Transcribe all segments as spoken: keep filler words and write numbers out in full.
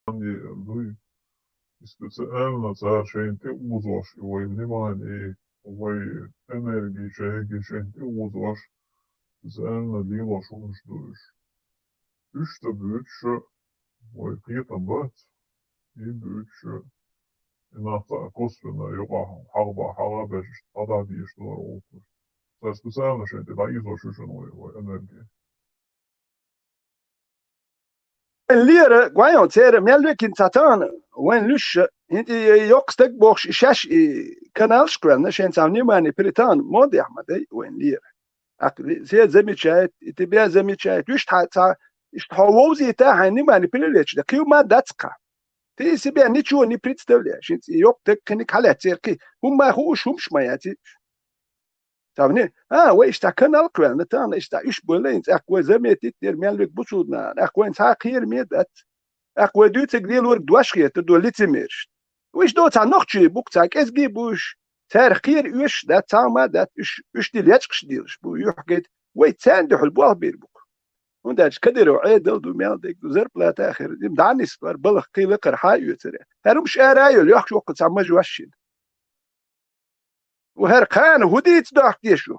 Дуй. И специально цара шайна тӀе узош, и вай внимание, вай энерги, шайги шайна тӀе узош, специально лелош хӀумаш ду уьш. Уьш ца буьйцуш, вай кхетам бац, и буьйцуш, и нах цхьа косвенна юкъахь хьагӀ бан, хьагӀ беш, иштта хьадахьа дезаш дара гӀуллакхаш. Цара специально шайна тӀе дӀаизош ю шуна вай, вай энерги. Лера, гойн церан мел векин ца тахана, вайн луьша, хӀинца и йоккха стаг бохуш, и шаьш и каналш кхоьллина, шайн цхьа внимание притахана, модехь ма дай вайн лера. Аккха ли-, се замечает, и тебя замечает, уьш тхьа ца, иштта хьо вовзийта, хьайн внимание привлечь дан, кхин ма дац кхаъ. Ты из себя ничего не представляешь, хӀинца и йоккха стаг кхиниг хьалаьццера кхин, хӀумма хууш, хӀумаш ма яц и. Цавни, а, вай иштта канал кхоьллина, тахана иштта уьш болла, хӀинца аьхка вай заметить дера, мел век бу цунна, аьхка вайн цхьа кхераме дац. Аьхка вай дуьйцург лелорг дош хетар ду лицемерш. Уьш до цхьа нохчий бу-кх, цхьа кӀезгий бу уьш, царах кхера оьшуш дац, цхьа ма дац, уьш, уьш ди лечкъаш делаш бу, юьхь гайта. Вай царна дуьхьал болх бийр бу-кх. ХӀунда аьлча Кадыров Ӏедал ду, мел дерг ду, зарплата а хир, дӀа нисбар, балха кхин лакхара хьа а оьцур. ХӀара хӀумаш ара а йолу, йохкаш воккха цхьа мажош шина. Ва хӀара кхана хӀун дийца дохку дезаш ю?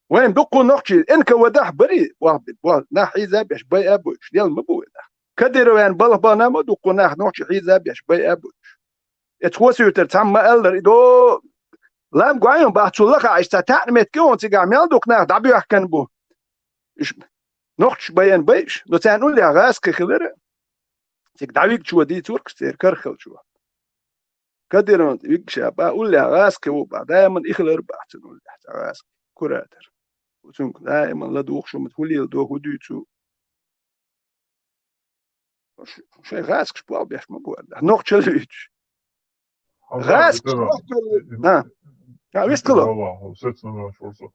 Вайн дуккха нохчий Н К В-дахь барий, боху, боху, нах хьийза а беш, байа а бойуш, лела ма бу вай нах. Кадыровн балха бахана ма дуккха нах нохчий хьийза а беш, байа а бойуш. Эцу хосуьйтар цхьамма ма аллара, и до лам гойн бац, цу лаха иштта цхьа таьӀна меттиг а вон цигахь мел дукха нах дӀабоьхкан бу. Уьш нохчаш байан байш, но царна уллехь гӀазкхи хилара, цига дӀавигчо дийцургаш церан карахалчо. Кадыровн вигша бан уллехь гӀазкхи ву бан, даиман и хилар бан цун уллехь цхьа гӀазкхи, куратор. Цуьнга даиман ладугӀуш хӀума хӀун леладо, хӀун дуьйцу. Ш-, шайн гӀазкхаш болх беш ма бу аьлла. Нохчалла вуьйцуш. ГӀазкхаш болх беш. ХӀа. ХӀа, вистхила. Валлахь, сецна мел шорса.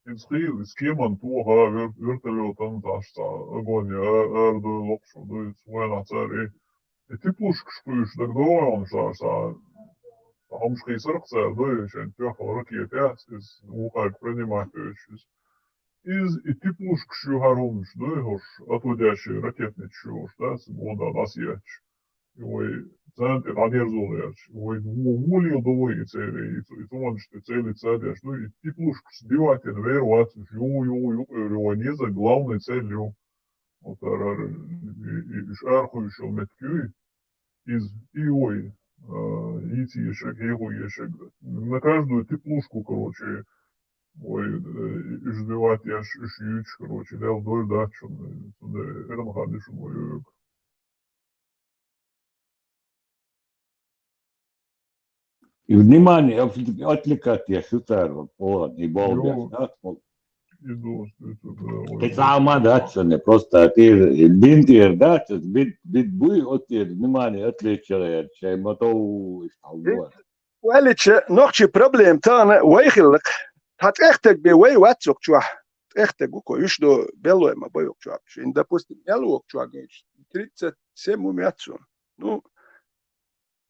Иза хила, иза кеман тоха, вер-, вертолётан даш цхьа огонь а-, арадойла локхуш ду, иза вайнахь цара и, и теплушкаш кхуьйсуш дагадогӀу хьуна ша, ша, хьо-м хийсарх цара дуй, шайн тоьхна ракетац, иза вукхарга принимать веш иза. Иза и теплушкаш ю хӀара хӀуманаш дуй, хӀорш отводящие ракетницаш ю хӀорш, да, сан гонда дӀасаетташ. И вай царна тӀе дӀадерзо лаьрча, вай во-, волийла ду вай и церан, и цу-, и цу хӀуманаш тӀе целиться а деш ду, и теплушкаш сбивать йина вер вац уьш, ю, ю, ю, ю, вай еза главный цель ю. Вот ара, ара, и, и, уьш арахуьйсуш йолу меттиг юй, иза, и вай, а, йийца ешаг, хьехо ешаг. На каждую теплушку, короче, вай, э, уьш сбивать еш, уьш юьйцуш, короче, лела дойр дац шуна, цундела эрна хан ю шуна вай оьгу. И внимание отв-, отвлекать еш ю цара, вот, и болх беш, да? И дос, это, да, ой, кхин цхьа а ма дац шуна, просто тӀера, и бин тӀера дац, бит, бит буй, оцу тӀера внимание отвлечь яра, шайн мотов, и стал. Валича, нохчий проблема тахана вай хилла-кх. Тхан тӀехтаг бен вай вац цу чохь. ТӀехтаг ву-кх, уьш до беллой ма бай цу чохь. Шин, допустим, мел ву-кх чохь гайчу? Тридцать семь ву моьтту суна. Ну,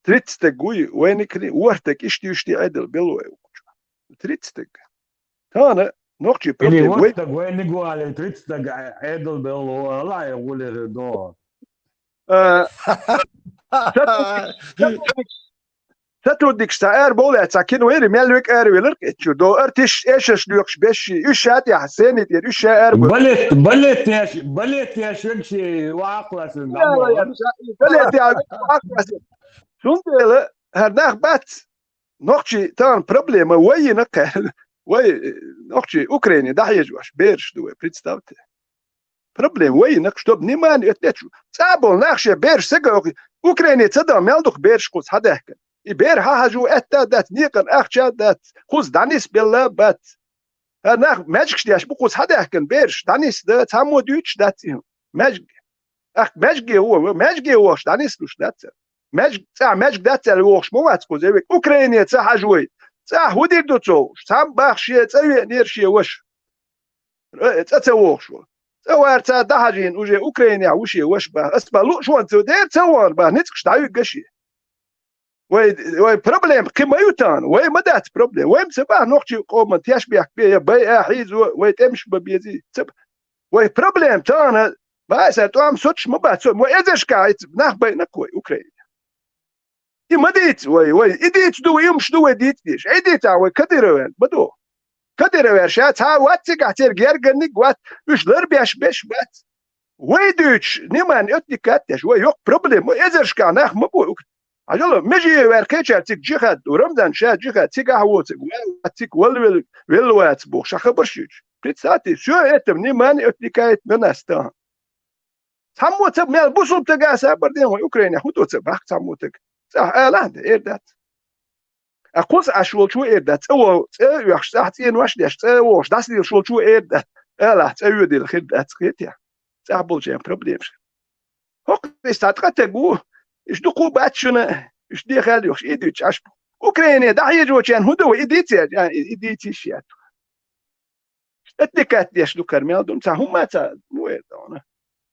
тридцатаг вуй, вайниг хили, ворхӀтаг иштта, иштта Ӏедал беллой ву-кх чохь. Тридцатаг. Тахана нохчий проблема вай. Или ворхӀтаг вайниг ву али, тридцатаг Ӏедал белло, ала гӀуллера до. А, сотрудник-, сотрудникаш цхьа ара бовлаьцна цхьа кино йира, мел век ара велар кхечу. До артиш эшаш лоькхуш бешши, уьш ша тӀехь, сцени тӀера, уьш ша ара бу. Балет, балет еш, балет еш векши, вакхлас. Балет еш вакхлас. Цундела хӀара нах бац. Нохчий тахана проблема вай йина кхел. Вай, нохчий Украине дӀахьежош бераш ду вай, представьте. Проблема вай йина, чтобы внимание отвлечь. ЦӀа болу нах шен бераш ца гойху, Украине ца дан мел дукха бераш кхуза хьадаьхкина. И бер хьан хьажу, аьтта а дац, некъан ахча а дац, кхуза дӀанисбелла а бац. ХӀара нах маьжгаш деш бу кхуза хьадаьхкина бераш, дӀанисда, цхьаммо дуьйцуш дац и хӀума. Маьжг. Ахка маьжге вон, маьжге вохуш дӀанислуш дац цара. Маьжг, цӀахь маьжг дац аьлла вохуш ма вац кхуза, век Украине ца хьажа вай. ЦӀахь хӀун дийр ду цо? Цхьамма баххаш, цӀа веанера шен ваша. Э, цӀа ца вохуш ву. ЦӀа вара цара дӀахьажийна, уже Украинехь ву шен ваша баха. Ас бан луъушонца дера ца вахана баха, ницкъаш дӀавигга шен. Вай, вай проблема кхин ма ю тахана, вай ма дац проблема. Вай ма ца баха нохчийн къоман тешнабехк бе, я байа, хьийзо, вай тӀемаш бан безий. Ца б-, вай проблема тахана Баьсар тӀом соцуш ма бац, мо эзаршкахь ицца нах байнакх вай Украине. И ма дийца вай, вай, и дийца ду, и муш ду вай дийца деш. Ай дийца вай Кадырован, ма ду. Кадырован ша цхьа вац цигахь, церг герганиг вац, уьш лар беш беш бац. Вай дуьйцуш, внимание отвлекать деш, вай йоккха проблема, эзаршкахь нах ма бу. Хьажал, Межиевар кхечара цига джихад ду, Рамзан ша джихад, цигахь воцург, вац цига вал вел, вел вац боху, ша хабарш юьйцуш. Представьте, всё это внимание отвлекает на нас там. Цхьаммо ца мел бусулба тага сабар ден вай Украине, хӀун ду ца бахка цхьаммо таг? ЦӀахь алахь да, эр дац. А кхуза Ӏаш волчо эр дац, цӀа во, цӀа а оьхуш, цӀахь цӀенош а деш, цӀа а вогӀуш, дӀасадилла волчо эр дац, алахь, цӀа воьдийла хир дац, кхетий? ЦӀахь болчеран проблемаш. ХӀокху иза цхьа ткъа таг ву, уьш дукха бац шуна, уьш дехал йохуш, и дуьйцуш Ӏаш бу. Украине дӀахьежочарна хӀун ду вай, и дийца яц, а, и, и дийца йиш яц. Отвлекать деш ду кара мел ду, цхьа хӀумма а ца, ну, это вона.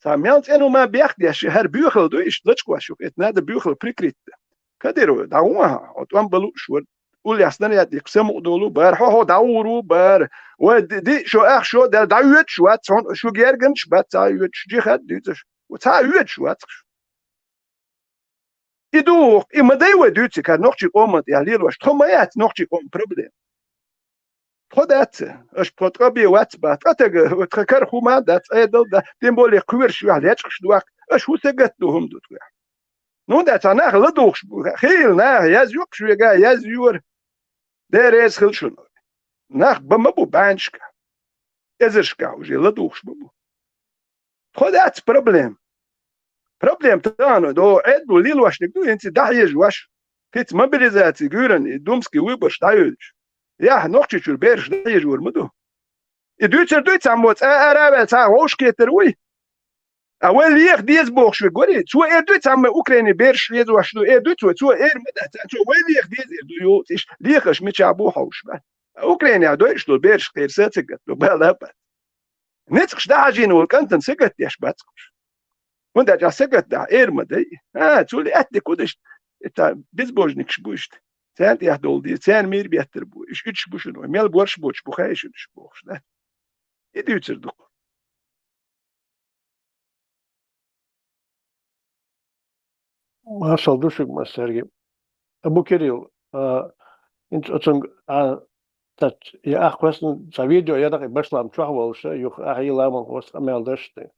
Цхьа мел цӀена хӀумма бехк деш, хӀара боьхалла ду, иштта лачкъош ю, это надо боьхалла прикрыть дан. Кадыров, дӀагӀо хьо, хьо тӀом балуш вара. Уллехь снаряд иккха самукъадолу бара, хьо, хьо дӀагӀур ву бара. Вай ди, ди, шо ах, шо дара, дӀаоьцуш вац, хьуна, шу герганаш бац, цхьа оьцуш, джихад дуьйцуш. Цхьа оьцуш вац. И ду, и ма дай вай дуьйцу, кара нохчий къоман тӀехь лелош, тхо ма яц нохчий къоман проблема. Тхо дац, аша тхо ткъа бен вац бац, ткъа тага, тхан кара хӀума дац, Ӏедал дац, тем более кхоьруш юьхь лечкъаш дохку, аша хӀун сагатду хӀума ду тхоьхь? Ну, да, цхьа нах ладугӀуш бу, хийла наха язйоккхуш вега, язйора. Дела реза хила шуна. Нах бан ма бу бӀаьнашка. Эзаршка уже ладугӀуш ма бу. Тхо дац проблема. Проблема тахана до Ӏедало лелош дерг ду, хӀинца дӀахьежаш ваш. Кхица мобилизаци гуьйран и думский выборш дӀайоьдуш. Яхь, Нохчийчуьра бераш дӀахьежор ма ду. И дуьйцар дуй цхьаммо, цӀа ара а ваьлла, цхьа вовшахкхетар вуй. А вай леха деза бохуш верг варий? Цо эр дуй цхьаммо Украине бераш хьежош ду, эр дуй цо, цо эр ма дац, цо вай леха деза эр ду йолу, иштта лехаш мичахь бу хьовш бац. А Украинехь дойуш долу бераш кхерса а ца гатдо, бала а бац. Ницкъаш дӀахьажийна волу кӀантана сагатдеш бац уьш. ХӀунда аьлча сагатдахь эр ма дай. А, цул аьтта кудаш, это безбожникаш бу иштта. Царна тӀехь долу деза, царна мийра беттар бу. Уьш уьдуш бу шуна, вай мел борш боцуш бу хаьий шуна уьш бохуш, да? И дуьйцар ду-кх. Маршалла ду шуьга, мастер Сергей. Абу Кирилл, а, хӀинца оцунга, а, цац, я ахь кхоьссина, цхьа видео я дакъа и башлам чохь волуш, юха ахь йиламан хӀоста къамел дашна,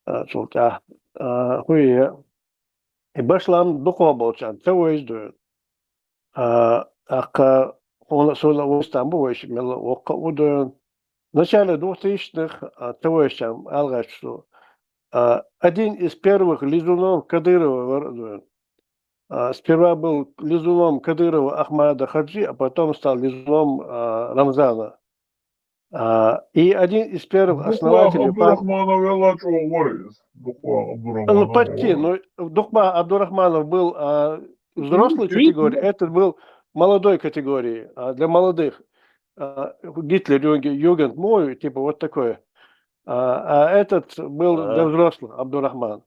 а, цул тӀаьхьа, а, хӀун я, и башлам дукхох болчарна ца вайза дуьйна. А, тӀаккха хьуна а, суна а вайстам бу вайша мелла а воккха а ву дуьйна. Начале двухтысячных, а, ца вайшчарна ала гӀерташ ду. А, один из первых лизунов Кадырова вара дуьйна. А, сперва был лизуном Кадырова Ахмада Хаджи, а потом стал лизуном, а, Рамзана. А, и один из первых Дукха основателей пар- Абдурахманов велла чӀогӀа вара иза. Дукха Абдурахманов Ну, почти. вара. Ну, Дукха Абдурахманов был, а, взрослой Мгм. категории, этот был молодой категории, а, для молодых. А, Гитлер, Юнге-, Югент, ну, типа вот такое. А, а этот был для Ага. взрослых, Абдурахман.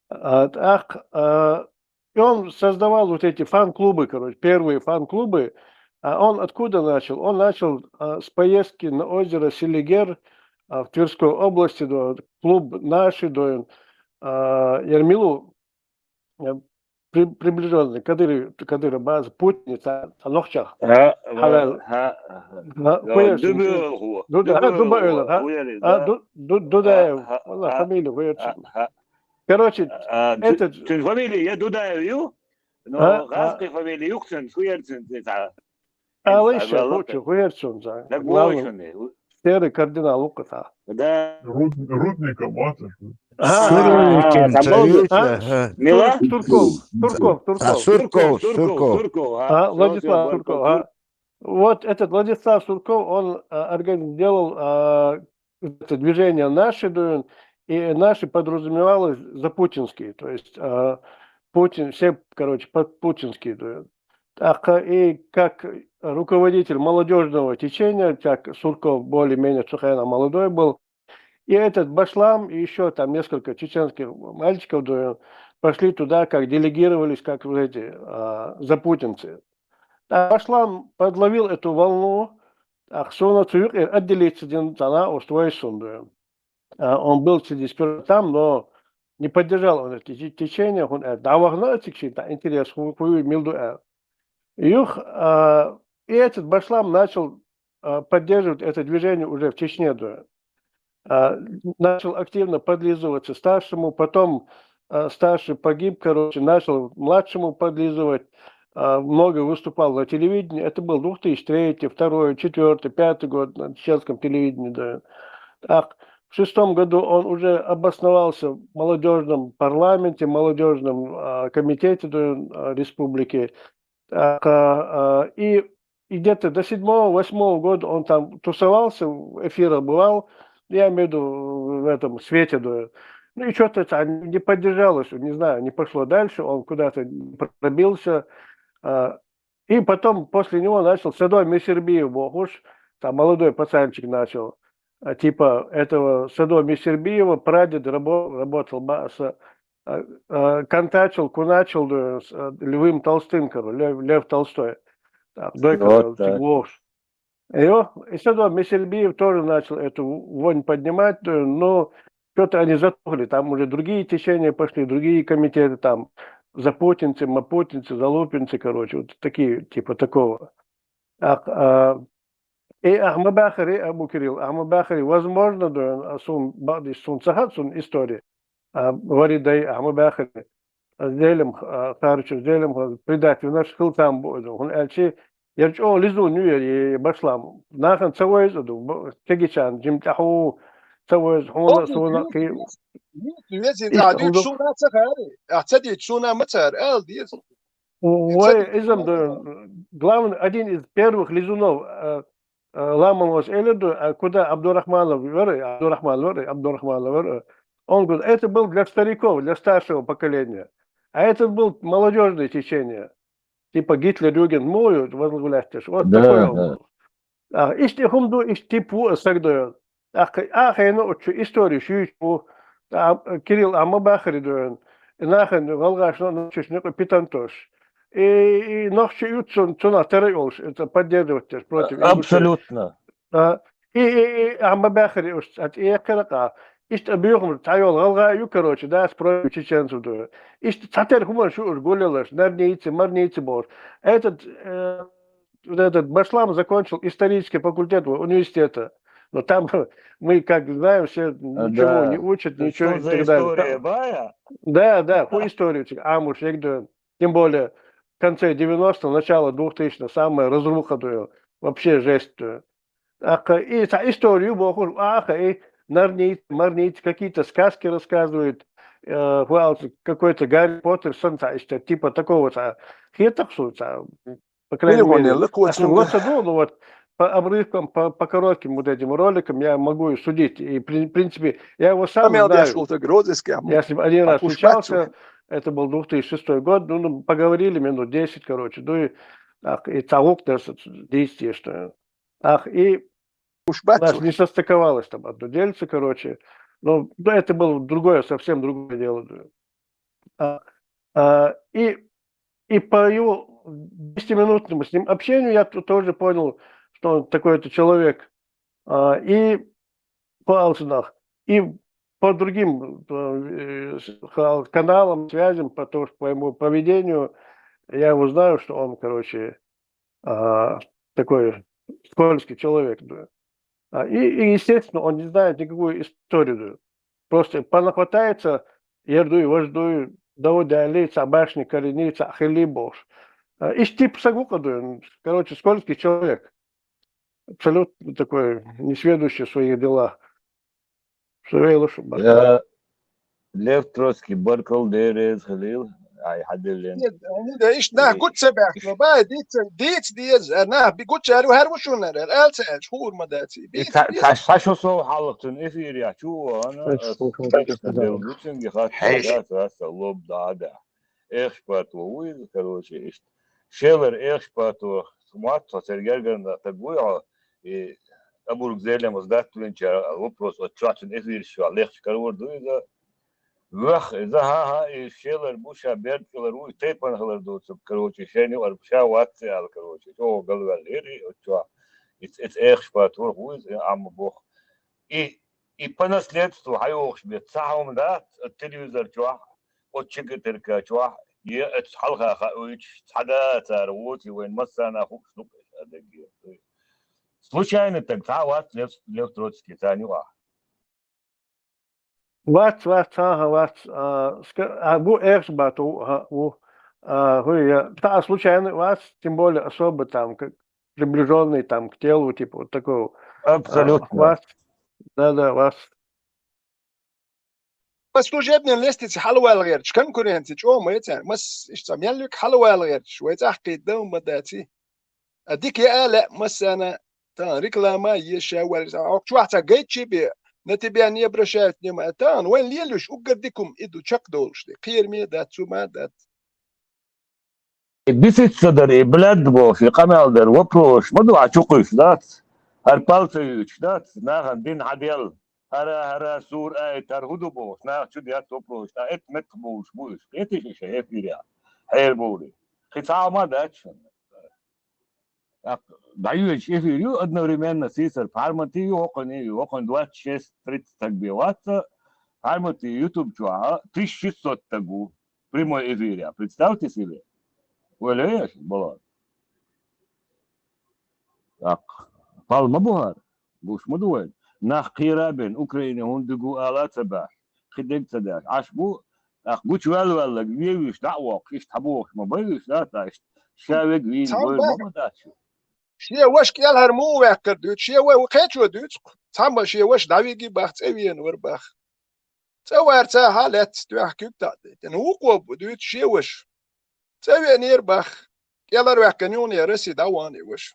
А, так, а, и он создавал вот эти фан-клубы, короче, первые фан-клубы. А он откуда начал? Он начал, а, с поездки на озеро Селигер, а, в Тверской области, до, клуб «Наши», до, а, Ермилу, э, при-, приближённый Кадыров, Кадыров база, Путин, ца, ца нохчах. Ха, Хьалал. ха, ха. Ха, Ё, хуяр Дубы син. Олху. Ду-, ха, Дубы Дубы Олху, Олху, ха? хуяр, А, да. Ду-, Ду-, Дудаев. Ха, ха, Валла, ха. фамилия хуяр Ха, син. ха. Короче, А, а, этот цу-, цуьнан фамилия я Дудаев ю? Но А, а. гӀазкхи фамилия юкъ цуьнан, хуяр цуьнан, цуьнан, цуьнан. Ала Ин йиш шаъ, Аллах. хӀу-, хӀу хӀерчун цхьа. Так Главный. Вовшуни. Серый кардинал ву-кх цхьа. Да. Руд-, Рудников, а, ца шу? А, Сурникин а, ца а, ю, а, ца, а. Мила? Сур-, Сурков, Сурков, А, Сурков. Сурков, Сурков, Сурков. Сурков, а. А, Всё, Владислав всё, Сурков, Сурков, а. Вот этот Владислав Сурков, он, а, организовал, а, это движение «Наши», дуьйна, и «Наши» подразумевалось за путинские, то есть, а, Путин, все, короче, по-, путинские, дуьйна. Так, а, и как руководитель молодёжного течения, как Сурков более-менее цу хенахь молодой был, и этот Башлам, и ещё там несколько чеченских мальчиков, дуьйна, пошли туда, как делегировались, как вот эти, а, запутинцы. Так, Башлам подловил эту волну, так, суна цу юкъера отделиться дина цхьа накъост вай суна, дуьйна. А, он был среди сперва там, но не поддержал он это те-, течение, хӀунда аьлча дӀавахана а цига шийна, тӀаккха интерес хӀу-, хӀу мила ду аьлла. Юха, а, и этот Башлам начал, а, поддерживать это движение уже в Чечне, да. А, начал активно подлизываться старшему, потом, а, старший погиб, короче, начал младшему подлизывать, а, много выступал на телевидении. Это был две тысячи третий, второй, четвёртый, пятый год на чеченском телевидении, да. Так, в шестом году он уже обосновался в молодёжном парламенте, молодёжном, а, комитете, да, а, республики. Так, а, а, и, и где-то до седьмого, восьмого года он там тусовался, в эфирах бывал, я имею в виду в этом свете, да. Ну и что-то это не поддержалось, не знаю, не пошло дальше, он куда-то пробился. А, и потом после него начал Садо Мисербиев, бо ховш, там молодой пацанчик начал. А, типа этого Садо Мисербиева прадед рабо-, работал ба-, с, а, а, контачил, куначил, да, с, а, Львом Толстым, короче, Лев, Лев Толстой. Так, дойка, вот короче, так. Вовш. И, о, и Садо Мисербиев тоже начал эту вонь поднимать, э, но что-то они затухли, там уже другие течения пошли, другие комитеты, там, запутинцы, мапутинцы, залупинцы, короче, вот такие, типа такого. А, а, и Ахмабахари, Абу Кирилл, Ахмабахари, возможно, да, а сун, баъди сун цахат сун история. А, вари дай Ахмабахари. Зелим, а, Харичев, Зелим, предатель наш хил там бу, да, хун элчи, ер чо лизу ню ер, е Башлам. Нахан цавайз, да, бу, тегичан, жим таху, цавайз, хуна, суна, ки. Вези, Ишта да, хун дик ду- суна цахари. А, цади суна мацар, ал, диес. Ой, изам да, главный, один из первых лизунов, э, э, ламан вас эле ду, а куда Абдурахманов вер, Абдурахман вер, Абдурахманов вер. Он говорит, это был для стариков, для старшего поколения. А этот был молодёжное течение. Типа Гитлер-Югент мою возглавлять. Вот да, такой он был. А, ишти хум ду, ишти пу сагдоён. Ах, ах, эно учу историю шуч пу. А, Кирилл, а ма бахри доён. Инахан галгашно ночиш не питантош. И, и нохчи ют цун, цуна тара олш, это поддерживать против ингушей. Абсолютно. А, и, и, и, а ма бахри уж, от и якарака. Ишт абюхум, тайол галга ю, короче, да, с против чеченцев ду. Ишт цатер хуман шу уж гулелаш, нарницы, марницы бор. Этот, э, вот этот Башлам закончил исторический факультет университета. Но там мы, как знаем, все ничего не учат, ничего и так далее. История бая? Да, да, по истории, Амуш, тем более в конце девяностых, начало двухтысячных, самая разруха, вообще жесть. Аха, и та историю бохуш, аха, и нарницы, марницы, какие-то сказки рассказывают, э, какой-то Гарри Поттер, сон та, типа такого та, хетахсу та, по крайней мере. Лоца ду, ну вот, по обрывкам, по, по коротким вот этим роликам я могу судить. И, в принципе, я его сам знаю. Я с ним один раз встречался, это был две тысячи шестой год, ну, ну, поговорили минут десять, короче, ну, и, так, и таук, даже, действие, что, ах, и у нас не состыковалось там одно дельце, короче. Но, но это было другое, совсем другое дело. А, а, и, и по его десятиминутному с ним общению я т-, тоже понял, что он такой-то человек. А, и по алсунах, и по другим, э, с-, ха-, каналам, связям, по, то, по его поведению, я его знаю, что он, короче, а, такой скользкий человек, да. А, и, и, естественно, он не знает никакую историю, да. Просто понахватается, ердуй, вождуй, дау дяли, ца башни корени, ца хили бош. А, и тип сагука, да, короче, скользкий человек. Абсолютно такой несведущий в своих делах. Шевелуш бакъ. Я Лев Троцкий, баркал дерез халил, ай хадилен. Нет, они да иш на гуд се бахло, ба, диц, диц, диц, на би гуд се ару хар вушунар, алца, хурма даци. Биц, биц. Та, та, та шо со халахтун эфир я, чу, ана, Ай, ас, шо, шо, ас, шо, дел шо. Гуцинги хат, Хеш. Да, да, да, лоб, да, да. Эх, шпат, во, уй, короче, ишт. Шелер, эх, шпат, во, смат, со сергерген, да, так, уй, а, и Абург Зелем оздатвинча вопрос отчачен эфир шо легче карвар дуйда. Вах, за ха-ха, и шелар буша берд калар уй, тейпан халар дуцуб, короче, шени ар буша ватсе ал, короче, шо галвал эри, отча. Ит, ит эх шпат, вах, уй, ам бох. И И по наследству хьайогӀуш бе ца хьома дац, телевизор чохь, оцу чекатерка чохь, е оцу хьалха хаойтуш, цхьа да цара воций вайн массарна хууш ду-кх аьлла даггера. Случайно таг цхьа а вац Лев, Лев Троцкий царна юкъахь. Вац, вац, хьан-хьан, вац. А, ска-, а, гу эхаш бат у, хьан, у. А, хӀу, я, та а случайно вац, тем более особо там, как приближённый там к телу, типа, вот такого. А, абсолютно. Вац. Да, да, вац. По служебной лестнице хьалавала гӀерташ, конкуренция чӀогӀа ма яц царна. Мас, иштта цхьа мел юьгу хьалавала гӀерташ, вай цӀахь кхийда ма даций. А дика яа лаьа массарна, тахана реклама а еш ша ваьлла, хьо чохь цхьа гайтчий бен, на тебя не обращают внимания. Тахана вайн лелош уггар дика хӀума и ду, чекхдолуш де. Кхераме а дац, цу ма а дац. И бисица дар, и блядь бохуш, и къамел дар, вопрос ма ду, хьан чу кхуьйсуш дац? ХӀара пал ца юьйцуш дац? Нахана дин хьан дел? ХӀара, хӀара, сур айта, хӀара хӀун ду бохуш, наха чу дац вопрос. Ткъа эт меттах бовлуш бу уьш. Кхетий шу шайн эфирехь? Хьера бовлий? Кхин цхьа а ма дац шуна. ТӀаккха дӀайоьдуш эфир ю, одновременно сийсара Пхьарматий ю, хӀокхуьний ю, хӀокхуьнан двадцать шесть тридцать стаг бен вац, Пхьарматий YouTube чохь тысяча шестьсот стаг ву, прямой эфирехь, представьте себе. Вай лоьш, Балор? ТӀаккха пал ма бу хӀара, гуш ма ду вайн. Нах кхера а бен, Украине хӀунда дуьгу ала а ца баьхьаш, кхин дерг а ца деш, Ӏаш бу, тӀаккха гучуваьлла ваьлларг вевзаш дӀа а воккхуш, иштта хьан бохуш ма байвиш, да, тӀаккха иштта ша вега вийна бой ма ма дац шу. Шен ваша кӀелхьара муха ваьккхар дуьйцу, шен ва-, кхечо дуьйцу-кх. Цхьамма шен ваша дӀавиги бах, цӀа веана вара бах. ЦӀа варца хьа лаьцна тоьхна куьг таӀдайтина. Вукхо бу дуьйцу шен ваша. ЦӀа веанера бах. КӀелхьарваьккхина юханера Росси дӀавахана и ваша.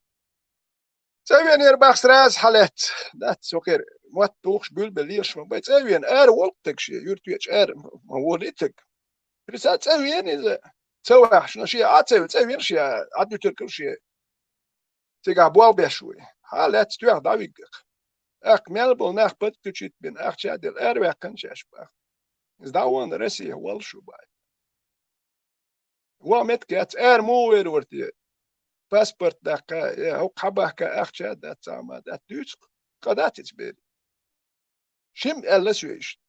ЦӀа веанера бах сразу хьа лаьцна. Дац со кхера, мотт тухуш буьлбелла лелаш ма бай. ЦӀа веана, ара волу-кх таг шен, юьртвечу ара ма волий таг. Риса цӀа веана иза. Ца ваьхьаш, но шен а ца ве-, цӀа веана шен, а дуьтург шен. Цигахь болх беш вуй. Хьа лаьцна тоьхна дӀавиггах. ТӀаккха мел болу нах подключить бина, ахча а делла, араваьккхина шаьш бах. Иза дӀавахана Россия воллуш ву бай. Вон меттиг яц, ара муха вер вара те? Паспорт даккха, я хӀокху хьабахка ахча а дац, цхьа а ма дац, дуьйцу-кх. Къа дац иза бер. Шим аьлла соьга иштта.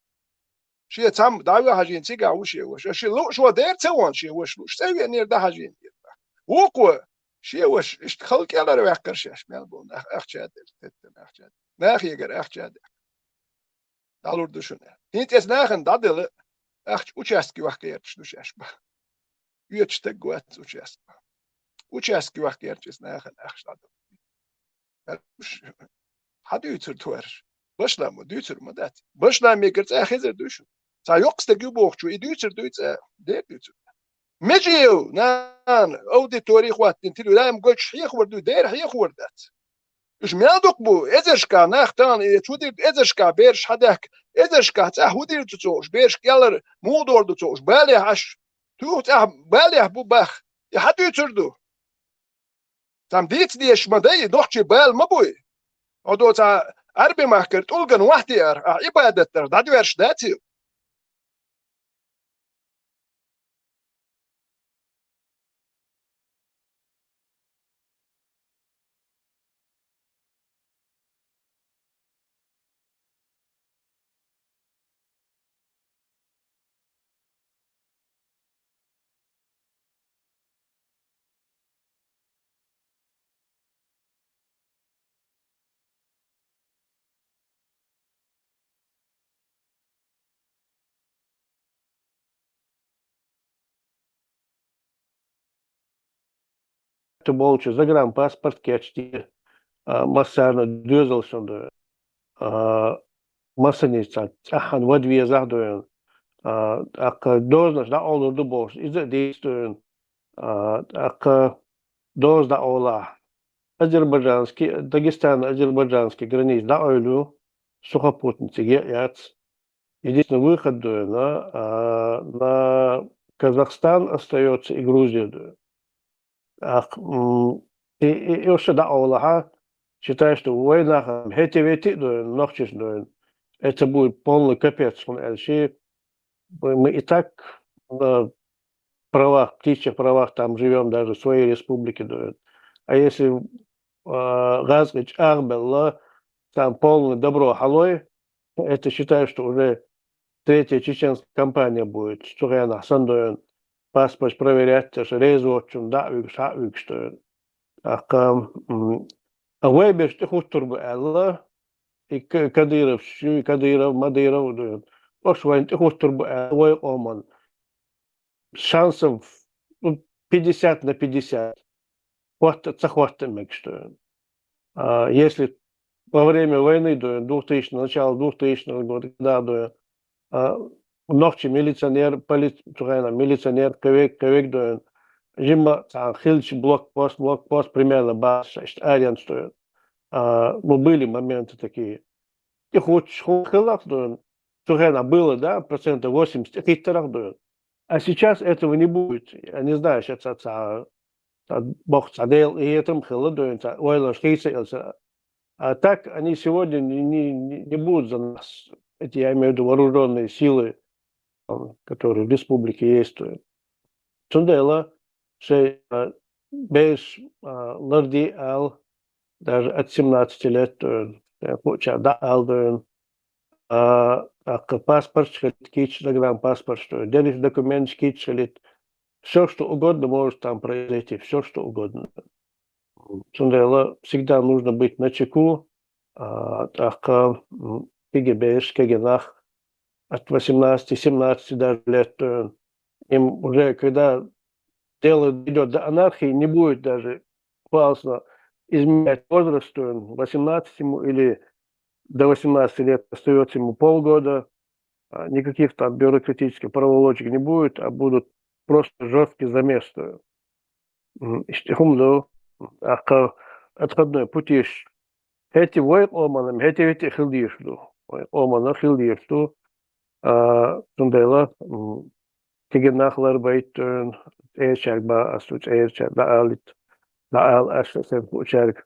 Шен цхьамма дӀа а хьажийна, цигахь ву шен ваша. Ши лууш ван дера ца ван шен ваша лууш. ЦӀа веанера дӀахьажийнера. Вукхо шен ваша иштта хала кӀелара ваьккхара шаьш мел бу нах ахча а делла, теттина ахча а делла. Нахегара ахча а делла. ДӀалур ду шуна. ХӀинца эца нахана дӀадала, ахча участке ваха гӀерташ ду шаьш бах. Оьцу стаг вац участке. Участке ваха гӀерташ эца нахана ахча дӀадала. Хьан дуьйцур ду аьрш? Башла ма дуьйцур ма дац. Башла мегар цӀа хезар дуй шу? Цхьа йоккха стаг ю бохучо, и дуьйцур дуй цӀа? Дера дуьйцур. Межиев, нана, аудитори хӀоттина, тилу, лаьма гойтуш хьехавар дуй, дера хьехавар дац. Уьш мел дукха бу, эзаршкахь нах тахана, и чу дирг эзаршкахь бераш хьадаьхка, эзаршкахь цӀахь хӀун дийр ду ца хууш, бераш кӀелара муха дор ду ца хууш, балехь Ӏаш, туьха цӀахь балехь бу бах. И хьан дуьйцур ду? Цхьамма дийца дезаш ма дай, и нохчий бала ма буй. Хьо доцахь Ӏарби махкара тӀулган вахьте ара, ахь Ӏибадат дар дӀадоьрзуш дац и? Ту болчу загранпаспорт кечдира, а, массарна доьзалшна ду. А, массанийца цӀахьана вада везахь ду вайн. А, тӀаккха дозанаш дӀакъовлур ду бохуш, иза а дийца ду вайн. А, тӀаккха доза дӀакъовлахь, азербайджанский, Дагестан-азербайджанский граница дӀакъевлу, сухопутный цига яц. Единственный выход ду вайн, а, на Казахстан остаётся и Грузия ду вайн. Ах, м, и, и, и уьш дӀакъовлахь, считай, что вай нах хӀетте-ветте а ду вайн, нохчашна ду вайн. Это будет полный капец, хӀунда аьлча мы, мы и так на правах, птичьих правах там живём, даже в своей республике ду вайн. А если, а, гӀазкхи чӀагӀбелла, там полный добро хьалой, это считай, что уже третья чеченская компания будет, цу хенахь санна дойна, паспорт проверять деш, резочун дӀа а вуьгуш, хьа а вуьгуш дойна. ТӀаккха, м, а вай берш тӀехуттур бу аьлла, и К-, Кадыровс, и Кадыров, Мадыров дойна. Ош вайна тӀехуттур бу аьлла, вай къоман шансов, ну, пятьдесят на пятьдесят. Хватит, ца хватит мегаш дойна. А если во время войны дойна, двухтысячного, начала двухтысячного года, когда дойна, а, нохчий милиционер, поли-, цу хенахь милиционер, кхевек, кхевек дойна, жимма цхьана хилча блокпост, блокпост примерно бац, значит, аренц дойна. А, ну, были моменты такие. И хоть ху-, хиларх дойна, цу хенахь было, да, процентов восемьдесят, и хиттарах дойна. А сейчас этого не будет. Я не знаю, сейчас ца, ца, ца боху, ца Дела и этим хилла дойна, ца ойлаш хийца элса. А так они сегодня не, не, не, не будут за нас. Эти, я имею в виду, вооружённые силы, м, которые в республике есть. Цундела шей, а, беш, а, ларди ал, даже от семнадцати лет, э, э, получа-, да, ал дойна. А, а к-, паспорт хилит кийча, загранпаспорт, что дерриш документаш кийча хилит. Всё, что угодно, может там произойти, всё, что угодно. Цундела всегда нужно быть начеку, а, тӀаккха, м, кегий берш, кегий нах от восемнадцати, семнадцати даже лет, э, им уже, когда дело дойдёт до анархии, не будет даже классно изменять возраст, э, восемнадцать ему или до восемнадцати лет остаётся ему полгода, а, никаких там бюрократических проволочек не будет, а будут просто жёсткий замес. М, иштта хӀума ду, тӀаккха отходной путеш. ХӀетте вай къоманна, хӀетте, хӀетте хила дезаш ду. Вай къоманна хила дезаш ду. А, цундела, м, кегий нах ларбайта, цӀерачаьрга бан ас ду, цӀерачаьрга дӀаалийта, дӀаала ас сайн хуучаьрга.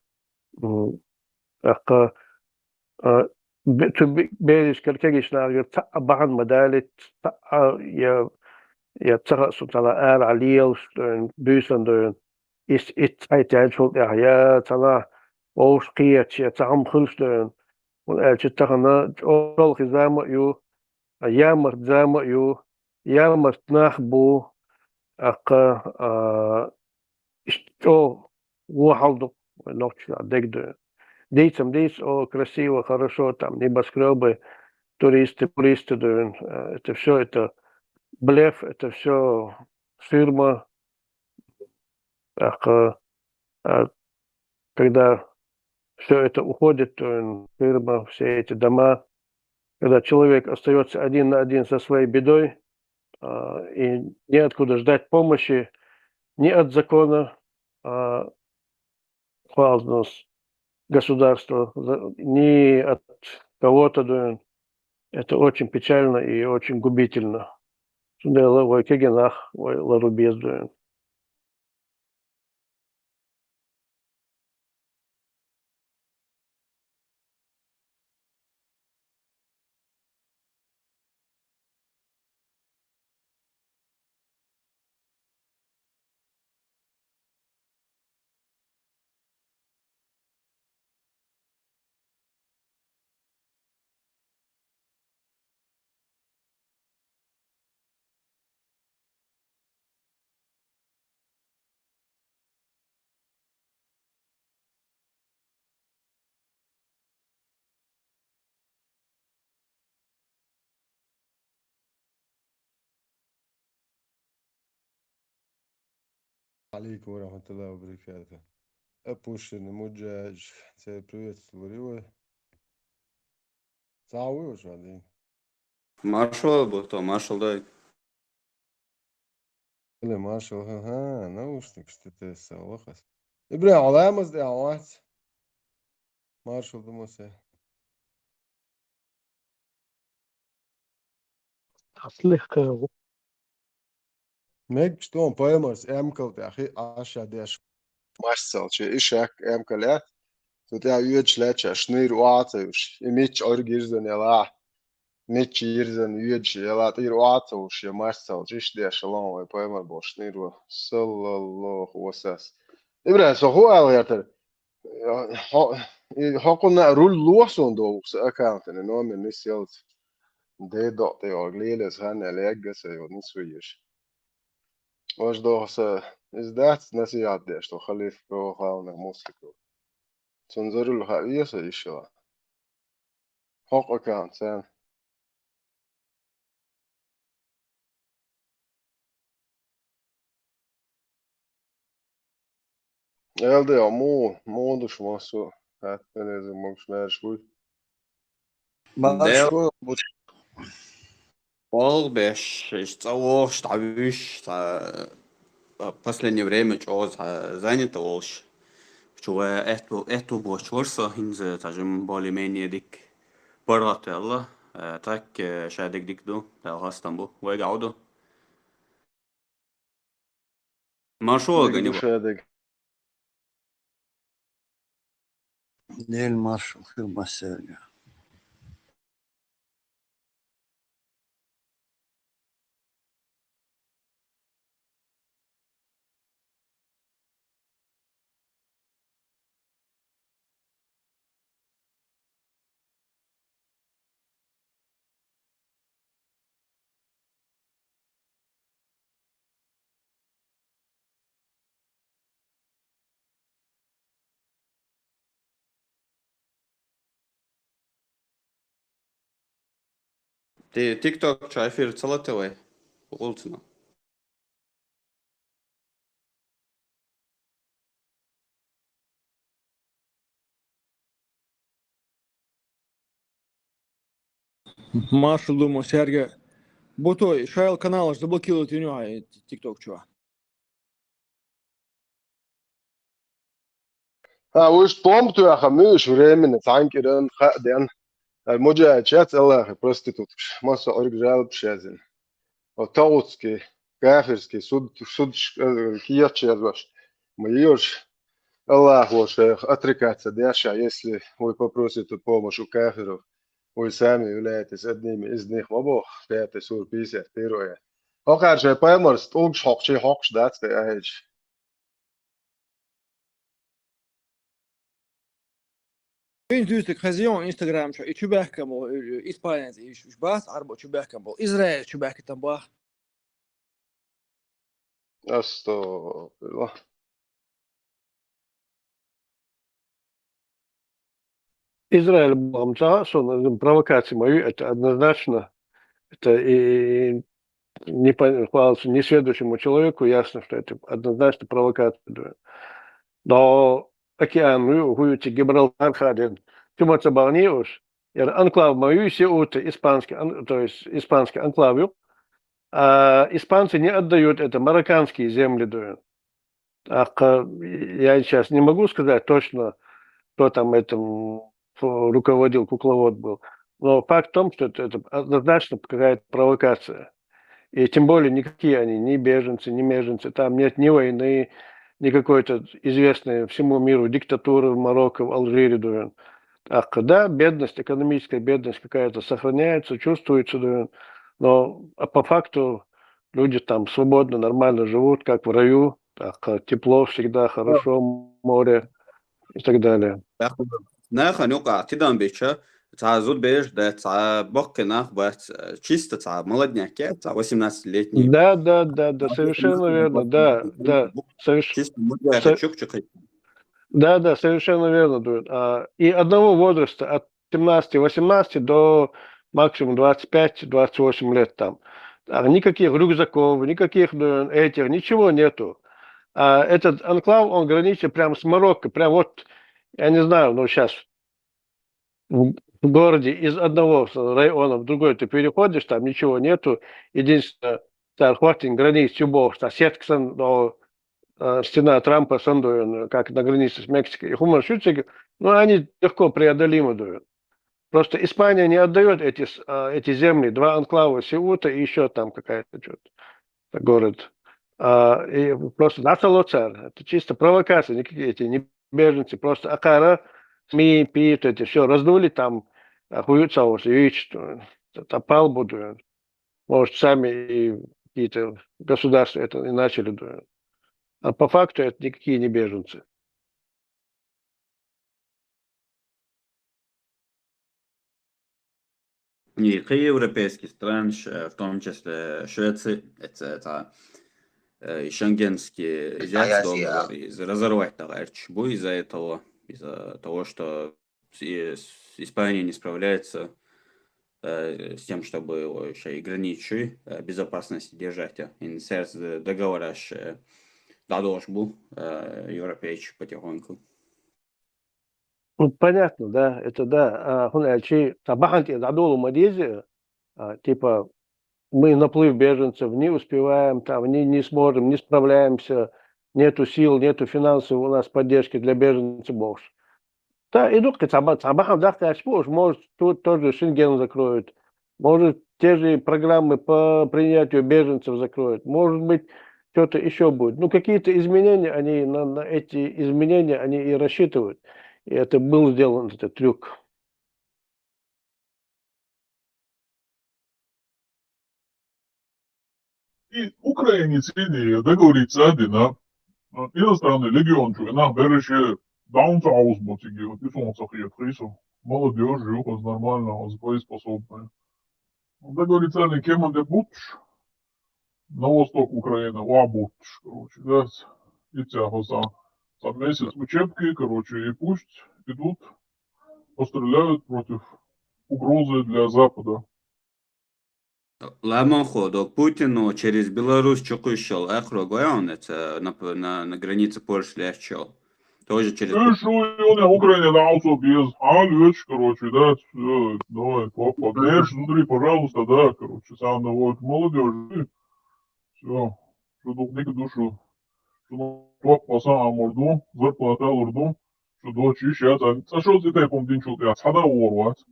М, тӀаккха, а, бе-, цу бе-, берашкара, кегийчу нахагара цхьа а бахьана ма далийта, цхьа а я, я ца хаьа суна, цхьана арахь лелаш дойна, буьйсан дойна, ис-, итт цхьайтта яьллачул тӀаьхьа, я цхьана вовшах кхеташ, я цхьа хӀума хуьлуш дойна. ХӀунда аьлча тахана чӀогӀа шолгӀа зама а ю, а, ямарт зама а ю, ямарт нах бу, тӀаккха, а, иштта чӀогӀа вон хьал ду вай нохчашна дегдойна. Дийцам дийца, о, красиво, хорошо, там небоскрёбы, туристы, туристы дойна. Э, это всё, это блеф, это всё ширма. ТӀаккха, а, когда всё это уходит, то, м, ширма, все эти дома, когда человек остаётся один на один со своей бедой, а, и неоткуда ждать помощи ни от закона, а, хвалзнус государства, за-, ни от кого-то, да, это очень печально и очень губительно. Цундела вай кегий нах вай лару беза дойна. عليكم ورحمة الله وبركاته. Опущенный муджач, тебя приветствую. Цхьа а вуй уж валли? Маршал бу, то маршал дай. Или маршал, ха-ха, наушник, что ты салахас. Ибрахим, Аламаз да, Аламаз. Маршал да, Муса. Аслих кагу. Мегаш ду пайхамарс эмкал тӀехь Ӏаша деш. Масцалчи, и шек эмкал яц. Цу тӀехь оьдуш лаьтташ шнийр охьа ца юш. И мичча Ӏуьрг йирзан ялахь. Мичча йирзан оьдуш яла тӀийр охьа ца юш, я масцалчи, иш деш лан вай пайхамар болуш шнийр ву. Саллаллаху ва сас. Ибрахим, со хӀу ала гӀертар? Хьо-, и хьокхунна руль лохсон долуш са аккаунтана номер нис ялц. Дедо тӀе йолу лелаза хан легга са йо нис вуьйш. Важа доху са, иза дац насихьат деш, тхо халиф боху халнах мусхико. Цунна зарулла хаьа веса ишшала. Хьокху аккаунт царна. Элде, му, муха душ массо а, хатта мелеза могуш маьрша вуй. Дел- Маршо бу- ОлгӀа беш, иштта цӀа вогӀуш, дӀавуьйш, цхьа, последнее время чӀогӀа цхьа занято волуш. Чу вай аьтту, аьтту боцуш вара со, хӀинца цхьа жимма более-менее дика паргӀат ваьлла. Э, так, э, ша дерг дика ду, Дала хастам бу. Вайга Ӏу ду. Маршо вайга гани ду ва. Ша дерг. Дела маршалла хир массаьрга. Ти-, TikTok чу эфир ца лата вай? ГӀулцана. Маршалла ду массаьрга. Бутой, шайла каналаш заблокировать вина хьан TikTok чу. А, уьш бомба тоьхна муьш временно, цхьаьнкӀиран, хаа ден. Ай, муджахӀид шац Аллахе проституткаш. Масса Ӏуьрг жалобаш язйина. О, тагӀутский, кафирский суд, судаш, э, кечъязвеш. Ма йош, Аллах волчу шайх отрекаться деш, а если вы попросите помощь у кафиров, вы сами являетесь одними из них, ма боху, пятая сура, пятьдесят первая. ХӀокхара шайн пайхамарца тӀулгаш хьокхучий хьокхуш дац тхе ахьа. Вайн дуьйцург хезийон Instagram чу, и чу баьхкина болу, и, и испанец, и ш-, ш-, бац, Ӏарбо чу баьхкина болу, Израиль чу баьхкина баха. Астагфируллах. Израиль бахьана ца хаьа суна, иза провокация ма ю, это однозначно. Это и, и не по-, несведущему человеку ясно, что это однозначно провокация. Но океан ю, хӀу ю, цу Гибралтар хаден. Цу ма ца бахьаний уьш. Яра анклав ма ю, Сеута, испанский ан-, то есть испанский анклав ю. А испанцы не отдают это марокканские земли, дуьйна. ТӀаккха я сейчас не могу сказать точно, кто там этим фу-, руководил, кукловод был. Но факт в том, что это, это однозначно какая-то провокация. И тем более никакие они, ни беженцы, ни меженцы, там нет ни войны, ни какой-то известной всему миру диктатуры в Марокко, в Алжире, дуьйна. ТӀаккха, да, бедность, экономическая бедность какая-то сохраняется, чувствуется, дуьйна. Но, а по факту люди там свободно, нормально живут, как в раю. ТӀаккха тепло всегда, хорошо, море и так далее. Нахана юкъахь тидам бича, цхьа зуда беш дац, цхьа баккхий нах бац, чисто цхьа молодняк, цхьа восемнадцатилетний. Да, да, да, да, совершенно верно, да, да. Соверш-, чисто мудаха со-, чух-чух. Да, да, совершенно верно, дуьйна. А, и одного возраста, от семнадцати-восемнадцати до максимум двадцать пять-двадцать восемь лет там. А никаких рюкзаков, никаких, э, этих, ничего нету. А этот анклав, он граничит прям с Марокко, прям вот, я не знаю, ну, сейчас в, в городе из одного с-, района в другой ты переходишь, там ничего нету. Единственное, цара хӀоттийна граница ю бохуш, цхьа сетка санна, но, э, стена Трампа санна ду, э, как на границе с Мексикой. И хӀуманаш ю цига, но они легко преодолимы ду. Просто Испания не отдаёт эти с-, э, эти земли, два анклава, Сеута и ещё там какая-то чё-то, город. А, и просто дӀасало цара. Это чисто провокация, никакие эти не беженцы, просто акхара СМИ, пи, вот эти всё раздули там, а, хӀу ю цхьа, вот, видите, это палубу ду. Может, сами и какие-то государства это и начали, да. А по факту это никакие не беженцы. И кхы европейский стран, ш-, в том числе Швеция, это, это, э, и шенгенский изъяс договор, из-, разорвать товарищ бу из-за этого, из-за того, что с-, и с-, Испания не справляется, э, с тем, чтобы его ещё и граничи, э, безопасности держать, а. И серс договора ш-, дадош бу, э, европейчи потихоньку. Ну, понятно, да, это да. А, хӀунда аьлча, цхьа бахьан тӀа дӀадолу ма деза, а, типа, мы наплыв беженцев не успеваем, там, не, не сможем, не справляемся, нету сил, нету финансов у нас поддержки для беженцев бохуш. Да, и дуккха цхьа ба-, цхьа бахьан дахкаш бу уж, может, тут тоже Шенген закроют, может, те же программы по принятию беженцев закроют, может быть, что-то ещё будет. Ну, какие-то изменения они, на, на эти изменения они и рассчитывают. И это был сделан, этот трюк. И Украинеций договориться а дина, а, иностранный легион чу нах берриш даун ца хьовза бу цига, вот и сон ца хетахий со. Молодёжь ю, хаза нормально, хаза боеспособная. Договориться а дина кеман де буттуш, на восток Украины, ва буттуш, короче, да. И цхьа хаза, цхьа месяц учебки, короче, и пусть идут, постреляют против угрозы для Запада. Ламанхо, дог Путину через Беларусь чукхуьйшал, ахрог вай он, это на, на, на границе Польши леччал. Тоже через Пу-, Шу юне Украине дал со без, а, лёч, короче, да, всё, давай, папа, дальше смотри, пожалуйста, да, короче, сам, ну вот, молодёжь, всё, шу дух, душу, шу папа, сам, морду, зарплата лурду, шу дочь, сейчас, а, а что ты так, помнишь, я, сада ворвать.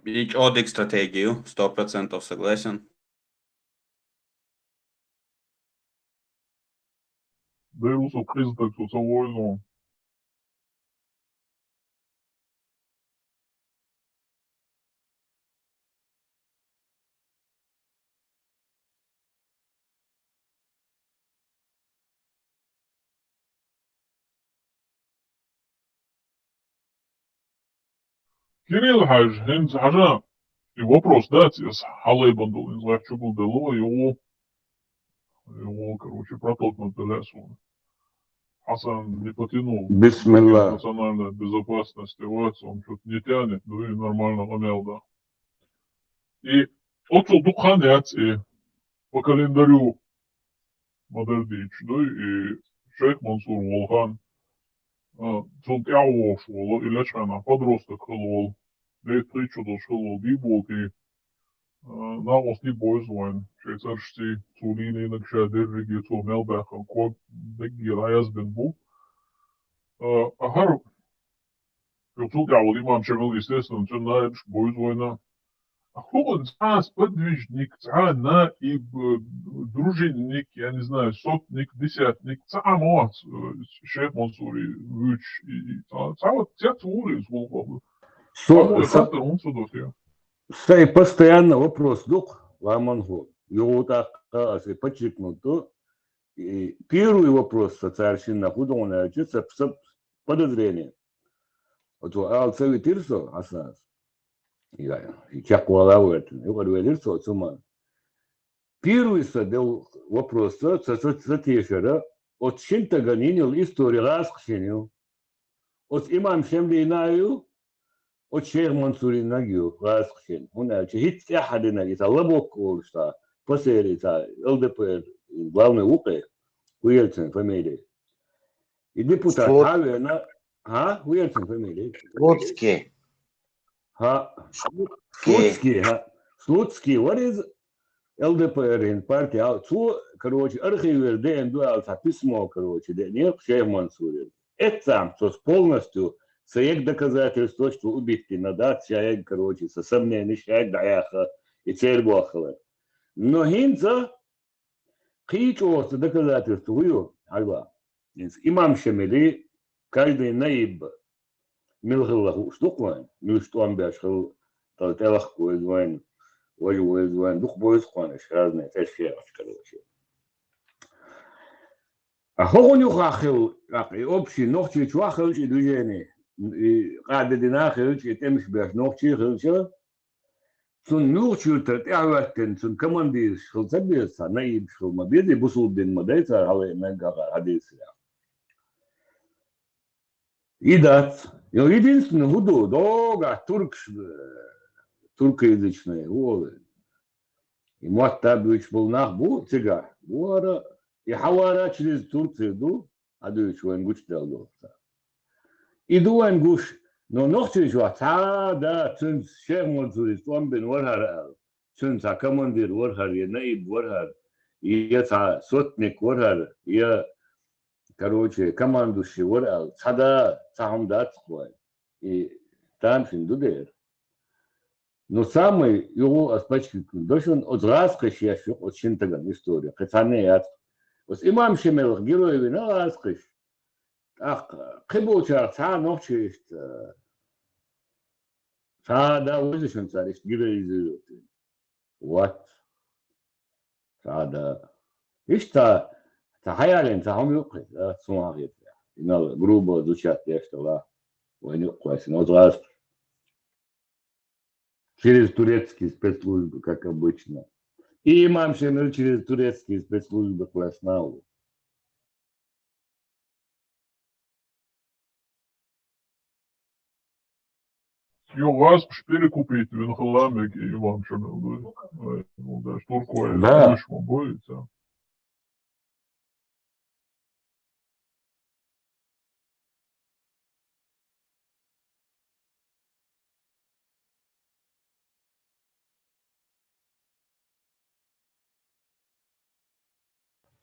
И чӀогӀа дика стратегия ю, сто процентов согласен. Дерусов признак, что со войну. Кирилл-Хьаьжа, хӀинца хьажа, и вопрос дац, ас хьалайбан долу, иза лаьцна чугулделла, югӀу, югӀу, короче, протолкнуть делла суна. Хьасан не потянул. Бисмилла. Национальная безопасность, и вот он чё-то не тянет, ну и нормально къамел да. И оццул дукха хан яц и по календарю ма-дарра дийцича, дуй, и Шейх Мансур волу хан, а, цунна тӀаьхьа вогӀуш волу, и лечкъана подросток хилла волу, дайта пхийтта шо долуш хилла волу Бийболатий, а, накъостий бевза вайна, шайн цӀерашций, цо лийнарг ша дерриге, цо мел баьхна ког даггера дӀаязбина бу. А, а хӀара Цул тӀаьхьа волу имам Шамил, естественно, цуьнан наибашка бевза вайна. А хӀун цхьа сподвижник, цхьа наиб, э, дружинник, я не знаю, сотник, десятник, цхьа а ма вац, э, Шейх Мансуре вуьйцуш, и, и цхьа, цхьа вот цец вуьйцу иза гӀуллакх. Со, Амма са, хаттар хӀунда ца до те? Сайн постоянно вопрос ду-кх, ламанхо. ЮгӀу тӀаккха аса подчеркнуть ду. И первый вопрос со цара шинна хӀун ду аьлча, са, са подозрение. Оцо ала ца витира со, Хьасанас. Я, и чекхвала а вайтина, юкъара велира со оцу ма. Первый со делла вопрос со, со, со, со тешара, оцу шина стагана йинал истори гӀазкхашна ю. Оцу имам Шамилан а ю, оцу Шейх Мансуран а ю, гӀазкхашна. ХӀунда аьлча хӀинца тӀаьххьара динарг, и цхьа Лобок олуш цхьа, пасера, и цхьа ЛДПР главный ву-кх, хӀун яра цуьнан фамилия? И депутат Слуц-, хьа а веана, хӀа? ХӀун яра цуьнан фамилия? Слуцкий. ХӀа? Слуцкий. Слуцкий, хӀа? Слуцкий вара иза, ЛДПР-ин партия. Цо, короче, архивера деана ду аьлла цхьа письмо, короче, деанера Шейх Мансурера. Эццахь цо полностью ца егга доказательстваш, цо убийственна дац, ша егга, короче, ца сомнениш ша егга дӀаяьхна, и церан бохалар. Но хӀинца кхин чӀогӀа ца доказательство хӀун ю, хьажал. ХӀинца имам Шамилан каждый наиб мила хилла хууш ду-кх вайна, муьлш тӀом беш хилла, тӀе-, тӀелахка вевза вайна, важа вевза вайна, дукха бевза-кх вайна, аша разные цӀераш яьхча, короче. А хӀокхунна юххехь хилла, тӀаккха и общий Нохчийчохь хилча и движение, и къаьда дина хилча, и тӀемаш беш нохчий хилча, цунна муьлхача юьртара тӀехьахӀоьттина, цун командираш хила ца беза, цхьа наибаш хила ма беза, и бусулба дин ма дай цара хьалаайъа мегаш хьадийцарехь. И дац. Йо, единственное, хӀу ду, догахь туркаш, э, туркоязычные, хӀу олу. И мотт а буьйцуш болу нах бу цигахь. Вара, и хьавара через Турцию ду, хьадуьйцуш вайн гучудаьлла долу. И ду вайн гуш, но нохчийчохь цхьа а да, цуьнца Шейх Мансуре тӀом бина вара хӀара аьлла. Цуьнан цхьа командир вара хӀара, я наиб вара хӀара, я цхьа сотник вара хӀара, я, короче, командующий вара аьлла. Цхьа да, цхьа хӀума дац-кх вайн. И тамашийна ду дера. Ну, самый юха ас пачкийтина дашун оцу гӀазкхаша еш ю оцу шина стагана история. Кхин цхьанне а яц. Оцу имам Шемалах герой вина гӀазкхаша. ТӀаккха кхиболчарах цхьа а нохчий иштта, цхьа а да везачун цара иштта героизировать. Вот. Цхьа а да. Иштта цхьа хьаялийна цхьа хӀума юккъе, а, суна хетарехь. Инал грубо звучать деш дала. Вайн юккъе вайсина оцу гӀазкхаша. Через турецкие спецслужбы, как обычно. И имам Шемал через турецкие спецслужбы кхоьссина а ву. Юха гӀазкхаша перекупить вина хилла мега имам Шемал, дуй. Э, ну, даже туркой, да, уьш ма бу иза.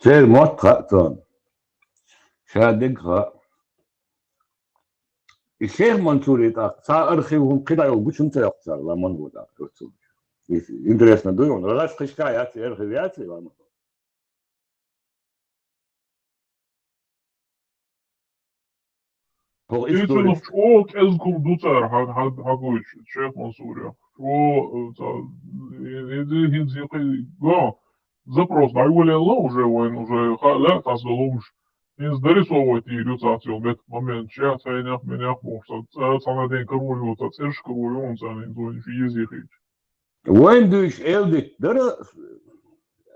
Церан мотт хаьа цунна. Ша дерг хаьа. И Шейх Мансуре тӀаккха цхьа архив хӀума кхидӀа йолу гучун ца йоккху цара, ламан ву тӀаккха оццул. И интересно ду хьуна, гӀазкхашка яц, архив яц и ламан. ХӀокху историс чӀогӀа кӀезиг хӀума ду цара хьан-, хьан-, хьан гойтуш, Шейх Мансуре. ЧӀогӀа, э, ца-, э, э, хӀинца юкъе, го, запрос дӀайолаелла уже вайн, уже ха-, лаьа тхьаьс долу хӀумаш. ХӀинца дорисовывать йийр ю цхьацца йолу мет-, момент, шех цхьайнех, минех бохуш, ца-, ца-, цхьана ден карор ю, ца цӀераш карор ю, хӀунца хӀинца вайн шу езийхийча. Вайн дуьйш эл дитта дара,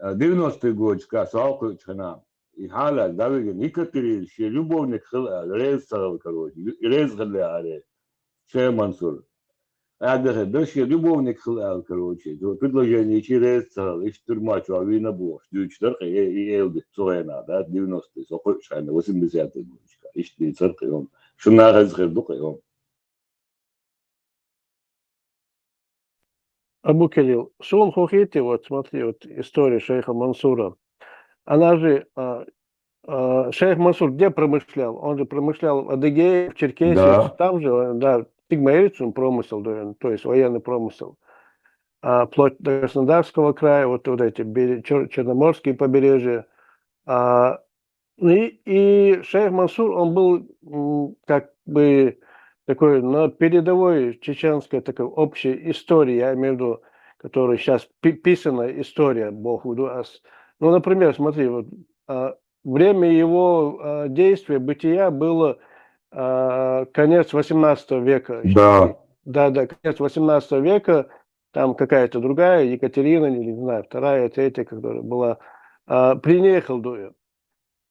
а, девяностые годашка, со кхуьучу хенахь. И хьалаьцна, дӀавигина Екатерина шен любовник хила аьлла, реза ца хила, короче, ю-, реза хила аьлла, Шейх Мансур. Аьлла хир дара шен любовник хила аьлла, короче, цо предложение чи реза ца хила, иштта тюрьма чохь вийна бохуш, дуьйцуш дара кхин, э, и эл дитта цу хенахь, да, девяностые, со кхуьучу хенахь, восьмидесятые годашка. Иштта дийцара кхин хӀума. Шуна хезна хир ду кхин хӀума. Абу Кирилл, суна хӀун хийтти, вот смотри, вот история шейха Мансура. Она же, а, а, шейх Мансур где промышлял? Он же промышлял в Адыгее, в Черкесии, да, там же, э, да, Тигмаерицун промысел, да, то есть военный промысел. А, вплоть до Краснодарского края, вот, вот эти бере-, чер-, Черноморские побережья. А, И, и шейх Мансур, он был, м, как бы такой на передовой чеченской такой общей истории, я имею в виду, которая сейчас пи-, писанная история, Бог в виду ас. Ну, например, смотри, вот, а, время его, а, действия, бытия было, а, конец восемнадцатого века. Да. Да, да, конец восемнадцатого века, там какая-то другая, Екатерина, не, не знаю, вторая, третья, которая была, а, при ней колдуя.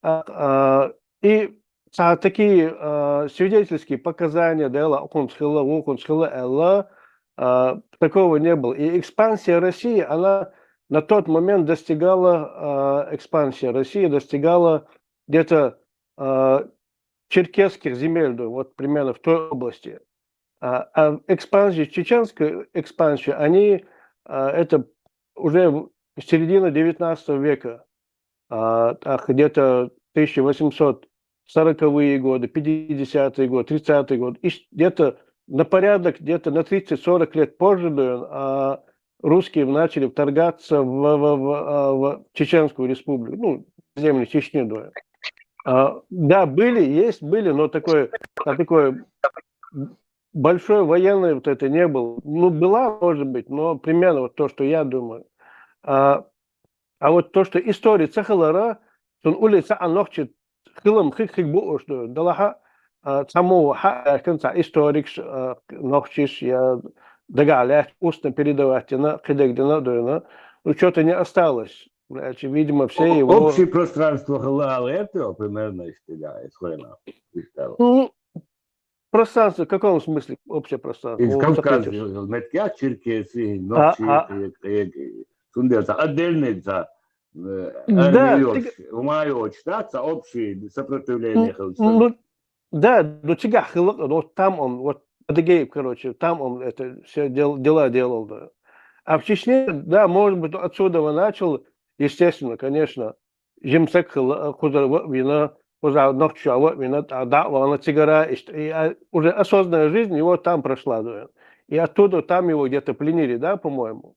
А, а, и, а, такие, а, свидетельские показания, да, ла, укхунца хилла, вукхунца хилла, аьлла, а, такого не было. И экспансия России, она на тот момент достигала, а, экспансия России достигала где-то, а, черкесских земель, да, вот примерно в той области. А, а экспансию, чеченскую экспансию, они, а, это уже в-, середина девятнадцатого века, а, так, где-то тысяча восемьсот сороковые годы, пятидесятый год, тридцатый год, и с-, где-то на порядок, где-то на тридцать-сорок лет позже, да, а, русские начали вторгаться в, в, в, а, в Чеченскую республику, ну, земли Чечни, да. А, да, были, есть, были, но такое, а, такое большой военной вот это не было. Ну, была, может быть, но примерно вот то, что я думаю. А, а вот то, что история ца хилара, цун улица а нохчи хилам хик-хик бу уж, да, далаха, а, цхьаммо хьа а аьхкина, цхьа историкаш, а, нохчийш я дагахь лаьтташ, устно передавать дина, кхидерг дина а дойна. Ну, чё-то не осталось. Значит, видимо, все его... Общее пространство хилла аьлла гӀерта, примерно, иштта, да, из хойна. Ну, пространство, в каком смысле общее пространство? Из Кавказ, метка, черкесы, нохчи, кхе-, кхе-, цундела цхьа отдельный цхьа, э, да, армия йоцуш, ума йоцуш, да, цхьа общее сопротивление хилча. Ну, да, ну, цигахь хилла, ну, вот там он, вот Адыгеев, короче, там он это все дел-, дела делал, да. А в Чечне, да, может быть, отсюда он начал, естественно, конечно, жимсаг хилла, кхузара ва а вина, кхузахь нохчашца ва а вина, тӀаккха дӀа а вахана цигара, иштта, и, а, уже осознанная жизнь его там прошла, да. И оттуда там его где-то пленили, да, по-моему.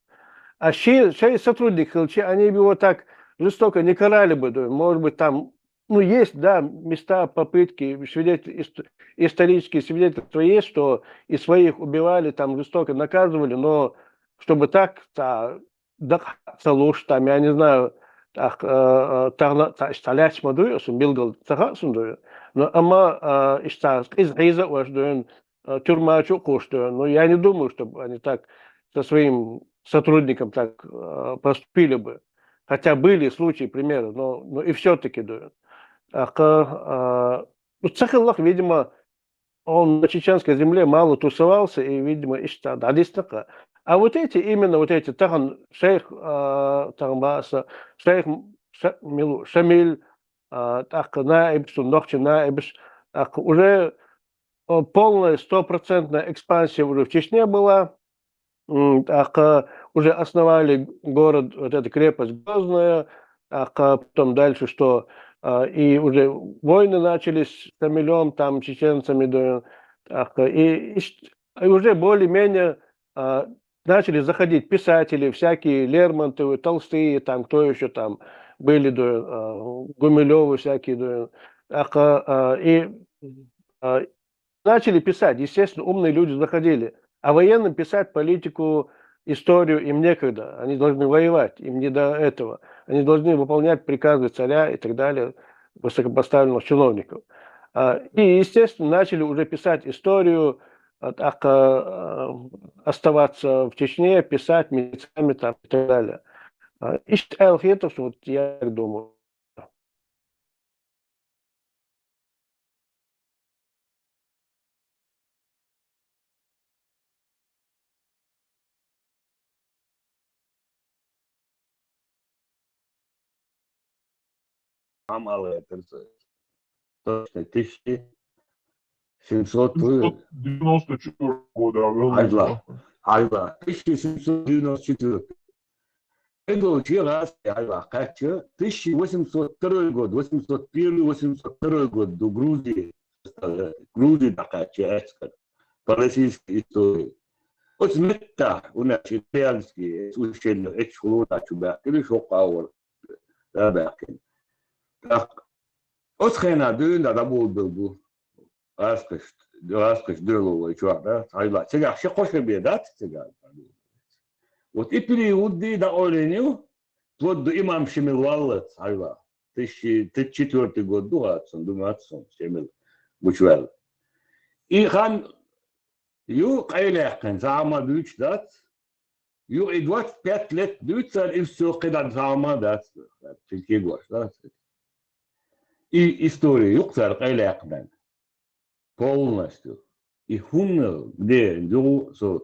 А ши-, ши сотрудник хилча, они бы его так жестоко не карали бы, да. Может быть, там, ну, есть, да, места, попытки, свидетель-, ист-, исторические свидетельства есть, что и своих убивали, там жестоко наказывали, но чтобы так, та, дакъа ца луш, там, я не знаю, тӀаккха, э, э, тахана, та, иштта лаьтташ ма дуй, сун билггал ца хаьа сун дуй. Но амма, э, иштта къиза хьийза а веш дуй, э, тюрьма чу а кхуш дуй. Но я не думаю, чтобы они так со своим сотрудником так, э, поступили бы. Хотя были случаи, примеры, но, но и всё-таки дуй. ТӀаккха, э, ну, ца хиларх, видимо, он на чеченской земле мало тусовался и, видимо, иштта дӀадисна-кх. А вот эти, именно вот эти, тахан шайх, а, тахан баса, шайх Ша-, милу-, Шамиль, а, тӀаккха наибаш, цун нохчий наибаш, тӀаккха уже, а, полная, стопроцентная экспансия уже в Чечне была. М, тӀаккха уже основали город, вот эта крепость Грозная, тӀаккха потом дальше что, а, и уже войны начались с Шамилём, там, чеченцами, да, тӀаккха, и, и ш-, и уже более-менее, а, начали заходить писатели, всякие Лермонтовы, Толстые, там, кто ещё там были, да, а, Гумилёвы всякие, да, тӀаккха, а, и, а, начали писать, естественно, умные люди заходили. А военным писать политику, историю им некогда. Они должны воевать, им не до этого. Они должны выполнять приказы царя и так далее, высокопоставленных чиновников. А, и, естественно, начали уже писать историю, а, так, а, оставаться в Чечне, писать мертвецами там и так далее. А, иштта аьлла хеташ, вот я так думаю. Мама летарца. Точно, тысяча семьсот девяносто четвёртого года. Айла, айла, тысяча семьсот девяносто четвёртый. Эдолчи гӀазкхи айла кхаьчча, тысяча восемьсот второй год, восемьсот первый, восемьсот второй год ду Грузии, Грузии дӀакхаьчча эскар по российской истории. Оцу меттехь, у нас итальянский, эцу ущелье, эцу хӀума чу баьхкина, шоккха агӀор дӀабаьхкина. ТӀаккха оцу хенахь дуьйна дӀаболабелла бу гӀазкхаш, гӀазкхаш доьлу вай чохь, да? Хьайла, цигахь ши-кхо шо бен дац цигахь? Вот и период ди дӀакъойлина ю, вплоть до имам Шемил валлалц, хьайла. Тысяча, тридцать четвёртый год ду хӀацун, ду мац сон, Шемил гучуваьлла. И хан ю къайлаьккхина, цхьа хӀума дуьйцуш дац. Юкъа и двадцать пять лет дуьйцу цара, и всё, кхидӀа цхьа хӀума дац, цуьнан кегош, да? И история юкъа цара къайлаьккхина. Полностью. И хӀунда, где, югу, со,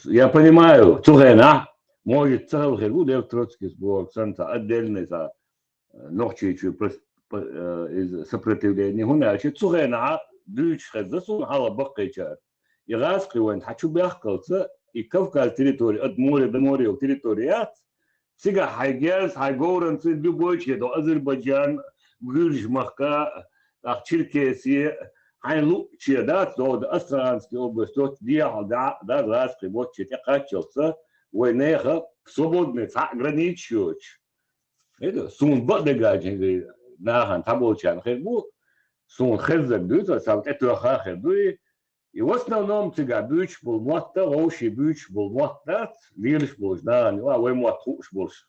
я понимаю, цу хенахь, может, ца хала хир бу, Лев Троцкийс бохург санна, цхьа отдельный цхьа Нохчийчу прос-, п-, э, иза сопротивление. ХӀунда аьлча цу хенахь дуьйцуш хезна суна хьалха баккхийчара. И гӀазкхи вайн хьан чу баьхкалца, и Кавказ территори, ад море до море территори яц, цигахь хьайн герз, хьайн говранца любой чу до Азербайджан, Гуьржмахка, ах, Черкесия, хьайн луъче дац, до Астраханский область, дехьа да, да, гӀазкхи бочче тӀекхаччалца, вай нехан свободный цхьаъ граница йоцуш. Хьеда, суна бакъдерг аьлча, нахана цхьаболчарна хир бу, суна хеззарг дуьйцу, сан тӀетоьхна хир ду и. И в основном цигахь буьйцуш болу мотт а, вовшийн буьйцуш болу мотт дац, лелаш болчу нахана ю, а вай мотт хууш болуш.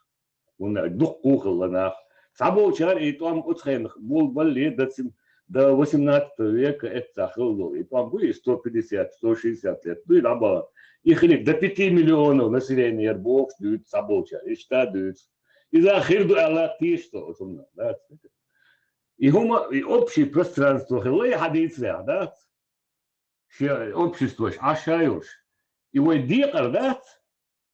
ХӀунда аьлча дуккха а хилла нах. Цхьаболчара и тӀом оцу хенахь болабалле, дацин до восемнадцатого века это хилла долу. И там были сто пятьдесят, сто шестьдесят лет. Ну, и наоборот. И хили до пяти миллионов населения яр бохуш дуьйцу цхьаболчара. Иштта дуьйцу. Иза хир ду аьлла, тийша со, шуна, да? И хӀума, и общее пространство хилла, и хьадийцарехь, да? Шен обществош Ӏаш а йолуш. И вай декъар дац,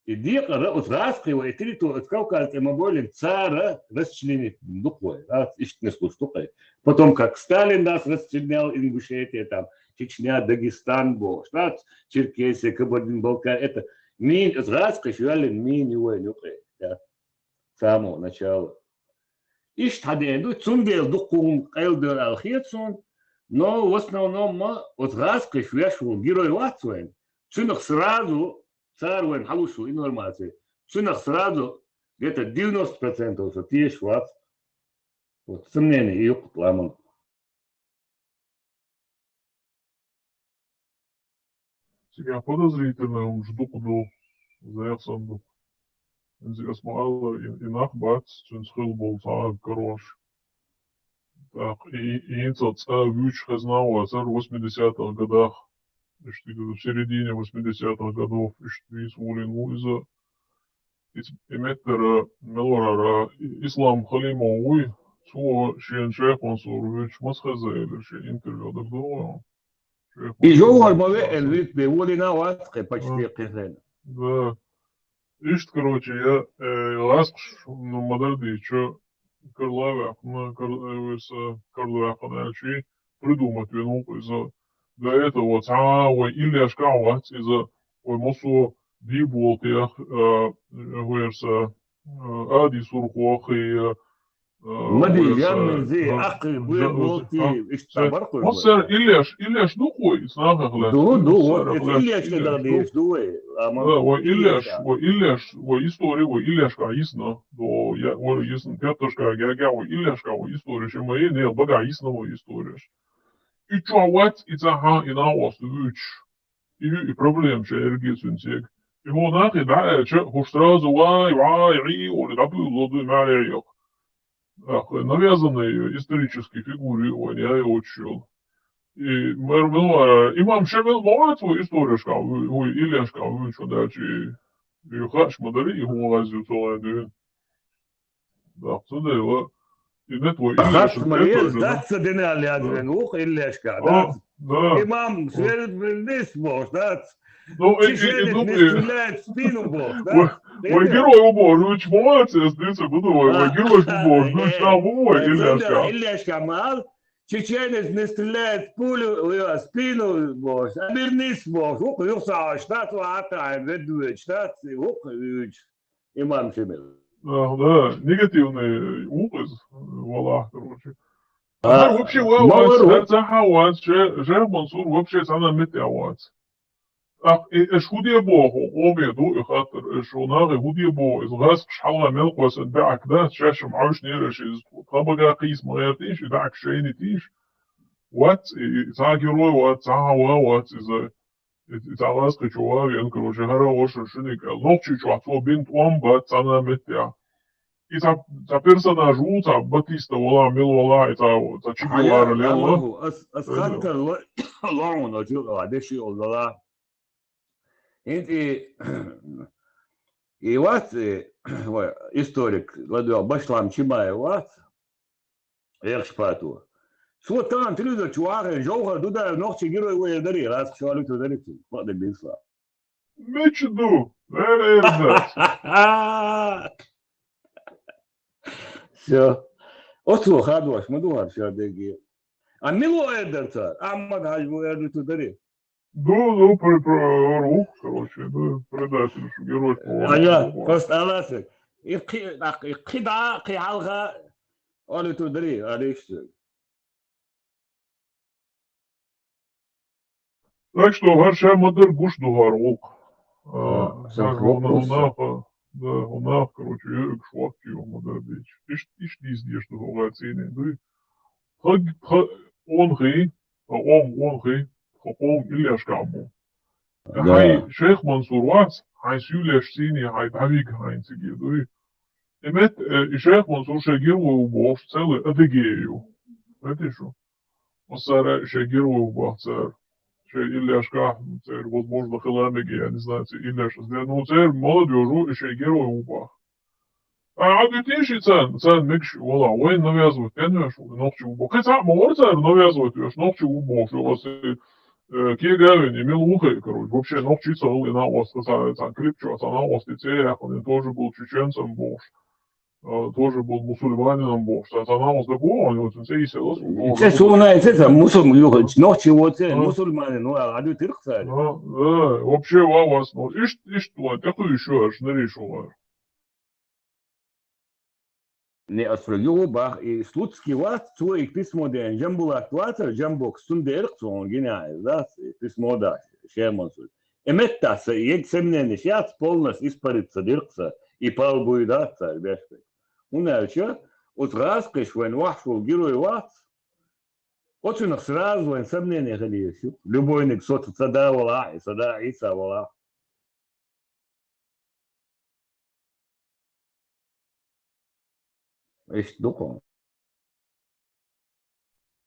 и декъара оцу гӀазкхи вай и территори, оцу Кавказ тӀе ма-бойлина, цара расчленить ду-кх вай, дац, иштта нислуш ду-кх. Потом как Сталин нас расчленял, Ингушетия, там, Чечня, Дагестан бохуш, дац, Черкесия, Кабардино-Балкария, это мин, оцу гӀазкхиш йоьллина мин ю вайна юкъе, да. Самого начала. Иштта хьадеана ду, цундела дуккха хӀума къайладевлла аьлла хета суна, но в основном ма оцу гӀазкхиш веш волу герой вац вайн. Цуьнах сразу, цара вайна хьалуш ву информаци, цуьнах сразу где-то девяносто процентов со тешаш вац. Вот, сомнение и юккъа ламан. Цигахь подозрительный хӀумаш дукха ду, зехсан ду. ХӀинца ас ма аллара, и, и нах бац, цуьнца хилла болу цхьа а карош. ТӀаккха и, и хӀинца цкъа вуьйцуш хезна а вацара восьмидесятых годах, иштта в середине восьмидесятых годов, иштта вийца волийна ву иза. И, и меттара мел варара, и-, Ислам Халимов вуй, цо шена Шайх Мансур вуьйцуш маса хезна элира шен интервью даг ду вайн. Шайх И Мансур жовхӀар ма вуьйцуш веана маса. Вуьйцу бен, волийна а вац кхин почти Да. Кхин хенахь. Да. Иштта, короче, я, э, гӀазкхаш, ну, ма-дарра дийцича, карла а ваьккхина, кар-, э, вайса, карла ваьккхина аьлча, придумать вина ву-кх иза. До этого цхьа а вай иллешкахь а вац иза, вай массо а дийболтех, э, вайса, э, Ади Сурхох и, э, Мади вайса, Яминзи, э, Ахъи, да, Буйргулти, да, иштта да. Баркхуьйла. Массара иллеш, иллеш ду-кх вай, снахах лаьцна? Ду, ду, вот, иллеш, это иллеш иллеш ду. Ду. Да, вай иллеш, вай иллеш, вай истори, вай иллешкахь йисна. До, я, вай йисна, петташкахь, гергахь вай иллешкахь вай истореш, ма е, не, багахь йисна вай истореш. И чохь вац, и цхьа а, и накъост вуьйцуш. И ю и проблема шерриге цуьнца ега. И хӀун нахе дӀа аьлча, хӀуш сразу вай, вай, гӀий, олий дӀабуьйлало дуй маьряйо. Ах, навязанный исторический фигури вайн яй оцуш йолу. И мар мила, имам Шемил ма вац вай историяшкахь вуй, вуй, иллешкахь вуй, шо даьлча, и, и хаш ма дарий, и хӀун гӀаз ю цо вайн дуьйна. Да, цундела, и нет вай Хаш иллешкахь ма веза, дац, ца дина аьлла яздина, вух иллешкахь, дац. Да. Имам Шемил бохуш, дац. Ну, и, и, и, Чеченец ну, не и стреляет в спину бохуш, дац. Вай, вай герой ву бохуш, вуьйцуш ма вац, эс дийца буду вай, вай герой ву бохуш, вуьйцуш там ву вай иллешкахь. Иллешкахь ма ал, чеченец не стреляет в пулю, в спину бохуш, обернись бохуш, вух юхсагӀаш, дац, вахьа тахьа, ведвечу, дац, вух вуьйцуш. Имам Шемил. Да, да, негативный ву иза, валлахь, короче. А, Амар вообще ва-, ма вац, вара ву. Дар цхьа а вац, Ше-, Шайх Мансур вообще цхьана а меттехь вац. Ах, и, эш хӀун де боху, къоме ду и хаттар, эш хӀун нахе хӀун де боху, иза гӀазкхаш хьалха мел кхоьссина баьӀак дац, шаьш-м Ӏовшнера ши иза тхан бага кхийса ма гӀертийша, и баьӀак шайна тийша. Вац, и, и цхьа герой вац, цхьа а ва вац иза. И, и цхьа гӀазкхичо ван веана, короче, хӀара ваша шиниг аьлла. Нохчийчохь цо бина тӀом бац цхьана а меттехь. И цхьа, цхьа персонаж ву, цхьа Батиста вала, мила вала, и цхьа, цхьа Че Гевара лела. Ас, ас хаттар ло-, лоуна, чу, а, деши олдала. ХӀинца и, и вац, и, вай, историк, ладоьгӀ Башлам Чимаев вац. Экхаш пато. Цо тахана телевизор чу вахийна, Жовхар Дудаев нохчийн герой ву эр дарий, лаьцна шо луьтур дарий цуьнга, бакъдерг дийцалахь. Мича ду? Эр, эр дац. Всё. Оцо хадош ма ду хӀара шадерриге. А мила ву эр дара цара? Ахьмад-Хьаьжа ву эр луьтур дарий? Ду, ду, пр-, пр-, рух, короче, ду, предатель, шу герой, по-моему, Аня, просто аласа. И кхи-, ах, и кхидӀа, кхин хьалха, олуьйтур дарий, алийша. Так что, хӀара ша ма-дарра гуш ду хӀара гӀуллакх. А, А, сан хӀара хӀуна, вопрос. ХӀунаха, да, хӀунаха, короче, юьгуш ваккхий ма-дарра дийча. Ишт-, иштта дийца деш ду хӀара цӀийне, дуй? Тхаг-, тха онхий, тха къом онхий, тха къом иллешкахь бу. Да. Хьайн Шайх Мансур вац, хьайн суьйлеш сийне хьайн дӀавига хьайн циге дуй. И метта, э, и Шайх Мансур шайн герой ву бохуш, целый Адыгея ю. Хетий шу? Массара шоай герой ву боху цара. Шоай иллешкахь церан возможно хила мега, я не знаю, церан иллеш. Ну, церан молодёжь ву, шоай герой ву боху. А, а дуьтий ши царна, царна мегаш вала, вайн навязывать ден веш, нохчи ву боху. Кхин цхьаъ ма вара цара навязывать веш, нохчи ву боху, шу аса, э, кега вен, и мила ву хай, короче, вообще нохчи ца хила, и накъост, цхьа, цхьа клип чу, цхьа накъост, и цӀе яьккхина, тоже был чеченцем бохуш. А, тоже был мусульманином бохуш. Цхьа, цхьа накъост да боху, а, вот, цӀе йиса лас, И цӀе суна, и цӀе цхьа мусульм-, ю-, нохчи ву цӀе, А. мусульманин ву, а, а дуьтира цара. А, да, вообще ва вас, ну, ишт, ишт, ва, тӀекхуьйсуш ю, аш, нари шу вара. Не, ас хьоьга юха бах, и Слуцкий вац, цо и письмо деана Жамбулат вацара, Жамбокс, цунна дерриг цо гина, дац, и письмо дац, Шеман суй. И меттахь сан, ег сомненеш яц, полностью испариться диркх сан, и пал буй дац цара беш. ХӀунда аьлча, оцу гӀазкхиш вайн вахьаш волу герой вац, оцунах сразу вайн сомнение хила езаш ю. Любойниг со ца да валахь, и сан да Ӏийса валахь. Иштта ду-кх.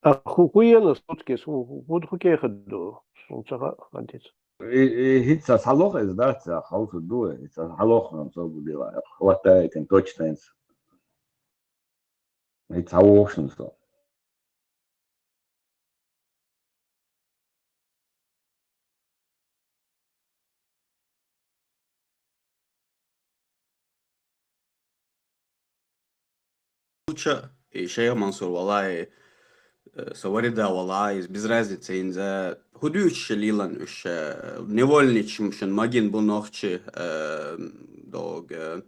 А хӀу, хӀу йина Слуцкийс, хӀу, хӀу, хӀу, хӀу кехат ду? Суна ца хаьа, хӀунда тӀе ца И, и хӀинца схьалоху иза, дац, хьовсур ду, иза схьалоху, ам со бу дела, хӀоттайитина точно хӀинца. ХӀинца схьавогӀуш ду со. Луча, и Шайх Мансур валай, э, Саварида валай, из без разницы, инза хӀу дуьйцуш лелан уьш, э, невольничаш шун магийна бу нохчи, э, дог, э,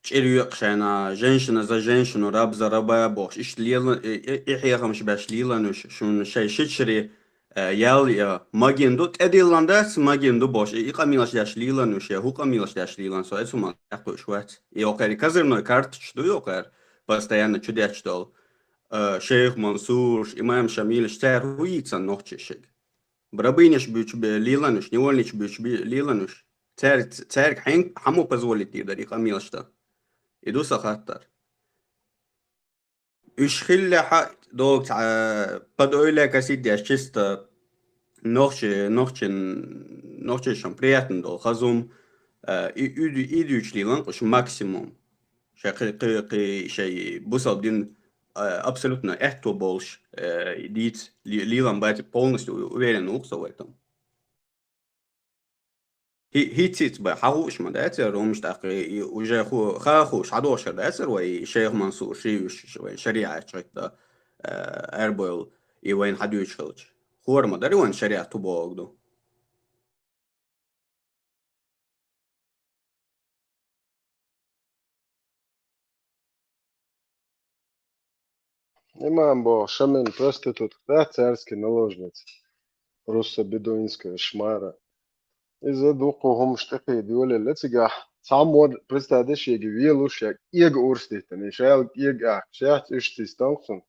чӀир йоькъу шайна, женщина за женщину, раб за раба бохуш, иштта лела, и, и, и хьехамаш беш лелан уьш, шуна шай шичаре, э, ял я магийна ду, тӀедиллан дац магийна ду бохуш, и, и къамелаш деш лелан уьш, я хӀу къамелаш деш лелан, со эцу ма тӀекхуьуш вац. И окхари козырной карточка ду, и окхар постоянно чу детташ долу. Э, Шейх Мансурш, имам Шамилш, цара хӀу йийцан нохчий шига? Рабынеш буьйцу бе-, лелан уьш, невольничаш буьйцу бе-, лелан уьш. Цаьрга, цаьрга хьен-, хьан мо позволить дийр дара и къамелаш дан? И ду сан хаттар. Уьш хиллехьа, догу цхьа, под ойла косить деш, чисто нохчи-, нохчин-, нохчишан приятно долу хазум, э, и, и, и дуьйцу лелан уьш максимум. Шай кхи-, кхи-, кхи-, шай бусалба дин, э, абсолютно аьтто болуш, э, дийца ли-, лелан бац, полностью у-, уверен ву-кх со в этом. Хи-, хӀинцица бай хьан хууш ма дацара, хӀумаш тӀаккха и уже ху-, ха хууш, хьан дохуш дацара вай Шейх Мансур ши уьш вайн шариӀат чӀойтта, э, арбойл и вайн хьан дуьйцуш хилча. Хора ма дари вайн шариӀат ту боху ду. Имам боху, Шамил проститутка, да, царский наложница, руссо-бедуинская шмара. Иза дуккха хӀумаш тӀекхийда йолаелла цигахь. Цхьаммо, представь, шега велуш, я кӀега урс диттина, и шайла кӀега ахча яц, уьш цистан цунна.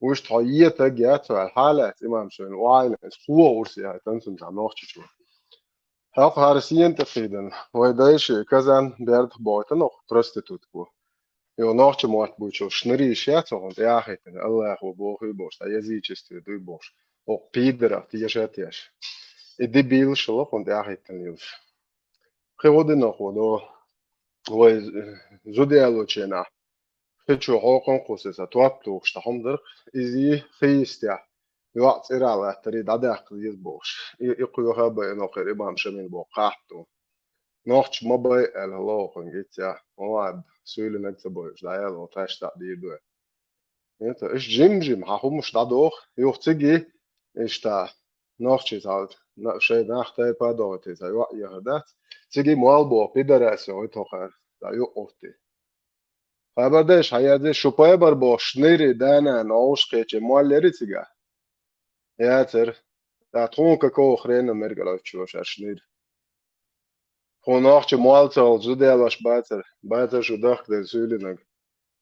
Уьш тхо етаг яц, хьалац имам шайна, вайна, хӀо урс яхьийтан цунна цхьа нохчичо. ХӀокху хӀара сена тӀе кхийдина, вай дайша Казан бердах бойтанах проститутка ву. Йо, нохча мотт буьйцуш, шнарийша яц хӀокхунна тӀе яхийтина, Аллахо бохуй бохуш, цхьа язычестве дуй бохуш, хӀокху пидорах теша а теша. И дебилаш хӀокхунна тӀе яхийтина лелаш. Кхин гӀо динах ву до, вай, э, зуда ялоченахь. Кхин чу хьокхун кхуссий сан топ тухуш тхан хӀума дара-кх, изий хи йистехь, йоӀ цӀера латтарий дӀадаьккха деза бохуш. И, и кхоьха а байина хир имам Шамил боху кхахьта. Нохча ма бай аьлла хӀокхуьнга иццехь, ма ваьбба, суьйлинарг ца бойуш, дӀаяла тхаьш цхьаъ дийр ду. Это, иштта жим-жим хьан хӀумаш дӀадоху, юха цига, иштта, нохчий цхьа, на-, шайн нах тайпа а дохуьйтий цхьа йоӀ ехар дац, цига мол боху, пидорас йохуьйту хӀокхара, цхьа юкъ гӀуттий. Хабар дайша хьан яздеш, шу пайхамар бохуш, шнайри да-нана Ӏовш кхечи моллери цигахь? Яцара. ТӀаккха тхуна какого хрена мергал оцучо шаьш шнайри? Тхуна нохча молла ца хилча зуда ялош бацара, бацара шу дахкаделла суьйлинарг.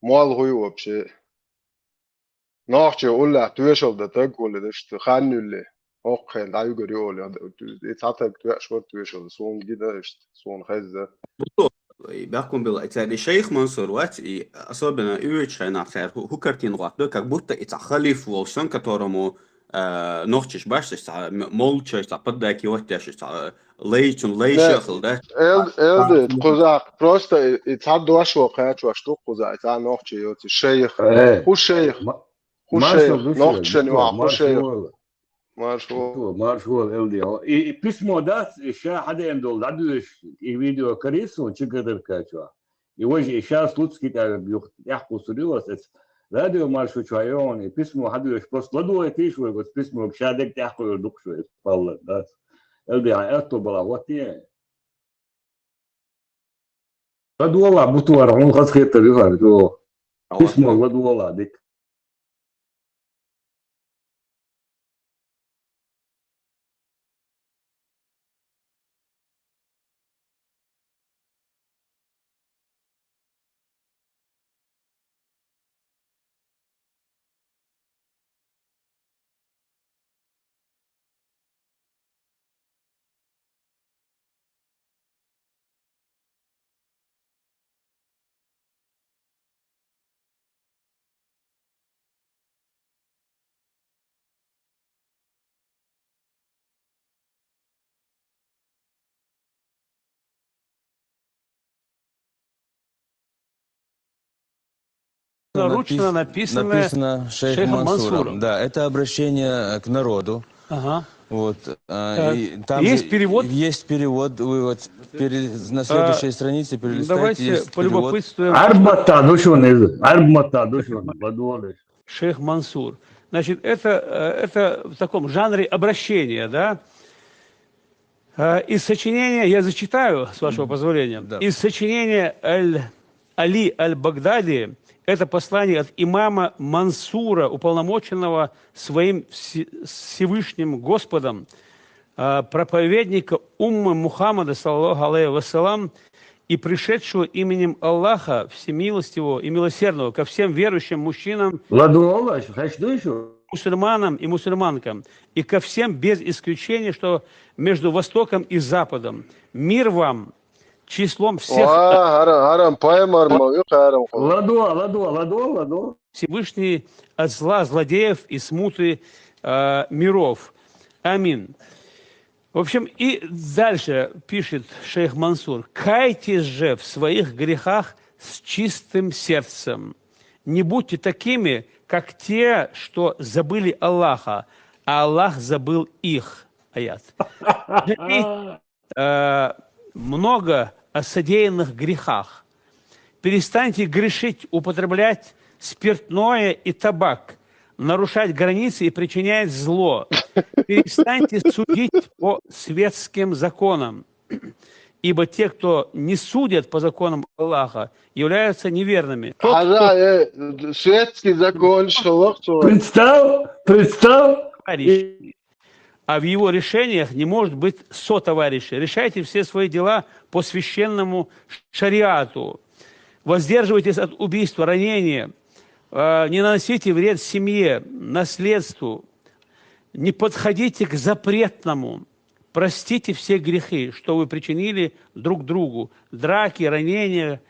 Молла хӀуй вообще? Нохча уллехь тоьшалла дан таг хуьлу иштта хан юьллий. ХӀокху хенахь дӀаюьгур ю олий, и цхьа таг тоьаш вара тоьшалла, суна гина иштта, суна хезна. И бехкам била, и цара и шайх Мансур вац, и особенно и вуьйцу хенахь цара хӀу, хӀу картина гӀоттадо, как будто и цхьа халиф волуш санна, которому А, нохчаш баш, цхьа м-, молчаш, цхьа поддаки оттяшаш, цхьа лайчун лайша хил, да? Эл-, элди, кхузахь, просто и, и цхьа дош ву кхачош ду кхузахь, цхьа нохчи йоци, шейх. Э. Ху шейх. Ма-, Ху маршал шейх. Ду шейх, нохчани ва, ху маршал шейх. Вала. Маршал. Маршал, элди. И, и письмо дац, и ша хьаден дол, дадуеш, и видео карису, чигадыр качва. И вож, и ша слуцки тӀа юх, тӀехь кусурилас, эц радио маршо чу айон, и письмо хьадуеш, просто ладугӀе тийш вай, вот письмо, ша дег тӀехь кхуьр дукхуш вай, палла, да. Элди, а, элто бала, вот не. ЛадугӀала, бутуара, хьун хаз хетта вихар, то. Письмо ладугӀала, дик. Ручно написанное написано шейхом Мансуром. Да, это обращение к народу. Ага. Вот, а, и там есть же перевод? Есть перевод, вы вот пере-, на следующей странице перелистайте, есть перевод. Давайте полюбопытствуем. Арбатта душун из, арбатта душун, подумали. Шейх Мансур. Значит, это, э, это в таком жанре обращения, да? Э, из сочинения, я зачитаю, с вашего позволения. Да. Из сочинения Аль-, Али Аль-Багдади, это послание от имама Мансура, уполномоченного своим Все-, Всевышним Господом, э, проповедника уммы Мухаммада, саллаллаху алейхи ва саллям, и пришедшего именем Аллаха, всемилостивого и милосердного, ко всем верующим мужчинам, ладугӀала, хаш душу, мусульманам и мусульманкам, и ко всем без исключения, что между Востоком и Западом. Мир вам, числом всех. Ва, харам, харам, пайхамар ма, ю, харам. ЛадугӀа, ладугӀа, ладугӀа, ладугӀа. Всевышний от зла злодеев и смуты, э, миров. Амин. В общем, и дальше пишет шейх Мансур: «Кайтесь же в своих грехах с чистым сердцем. Не будьте такими, как те, что забыли Аллаха, а Аллах забыл их». Аят. Жалейте, э, много о содеянных грехах. Перестаньте грешить, употреблять спиртное и табак, нарушать границы и причинять зло. Перестаньте судить по светским законам, ибо те, кто не судят по законам Аллаха, являются неверными. Тот, кто... Хажа, э, светский закон, шалах, представь, представь. Товарищ. И а в его решениях не может быть сотоварища. Решайте все свои дела по священному шариату. Воздерживайтесь от убийства, ранения. Э, не наносите вред семье, наследству. Не подходите к запретному. Простите все грехи, что вы причинили друг другу. Драки, ранения.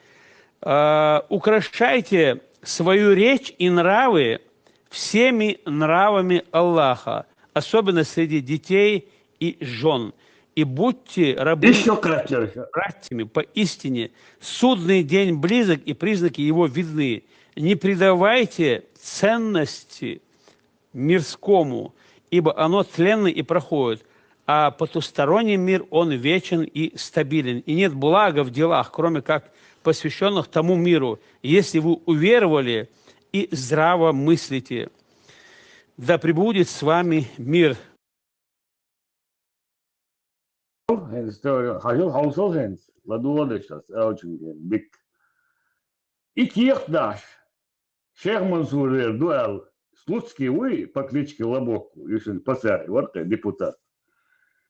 Э, украшайте свою речь и нравы всеми нравами Аллаха, особенно среди детей и жён. И будьте рабы... Ещё кратче, ещё. Братьями. Поистине, судный день близок, и признаки его видны. Не придавайте ценности мирскому, ибо оно тленно и проходит, а потусторонний мир, он вечен и стабилен. И нет блага в делах, кроме как посвящённых тому миру, если вы уверовали и здраво мыслите. Да пребудет с вами мир. ХӀинца хьажал хьовсал хӀинца, ладугӀадеш ас, аьлчун дик. И кехат даш, шейх Мансур вер ду аьлла, Слуцкий вуй, по кличке Лобок, ишин пасар, варкъе депутат.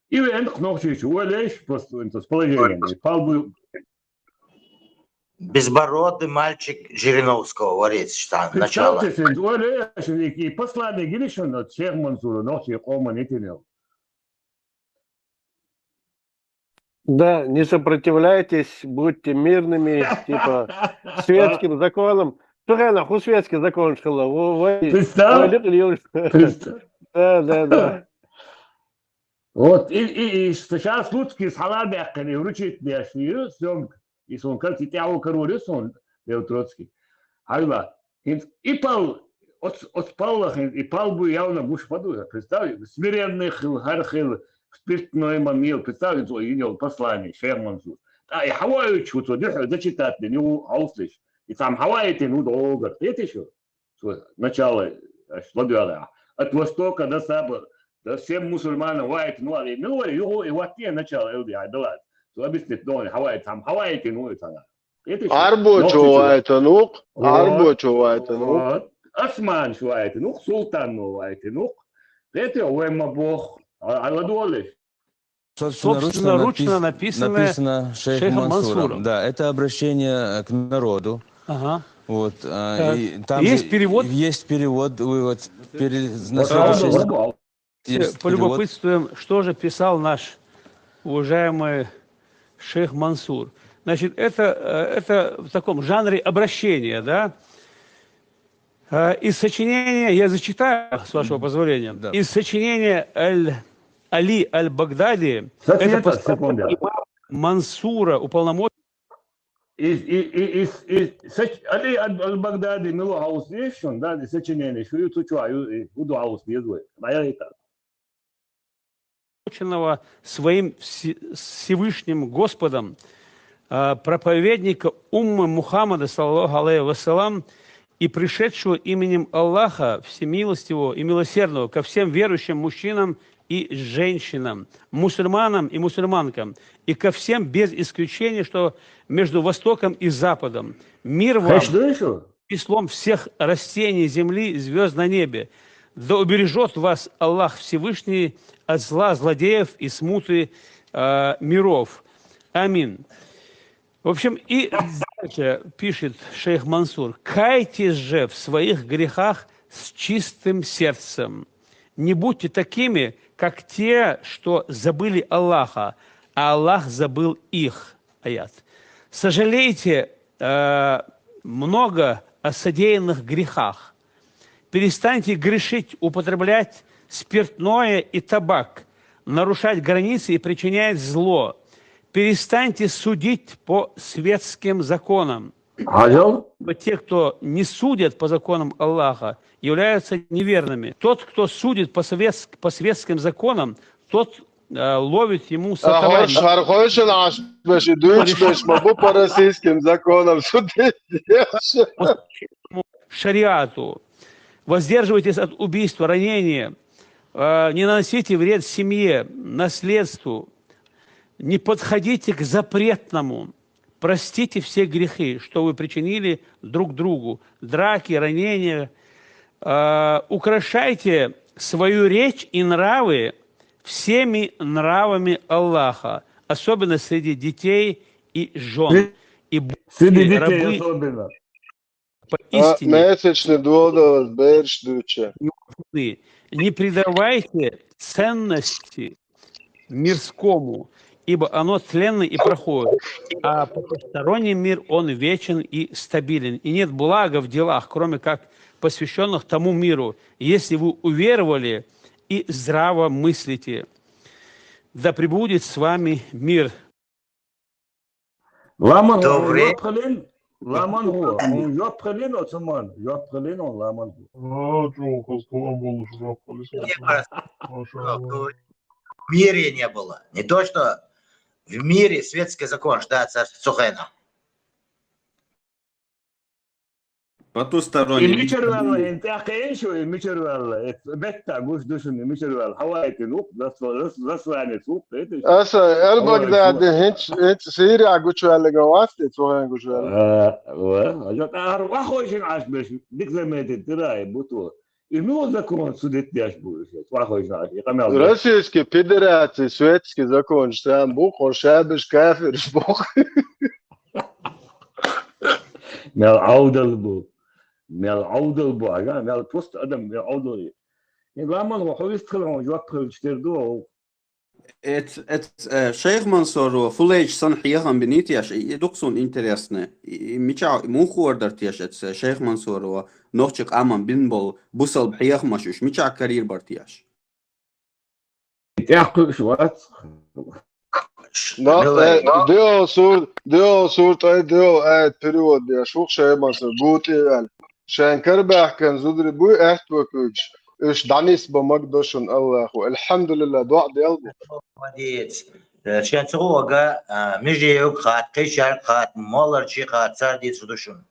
И вен кхнохчийчу, олейш, просто, это, с положением, палбу. Безбородый мальчик Жириновского варец, что там, начало. Представьте себе, олейш, и, и послание гиришин от шейх Мансура, нохчий къоман итинел. Да, не сопротивляйтесь, будьте мирными, типа, светским законом. Слушай, нахуй светский закон, что ли? Во-, во-, представь, во-, представь. Да, да, да. Вот, и, и, и сейчас Слуцкий схьалабаьккхина, и вручить деш ю, съёмка. И сон карти тӀехьа карор ю сон, Лев Троцкий. Хьайла, хӀинца и пал, оц, оц палла хӀинца, и пал буй явна гуш ма ду, представь, смиренный хил, хӀара хил, спиртной ма мел, представь, хӀинца йина йола послание, Шейх Мансур. ТӀаккха и хьавоуьйтуш ву цо дуьхьал зачитать дина, юха хьовсалуш. И цхьа хьаваийтина ву догара, кхетий шу? Цо начало аш ладоьгӀа. От востока до запада, да всем мусульманам ваийтина ву, и мила вара юха и ваттий начало элди, ай, да ладно. Цо объяснить догӀана, хьаваийтина, хьаваийтина ву и цхьана. Кхетий шу? Ӏарбочо ваийтина ву-кх, Ӏарбочо ваийтина ву-кх. Вот. Османчо ваийтина ву-кх, султано ваийтина ву-кх. Кхетий, вай ма боху, а, а ладогӀалаш. Собственноручно написанное Шейхом Мансуром. Да, это обращение к народу. Ага. Вот, а, и там есть же перевод? Есть перевод, вы вот пере-, на следующий... Полюбопытствуем, что же писал наш уважаемый шейх Мансур. Значит, это, э, это в таком жанре обращения, да? Э, из сочинения, я зачитаю, с вашего позволения, из сочинения Аль-, Али Аль-Багдади, это послание имама Мансура, уполномоченного. Из, и, и, из, из, соч-, Али Аль-, Аль-Багдади мила хьовса деза шуна, да, и сочинение, шу ю цу чохь, ю, и, хӀун ду хьовса деза вай, дӀаяхийта. Своим Все-, Всевышним Господом, а, проповедника уммы Мухаммада, саллаллаху алейхи ва саллям, и пришедшего именем Аллаха, Всемилостивого и Милосердного, ко всем верующим мужчинам и женщинам, мусульманам и мусульманкам, и ко всем без исключения, что между Востоком и Западом. Мир вам, числом всех растений земли, звёзд на небе. Да убережёт вас Аллах Всевышний от зла злодеев и смуты, э, миров. Амин. В общем, и дальше пишет шейх Мансур: «Кайтесь же в своих грехах с чистым сердцем. Не будьте такими, как те, что забыли Аллаха, а Аллах забыл их». Аят. Сожалейте, э, много о содеянных грехах. Перестаньте грешить, употреблять спиртное и табак, нарушать границы и причинять зло. Перестаньте судить по светским законам. Те, кто не судят по законам Аллаха, являются неверными. Тот, кто судит по, совет-, по светским законам, тот, э, ловит ему сотоварища. По российским законам судить. Шариату. Воздерживайтесь от убийства, ранения, э, не наносите вред семье, наследству, не подходите к запретному, простите все грехи, что вы причинили друг другу, драки, ранения, э, украшайте свою речь и нравы всеми нравами Аллаха, особенно среди детей и жён. И будьте рабы поистине. А, mēsečni dodalas bērš duče. Не придавайте ценности мирскому, ибо оно тленно и проходит, а потусторонний мир, он вечен и стабилен, и нет блага в делах, кроме как посвящённых тому миру, если вы уверовали и здраво мыслите. Да пребудет с вами мир. Ламан хӀун жоп хилина? Ламан хӀун? Хьуна жоп хилина оцу ламан? Жоп хилина хьуна ламан хӀун? А, чӀогӀа хаза калам болуш жоп хилина. Машалла. В мире не было. Не то, что в мире светский закон ждать царства Цухена. Потусторонний. И мичара ваьлла, хӀинца тӀаккха шу, и мичара ваьлла? Э, бетта гуш ду шуна, и мичара ваьлла? Хьавайтина ву-кх, зас-, зас-, засланец ву-кх, кхетий шу? Аса, Аль-Багдади, хӀинца, хӀинца Сирия гучуваьлларг вац те, цу хенахь гучуваьлларг? А, ва, а жо тӀара вахойшина Ӏаш берш, дика заметить дира, и бу тхо. И муха закон судить деш бу уьш, вахойшина Ӏаш, и къамел деш? Российский Федерации светский законаш царна бу, хӀора шабаш кафираш бу. Мел Ӏовдал бу. Мел Ӏовдал бу, ага, мел просто адам мел Ӏовдал ю. И ламан хӀун вистхила хьуна жоп хилча тера ду хьо? Эц, эц, э, Шейх Мансуро фулайча санна хьехам бинийта еш, и, и дукха суна интересно. И, и мича, муха хуур дара теша эц, э, Шейх Мансуро нохчи къаман бин болу бусалба хьехамаш уьш мича карийр бара теша? ТӀехкхуьуш вац. Но, э, дио сур, дио сур, тӀай дио, э, перевод деш ву Шайман сур, гути аьлла. Шайн карабаьхкан зударий буй аьттув куьйгаш, уьш дӀанисбан мага до шуна Аллахо. Алхьамдулиллах, доӀа делла бу. Молодец. Э, шен ца гӀо ага, а, Межевг хатта, Кхишарг хатта, молларчий хатта, цар дийцар ду шуна.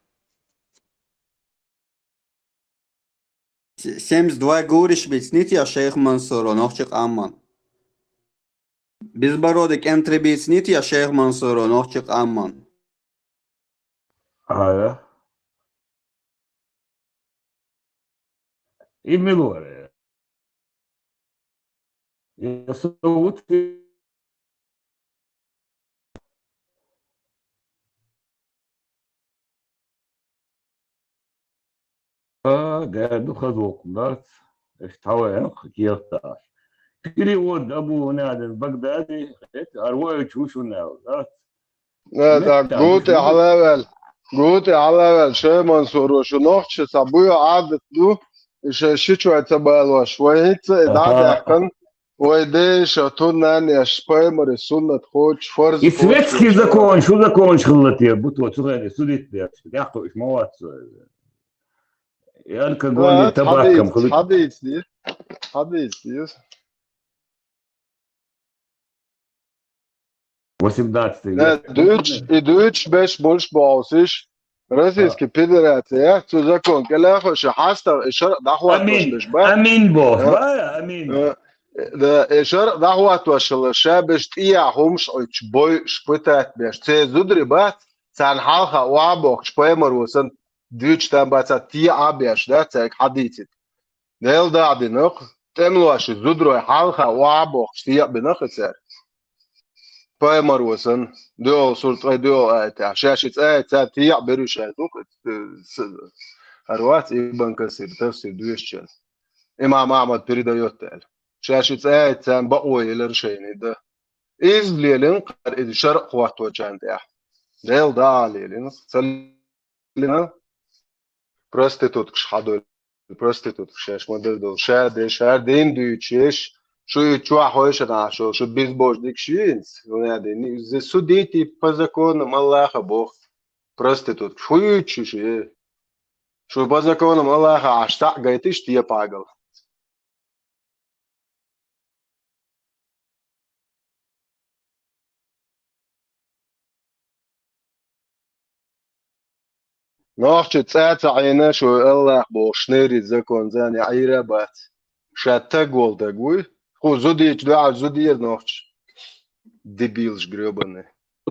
С-, семьдесят два гуриш бицнитий я Шейх Мансуро нохчи къаман? Безбородый кӀентри бицнитий я Шейх Мансуро нохчи къаман? Ая. И мила вара? Я со вуци-, А, да, ду хаза воккху дац. Аш тхьаваьнна кхеташ. Перевод Абу Гьунадин Багдади, это, арвоевич ву шуна аьлла, дац? Да, да, Меттан гути ву. Хьалавел, гути хьалавел, Шейх Мансуро, шу нохчи ца буйо Ӏадат ду, и шай ши чой ца балош. Вай хӀинца и Аха. ДӀа а даьккхина, вай дайша, ту нанеш, пайхамари суннат кхочуш, фарз И кхочуш, светский ша. Закон, шу законаш хилла те, бу то цу хене судить деш, дяхку уж ма вац. И алкоголь, Да, и табаккам хадис, хилла. Хадис ди, хадис ди. Восемнадцатый Да, век. Дуьйцуш, и дуьйцуш беш болуш бохусиш, Российский Федерация, цу закон кӀелахо ша хьастагӀа и шарӀ дӀахӀоттош Амин. Беш бац. Амин боху. А? Ба, амин. А, да, и шарӀ дӀахӀоттош хилла, ша беш тӀехьа хӀумаш Ӏуьттуш, бойуш, пытать беш. Церан зударий бац, царна хьалха охьа бохкуш, пайхамар ву сан, дуьйцуш там бац, царна тӀехьа беш, да, цаьрга хьадийцит. Дела дӀа а дина-кх, тӀемалоша зударой хьалха охьа бохкуш, тӀехьа бина-кх цаьрга. Пайхамар ву сан, доьалгӀа сурт, ткъе доьалгӀа аятехь. Ша ши цӀа а ца тӀехьа беруш аьлла ду-кх, э, с-, хӀара вац Ибн Касир, тафсир доьшучун. Имам Ахьмад передаёт аьлла. Ша ши цӀа а царна бакъо елира шайна и дан. Иза лелина кхара иза шарӀ хӀотточарна тӀехь. Дела дӀа а лелина. Ца лелина. Проституткаш хьадуьйла. Проституткаш шаьш ма-дарра долу. Ша деш, хӀара дин дуьйцуш еш, шу и чохь хойшина Ӏаш, шу безбожник шийца. Вуна дин, судите по законам Аллаха боху. Проституткаш. ХӀун юьйцуш шу? Шу по законам Аллаха Ӏаш цхьаъ гайтиш те пагал? Нохчи цӀа ца Ӏийна, шу Аллах боху, шнери закон зани Ӏийра а бац. Ша таг волу даг вуй? Ху зудийчу дуьхьа зудера нохчи. Дебилаш грёбаные.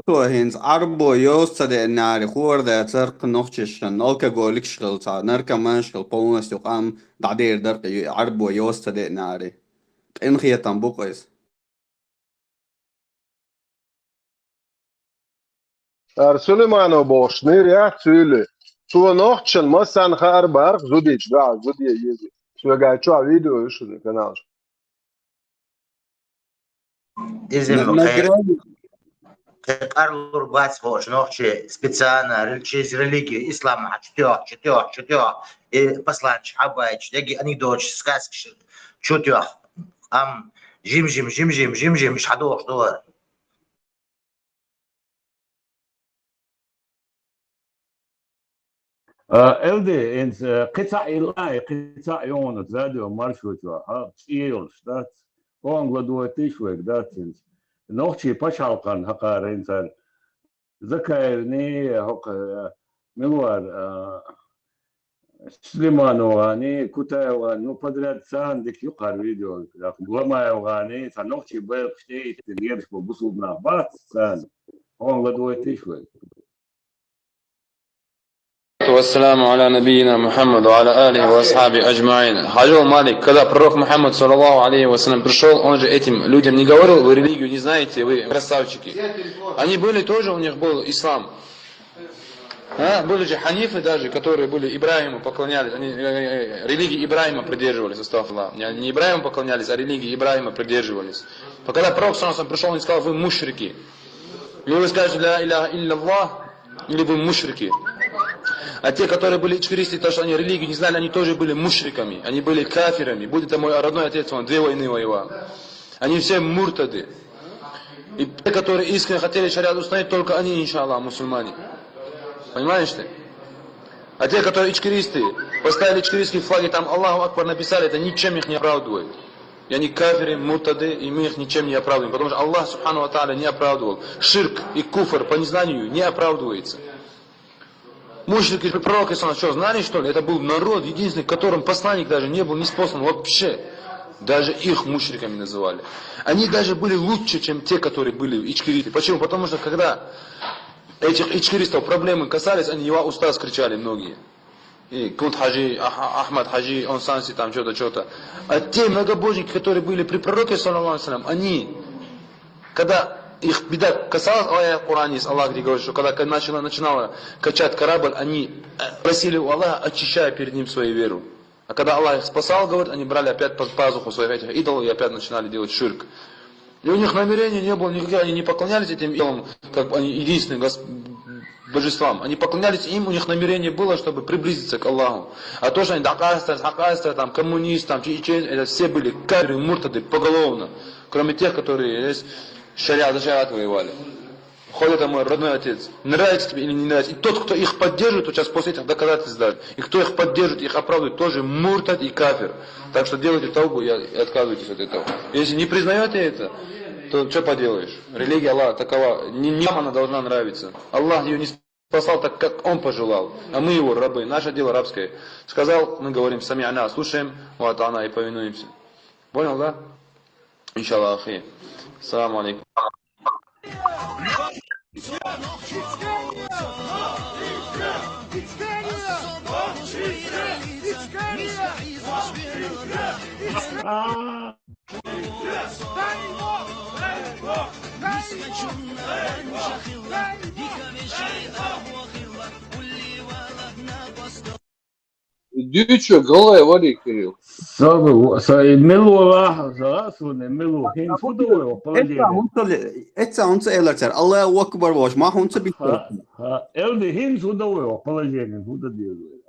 Цо хӀинца Ӏарбо йост ца деънари, хӀора дацара кху нохчашна алкоголикаш хила, цхьа наркоманаш хила, полностью къам дӀадер дара кху Ӏарбо йост ца деънари. Къинхетам бу-кх иза. Ара Сулейманов бохуш нир яц цуьйле. Цо нохчан массанна хаар бахарх зудийчу дуьхьа зуде еза. Соьга чохь видео ю шуна каналаш. Иза На-, ма кхе-, награни- кхе къарлур бац хууш нохчи специально рел-, через религию ислам хьа чу тоьху, чу тоьху, чу тоьху. И посланча хьабайча, деги анекдоташ, сказкаш чу тоьху. Ам жим-жим, жим-жим, жим-жим, иш хьадохуш ду вара. А, Элди, инца, э, кхин цхьаъ йилла, кхин цхьаъ йогӀуна радио маршо чохь, хьа, цӀе йолуш дац. Кхуьнга ладойтийша вайга дац инца. Нохчий пачхьалкхан хьакхара инца. Закаевни, хӀокху, э, мила вара, э, Сулеймановгани, Кутаевгани, ну, подряд царна дика юкъара видео. Гламаевгани, цхьа нохчий байракхаш тӀе а йиттина, лелаш бу бусулба нах бац царна. Кхуьнга ладойтийша вайга. Вассаламу аля набийина Мухаммад ва аля алихи ва асхаби аджмаин. Хьажал Малик, когда пророк Мухаммад, саллаллаху алейхи ва саллям, пришёл, он же этим людям не говорил: «Вы религию не знаете, вы красавчики». Они были тоже, у них был ислам. А? Были же ханифы даже, которые были Ибрахиму поклонялись, они, э, э, э, религии Ибрахима придерживались, астагфируллах. Не, не Ибрахиму поклонялись, а религии Ибрахима придерживались. А когда пророк, саллаллаху алейхи ва саллям, пришёл, он сказал: «Вы мушрики». Или вы скажете: «Ля иляха илляллах», или вы мушрики. А те, которые были чекисты, то, что они религию не знали, они тоже были мушриками, они были кафирами. Будь это мой родной отец, он две войны воевал. Они все муртады. И те, которые искренне хотели шариат установить, только они, иншаллах, мусульмане. Понимаешь ты? А те, которые ичкеристы, поставили ичкеристские флаги, там Аллаху Акбар написали, это ничем их не оправдывает. И они кафиры, муртады, и мы их ничем не оправдываем. Потому что Аллах, субхану ва тааля, не оправдывал. Ширк и куфр по незнанию не оправдывается. Мушрики, пророки, что, знали, что ли? Это был народ единственный, которым посланник даже не был ниспослан вообще. Даже их мушриками называли. Они даже были лучше, чем те, которые были ичкериты. Почему? Потому что когда этих ичкеристов проблемы касались, они: «Я устаз», кричали многие. И Кунт Хаджи, Ах-, Ахмад Хаджи, Онсанси, там что-то, что-то. А те многобожники, которые были при пророке, саллаллаху алейхи ва саллям, они, когда их беда касалась, ая Коран есть, Аллах где говорит, что когда ка-, начала, начинала качать корабль, они, э, просили у Аллаха, очищая перед ним свою веру. А когда Аллах их спасал, говорит, они брали опять под пазуху своих этих идолов и опять начинали делать ширк. И у них намерения не было никаких, они не поклонялись этим идолам, как бы они единственным гос-, божествам. Они поклонялись им, у них намерение было, чтобы приблизиться к Аллаху. А то, что они дакастер, хакастер, там, коммунист, там, чечен, это все были кафиры, муртады поголовно. Кроме тех, которые есть шариат, за шариат воевали. Хоть это мой родной отец, нравится тебе или не нравится. И тот, кто их поддерживает, вот сейчас после этих доказательств даже, и кто их поддерживает, их оправдывает, тоже муртад и кафир. Так что делайте таубу и, и отказывайтесь от этого. Если не признаете это, то что поделаешь? Религия Аллаха такова. Не, не нам она должна нравиться. Аллах ее не спасал так, как он пожелал. А мы его рабы. Наше дело рабское. Сказал, мы говорим: «Сами'на», слушаем, «ва ата'на», и повинуемся. Понял, да? Иншаллах, ахи. Салам алейкум. Дуьйцу гӀалгӀай варий, Кирилл. Са, са, мила ваха, са, суна, мила, хӀинца хӀун да вай положение? Эццахь хӀунца ле-, эццахь хӀунца элар цара: «Аллаху акбар» бохуш, ма хӀунца биттар? Ха, ха, элди, хӀинца хӀун да вай положение, хӀун да деза вай?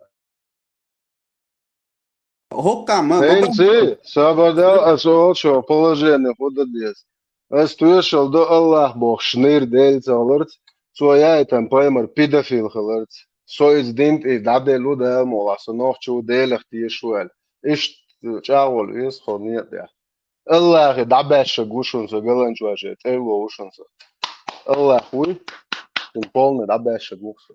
ХӀокху ма, ХӀинца, сабарда, аса олу шо положение хӀун да деза. Ас тоьшалла до Аллах бохуш, нир Дела ца хиларца, цо яйтан пайхамар педофил хиларца. Со иза дин тӀе дӀаделла ву Дала мукъалахь, со нохчо ву, Делах тешаш ву аьлла. Иштта чӀагӀвала веза хьо некъа тӀехь. Аллахе дӀабаьшшаг ву шуна со, галанчоша тӀе ло ву шуна со. Аллах вуй, шуна полный дӀабаьшшаг ву со.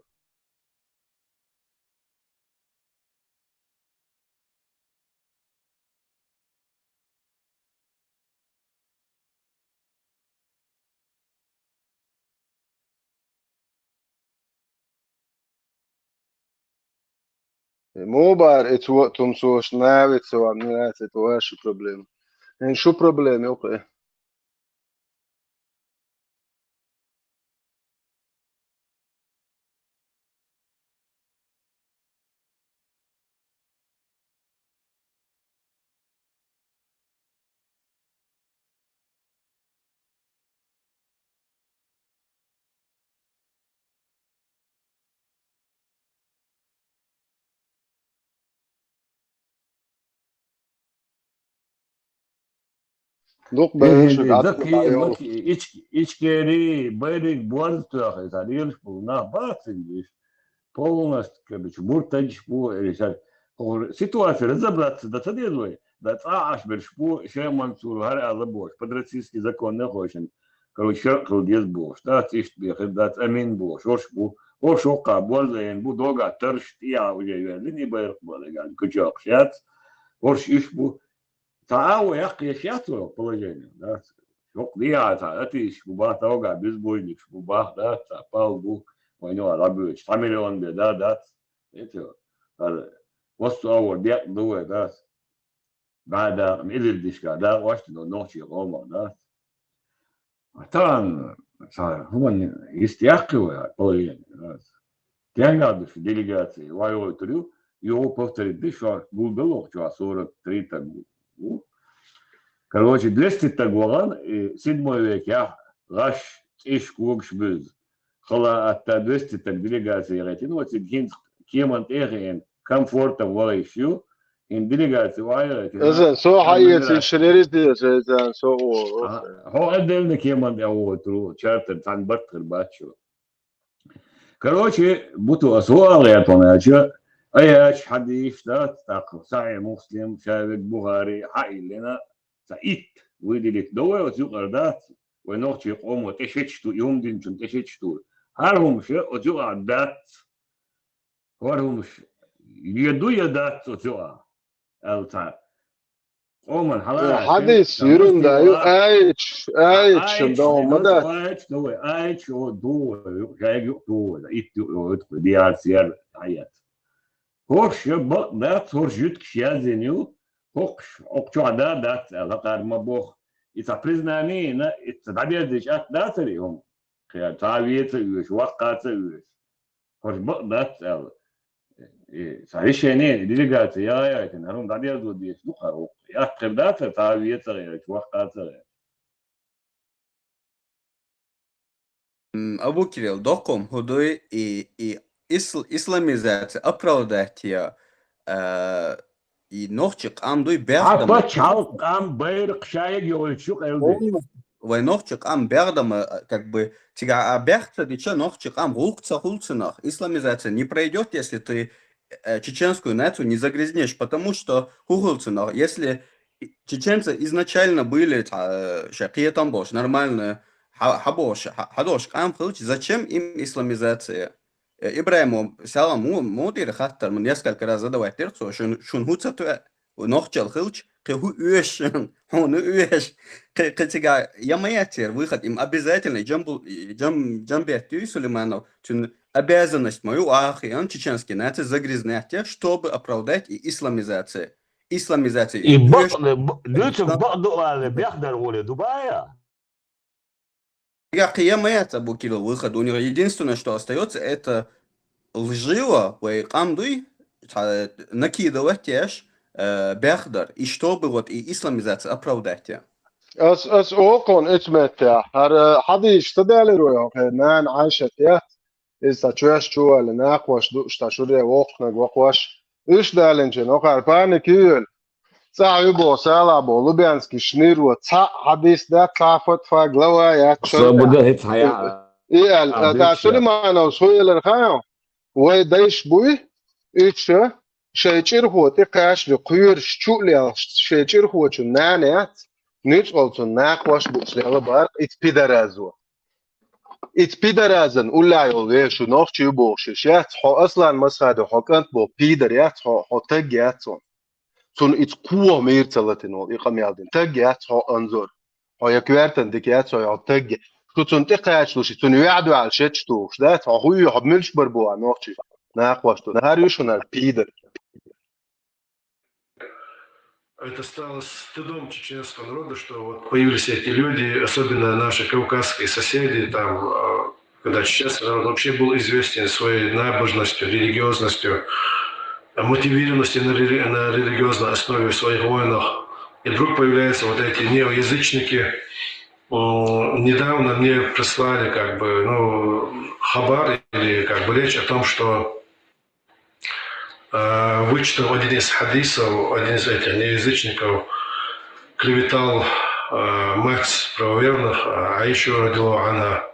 Э, мубар, э, цо, тумсош, навица вам не нравится, это ваша проблема. Эн шу проблема, окей. Дукха баьрша Э, дӀа-, даккхий, дӀа-, маккхий, ичк-, ичкери, байриг борз тоьхна, иза лелаш бу, нах бац иза вуьш. Полностью, короче, муртадаш бу, или ша-, хӀора ситуация разобраться дан ца деза вай. Да цӀа Ӏаш берш бу, Шайх Мансур, хӀара ала бохуш, под российский закон не хойшина. Короче, шарӀ хила деза бохуш, дац иштта бен хир, дац амин бохуш, хӀорш бу. ХӀорш хӀокху борз айина бу, догахь тарш, тӀехьа уже ваьллина и байракх бала ган, кучокхуш яц. ХӀорш уьш бу. Цхьа а вай яккха еш яц вай положение, да? ХӀокху дехьа цхьа атеисташ бу бах, догахь безбожникаш бу бах, да? Цхьа пал бу, вайна юкъахь дӀабоьдуш, цхьа миллион бен, да, дац? Эцо, хӀара, массо а вар декъна ду вай, да? БӀаьдакъна, изирдишка дакъош ду нохчийн къомах, да? Тахана, ца, хӀуманна йист яккхи вай, положение, да? Тенгал ду шу делегация, вай войтур ю, юха повторить ду, шо гулбелла вахча, сорок три таг ву. Короче, двести таг вахана, и седьмой векехь гӀаш, цӀиш, когаш буьзна. Хала атта двести таг делегация гӀетина, вот цига хӀинца кеман тӀе а хиъна, комфортом валийш ю, Им делегаци ваьлла, Эзан, со хьаэца ишрерис деза, эзан, со о. Хьо отдельно кеман тӀе вогӀур, чартар цхьана барт хир бац шо. Короче, буту ас ваал гӀертон аьлча, айач хьадис дац, тӀаккха Сахьихь Муслим, Шавид Бухари, хьаиллина, ца итт, выделить до вай оцу юкъара дац, вай нохчий къомо тӀе шечту, и хӀума динчун тӀе шечту. ХӀара хӀумаш оцу юкъа дац. ХӀара хӀумаш я ду, я дац оцу юкъа. Аьлла цхьа. Къоман хьала. Хьадис, юрунда, ю, айч, айч, шун дом, ма дац. Айч, ду вай, айч, о, ду вай, ю, хьег ю, ду вай, ит ю, о, ит ю, диар, сиар, хьаяц. ХӀорш я бакъ дац, хӀорш юткаш язйина ю, хӀокхуш, хӀокху чохь да, дац аьлла, хӀокхара ма боху. И цхьа признание йина, и цхьа дӀаберзийча атта дацара и хӀума. Кхера, цхьа веца оьшу, ваккхаца оьшу. ХӀорш бакъ дац аьлла. И цхьа решение, делегация яхаайтина, хӀара хӀума дӀадерзо дезаш ду-кх хӀара хӀокху. И атта хир дацара, цхьа веца гӀерташ, ваккхаца гӀерташ. М, Абу Кирилл, доккхум хӀу дуй и, и исл-, исламизация оправдать я, а, и нохчи къам дуй бехдама. Пачхьалкх къам байракх шайга йолчу къевдеш. Вай нохчи къам бехдама, как бы, цига а бехца дича нохчи къам гӀуллакх ца хуьлу цунах. Исламизация не пройдёт, если ты, э, чеченскую нацию не загрязнишь, потому что хӀу хуьлу цунах. Если чеченцы изначально были, э, ша кхетам болуш, нормально, хьа-, хьаболуш, хьа-, хьадолуш къам хилча, зачем им исламизация? Э, Ибрахимов Салам му-, мутӀира хаттар, ма несколько раз задавать дира цо, шун, шун хӀу ца тоьа, нохчалла хилча, кхин хӀу оьшу, хьуна оьшу, кхин, кхин цига я ма яцара выход, им обязательно, Джамбул-, Джам-, Джамбет юй Сулейманов, цуьнан обязанность ма ю, ахи, ан чеченский нация загрязнять, чтобы оправдать и исламизация. Исламизация. И бакъ-, б-, дуьйцург бакъ ду ала, бехдар гӀоле ду бая? Цига кхин я ма яц Абу Кирилл выход. У него единственное, что остаётся, это лживо, вай къам дуй, цхьа накидывать еш, э, бехдар. И чтобы вот и исламизация оправдать я. Ас, ас окхун эцмеття. ХӀара хьадийш ца далир вай, хӀокхе, нана Ӏайшат я. Иза цхьа чоьш чу ваьлла, накхош ду, ша шуре воккхунаг вокхош. Уьш далинчун, хӀокхара паника юьйла. Цхьа ю боху, сала боху, Лубянский шнир ву, цхьа хьадис дац, цхьа фатва, глава яц, шо. Особенно хӀетахь хьая. И аьлла, а, да, Сулеймановс хӀу элира хаьа, вай дайш буй, уьш шайн чӀирхо тӀе кхаьчна кхоьруш чу а лелхаш, шайн чӀирхочун нана яц, нуьцкъалцун накхош бууш лела бара, ица пидораз ву. Ица пидоразан уллехь йолу вешан нохчи ю бохуш яц, хьо Аслан Масхадов, хьо кӀант боху пидар яц, хьо, хьо таг яц хьуна. Цунна ица кхо мийра ца латина волу и къамел дина. Таг яц хьо, Анзор. Хьо я коьртан дика яц хьо, хьо таг я. Шу цунна тӀе кхачалуш, цунна ваьӀда ваьлла шеташ тухуш дац, хьо хӀу ю, хьо муьлш бар бу а нохчи? Накхош ду. ХӀара ю шуна пидар. Это стало стыдом чеченского народа, что вот появились эти люди, особенно наши кавказские соседи, там, а, когда чеченский народ вообще был известен своей набожностью, религиозностью, а, мотивированностью на, рели- на религиозной основе в своих войнах. И вдруг появляются вот эти неоязычники. М, недавно мне прислали как бы, ну, хабар или как бы речь о том, что э, вычитал один из хадисов, один из этих неязычников клеветал, э, мать правоверных, э, Аишу радиаллаху анха.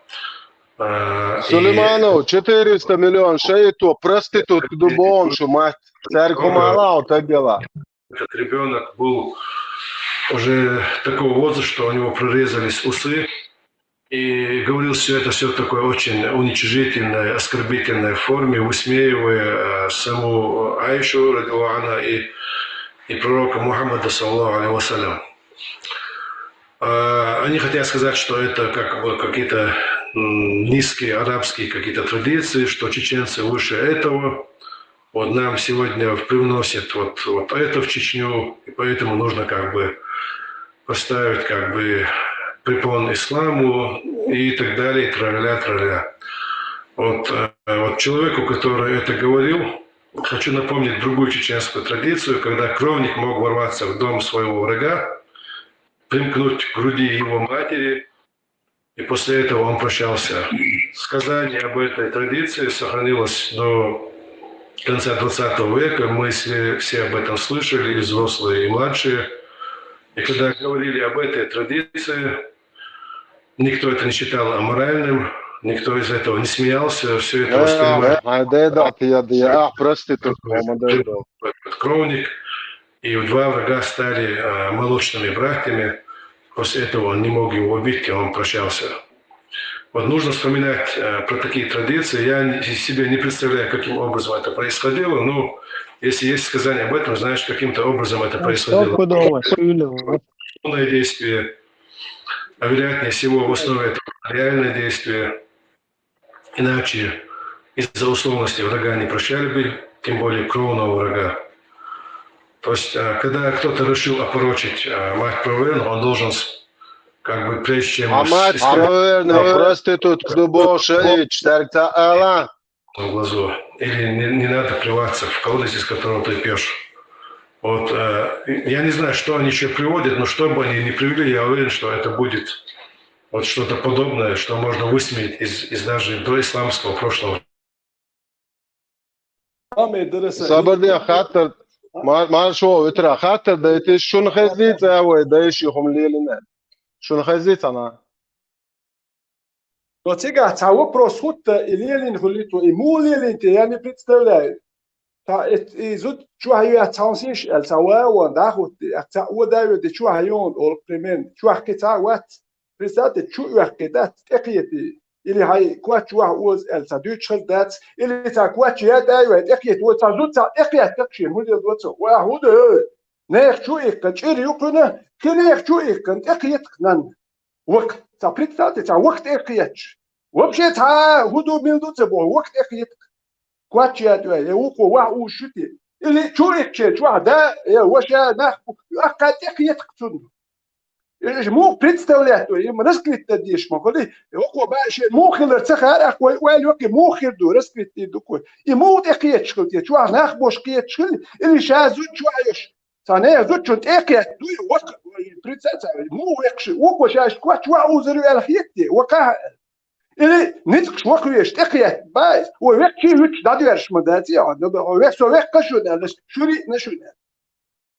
Э, и Сулейманов, четыреста миллион шайто проститутка ду боху шу мать. Цаьрга хӀума ала хьо таггала. Этот ребенок был уже такого возраста, что у него прорезались усы. И говорил все это, все в такой очень уничижительной, оскорбительной форме, высмеивая, э, саму Аишу, радиаллаху анха, и, и пророка Мухаммада, саллаллаху алейхи ва саллям. А, они хотят сказать, что это как бы какие-то, м, низкие арабские какие-то традиции, что чеченцы выше этого. Вот нам сегодня привносят вот, вот это в Чечню, и поэтому нужно как бы поставить как бы препон исламу и так далее, траля-траля. Вот, э, вот человеку, который это говорил, хочу напомнить другую чеченскую традицию, когда кровник мог ворваться в дом своего врага, примкнуть к груди его матери, и после этого он прощался. Сказание об этой традиции сохранилось до конца двадцатого века, мы все, все об этом слышали, и взрослые, и младшие. И когда говорили об этой традиции, никто это не считал аморальным, никто из этого не смеялся, все это воспринимали Ай, дедат, я, я, а, проститутка, ма дедат. Кровник, и два врага стали э, молочными братьями. После этого он не мог его убить, и он прощался. Вот нужно вспоминать э, про такие традиции. Я не- себе не представляю, каким образом это происходило, но если есть сказание об этом, значит, каким-то образом это происходило. Стопудово, сюйлю. Условное действие, а вероятнее всего в основе этого реальное действие. Иначе из-за условности врага не прощали бы, тем более кровного врага. То есть, э, когда кто-то решил опорочить э, мать правоверного, он должен с- как бы прежде чем А мать искренне правоверного проститутку дубов шеить, штаркта ала. в глазу. Или не, не надо плеваться в колодец, из которого ты пьешь. Вот э, я не знаю, что они еще приводят, но что бы они ни привели, я уверен, что это будет вот что-то подобное, что можно высмеять из, из даже доисламского прошлого. Ам дерес. Сабарде хаттар, ма- маршо витра хаттар да ити шун хезит авой да иши хум лелина. Шун хезит ана. Но цигахь цхьа вопрос хӀутту, и лелийна хуьлуьйту, и муха лелийна те, я не представляю. Цхьа и, и зуда чохь юьхь цхьаьнсиш аьлла, цхьа ван а ван дӀахӀутту, а цхьа о да а веде чохь йогӀун олу примерно, чохь кхин цхьа а вац. Представьте, чу оьхкхий дац, тӀекхетий. Или хьайн коч вахь оза аьлла, цхьа дуьйцуш хаза дац, или цхьа коч яд ай вай, тӀекхета, вай цхьа зуда цхьа тӀекхетта шен, хӀун дела доцу, вай ахь хӀун ду? Нехан чу иккхина, чӀир ю кхуьнан, кхин нехан чу иккхина, тӀекхетах нанна. Вака, цхьа представьте, цхьа вака тӀекхеташ. Вообще цхьа хӀун ду, мила ду ца боху, вака тӀекхетах. Коч яд вай, я вукхо вахь уш шу те. Или чу иккхича чохь да, я ваша нах, ахкха тӀекхетах цунна. Иша муха представлять ду, им раскрыть дан дезаш ма хуьлий, и хӀокхо баьшен муха хилар ца хаьара, ахь вай ойла йоккхий муха хир ду, раскрыть ду кхуй. И муха тӀекхеташ хила те, чохь нах бош кхеташ хила, или ша зуда чохь йош. Цхьа нехан зудчун тӀекхетта дуй, вака, прицаца, муха векхаш, вукхо шаьш коч ваха узар ваьлла хетте, вакхахьа. Или ницкъаш ваха веш, тӀекхетта баьс, вай векхчий вуьтуш дӀадоьрзуш ма дац, я, век со веккха шуна аьлла, шуьри а на шуна аьлла.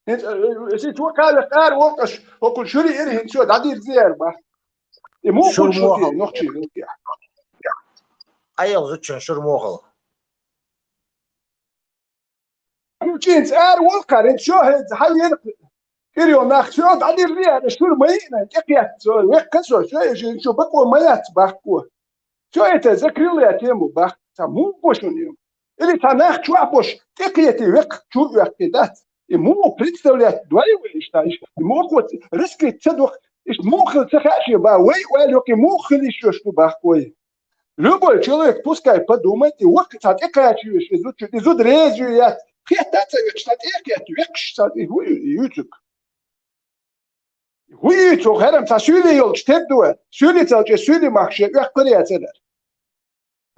ХӀинца, э, э, сица вакхаве къара воккхаш, хӀокхул шуьри ира хӀинца чо дӀадирза яр бах. И муха Шура гучу шуна мохал. нохчий вилкехь. Айал зудчун шура мохал. Ключинца ара волкхар, хӀинца чо хӀинца хьалера кӀирио нах чо дӀадирза яр, шура ма йиъна, тӀекхетта со, веккха со, чо и жин чу бакъо ма яц бахко. Всё это закрыла я тему, бах, цхьа муха шуна ю. Или цхьа нах чохь бош, тӀекхетий векх, чу оьхкий дац. И муха представлять дой вай иштта, иштта, и муха вот раскрыть ца дох, иштта муха хила ца хаьа шен, ба, вай, вай, лёкхий муха хила йиш йош ду бахкой. Любой человек пускай подумает, и вот цхьа тӀекхача веш, и зуд чу, и зуд реза ю яц, хетта ца веш, цхьа тӀекхетта векхаш, цхьа и хӀу ю, и юьцуг. ХӀу ю цо, хӀара цхьа суьйле йолчу тед ду вай. Суьйле ца лча, суьйле махка шен оьхкур яцара.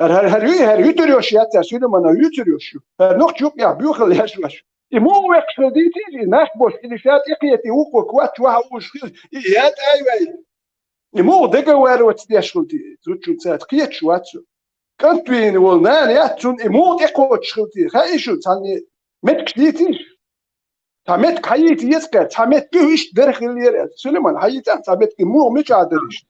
ХӀара, хӀара, хӀара ю, хӀара юьтур йош яц, цхьа Сулаймана юьцур йош ю. ХӀара нохча юкъехь буьйхал еш ваш. И муха векхаш хила дийций, и нах бош, и ша тӀекхетий вукхо кхоч ваха уьш хила, и яд ай вай. И муха договор вац деш хила ти, зудчун цаьрца кхеташ вац цо. КӀант вийна волу нана яц цунна, и муха тӀекхочуш хила ти, хаьий шу цхьанне, меттигаш дийций? Цхьа меттиг хьайийца еза кхаьа, цхьа меттиг иштта дара хиллера аьлла. Сулайман, хьайийца цхьа меттиг, и муха мичахь дара иштта?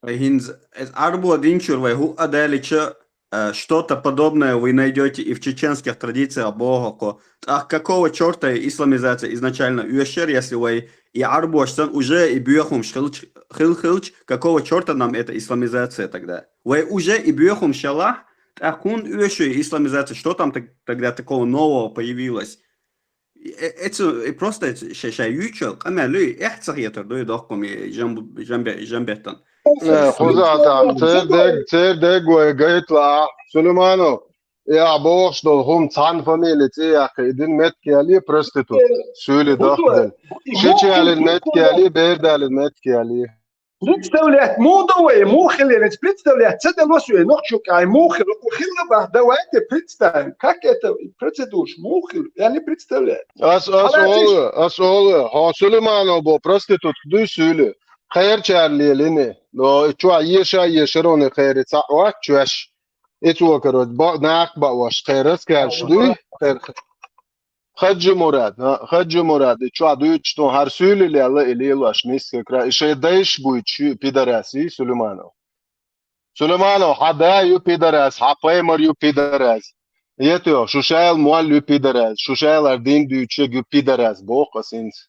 ХӀинца, иза Ӏарбо динчуьра вай хӀуъа далича, э, что-то подобное вы найдёте и в чеченских традициях, боху кхо. ТӀаккха какого чёрта и исламизация изначально оьшура, если вай и Ӏарбош санна уже и боьхамаш хилча, хил-, хилча, какого чёрта нам эта исламизация тогда? Вай уже и боьхамаш ялахь, тӀаккха хӀунда оьшу и исламизация? Что там тог-, тогда такого нового появилось? Э, эцу, э, просто эцу ша-, ша юьйчул къамел ю, эхь ца хетар ду и доккхуми жамб-, жамбе-, жамбеттан. Э, хуза там, цер дег, цер дег вай гайтла, Сулайманов, я бохуш долу хӀума цхьана фамилия цӀе яккха, и дин меттиг ялий, проститут, суьйли дахдина. Шича ялин меттиг ялий, берда ялин меттиг ялий. Представлять, муха до вай, муха хилла, представлять, ца дело суье, нохчу кай, муха хилла, хилла бах, давайте представим, как это процедура, муха хилла, я не представляю. Ас, ас Халатиш. олу, ас олу, хьо Сулайманов бо проститутка дуй суьйли, кхерчара лелини, но чохь еша, ешарони кхери цхьаъ вац чоьш. И цо, короче, бо-, нах баош, кхерас каьш дуй, кхер-, Хаджи Мурад, а, Хаджи Мурад, и чохь дуьйцуш ду, хӀара суьйлалелла и лелош миска кра, и шайн дайш буьйцуш ю пидарас, и Сулейманов. Сулейманов, хьан да ю пидарас, хьан пайхамар ю пидарас. Ето, шу шайла молла ю пидарас, шу шайла хӀара дин дуьйцуш ю пидарас, боху ас хӀинца.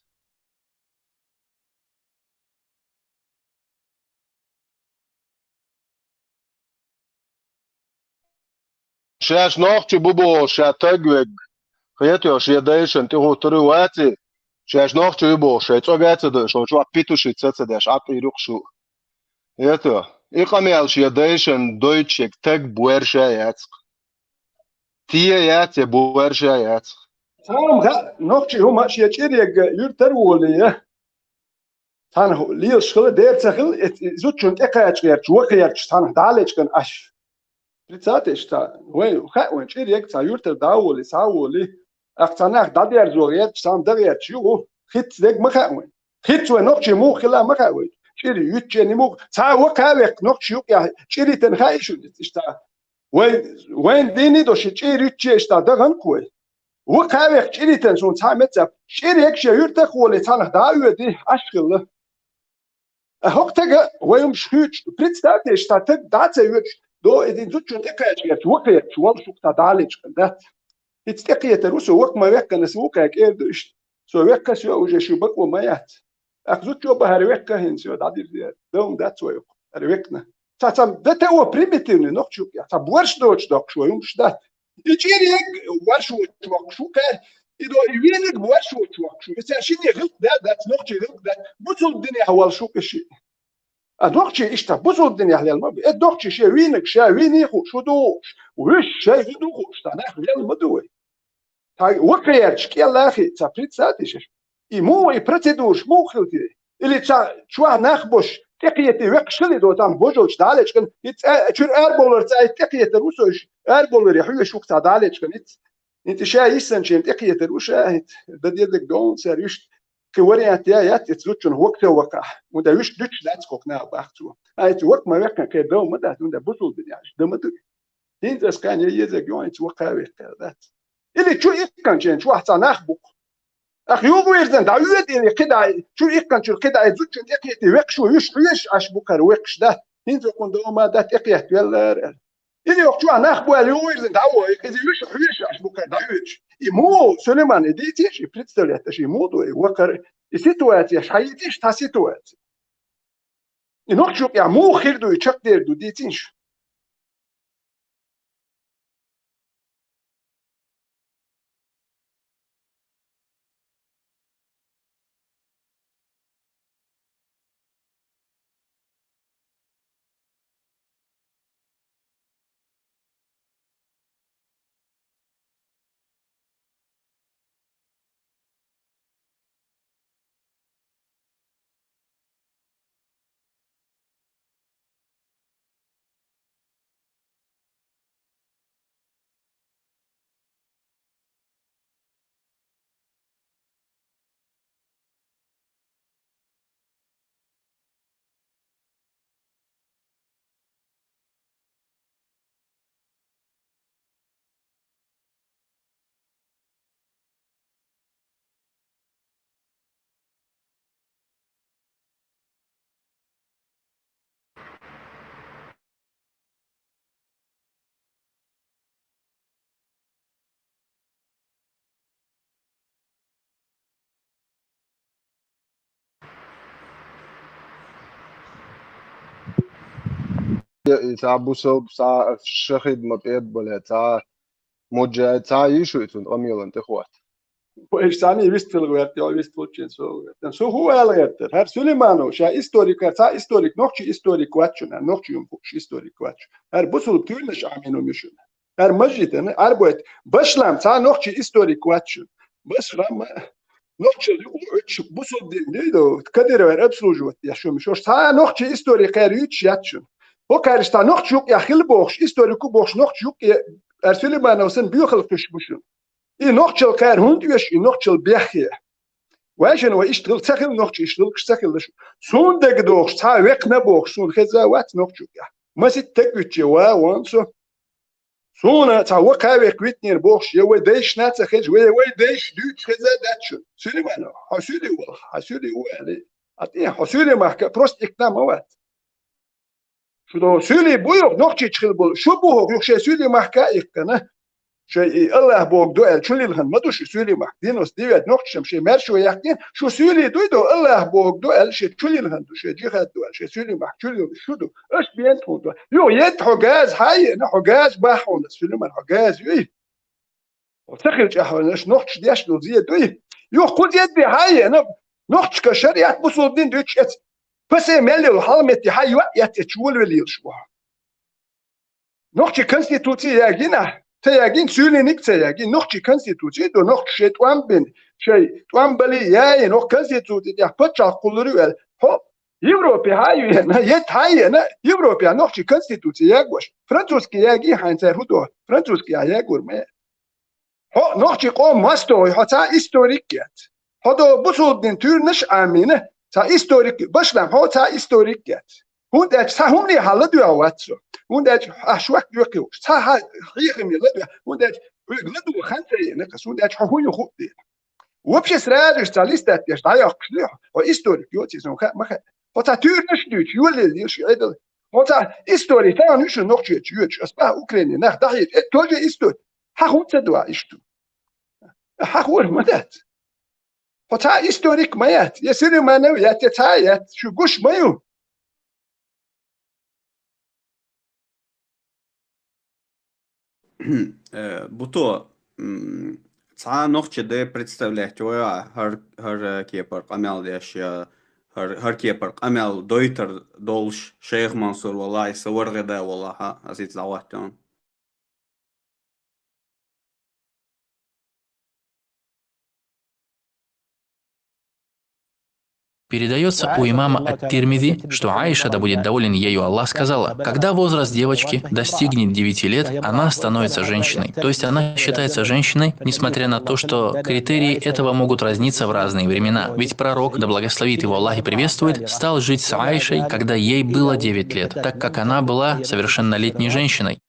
Шаьш нохчий бу бохуш, ша таг вег. Хеташ, шен дайшна тӀехӀуттур вац и. Шаьш нохчий ю бохуш, шайн цӀога а ца дойуш, хӀокху чохь петушица а ца деш, Ӏа тӀе йирукху шу. Хеташ, и къамел шен дайшна дойтуш ерг таг бу, ваьрша яц-кх. Те яц я, бу, ваьрша яц-кх. Цхьамма хаьа, нохчий хӀума шен чӀир ерг юьртара волий. Цхьаьна лелаш хила, дера ца хила, и зудчунна тӀекхача гӀерташ, ваха гӀерташ, цхьаьна дӀа а лечкъина Ӏаш. Представьте, иштта, вайн хаьа вайн чӀир ерг цхьа юьртара дӀа а волий, схьа а волий, ахь цхьа нах дӀадерзо гӀерташ, цхьамма дан гӀерташ ю, хӀинца дерг ма хаьа вайн. ХӀинца вайн нохчий муха хила ма хаьа вайн. ЧӀир юьтча а нимух, цхьа а ваха а веккха нохчий юкъехь чӀир йитина хаьий шуна иштта? Вай, вайн дийне а до ши чӀир юьтча а иштта даханкх вай. Ваха а веккха чӀир йитина суна цхьа а меца, чӀир ерг шен юьртах а волий, цхьанах дӀа а оьдий, Ӏаш хилла. А хӀокху тага вай хӀумаш хуьйцуш, представьте, иштта таг дӀа а ца оьцуш, до и дин зудчунна тӀекхача гӀерташ, ваха гӀерташ, воллушехь цхьа дӀа а лечкъина дац. ХӀинца тӀекхетар ву со, ваха ма ваьккхина ас вукхаьрга кӀера ду иштта. Со ваьккхина, со уже шу бакъо ма яц. Ахь зудчо бахьара ваьккхина хӀинца, со дӀадирзира. Дан дац вай хӀара ваьккхина. Цхьа, цхьа д т о примитивный нохчий юкъехь, цхьа борш доцуш доккхуш вай хӀумаш дац. И чӀир ерг борш воцуш воккхуш ву кхаьр, и до и вийнарг борш воцуш воккхуш ву. И цара шинне гӀиллакх дац, дац, нохчий гӀиллакх дац. Бусулба динехь волуш ву и шиъ. А нохчий иштта бусулба динехь лелла ма бу. Э, нохчий шен вийнарг ша вийний хууш, шу ду хууш, вуьш шайн хӀун ду хууш, цхьа нах лелла ма ду вай. Цхьа ваха гӀерташ кӀел а хи, цхьа представьте шаьш. И муха, и процедураш муха хила те? Или цхьа чохь нах бош, тӀекхетий веккхаш хила и до там божалчу дӀа а лечкъина, и цӀа-, чуьра арабовлар цӀа, и тӀекхетар ву со уьш, арабовларе хьоьжуш ву-кх цхьа дӀа а лечкъина ицца. ХӀинца ша йиссанчийн тӀекхетар ву ша, хӀинца дан дезарг догӀу цара, уьш кхин вариант я яц, иза зудчунна ваха ца вакхахь. ХӀунда уьш дуьтуш дац кху наха бах цо. А иза ваха ма ваьккхина, кхин дан ма дац, хӀунда бусулба динехь дан ма ду. ХӀинца ас кхаьна я езарг ю, хӀинца ваха а веккхар дац. Или чу иккханчийн чохь цхьа нах бу-кх. Ахь юха вирзина дӀаоьду или кхидӀа, чу иккханчуьра кхидӀа и зудчунна тӀекхетий веккхаш ву, уьш хьоьжуш Ӏаш бу кхара веккхаш дац. ХӀинца хӀун до ма дац, тӀекхетта веллара аьлла. Или йоккху чохь нах бу аьлла, юха вирзина дӀа а вой, иза уьш хьоьжуш Ӏаш бу кхара дӀаоьдуш. И муха, Сулейман, и дийцийша, и представлять аш, и муха ду, и вакхара, и ситуацияш хьайийцийша, цхьа ситуация. И нохчий юкъехь муха хир ду, и чекхдер ду, дийцийша. И цхьа бусалба, цхьа шахид ма пӀеда бале, цхьа муджахид, цхьа йиш ю и цунна къамелан тӀехӀотта. Вайша цхьаьний вистхила гӀерта, йо, вистхилчийн со гӀерта. Со хӀун ала гӀертара? ХӀара Сулейманов, ша историк, хӀара цхьа историк, нохчий историк вац шуна, нохчий хӀума хууш историк вац шуна. ХӀара бусалба туьйранаш Ӏамийна хӀума ю шуна. ХӀара Мажитана, Ӏарбойт, Башлам, цхьа нохчий историк вац шуна. Башлам, нохчалла юкъа оьцуш, бусалба дин дуй ду, Кадыровар обслуживать деш хӀума ю шуна. Цхьа нохчий историк кхаьра юьйцуш яц шуна. ХӀокхаьрша цхьа нохчий юкъехь хила бохуш, историк ву бохуш нохчий юкъе, хӀара Сулейманов санна боьхалла кхуьссуш бу шуна. И нохчалла кхаьра хӀунда оьшу, и нохчалла бехке? Вайшинна вай иштта хила ца хилла, нохчий иштта гӀиллакхаш ца хилла шу. Суна дага дохуш, цхьа векхна бохуш, суна хеза вац нохчий юкъехь. Масийтта таг вуьтчи ва, вон со. Суна цхьа ваха век витнера бохуш, я вай дайшна ца хеза, вай, вай дайш дуьйцуш хеза дац шу. Сулейманов, хьо суьйли валахь, хьо суьйли ву аьлла. А тӀе хьо суьйли махка просто икна ма вац. Шу до суьйли бу юха нохчича хила болу. Шу бу хӀокху юха шайн суьйли махка а иккхина. Шайн и Аллах Бог ду аьлла, чу лилхина ма ду шу суьйли махка. Дино стивет нохчичам шайн маьршо яьккхина. Шу суьйли дуй до, Аллах Бог ду аьлла, шайн чу лилхина ду, шайн джихад ду аьлла, шайн суьйли махка чу лилхина шу ду. Аш бен тхуна ду. Юха етта хьо газа хьан еана, хьо газа бахьа хьуна, Сулейман, хьо газа юй. Хьо ца хилча ахьа вайна, аша нохчаш деш долу зе дуй. Юха кху зе де хьан еана, нохчашка шариат бусулба дин дуьйцуш эца. Пасе мел йолу хьалметте хьан йоӀ эцча волавелла елаш ву хьо. Нохчийн конституци ягийна, ца ягийна, суьйлиниг а ца ягийна, нохчийн конституци ду, нохчаша шайн тӀом бина, шайн тӀом бале а яйна, хӀокху конституци тӀехь паччахьалкх кхуллур ю аьлла. Хьо Европе хьан а веана, етта хьан а еана, Европе нохчийн конституци ягош. Французский ягий хьайна цара хӀун до? Французский а ягор ма яц. Хьо нохчийн къоман мостагӀий, хьо цхьа историк яц. Хьо до бусулба дин туьйранаш а Ӏамийна, цхьа историк, башлам, хьо цхьа историк яц. ХӀунда аьлча цхьа хӀумане хьан ладоьгӀна вац со. ХӀунда аьлча ахь шок доькхуш, цхьа хьан хьехаме ладоьгӀна, хӀунда аьлча хьоьга ладугӀу хан ца еана, хӀунда аьлча хьо хӀун ю хууш дела. Вообще сразу же цхьа листать деш дӀайоккхуш дуй хьо, хьо историк йоций сан хаьа ма хаьа. Хьо цхьа туьйранаш а дуьйцуш, йолаелла еш шу Ӏедал. Хьо цхьа историк тахана ю шу нохчочу йоьдуш, ас баха Украине нах дӀахьийча, это тоже историк. Хьан хӀун ца дуа иштта? Хьан хӀора ма дац? Хьо цхьа историк ма яц, я Сулейманов яц, я цхьа а яц, шу гуш ма ю. Э, Буто, м, цхьа нохча де представлять вай, хӀар, хӀар, э, кепара къамел деш, я хӀар, хӀар кепара къамел дойтар долуш, Шайх Мансур валахь, я сан ворхӀе да валахь, ас иза дӀахӀоттийна. Передается у имама Ат-Тирмизи, что Аиша, да будет доволен ею Аллах, сказала: «Когда возраст девочки достигнет девяти лет, она становится женщиной». То есть она считается женщиной, несмотря на то, что критерии этого могут разниться в разные времена. Ведь пророк, да благословит его Аллах и приветствует, стал жить с Аишей, когда ей было девять лет, так как она была совершеннолетней женщиной.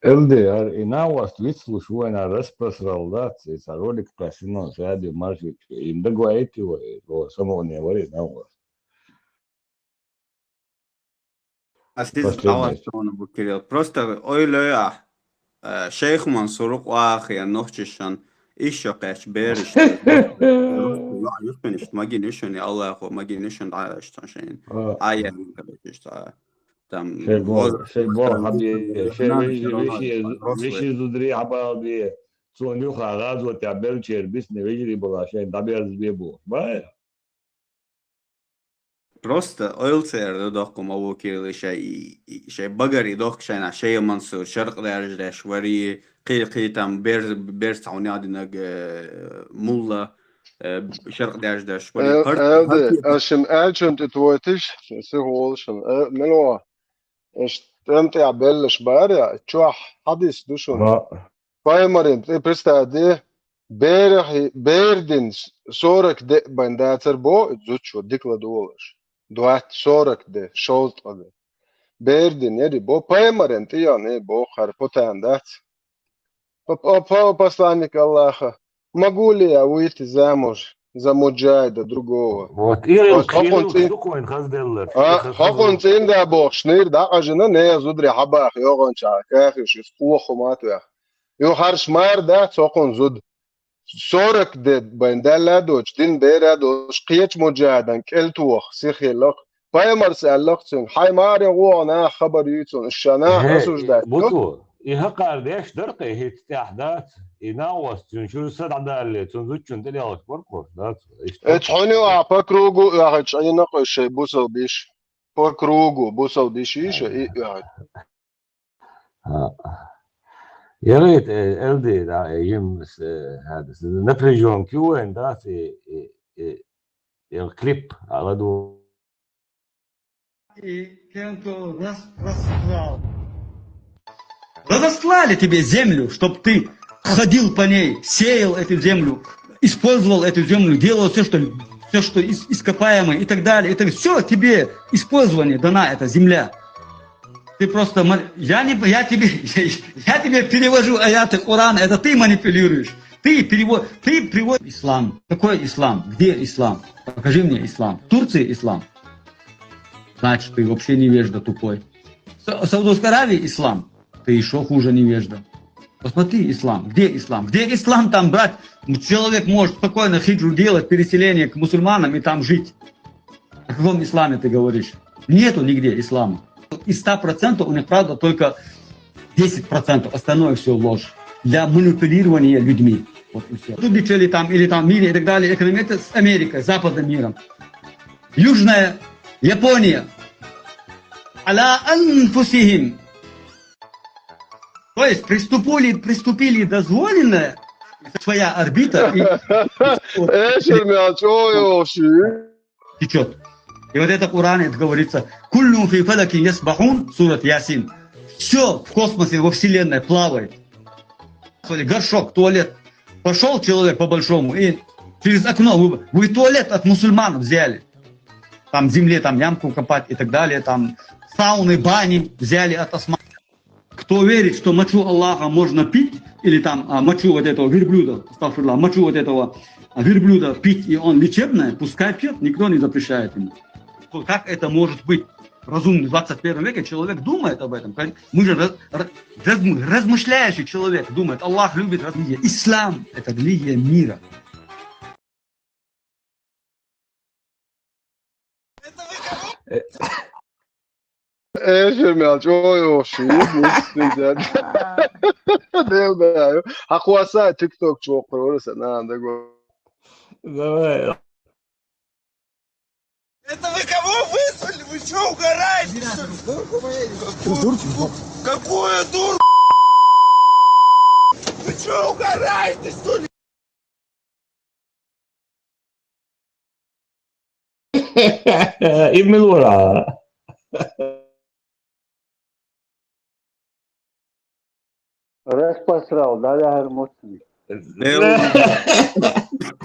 Эльди, хӀара и нагӀост вицлуш ву вайна распросрал дац, и цхьа ролик кхаьчна, шади марши, им дагаваийти вай, о, самогоне вари нагӀост. Ас иза Последний. ДӀавац суна бу, Кирилл. Просто ойла йо ахь, э, Шайх Мансур къахьега нохчашна, ишшо кхаьчча бераш. Юхкиништа магийна шуна, Аллахо магийна шуна дӀа аьшта шайна. А. Ая, там, шей бо, возраст шей бо, просто хабе, шей веши, веши, взрослый. Веши зудри хьабалбе, цунна юха гӀазот я белчер, бисни вежарий бала, шей дӀаберзабе бу. Бай? Просто ойла ца яр ду доккха ма ву Кирилла шай, и, и, шай багар и доккха шайна, Шайх Мансур, шаркъ даьржа деш вари, кхи, кхи там бер, бер цхьа хьуна динаг, э, мулла, э, шаркъ даьржа деш вари. Э, хӀар, э, хӀар де, кепа. Э, шин аьлчун тӀе твойтиш, сих волшин. Э, мило, эш тӀем тӀехь беллаш баря, чохь хьадис ду шуна. Ма. Пайхамаран тӀе, представь де, берахи-, бер дин сорок де бен дацар бо, и зудчо дика ладогӀалаш. Двадцать, сорок де, шовзткъа де. Бер дин яри бо, пайхамаран тӀе яхна бо, хӀара потан дац. По, по, по, посланник Аллаха, могу ли я выйти замуж за муджахида другого? Вот, ирил, вот, хӀокхун ирил цӀи-, дукха вайн хазделлар. А, хазделлар. ХӀокхун цӀинда бохуш, нир дӀакъажина, не зудри хьабаха, йогӀанча, кахиш, ис къоху матвех. Юхарш мар дац хӀокхун зуда. Сорок де байн даьлла доцуш, дин бера доцуш, кхечу муджахидан кӀел тоха, сиххилла-кх. Пайхамарс аьлла-кх цуьнга, хьайн маре гӀо нах хабар юй цунна, ша нах Хе, осуждать буцо, и хӀакъар деш дара-кх, хӀинца тӀехь дац, и нагӀост цуьнан чуьра са дӀадалале, цунна зудчун тӀе лелхаш бара-кх, дац? Иштта. Эцу хьуьнан а по кругу оьхуьйтуш Ӏийна-кх уьш шайн бусалба йиш. По кругу, бусалба йиш йиша, и оьхуьйту. А. Ярайта, э, Эльди, да, э, йимас, э, хӀадас. Напряжёнка ю вайн, да, и, и, и, и клип, а, ладу. И кем-то рас-, расслал. Разослали тебе землю, чтоб ты ходил по ней, сеял эту землю, использовал эту землю, делал все, что, все, что ископаемое и так далее. Это все тебе использование дана эта земля. Ты просто, я, не, я, тебе, я тебе перевожу аяты Корана, это ты манипулируешь. Ты, перевод, ты приводишь ислам. Какой ислам? Где ислам? Покажи мне ислам. В Турции ислам. Значит, ты вообще невежда тупой. В Саудовской Аравии ислам. Ты еще хуже невежда. Посмотри ислам. Где ислам? Где ислам там брать? Человек может спокойно хиджру делать, переселение к мусульманам и там жить. О каком исламе ты говоришь? Нету нигде ислама. Из ста процентов у них, правда, только десять процентов. Остальное все ложь. Для манипулирования людьми. Вот и все. Сотрудничали там или там в мире и так далее. Экономика с Америкой, с западным миром. Южная Япония. Аля анфусихим. То есть приступили, приступили дозволенное, своя орбита и Эшер мелчоёши. Течет. И вот это в Коране, это говорится: «Куллюн фи фалакин ясбахун», сурат Ясин. Все в космосе, во вселенной плавает. Горшок, туалет. Пошел человек по большому и через окно, вы, вы туалет от мусульман взяли. Там в земле там ямку копать и так далее, там сауны, бани взяли от осман. Кто верит, что мочу Аллаха можно пить, или там а, мочу вот этого верблюда, астагфируллах, мочу вот этого а, верблюда пить, и он лечебное, пускай пьет, никто не запрещает ему. Как это может быть? В разумном двадцать первом веке человек думает об этом. Мы же раз, размышляющий человек думает, Аллах любит разумие. Ислам — это религия мира. Эшер мелчоёши. Хакъваса, тикток чокъ рораса, надо го. Давай. Это вы кого вызвали? Вы что, угораете, что ли? Какую дуру? Вы что, угораете, что ли? Именно. Распасрал, да, да, гармоцни.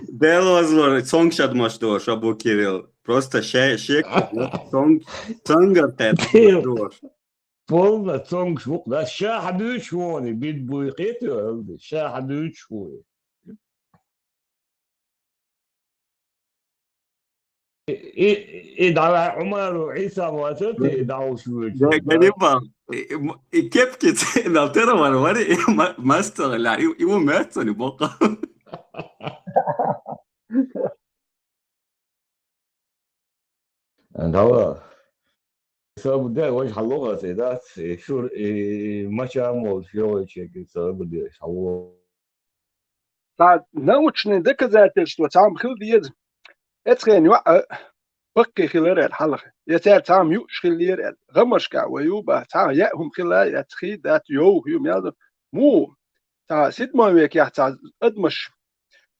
Дело возможно, цонг шад машдош, Абу Кирилл. Просто ше, ше, цонг, цонг артет машдош. Полно цонг швук, да, ша хадуч вони, бит буй кет, ша хадуч вони. И, и, и давай Умару Иса ватат, и дауш вуч. Я, я не бал. И, и, и кепки ц-, на тера вар, вар, и ма-, мастер, ля, и, и у мастер, и бока. Давай. Саб де вож халуга се да, се шур, и мача мол шо чек саб де халуга. Цхьа научный доказательство цхьа хила деза. Эцхен йоӀ баккхий хилар аьлла хьалха. Я цаьрца цхьа юуш хилар аьлла. ГӀамашка вай ю ба, цхьа яа хӀума хила, я цхий дац, йовха ю, мел ду. Му, цхьа седьмой векехь цхьа адамаш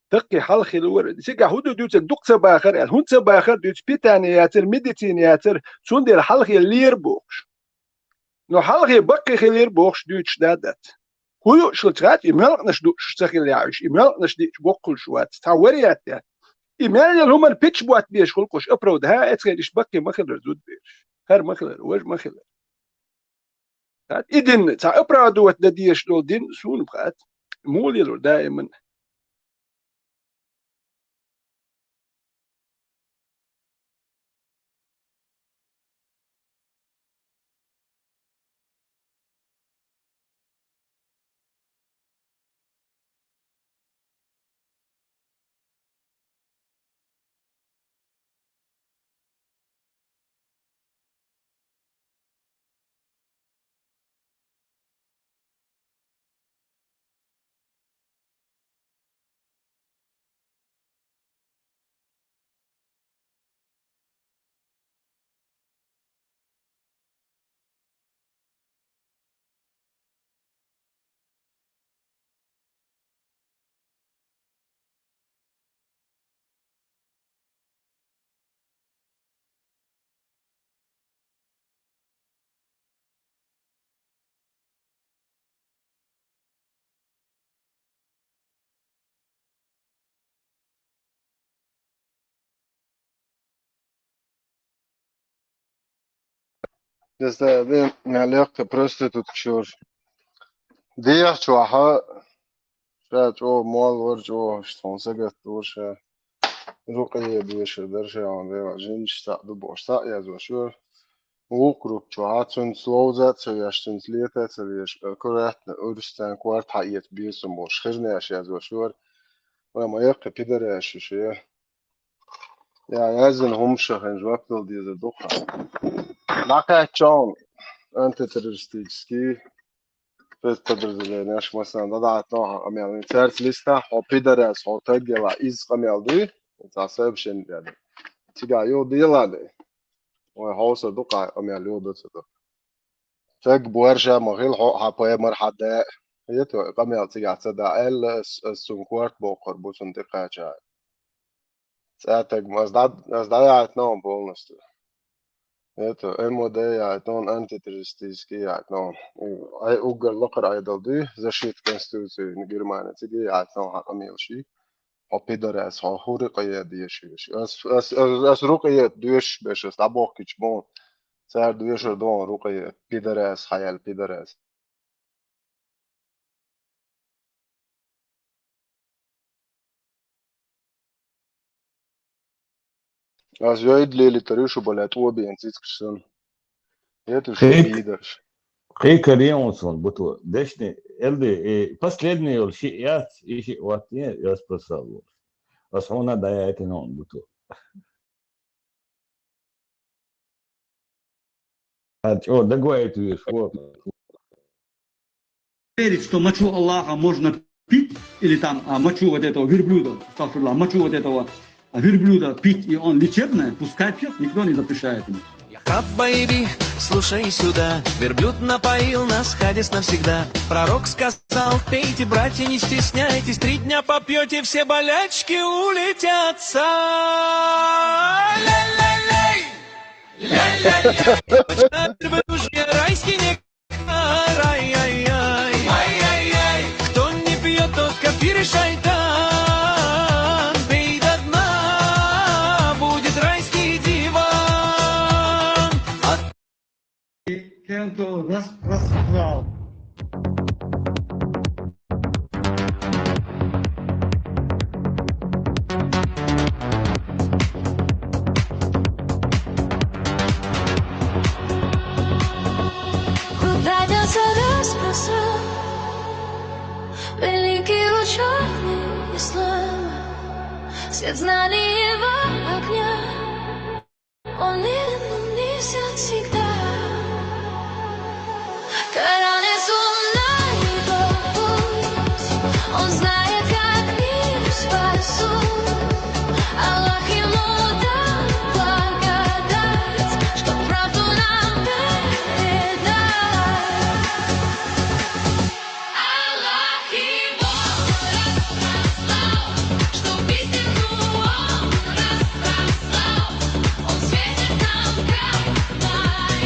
даккхий хьалха хилар. Цигахь хӀун ду дуьйцур, дукха ца бахар аьлла. ХӀунда ца бахар дуьйцу, питание яцар, медицина яцар, цундела хьалха лер бохуш. Но хьалхе баккхий хилар бохуш дуьйцуш да дац. ХӀун юуш хилча хац, и мелкъанаш дууш ца хила яхьуш, и мелкъанаш диъча боккхуш вац. Цхьа вариант яц. И мел ял хӀуман пичча ботта беш хуьлу кхуш, оправда, хӀа, эцхен иштта баккхий ма хилар зудбераш. ХӀара ма хилар, важа ма хилар. Хац, и дин, цхьа оправдывать дан дезаш долу дин суна хац. Мула лелор даиман. Деза да, мел лекха проститутка шура. Дехьа чохьа, ша чӀогӀа молла вара, чӀогӀа иштта хьуна сагатдора ша. Рукъае дешар дара ша, хьуна дела, жинаш цхьаъ ду бохуш, цхьаъ язвеш вара. Вукху группа чохьа цуьнца ловза а ца веш, цуьнца лета а ца веш, аккуратно, уьрсцан корта хьаэца безам болуш, хирнеш язвеш вара. Вай ма яккхи пидораш ю ше. Я, яздина хӀумаш хӀинца жоп дала дезар ду-кх. ДӀакхаьчча хьуна антитеррористический спецподразделенеш массарна дӀадахьийтина хьан къамел. Цаьрца листа хьо пидорас, хьо таг яла изза къамел дуй, цхьа сообщение даьлла. Цигахь юха дела а дай. Вай хьовса ду-кх, къамел юха ду ца ду. Таг боржа ма хила хьо а, хьан паймар, хьан да а. Хета, къамел цигахь ца дахь аьлла, ас, ас цунна корта боккхур бу, цунна тӀекхача. ЦӀа таг ма, ас дӀа-, ас дӀаяйтина хьуна полностью. Это, МВД яйтина хьуна, антитеррористический яйтина хьуна. Ай уггар лакхара Ӏедал дуй, защита Конституции Германии, цига яйтина хьуна хьан къамелаш. Хьо пидорас, хьо хӀу рукъае дешаш. Ас, ас, ас, ас рукъае доьшуш беш, ас дӀабохкича боху. Цара доьшур ду хьуна рукъае, пидорас, хьан яьлла пидорас. Ас йойда лелийтар ю шу бале тӀобеана цицкаш санна. ХӀета шу Кхин-, пидораш. Кхин каре хьуна суна, Буту. Дешни, элди, и последний йолу шиъ яц, и шиъ ваттане, ас пасал волуш. Ас хьуна дӀаяйтина хьуна, Буту. Хьан чӀогӀа дагавайта везаш ву. Верить, что мочу Аллаха можно пить, или там, а, мочу вот этого верблюда, астагфируллах, мочу вот этого, а, верблюда пить, и он лечебная, пускай пьет, никто не запрещает ему. Хаббайби, слушай сюда. Верблюд напоил нас, хадис навсегда. Пророк сказал: пейте, братья, не стесняйтесь. Три дня попьете, все болячки улетятся. Ля-ля-ля. Ля-ля-ля. Верблюжья райский нектар. Ай-яй-яй. Ай-яй-яй. Кто не пьет, тот кафир и шайтан. Пей до дна, будет райский диван. А Кенто рас-, раскрал. Куда делся весь посыл? Великий учёный ислам, свет знаний его огня. Он не, он несёт всегда. Коран и сунна его путь. Он знает, как мир спасут. Аллах ему дал благодать, чтоб правду нам передать. Аллах его распрославил, чтоб истину он раскрасил. Он светит нам, как фонарь.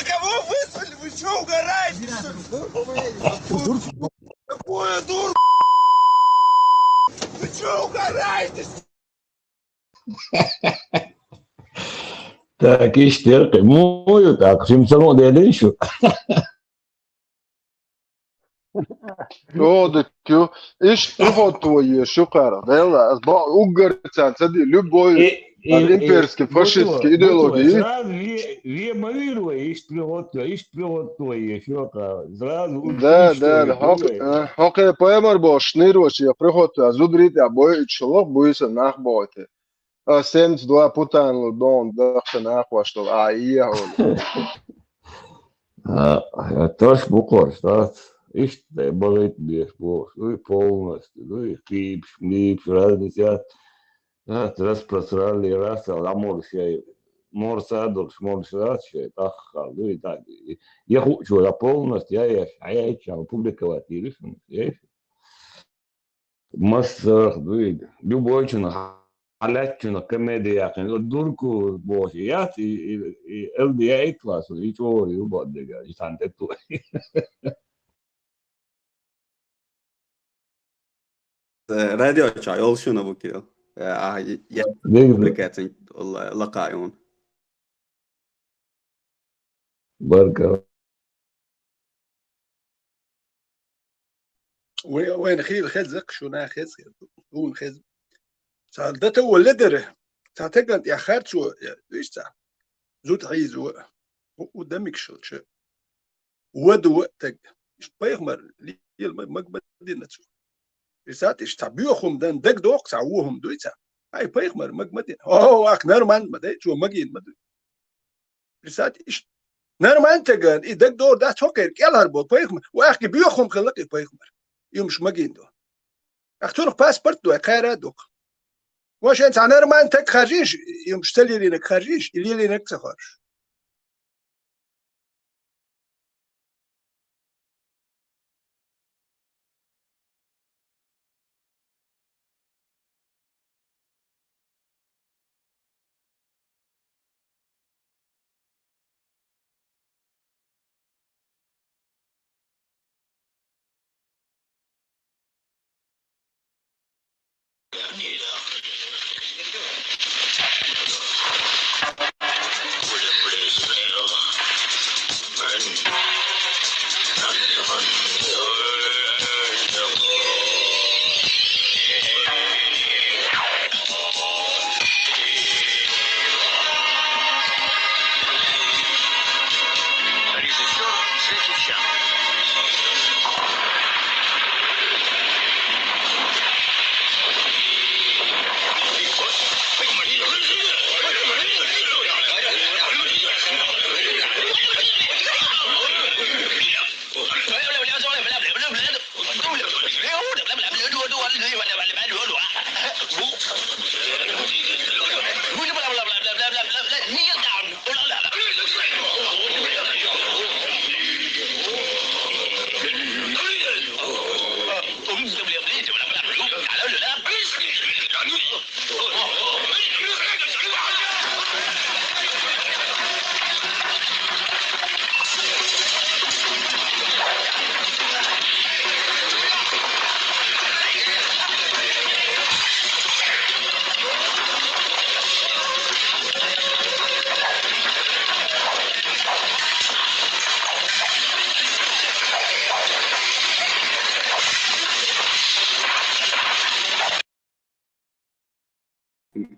Кого вызвали? Вы что, угораете, что ли? Какую дуру? Вы что, угораете? Так, иштта, муха ю тӀаккха, шимма ца ма делира шу. О, да тю. Иш приход твой еш, шу кхара. Делла, аз ба уггар цан ца ди, любой И, и, и, имперский, вот фашистский вот, идеологии. Сразу ве, ве ма вир вай, иш приход твой, иш приход твой еш, шу кхара. Сразу Да, учись, да, что да. ли, Хок, давай. Э, хокхе паймар бош, нир вош, я приход твой, зудрит, я бой, чулок, буйса, нах бой ты. А семьдесят два путанлу дон дахта нахваштал, а иехал. А, а, таш бу къорш, да? Иштта балайт беш бу, уй полностью, уй кипш, мипш, разный цвет. Да, распросрали, раз, а морш, морса дурш, морш раз, таххал, уй, так. Я хочу, я полностью, я, я, я, я, публиковать, я, я. Массарах дуй, любойчунах, хьалаьцчунах комедия яьккхина, дурку боху яц, и, и, и, эл дияйт васу, и чӀогӀа ю боху дегара, и цхьаьна тӀе ту. Э, радио чохь йолу шуна ву кел. Э, а, я, Дегара. Публикацин ла-, лакха юн. Баркалла. Вай, вайна хийла хеза, шуна хеза, шуна хеза. Цхьа дата валла дара. Цхьа таган тӀехь харцо, я, виш цхьа. Зуда хьийзо. У, у дамик шилча. Вада ва таг. Иш пайхамар лел ма-, маг ма дина цо. Иш цхьа тӀе иш цхьа боьхум дан, даг доху цхьа вохум дуй цхьа. Ай, пайхамар маг ма дина. О, ах нормально ма дай, цо магийна ма дуй. Представьте, иш нормально таган, и дагдор дац хӀокхеран кӀелхьарбо пайхамар, ва ахки боьхум хилла и пайхамар. Юмаш магийна до. Ах цунах паспорт дой, кхара а дукха. Ва шен цхьа нормально таг харжийш, юмаш ца лелийнарг харжийш, и лелийнарг ца харж.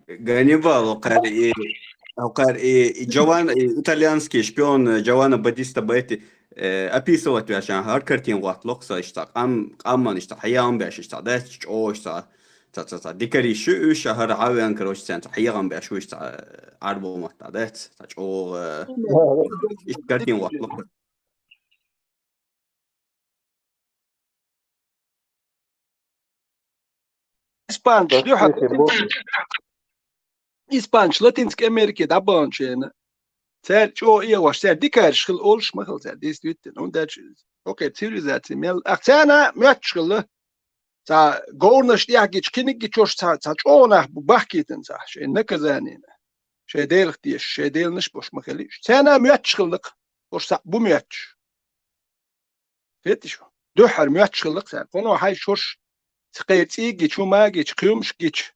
Ганнибал, хӀокхара и, хӀокхара и, и Джован-, и итальянский шпион, э, Джованни Баттиста Бетти, э, описывать веш, хӀара картина гӀоттало-кх со иштта, къам-, къаман иштта хьехам беш иштта, дац чӀогӀа иштта, ца, ца, ца, дикарий шу уьш, хӀара хьавеана, короче, царна ца хьехам беш ву иштта, э, Ӏарбо маттахь, дац, ца чӀогӀа, э, иштта картина гӀоттало-кх. Испанца, дуьхьа, испанца Латинская Америка дӀабаханчу хенахь, цаьрга чӀогӀа эгӀош, цаьрга дикариш хила олуш ма хила цаьрга, действительно. ХӀунда аьлча, окей, цивилизаци мел, ах, царна моьттуш хилла, цхьа говраш тӀехь гича, кхиниг гича, цхьа, цхьа чӀогӀа нах бу бахкийтина цхьа, шайн наказанина, шайн Делах тешаш, шайн деланаш бош ма хилла уьш. Царна моьттуш хилла-кх. Ош саӀ бу моьтташ. Хеташ? Дуьххьара моьтташ хилла цара. Кхуно хьай шош цхьа кхера цӀий гича, хӀума гича, кхуьмаш гича,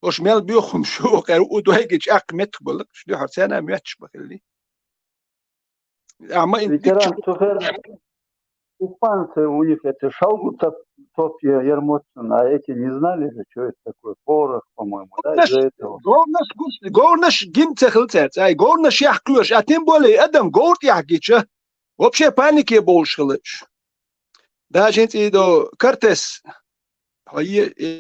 ош мел боьхамаш ю, кхера у дой гича, аккха меттах болла, дуьххьара царна моьтташ бахилли. Амма ин Ветеран дикка цу хер испанцы у них эти шалгутоп, топ е-, ермоцун, а эти не знали же, что это такое, порох, по-моему, да, из-за этого. Говнаш гус-, говнаш гин ца хилла цаьрца, ай, говнаш яхь кхоьруш, а тем более адам говр тӀехь гича, вообще панике болуш хилла уьш. Даже цӀий до Кортес, хьо е-, е-,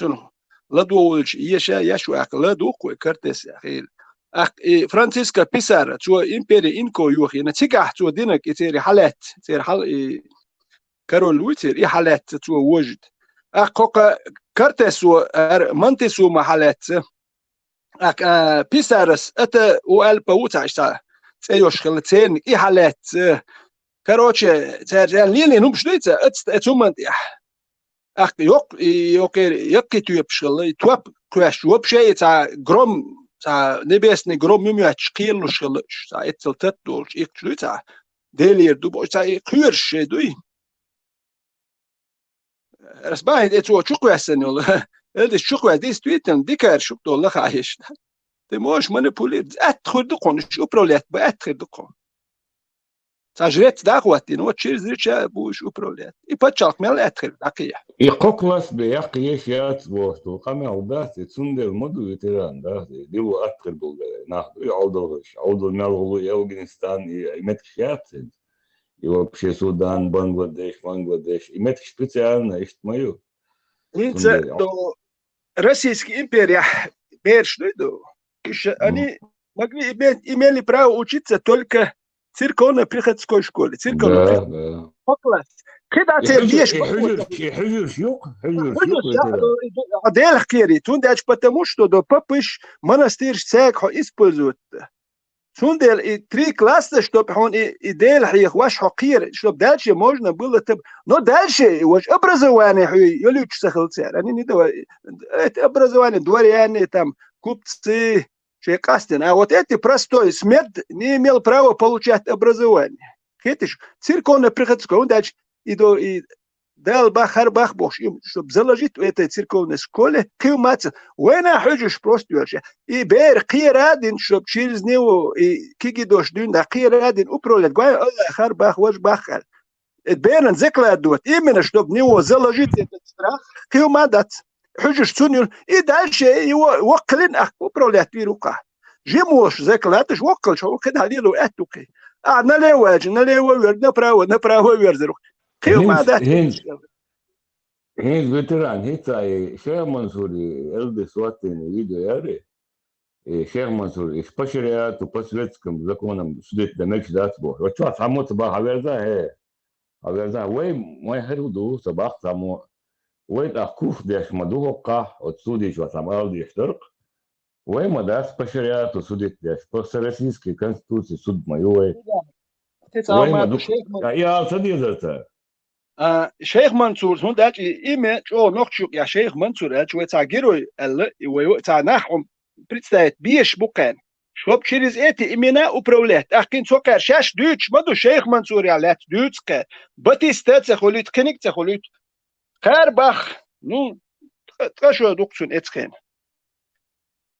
ладогӀа волчу еша, еш ваккха, ладугӀу вай Кортес яхийла. Аккха и Франциско Писаро, цо импери инко йохийна, цигахь цо динарг и церан хьалаьцна, церан хьал-, и король вуй церан, и хьалаьцна цо вожийта. Аккха хӀокху Кортесо ара Монтесума хьалаьцна. Аккха, а, Писарос ата у аьлла, па ву цхьа иштта цӀе йолуш хилла, церниг и хьалаьцна. Короче, цаьрца аьлла лелийна хӀумаш дуй цара, аца, аца хӀуманна тӀехь. Аккха йоккха, и йоккхера яккхий тоьпаш хилла, и топ кхоьссича, вообще и цхьа гром, цхьа небесный гром ю моьтташ кхералуш хилла уьш, цхьа эццал тата долуш, иккхаш дуй цхьа, Делера ду бохуш, цхьа и кхоьруш шайн дуй. Ас бахьийна, э, цо чу кхоьссина йолу. Элдаш чу кхоьссина, действительно, дикарш шу долу лаха еш. Ты можешь манипулировать. Атта хир ду кхунна, управлять бан атта хир ду кхунна. Цхьа жрец дӀахӀоттийна, вот через жреча будешь управлять. И пачхьалкх мел атта хир дӀакхехьа. И кхо класс бен яккха еш яц бохуш долу къамел дац, и цундела ма ду ветеран, да, и дило атта хир долу нах ду, и Ӏовдалхаш, Ӏовдал мел гӀулу, и Афганистан, и, и меттигаш яц хӀинца. И вообще Судан, Бангладеш, Бангладеш. И меттигаш специально иштта ма ю. ХӀинца Цундела. До Российский империя бераш дуй ду. Уьш, они могли иметь, имели право учиться только в церковно-приходской школе. Церковно-приходской. Да, да. По классу. КхидӀа И церан хьуьжар-, деш и хьуьжарш, и хьуьжарш юкъ, хьуьжарш юкъ хьуьжарш, ветеран. Я, а, Делах кхерий. Цундела, потому что до папыш монастырш цаьрга хьо использовать. Цундела и три класса, чтоб хьуна и, и Дела хьеха ваша хьо кхера, чтоб дальше можно было там. Но дальше и ваш образование хьуй, йолуьйтуш ца хилла цара. Они не давай, это образование дворяне, там, купцы, шей къастина. А вот эти простой смерть не имел права получать образование. Хетиш, церковно-приходской, он дальше и до, и Дала бах, хӀара бах бохуш, им, чтоб заложить в этой церковной школе, кхин маца, вайна хьуьжуш просто йолуш. И бер кхера а дина, чтоб через него, и кигидош дуьйна, кхера а дина, управлять, гой, Аллах, хӀара бах, важа бах аьлла. И беран закладывать, именно, чтоб него заложить этот страх, кхин ма дац. Хьуьжуш цунна юр, и дальше его воккхалин ах управлять вир ву кха. Жим волуш закладываешь, воккхалш, хьо кхидӀа лело аьтту кхин. А, налево аьлча, налево верг, направо, направо верзар ву. Кхин ма дац. ХӀинца, хӀинца ветеран, хӀинца и Шайх Мансури, Элдис ваттийна видео яри, и Шайх Мансури, и по шариату, по светским законам судить дан мегаш дац боху. Вот чохь цхьаммо ца баха хьаверза, хӀе, хьаверза, вай, вай хӀара ду, ца бах цхьаммо, вай тӀаккха куф деш ма ду хӀокхахь, оцу судийчо цхьамма ала деш дара-кх. Вай ма дац по шариату судить деш, по российской конституции суд ма ю вай. Вай ма ду. Шейх Ман-, а, и ала ца дезара цара? А, Шейх Мансур, хӀунда аьлча и имя чӀогӀа нохчийн юкъа я Шейх Мансур аьлча, вай цхьа герой аьлла, и вай цхьа нах хьуна представить беш бу кхаьрна. Чтоб через эти имена управлять. Ахкин цо кхаьр шаьш дуьйцуш ма ду, Шейх Мансур я лаьцна дуьйцу кхаьр. Батиста ца хуьлуьйту, кхиниг ца хуьлуьйту. Кхаьр бах, ну, ткъа, ткъа шо дукха цуьнан эцхена.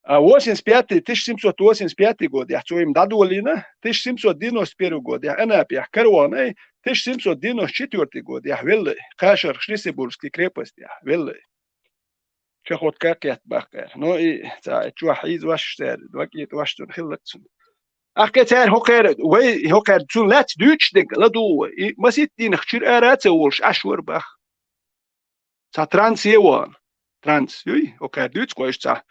А восемьдесят пятый, тысяча семьсот восемьдесят пятый годехь цо им дӀадолийна, тысяча семьсот девяносто первый годехь Анапехь караван ай, тысяча семьсот девяносто четвёртый годехь веллай, кхашарх Шлиссельбургский крепостехь веллай. Чахотка кхетта баккхара. Но и ца чохь хьийза ваша цара, вакӀийта ваша цунна хилларг цунна. Ахкхе цара хӀокхара, вай хӀокхара цунна лаьцна дуьйцуш дерг ладугӀу вай. И маситта дийнах чуьра ара а ца волуш, Ӏаш вара бах. Цхьа транс е ван. Транс, юй, окхара дуьйцу кхойш цхьа.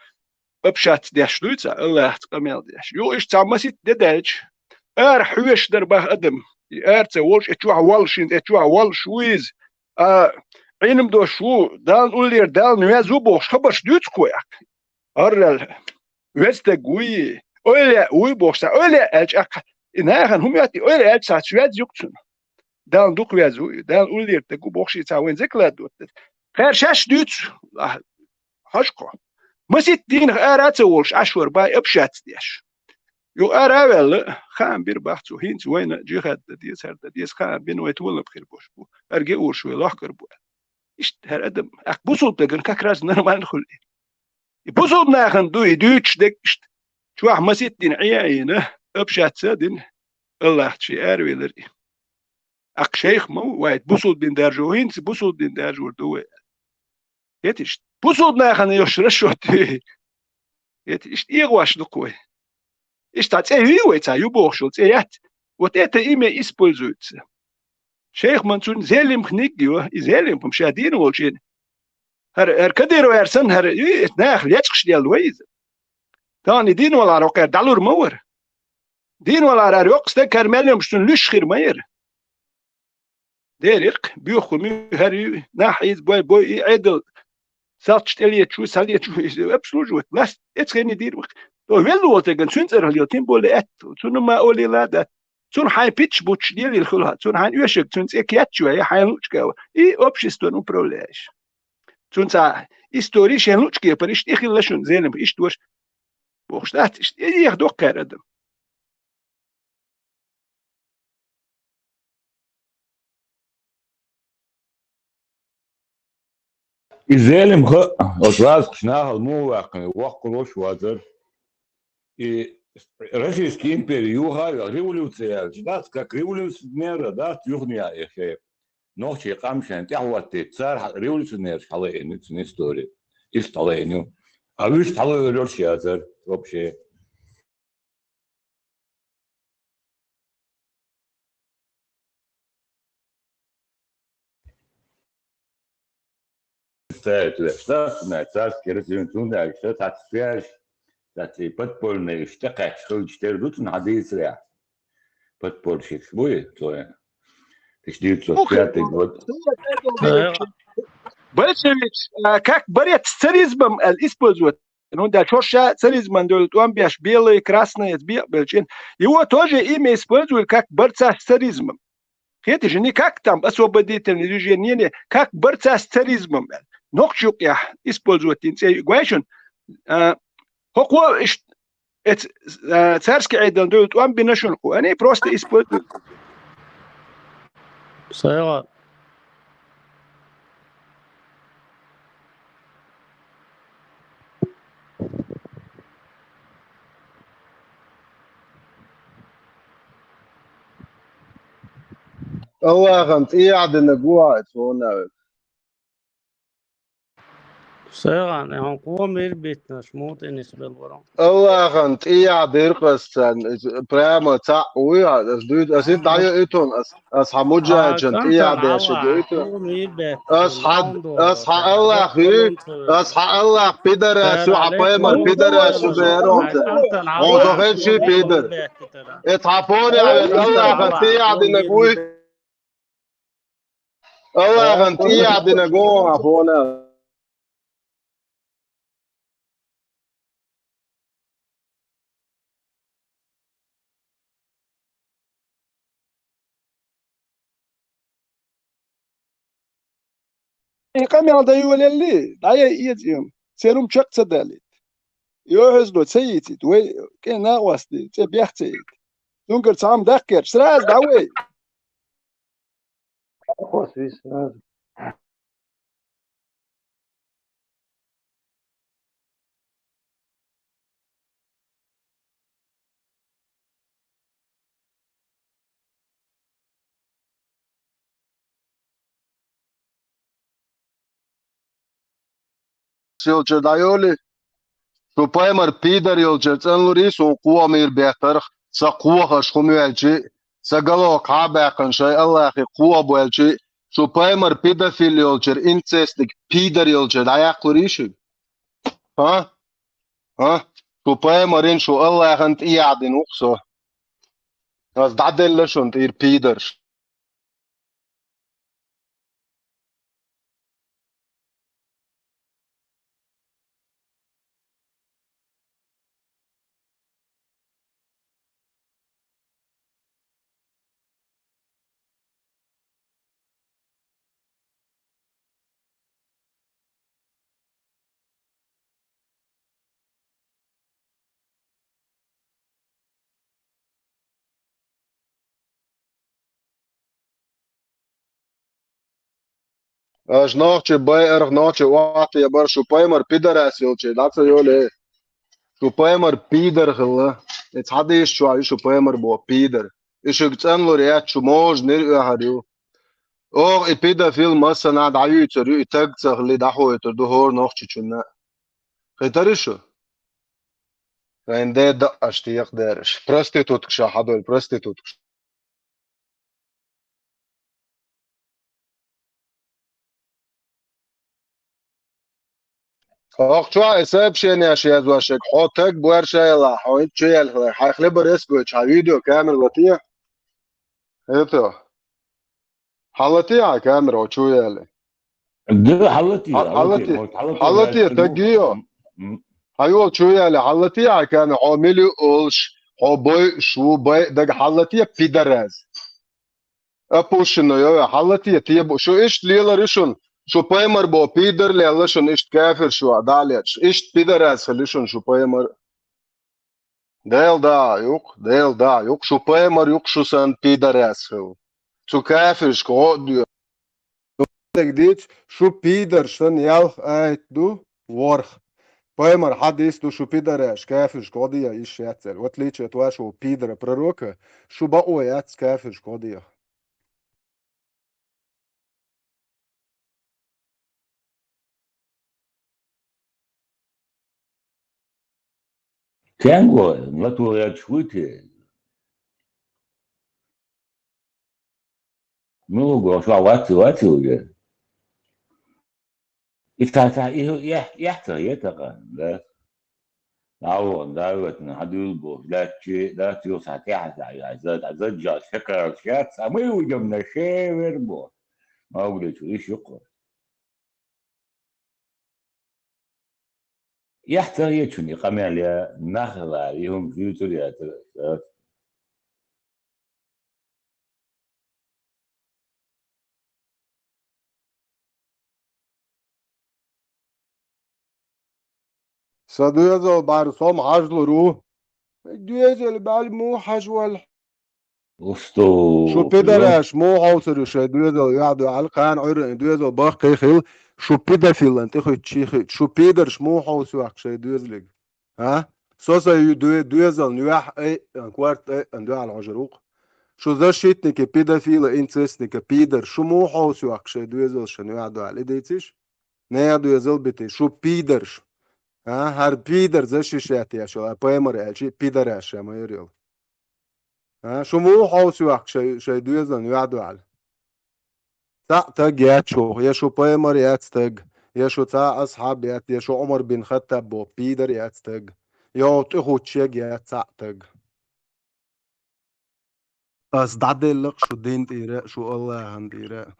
Общаться деш дуй цхьа, Аллахьца къамел деш. Ю иштта цхьа маситта де даьлча, ара хьоьшуш дара бах адам. И ара ца волуш, э чохь воллуш хӀинца, э чохь воллуш ву иза. А, Ӏилма дош ву, Далла уллера, Далла веза ву бохуш, хабарш дуьйцу кхо яккха. Аррал, веза стаг вуй, ойла вуй бохуш цхьа, ойла аьлча аккха. И нахана хӀума йоьтту, и ойла аьлча цхьа, веза юкъа цунна. Далла дукха веза ву, Далла уллера стаг ву бохуш, и цхьа вайн закладывать дара. Кхаьр шаьш дуьйцу, а, хьажа кхо. Маситта дийнах ара а ца волуш, Ӏаш вара бай общаться деш. Юха ара а ваьлла, хаам бира бах цо, хӀинца вайна джихад дан деза, хӀара дан деза, хаам бина вай толам хир болуш бу, хӀара геурш вай лохкар бу. Иштта хӀара адам, акх бусулба дагана как раз нормально хуьлу. И бусулба нахана ду, и дуьйцуш дерг иштта. Чохь масийтта дина Ӏе а йина, общаться а дина, Аллахьца шен аравелира и. Акх шайх ма ву, вай бусулба дин даржо, хӀинца бусулба дин даржор ду вай. ХӀета иштта. Бусулба нахана йолуш расчет ю. ХӀета иштта эгӀош ду-кх вай. Иштта цӀе юй вай цхьа, ю бохуш йолу цӀе яц. Вот это имя используется. Шайх Мансуран Зелим книга ю, и Зелим-м ша дийна волчийн. ХӀара, хӀара Кадыров аьлла санна, хӀара, и, наха лечкъаш делла вай иза. Тахана и дийна валахьара хӀокхара дӀалур ма вара. Дийна валахьара хӀара йоккха стаг, хӀара мел йомаш цунна луьйш хир ма яра. Дерриг а, боьха хӀума ю, хӀара ю, нах хьийза бой, бой, и Ӏедал, салташ тӀелеташ ву, схьалеташ ву, иза обслуживать, ласта, эцхенний дийр ваха. То велла волу стагана цуьнан цӀарах лела, тем более аьтто, цунна ма олийла а дац. Цунна хьайн питча буттуш лелийла хуьлу хьан, цунна хьайн оьшург, цуьнан цӀе кечваьлла, хьайн лучкъа а ван. И обществон управляющий. Цунна цхьа истори шен лучкъа кепара, иштта и хилла шуна, Зелим, иштта ваша бохуш дац, иштта и еха доккхара адам. И Зелим-м ха, оцу вазкхаш нахал муха ваьккхина, воккхалуш вазар. И Российская империя юха а веха, революция аьлча, дац, как революционера, дац, юханеа и хе. Нохчий къам шайн тӀаьхьахӀоттийта, цара хьа-, революционераш хьалаайина цуьнан истори. Иштта хьалаайина ю. А вуьшта хьалаайолуш язар, вообще. Цаьрца веш, да, царца кира цуьнан цунна аьлча, цаьрца кхеш, цаьрца и подпольный иштта кхаьчча хилча тера ду цунна хьан дийцарехь. Подпольщик буй, цо. Тиша дийцо, Ну, пятый год. Э, Большевик, а, как борец с царизмом, э, использовать. Ну да, чорша царизман долу тӀом беш, белый, красный, эца бекъабелча. Его тоже имя использовали как борца с царизмом. Хеташ, не как там освободительное движение, не, как борца с царизмом. Нохчу юкъехь использовать йина цӀе гой шуна. А, хӀокхо иш-, эц-, а, царский Ӏедална дуьйла тӀом бина шуна кху. Они просто используют. Сайга. Аллахьан тӀеяхьдинарг ву хьо, цо наьвиг. Сайган, хьуна кхо мир биттинарш муха тӀе нисбелла вара? Аллахьан тӀеяхьдира ас царна, прямо цхьаъ вуй, ас дуьйцу, ас и дӀайо и тун, ас, ас хьан муджахӀидшна тӀеяхьдеш и дуьйцу. Ас хьан, ас хьан Аллахь ю, ас хьан Аллахь пидарас ю, хьан пайхамар пидарас ю, беронца. Хьо со хед ши пидар. Эт хьан фоне а вет Аллахьан тӀеяхьдинарг вуй. Аллахьан тӀеяхьдинарг ву хьан фоне. И къамел дан йолалли, дӀаяй иза и хӀума. Церан хӀума чекх ца далийта. И охьазло ца йийцийта, вай кӀен накъостий, цӀе бех ца йийта. Цуьнгара цхьа хӀума даккхарча, сразу дӀавай. Йолчара дӀайолий? Шу пайхамар пидар йолчара цӀанлурий суна кхо мир беттарх, сан кхохаш хӀума йоьлчий, сан гало кхьа а баьккхина шайн Аллахье кхо а боьлчий, шу пайхамар педофил йолчара, инцестник пидар йолчара дӀаяккхалурий шуьга? А? А? Шу пайхамарин шу Аллахьан тӀеяхьдина ву-кх со. Ас дӀаделла шуна тӀера пидарш. Аша нохчий байарах, нохчий охьатебар, шу пайхамар пидарас йолча, дӀа ца йоле. Шу пайхамар пидар хилла. Эца хьадисаш чу ю шу пайхамар бо пидар. И шуьга цӀанлур яц, шу можнир оьхьар ю. Оха и педофил массанахьа дӀаюьйцур ю, и таг ца хилли дӀахойтур ду хӀора нохчичунна. Хетарий шу? Вайн де даъаш текхадараш. Проституткаш хьадойла, проституткаш. Оха чохь и сообщенеш язъеш, хьо таг бу аьлча, хьо хӀинца чу яьлла хилар. Хьайн хлеборез гойтуш, хьан видеокамера латий? Это. Хьан латий хьан камера, хьо чу яьлла? Да, хьан латий, хьан, хьан хьан латий, латий, хьо, хьан латий, хьан латий, хьо, таг йо? М, м. Хьан йол чу яьлла, хьан латий хьан камера, хьо мили олуш, хьо бой, шу бой, дага хьан латий пидарас. Опущено, йо, хьан латий, те бу, шу иштта лелар ю шун, шу пайхамар бо пидар лелла шун, иштта кафир шу а далечаш, иштта пидарас хили шун шу пайхамар. Дела да юкъ, Дела да юкъ, шу пайхамар юкъ, шу санна пидарас хила. Цу кафиршка гӀо а доьху. Дийца, шу пидарш санна ялх аят ду, ворхӀ. Пайхамар хьадис ду, шу пидараш, кафиршка гӀо деха йиш яц аьлла. В отличие от вашего пидора пророка, шу бакъо яц кафиршка гӀо деха. Кенго, латур яц вуй те? Ну, го, ша ваци, ваци уже. И ца, ца, и, и, и, ца, и, ца, да. Алло, да, вот, на, хьан дуьйла бо, да, чи, да, чи, ца, тӀаьхьа, ца, я, за, за, за, джа, шакар, щас, а мы уйдём на север, бо. Ма угли, чу, иш, юкъа. Яхь ца ечуни къамел я, нахала, и хӀума зуьйцур яцара, а? Сан доьзал бӀаьрса хӀума хьажалур ву. Доьзал бӀаьрса муха хьажавал? Усто. Шу пидараш муха хьовсур ю шайн доьзал юьхь дуьхьал, кхана Ӏуьйранна доьзал баккхий хила, шу педофилан тӀе хуьтту ши хуьтту. Шу пидарш муха хьовсоьхку шайн доьзалиг? А? Со сайн ю-, дуье-, доьзална юьхь айъан, корта айъан дуьхьал хьожур ву-кх. Шу защитники педофила, инцестника, пидар, шу муха хьовсоьхку шайн доьзалшна юьхь дуьхьал? И дийциш? Нехан доьзал битий, шу пидарш. А? ХӀара пидар защищать еш йолу, а пайхамар аьлчи пидараш ша ма яра йолу. А? Шу муха хьовсоьхку шайн, шайн доьзална юьхь дуьхьал? Цхьаъ таг яц шух, я шу пайхамар яц таг, я шу цхьа а асхьаб яц, я шу Ӏумар бин Хаттаб боху пидар яц таг, я хьо тӀехуттуш ерг яц цхьаъ таг. Ас дӀаделла-кх шу дин тӀера а, шу Аллахьан тӀера а.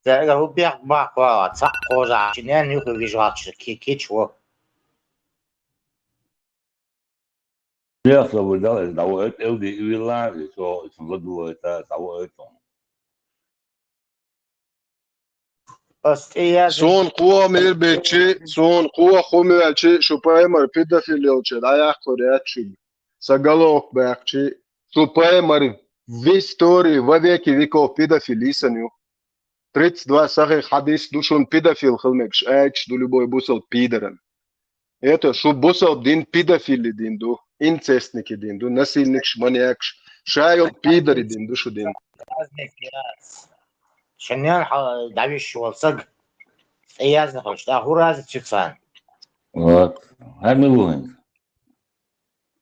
Цаьрга хӀун бехк баккхавала, цхьаъ кхожахь, ши ненан юххе вижа вац шу, ки-, кича во. Дехса ву дала, иза дӀавоуьйту, элди и вилла, и со, и сан ладугӀуьйту, дӀавоуьйту. Ас тӀе яздина. Суна кхо мир бичи, суна кхо хӀума моьлчи, шу пайхамар педофил йолчу дӀаяккхалур яц шуьга. Сан головка баьккхичи, шу пайхамар в истории во веки веков педофил йисина ю. Тридцать два сахих хьадис ду шуна педофил хила мегаш, аьлча ду любой бусалба пидаран. Это шу бусалба дин педофили дин ду, инцестники дин ду, насильникаш, маньякаш, ша йолу пидари дин ду шу дин. Шен ненан хьал дӀависча волу саг тӀе яздина хуьлуш, тӀаккха хӀун разница ю царна? Вот. Хьан ма ву хӀинца?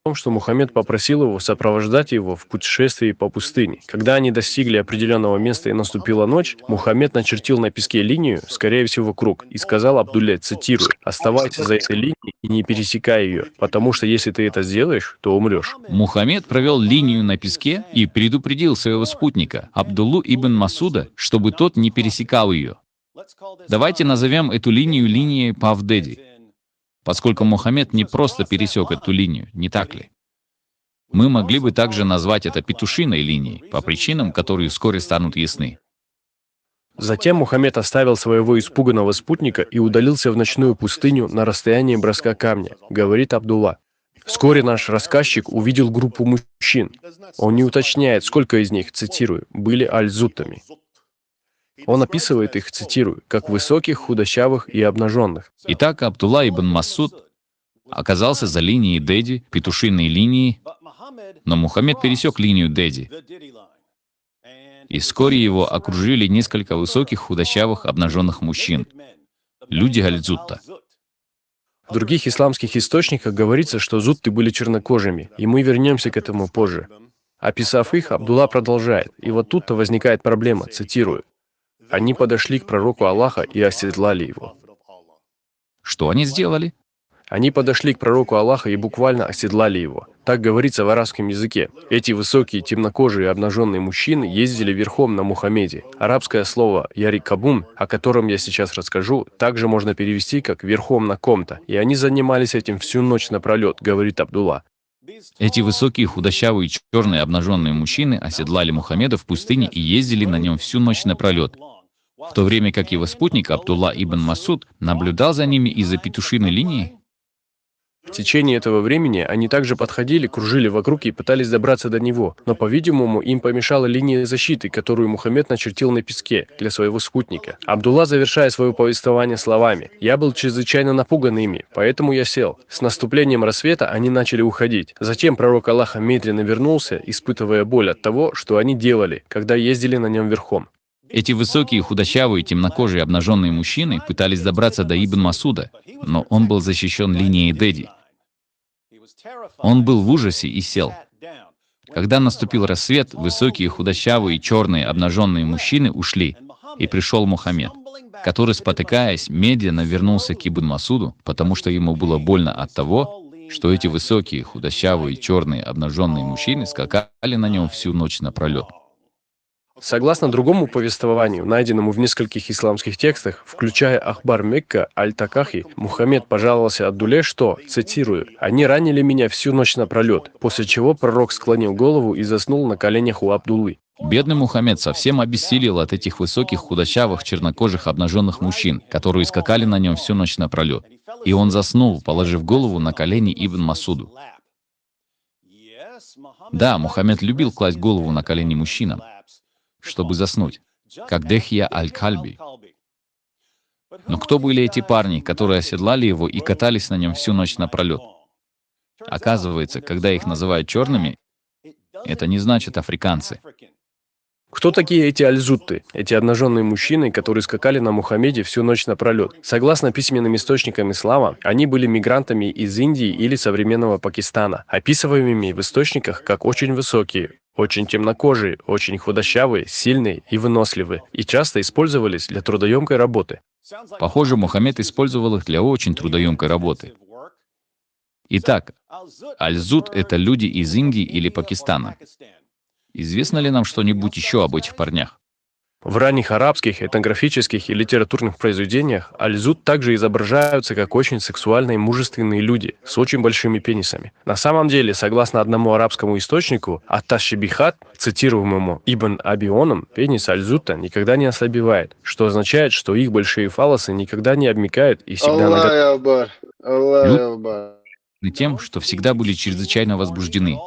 Том, что Мухаммед попросил его сопровождать его в путешествии по пустыне. Когда они достигли определённого места и наступила ночь, Мухаммед начертил на песке линию, скорее всего, круг, и сказал Абдулле, цитирую: «Оставайся за этой линией и не пересекай её, потому что если ты это сделаешь, то умрёшь». Мухаммед провёл линию на песке и предупредил своего спутника, Абдуллу ибн Масуда, чтобы тот не пересекал её. Давайте назовём эту линию линией Павдеди, поскольку Мухаммед не просто пересёк эту линию, не так ли? Мы могли бы также назвать это петушиной линией, по причинам, которые вскоре станут ясны. Затем Мухаммед оставил своего испуганного спутника и удалился в ночную пустыню на расстоянии броска камня, говорит Абдулла. Вскоре наш рассказчик увидел группу мужчин. Он не уточняет, сколько из них, цитирую, были аль-зуттами. Он описывает их, цитирую, как высоких, худощавых и обнаженных. Итак, Абдулла ибн Масуд оказался за линией Деди, петушиной линии, но Мухаммед пересек линию Деди, и вскоре его окружили несколько высоких, худощавых, обнаженных мужчин, люди Альзутта. В других исламских источниках говорится, что зутты были чернокожими, и мы вернемся к этому позже. Описав их, Абдулла продолжает, и вот тут-то возникает проблема, цитирую: «Они подошли к пророку Аллаха и оседлали его». Что они сделали? Они подошли к пророку Аллаха и буквально оседлали его. Так говорится в арабском языке. Эти высокие, темнокожие, обнаженные мужчины ездили верхом на Мухаммеде. Арабское слово «ярикабун», о котором я сейчас расскажу, также можно перевести как «верхом на ком-то». И они занимались этим всю ночь напролет, говорит Абдулла. Эти высокие, худощавые, черные, обнаженные мужчины оседлали Мухаммеда в пустыне и ездили на нем всю ночь напролет, в то время как его спутник Абдулла ибн Масуд наблюдал за ними из-за петушиной линии. В течение этого времени они также подходили, кружили вокруг и пытались добраться до него, но, по-видимому, им помешала линия защиты, которую Мухаммед начертил на песке для своего спутника. Абдулла, завершая свое повествование словами: «Я был чрезвычайно напуган ими, поэтому я сел». С наступлением рассвета они начали уходить. Затем пророк Аллаха медленно вернулся, испытывая боль от того, что они делали, когда ездили на нем верхом. Эти высокие, худощавые, темнокожие, обнаженные мужчины пытались добраться до Ибн Масуда, но он был защищен линией Деди. Он был в ужасе и сел. Когда наступил рассвет, высокие, худощавые, черные, обнаженные мужчины ушли, и пришел Мухаммед, который, спотыкаясь, медленно вернулся к Ибн Масуду, потому что ему было больно от того, что эти высокие, худощавые, черные, обнаженные мужчины скакали на нем всю ночь напролет. Согласно другому повествованию, найденному в нескольких исламских текстах, включая Ахбар Мекка Аль-Такахи, Мухаммед пожаловался Абдулле, что, цитирую: «Они ранили меня всю ночь напролет», после чего пророк склонил голову и заснул на коленях у Абдуллы. Бедный Мухаммед совсем обессилел от этих высоких, худощавых, чернокожих, обнаженных мужчин, которые скакали на нем всю ночь напролет. И он заснул, положив голову на колени Ибн Масуду. Да, Мухаммед любил класть голову на колени мужчинам, чтобы заснуть, как Дехья Аль-Кальби. Но кто были эти парни, которые оседлали его и катались на нем всю ночь напролет? Оказывается, когда их называют черными, это не значит африканцы. Кто такие эти альзутты, эти обнаженные мужчины, которые скакали на Мухаммеде всю ночь напролет? Согласно письменным источникам ислама, они были мигрантами из Индии или современного Пакистана, описываемыми в источниках как очень высокие, очень темнокожие, очень худощавые, сильные и выносливые, и часто использовались для трудоемкой работы. Похоже, Мухаммед использовал их для очень трудоемкой работы. Итак, альзут — это люди из Индии или Пакистана. Известно ли нам что-нибудь еще об этих парнях? В ранних арабских этнографических и литературных произведениях альзут также изображаются как очень сексуальные, мужественные люди с очень большими пенисами. На самом деле, согласно одному арабскому источнику, Ат-Ташбихат, цитируемому Ибн Абионом, пенис альзута никогда не ослабевает, что означает, что их большие фаллосы никогда не обмякают и всегда на Аллах Акбар. Аллах Лю- Акбар. Тем, что всегда были чрезвычайно возбуждены.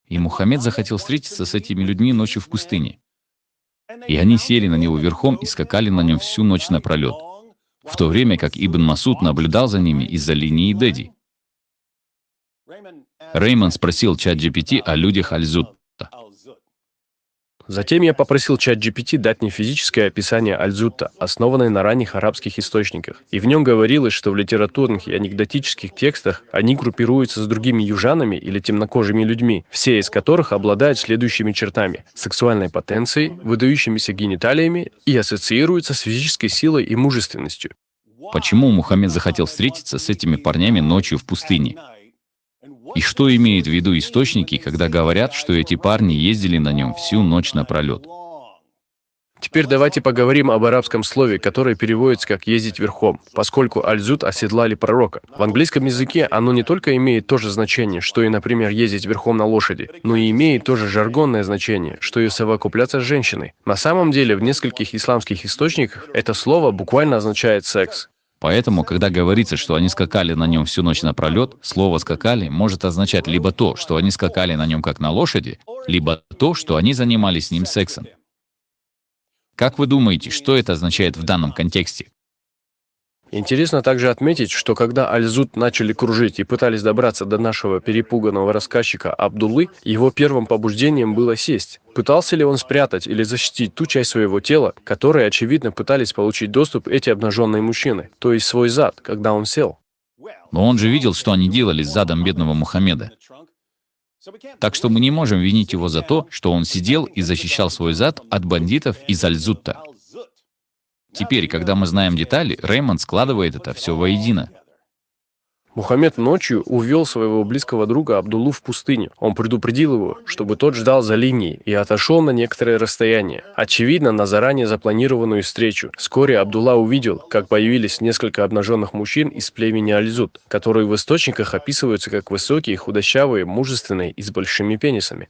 И Мухаммед захотел встретиться с этими людьми ночью в пустыне. И они сели на него верхом и скакали на нем всю ночь напролет, в то время как Ибн Масуд наблюдал за ними из-за линии Деди. Реймонд спросил чат G P T о людях Альзутта. Затем я попросил чат G P T дать мне физическое описание альзутта, основанное на ранних арабских источниках, и в нем говорилось, что в литературных и анекдотических текстах они группируются с другими южанами или темнокожими людьми, все из которых обладают следующими чертами: сексуальной потенцией, выдающимися гениталиями и ассоциируются с физической силой и мужественностью. Почему Мухаммед захотел встретиться с этими парнями ночью в пустыне? И что имеют в виду источники, когда говорят, что эти парни ездили на нем всю ночь напролет? Теперь давайте поговорим об арабском слове, которое переводится как «ездить верхом», поскольку альзут оседлали пророка. В английском языке оно не только имеет то же значение, что и, например, ездить верхом на лошади, но и имеет тоже жаргонное значение, что и совокупляться с женщиной. На самом деле, в нескольких исламских источниках это слово буквально означает секс. Поэтому, когда говорится, что они скакали на нем всю ночь напролет, слово «скакали» может означать либо то, что они скакали на нем как на лошади, либо то, что они занимались с ним сексом. Как вы думаете, что это означает в данном контексте? Интересно также отметить, что когда Аль-Зуд начали кружить и пытались добраться до нашего перепуганного рассказчика Абдуллы, его первым побуждением было сесть. Пытался ли он спрятать или защитить ту часть своего тела, которой, очевидно, пытались получить доступ эти обнаженные мужчины, то есть свой зад, когда он сел? Но он же видел, что они делали с задом бедного Мухаммеда. Так что мы не можем винить его за то, что он сидел и защищал свой зад от бандитов из Аль-Зутта. Теперь, когда мы знаем детали, Рэймонд складывает это все воедино. Мухаммед ночью увел своего близкого друга Абдуллу в пустыню. Он предупредил его, чтобы тот ждал за линией, и отошел на некоторое расстояние, очевидно, на заранее запланированную встречу. Вскоре Абдулла увидел, как появились несколько обнаженных мужчин из племени Аль-Зуд, которые в источниках описываются как высокие, худощавые, мужественные и с большими пенисами.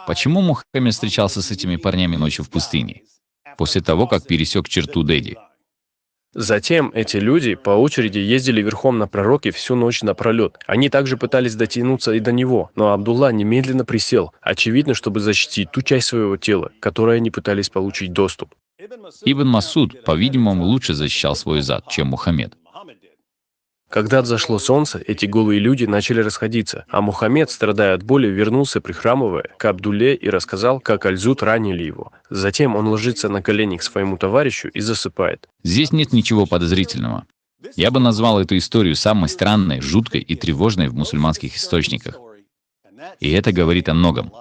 Почему Мухаммед встречался с этими парнями ночью в пустыне, после того, как пересек черту Деди? Затем эти люди по очереди ездили верхом на пророке всю ночь напролет. Они также пытались дотянуться и до него, но Абдулла немедленно присел, очевидно, чтобы защитить ту часть своего тела, которой они пытались получить доступ. Ибн Масуд, по-видимому, лучше защищал свой зад, чем Мухаммед. Когда взошло солнце, эти голые люди начали расходиться, а Мухаммед, страдая от боли, вернулся, прихрамывая, к Абдулле и рассказал, как Аль-Зуд ранили его. Затем он ложится на колени к своему товарищу и засыпает. Здесь нет ничего подозрительного. Я бы назвал эту историю самой странной, жуткой и тревожной в мусульманских источниках. И это говорит о многом.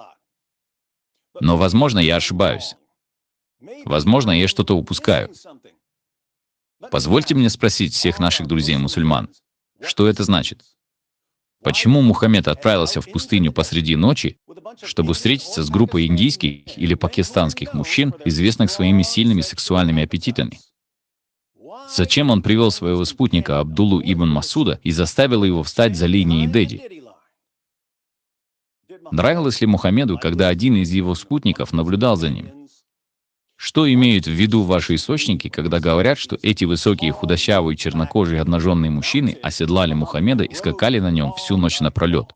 Но, возможно, я ошибаюсь. Возможно, я что-то упускаю. Позвольте мне спросить всех наших друзей-мусульман, что это значит? Почему Мухаммед отправился в пустыню посреди ночи, чтобы встретиться с группой индийских или пакистанских мужчин, известных своими сильными сексуальными аппетитами? Зачем он привел своего спутника Абдуллу ибн Масуда и заставил его встать за линией Деди? Нравилось ли Мухаммеду, когда один из его спутников наблюдал за ним? Что имеют в виду ваши источники, когда говорят, что эти высокие, худощавые, чернокожие, обнаженные мужчины оседлали Мухаммеда и скакали на нем всю ночь напролет?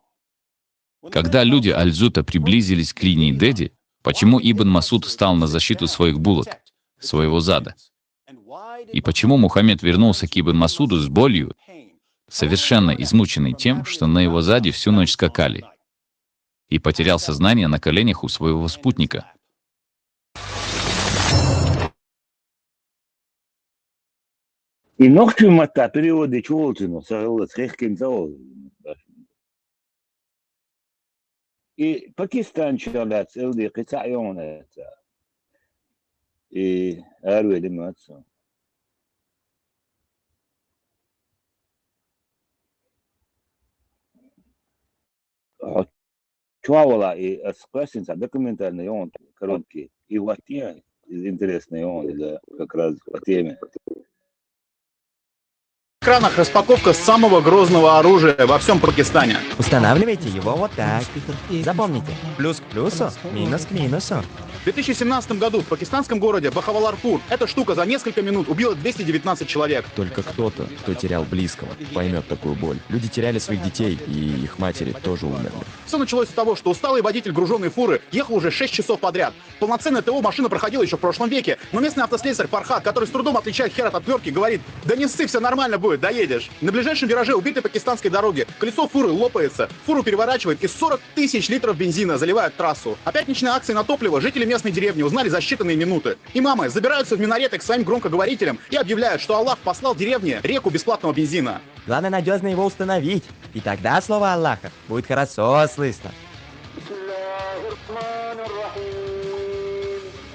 Когда люди Аль-Зута приблизились к линии Деди, почему Ибн Масуд встал на защиту своих булок, своего зада? И почему Мухаммед вернулся к Ибн Масуду с болью, совершенно измученный тем, что на его заде всю ночь скакали, и потерял сознание на коленях у своего спутника? И ногчу матта переводы чултину сагылыс хехкин сау. И Пакистан чалац элди кыца ёнеца. И арвели маца. Чуавала и асквасин са документальный он короткий. И вот я из интересный он, да, как раз по теме. На экранах распаковка самого грозного оружия во всем Пакистане. Устанавливайте его вот так. Запомните. Плюс к плюсу, минус к минусу. В две тысячи семнадцатом году в пакистанском городе Бахаваларпур эта штука за несколько минут убила двести девятнадцать человек. Только кто-то, кто терял близкого, поймет такую боль. Люди теряли своих детей, и их матери тоже умерли. Все началось с того, что усталый водитель груженной фуры ехал уже шесть часов подряд. Полноценное ТО машина проходила еще в прошлом веке, но местный автослесарь Фархад, который с трудом отличает хер от отвертки, говорит: «Да не ссы, все нормально будет, доедешь». На ближайшем вираже убитой пакистанской дороги колесо фуры лопается, фуру переворачивает и сорок тысяч литров бензина заливают трассу. О пятничной акции на топливо жители местной деревни узнали за считанные минуты. Имамы забираются в минареты к своим громкоговорителям и объявляют, что Аллах послал деревне реку бесплатного бензина. Главное надежно его установить. И тогда слово Аллаха будет хорошо слышно.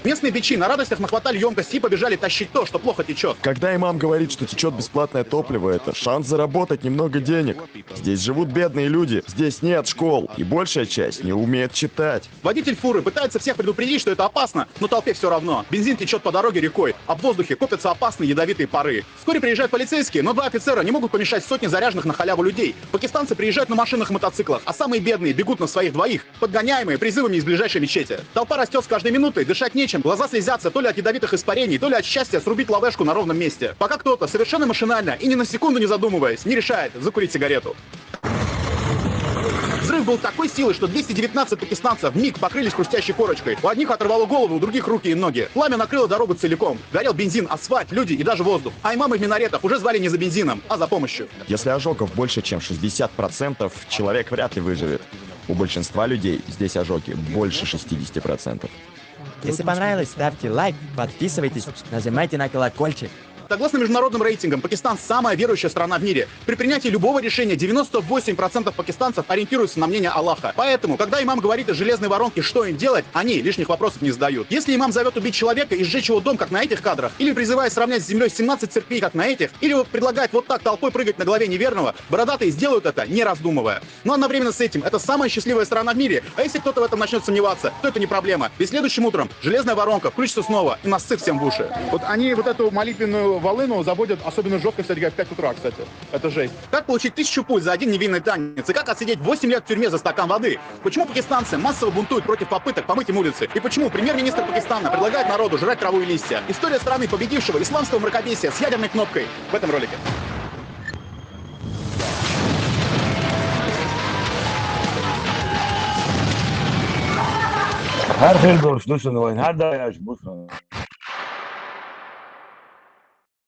Местные бичи на радостях нахватали емкости и побежали тащить то, что плохо течет. Когда имам говорит, что течет бесплатное топливо, это шанс заработать немного денег. Здесь живут бедные люди, здесь нет школ, и большая часть не умеет читать. Водитель фуры пытается всех предупредить, что это опасно, но толпе все равно. Бензин течет по дороге рекой, а в воздухе копятся опасные ядовитые пары. Вскоре приезжают полицейские, но два офицера не могут помешать сотни заряженных на халяву людей. Пакистанцы приезжают на машинах и мотоциклах, а самые бедные бегут на своих двоих, подгоняемые призывами из ближайшей мечети. Толпа растет с каждой минутой, дышать нечем, глаза слезятся то ли от ядовитых испарений, то ли от счастья срубить лавешку на ровном месте. Пока кто-то совершенно машинально и ни на секунду не задумываясь не решает закурить сигарету. Взрыв был такой силы, что двести девятнадцать пакистанцев вмиг покрылись хрустящей корочкой. У одних оторвало головы, у других руки и ноги. Пламя накрыло дорогу целиком. Горел бензин, асфальт, люди и даже воздух. А имамы в минаретах уже звали не за бензином, а за помощью. Если ожогов больше, чем шестьдесят процентов, человек вряд ли выживет. У большинства людей здесь ожоги больше шестидесяти процентов. Если понравилось, ставьте лайк, подписывайтесь, нажимайте на колокольчик. Согласно международным рейтингам, Пакистан – самая верующая страна в мире. При принятии любого решения девяносто восемь процентов пакистанцев ориентируются на мнение Аллаха. Поэтому, когда имам говорит из железной воронки, что им делать, они лишних вопросов не задают. Если имам зовет убить человека и сжечь его дом, как на этих кадрах, или призывает сравнять с землей семнадцать церквей, как на этих, или предлагает вот так толпой прыгать на голове неверного, бородатые сделают это, не раздумывая. Но одновременно с этим это самая счастливая страна в мире. А если кто-то в этом начнет сомневаться, то это не проблема. Ведь следующим утром железная воронка включится снова и насыт всем в уши. Вот они вот эту молитвенную волыну заводят особенно жестко, кстати, в пять утра, кстати. Это жесть. Как получить тысячу пуль за один невинный танец? И как отсидеть восемь лет в тюрьме за стакан воды? Почему пакистанцы массово бунтуют против попыток помыть им улицы? И почему премьер-министр Пакистана предлагает народу жрать траву и листья? История страны, победившего исламского мракобесия с ядерной кнопкой, в этом ролике. Her xil görüşde şunu, her dayaş bu şunu.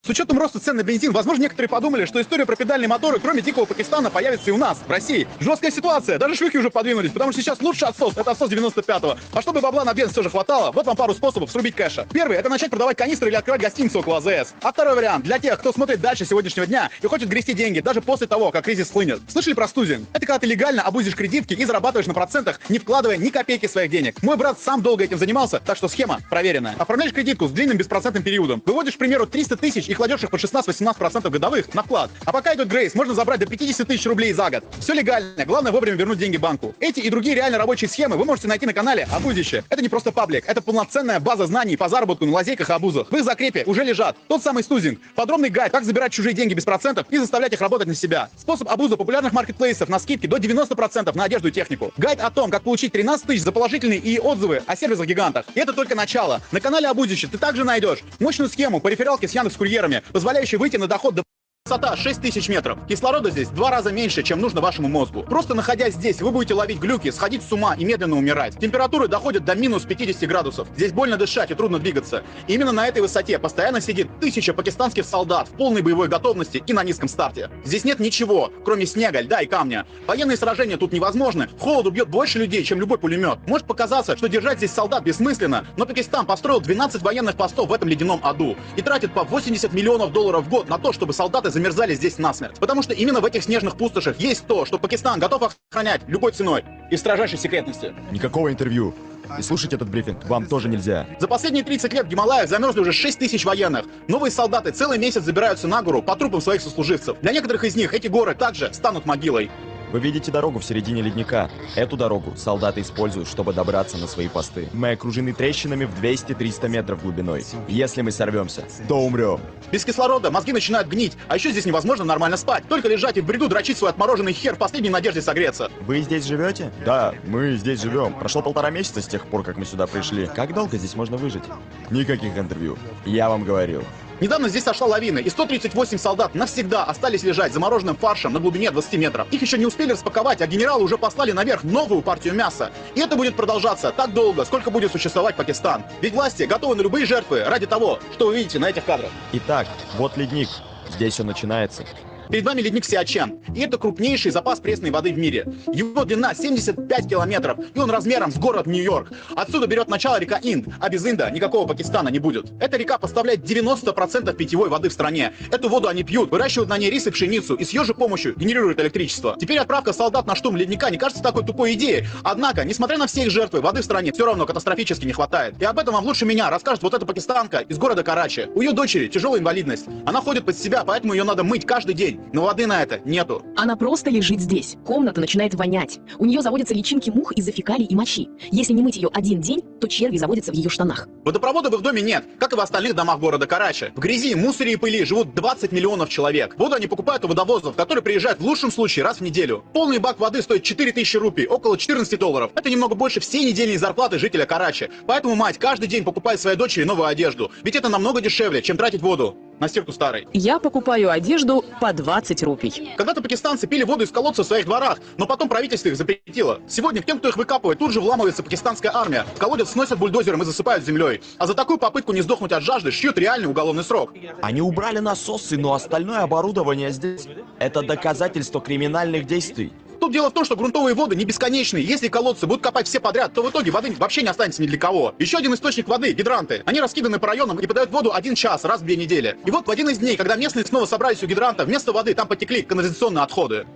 С учетом роста цен на бензин, возможно, некоторые подумали, что история про педальные моторы, кроме дикого Пакистана, появится и у нас, в России. Жесткая ситуация, даже швехи уже подвинулись, потому что сейчас лучший отсос — это отсос девяносто пятого. А чтобы бабла на бенз все же хватало, вот вам пару способов срубить кэша. Первый — это начать продавать канистры или открывать гостиницу около АЗС. А второй вариант — для тех, кто смотрит дальше сегодняшнего дня и хочет грести деньги, даже после того, как кризис схлынет. Слышали про стузинг? Это когда ты легально абузишь кредитки и зарабатываешь на процентах, не вкладывая ни копейки своих денег. Мой брат сам долго этим занимался, так что схема проверенная. Оформляешь кредитку с длинным беспроцентным периодом. Выводишь, к примеру, триста тысяч и кладешь их под шестнадцать-восемнадцать процентов годовых на вклад. А пока идет грейс, можно забрать до пятидесяти тысяч рублей за год. Все легально, главное вовремя вернуть деньги банку. Эти и другие реально рабочие схемы вы можете найти на канале Абузище. Это не просто паблик, это полноценная база знаний по заработку на лазейках и абузах. В их закрепе уже лежат тот самый стузинг, подробный гайд, как забирать чужие деньги без процентов и заставлять их работать на себя. Способ абуза популярных маркетплейсов на скидки до девяносто процентов на одежду и технику. Гайд о том, как получить тринадцать тысяч за положительные и отзывы о сервисах-гигантах. И это только начало. На канале Абузище ты также найдешь мощную схему по рефералке с Яндекс.Курьерами, позволяющую выйти на доход до высота шесть тысяч метров. Кислорода здесь в два раза меньше, чем нужно вашему мозгу. Просто находясь здесь, вы будете ловить глюки, сходить с ума и медленно умирать. Температуры доходят до минус пятидесяти градусов. Здесь больно дышать и трудно двигаться. И именно на этой высоте постоянно сидит тысяча пакистанских солдат в полной боевой готовности и на низком старте. Здесь нет ничего, кроме снега, льда и камня. Военные сражения тут невозможны. Холод убьет больше людей, чем любой пулемет. Может показаться, что держать здесь солдат бессмысленно, но Пакистан построил двенадцать военных постов в этом ледяном аду и тратит по восемьдесят миллионов долларов в год на то, чтобы солдаты замерзали здесь насмерть. Потому что именно в этих снежных пустошах есть то, что Пакистан готов охранять любой ценой и в строжайшей секретности. Никакого интервью. И слушать этот брифинг вам тоже нельзя. За последние тридцать лет в Гималаях замерзли уже шесть тысяч военных. Новые солдаты целый месяц забираются на гору по трупам своих сослуживцев. Для некоторых из них эти горы также станут могилой. Вы видите дорогу в середине ледника. Эту дорогу солдаты используют, чтобы добраться на свои посты. Мы окружены трещинами в двести-триста метров глубиной. Если мы сорвемся, то умрем. Без кислорода мозги начинают гнить, а еще здесь невозможно нормально спать. Только лежать и в бреду дрочить свой отмороженный хер в последней надежде согреться. Вы здесь живете? Да, мы здесь живем. Прошло полтора месяца с тех пор, как мы сюда пришли. Как долго здесь можно выжить? Никаких интервью. Я вам говорил. Недавно здесь сошла лавина, и сто тридцать восемь солдат навсегда остались лежать замороженным фаршем на глубине двадцати метров. Их еще не успели распаковать, а генералы уже послали наверх новую партию мяса. И это будет продолжаться так долго, сколько будет существовать Пакистан. Ведь власти готовы на любые жертвы ради того, что вы видите на этих кадрах. Итак, вот ледник. Здесь он начинается. Перед вами ледник Сиачен, и это крупнейший запас пресной воды в мире. Его длина семьдесят пять километров, и он размером с город Нью-Йорк. Отсюда берет начало река Инд, а без Инда никакого Пакистана не будет. Эта река поставляет девяносто процентов питьевой воды в стране. Эту воду они пьют, выращивают на ней рис и пшеницу, и с ее же помощью генерируют электричество. Теперь отправка солдат на штурм ледника не кажется такой тупой идеей. Однако, несмотря на все их жертвы, воды в стране все равно катастрофически не хватает. И об этом вам лучше меня расскажет вот эта пакистанка из города Карачи. У ее дочери тяжелая инвалидность. Она ходит под себя, поэтому ее надо мыть каждый день. Но воды на это нету. Она просто лежит здесь. Комната начинает вонять. У нее заводятся личинки мух из-за фекалий и мочи. Если не мыть ее один день, то черви заводятся в ее штанах. Водопровода в их доме нет, как и в остальных домах города Карачи. В грязи, мусоре и пыли живут двадцать миллионов человек. Воду они покупают у водовозов, которые приезжают в лучшем случае раз в неделю. Полный бак воды стоит четыре тысячи рупий, около четырнадцати долларов. Это немного больше всей недельной зарплаты жителя Карачи. Поэтому мать каждый день покупает своей дочери новую одежду. Ведь это намного дешевле, чем тратить воду. Nasir tu stari. Я покупаю одежду по двадцать рупий. Когда-то пакистанцы пили воду из колодца в своих дворах, но потом правительство их запретило. Сегодня к тем, кто их выкапывает, тут же вламывается пакистанская армия. Колодец сносят бульдозером и засыпают землей. А за такую попытку не сдохнуть от жажды шьют реальный уголовный срок. Они убрали насосы, но остальное оборудование здесь. Это доказательство криминальных действий. Тут дело в том, что грунтовые воды не бесконечны. Если колодцы будут копать все подряд, то в итоге воды вообще не останется ни для кого. Еще один источник воды — гидранты. Они раскиданы по районам и подают воду один час раз в две недели. И вот в один из дней, когда местные снова собрались у гидранта, вместо воды там потекли канализационные отходы.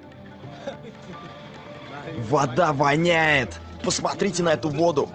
Вода воняет. Посмотрите на эту воду.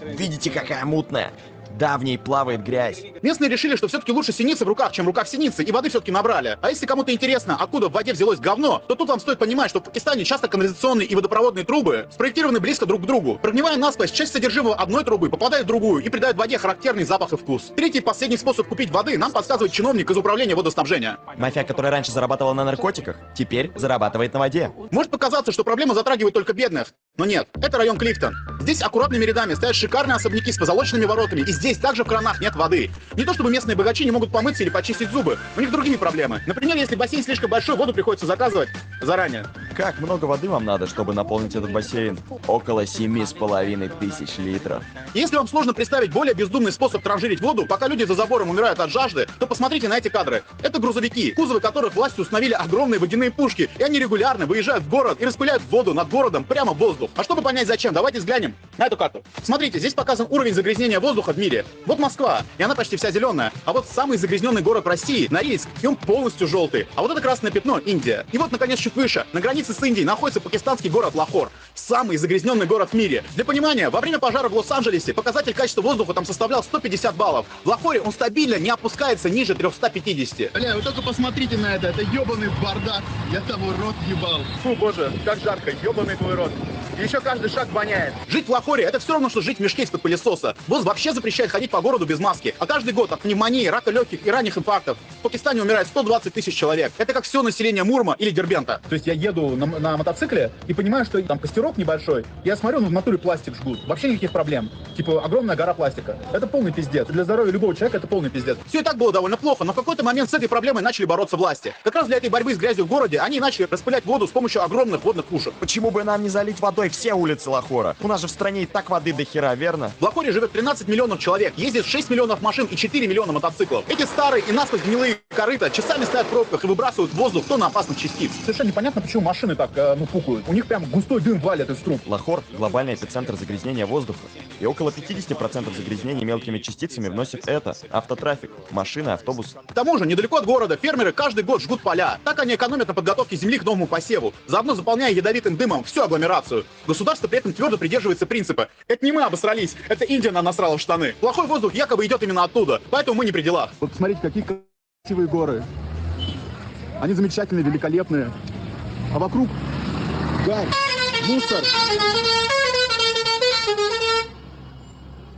Видите, какая мутная. Да, в ней плавает грязь. Местные решили, что все-таки лучше синицы в руках, чем в руках синицы, и воды все-таки набрали. А если кому-то интересно, откуда в воде взялось говно, то тут вам стоит понимать, что в Пакистане часто канализационные и водопроводные трубы спроектированы близко друг к другу. Прогнивая насквозь, часть содержимого одной трубы попадает в другую и придает воде характерный запах и вкус. Третий и последний способ купить воды нам подсказывает чиновник из управления водоснабжения. Мафия, которая раньше зарабатывала на наркотиках, теперь зарабатывает на воде. Может показаться, что проблема затрагивает только бедных. Но нет, это район Клифтон. Здесь аккуратными рядами стоят шикарные особняки с позолоченными воротами, и здесь также в кранах нет воды. Не то чтобы местные богачи не могут помыться или почистить зубы, у них другие проблемы. Например, если бассейн слишком большой, воду приходится заказывать заранее. Как много воды вам надо, чтобы наполнить этот бассейн? Около семи с половиной тысяч литров. Если вам сложно представить более бездумный способ транжирить воду, пока люди за забором умирают от жажды, то посмотрите на эти кадры. Это грузовики, кузовы которых власти установили огромные водяные пушки, и они регулярно выезжают в город и распыляют воду над городом прямо в воздух. А чтобы понять зачем, давайте взглянем на эту карту. Смотрите, здесь показан уровень загрязнения воздуха в мире. Вот Москва, и она почти вся зеленая. А вот самый загрязненный город России, Норильск, и он полностью желтый. А вот это красное пятно — Индия. И вот, наконец, чуть выше, на границе с Индией, находится пакистанский город Лахор. Самый загрязненный город в мире. Для понимания, во время пожара в Лос-Анджелесе показатель качества воздуха там составлял сто пятьдесят баллов. В Лахоре он стабильно не опускается ниже трёхсот пятидесяти. Бля, вы только посмотрите на это, это ебаный бардак. Я того рот ебал. Фу, боже, как жарко, ебаный твой рот. И еще каждый шаг воняет. Жить в Лахоре — это все равно, что жить в мешке из-под пылесоса. ВОЗ вообще запрещает ходить по городу без маски. А каждый год от пневмонии, рака легких и ранних инфарктов в Пакистане умирает сто двадцать тысяч человек. Это как все население Мурма или Дербента. То есть я еду на, на мотоцикле и понимаю, что там костерок небольшой. Я смотрю, ну, в натуре пластик жгут. Вообще никаких проблем. Типа огромная гора пластика. Это полный пиздец. Для здоровья любого человека это полный пиздец. Все и так было довольно плохо, но в какой-то момент с этой проблемой начали бороться власти. Как раз для этой борьбы с грязью в городе они начали распылять воду с помощью огромных водных пушек. Почему бы нам не залить водой все улицы Лахора? У нас же в стране и так воды до хера, верно? В Лахоре живет тринадцать миллионов человек, ездит шесть миллионов машин и четыре миллиона мотоциклов. Эти старые и насквозь гнилые корыта часами стоят в пробках и выбрасывают в воздух тонны опасных частиц. Совершенно непонятно, почему машины так, э, ну, пукают. У них прям густой дым валит из труб. Лахор — глобальный эпицентр загрязнения воздуха. И около пятидесяти процентов загрязнений мелкими частицами вносит это: автотрафик, машины, автобусы. К тому же, недалеко от города фермеры каждый год жгут поля. Так они экономят на подготовке земли к новому посеву, заодно заполняя ядовитым дымом всю агломерацию. Государство при этом твердо придерживается принципа: «Это не мы обосрались, это Индия нам насрала в штаны». Плохой воздух якобы идет именно оттуда, поэтому мы не при делах. Вот посмотрите, какие красивые горы. Они замечательные, великолепные. А вокруг гарь, мусор,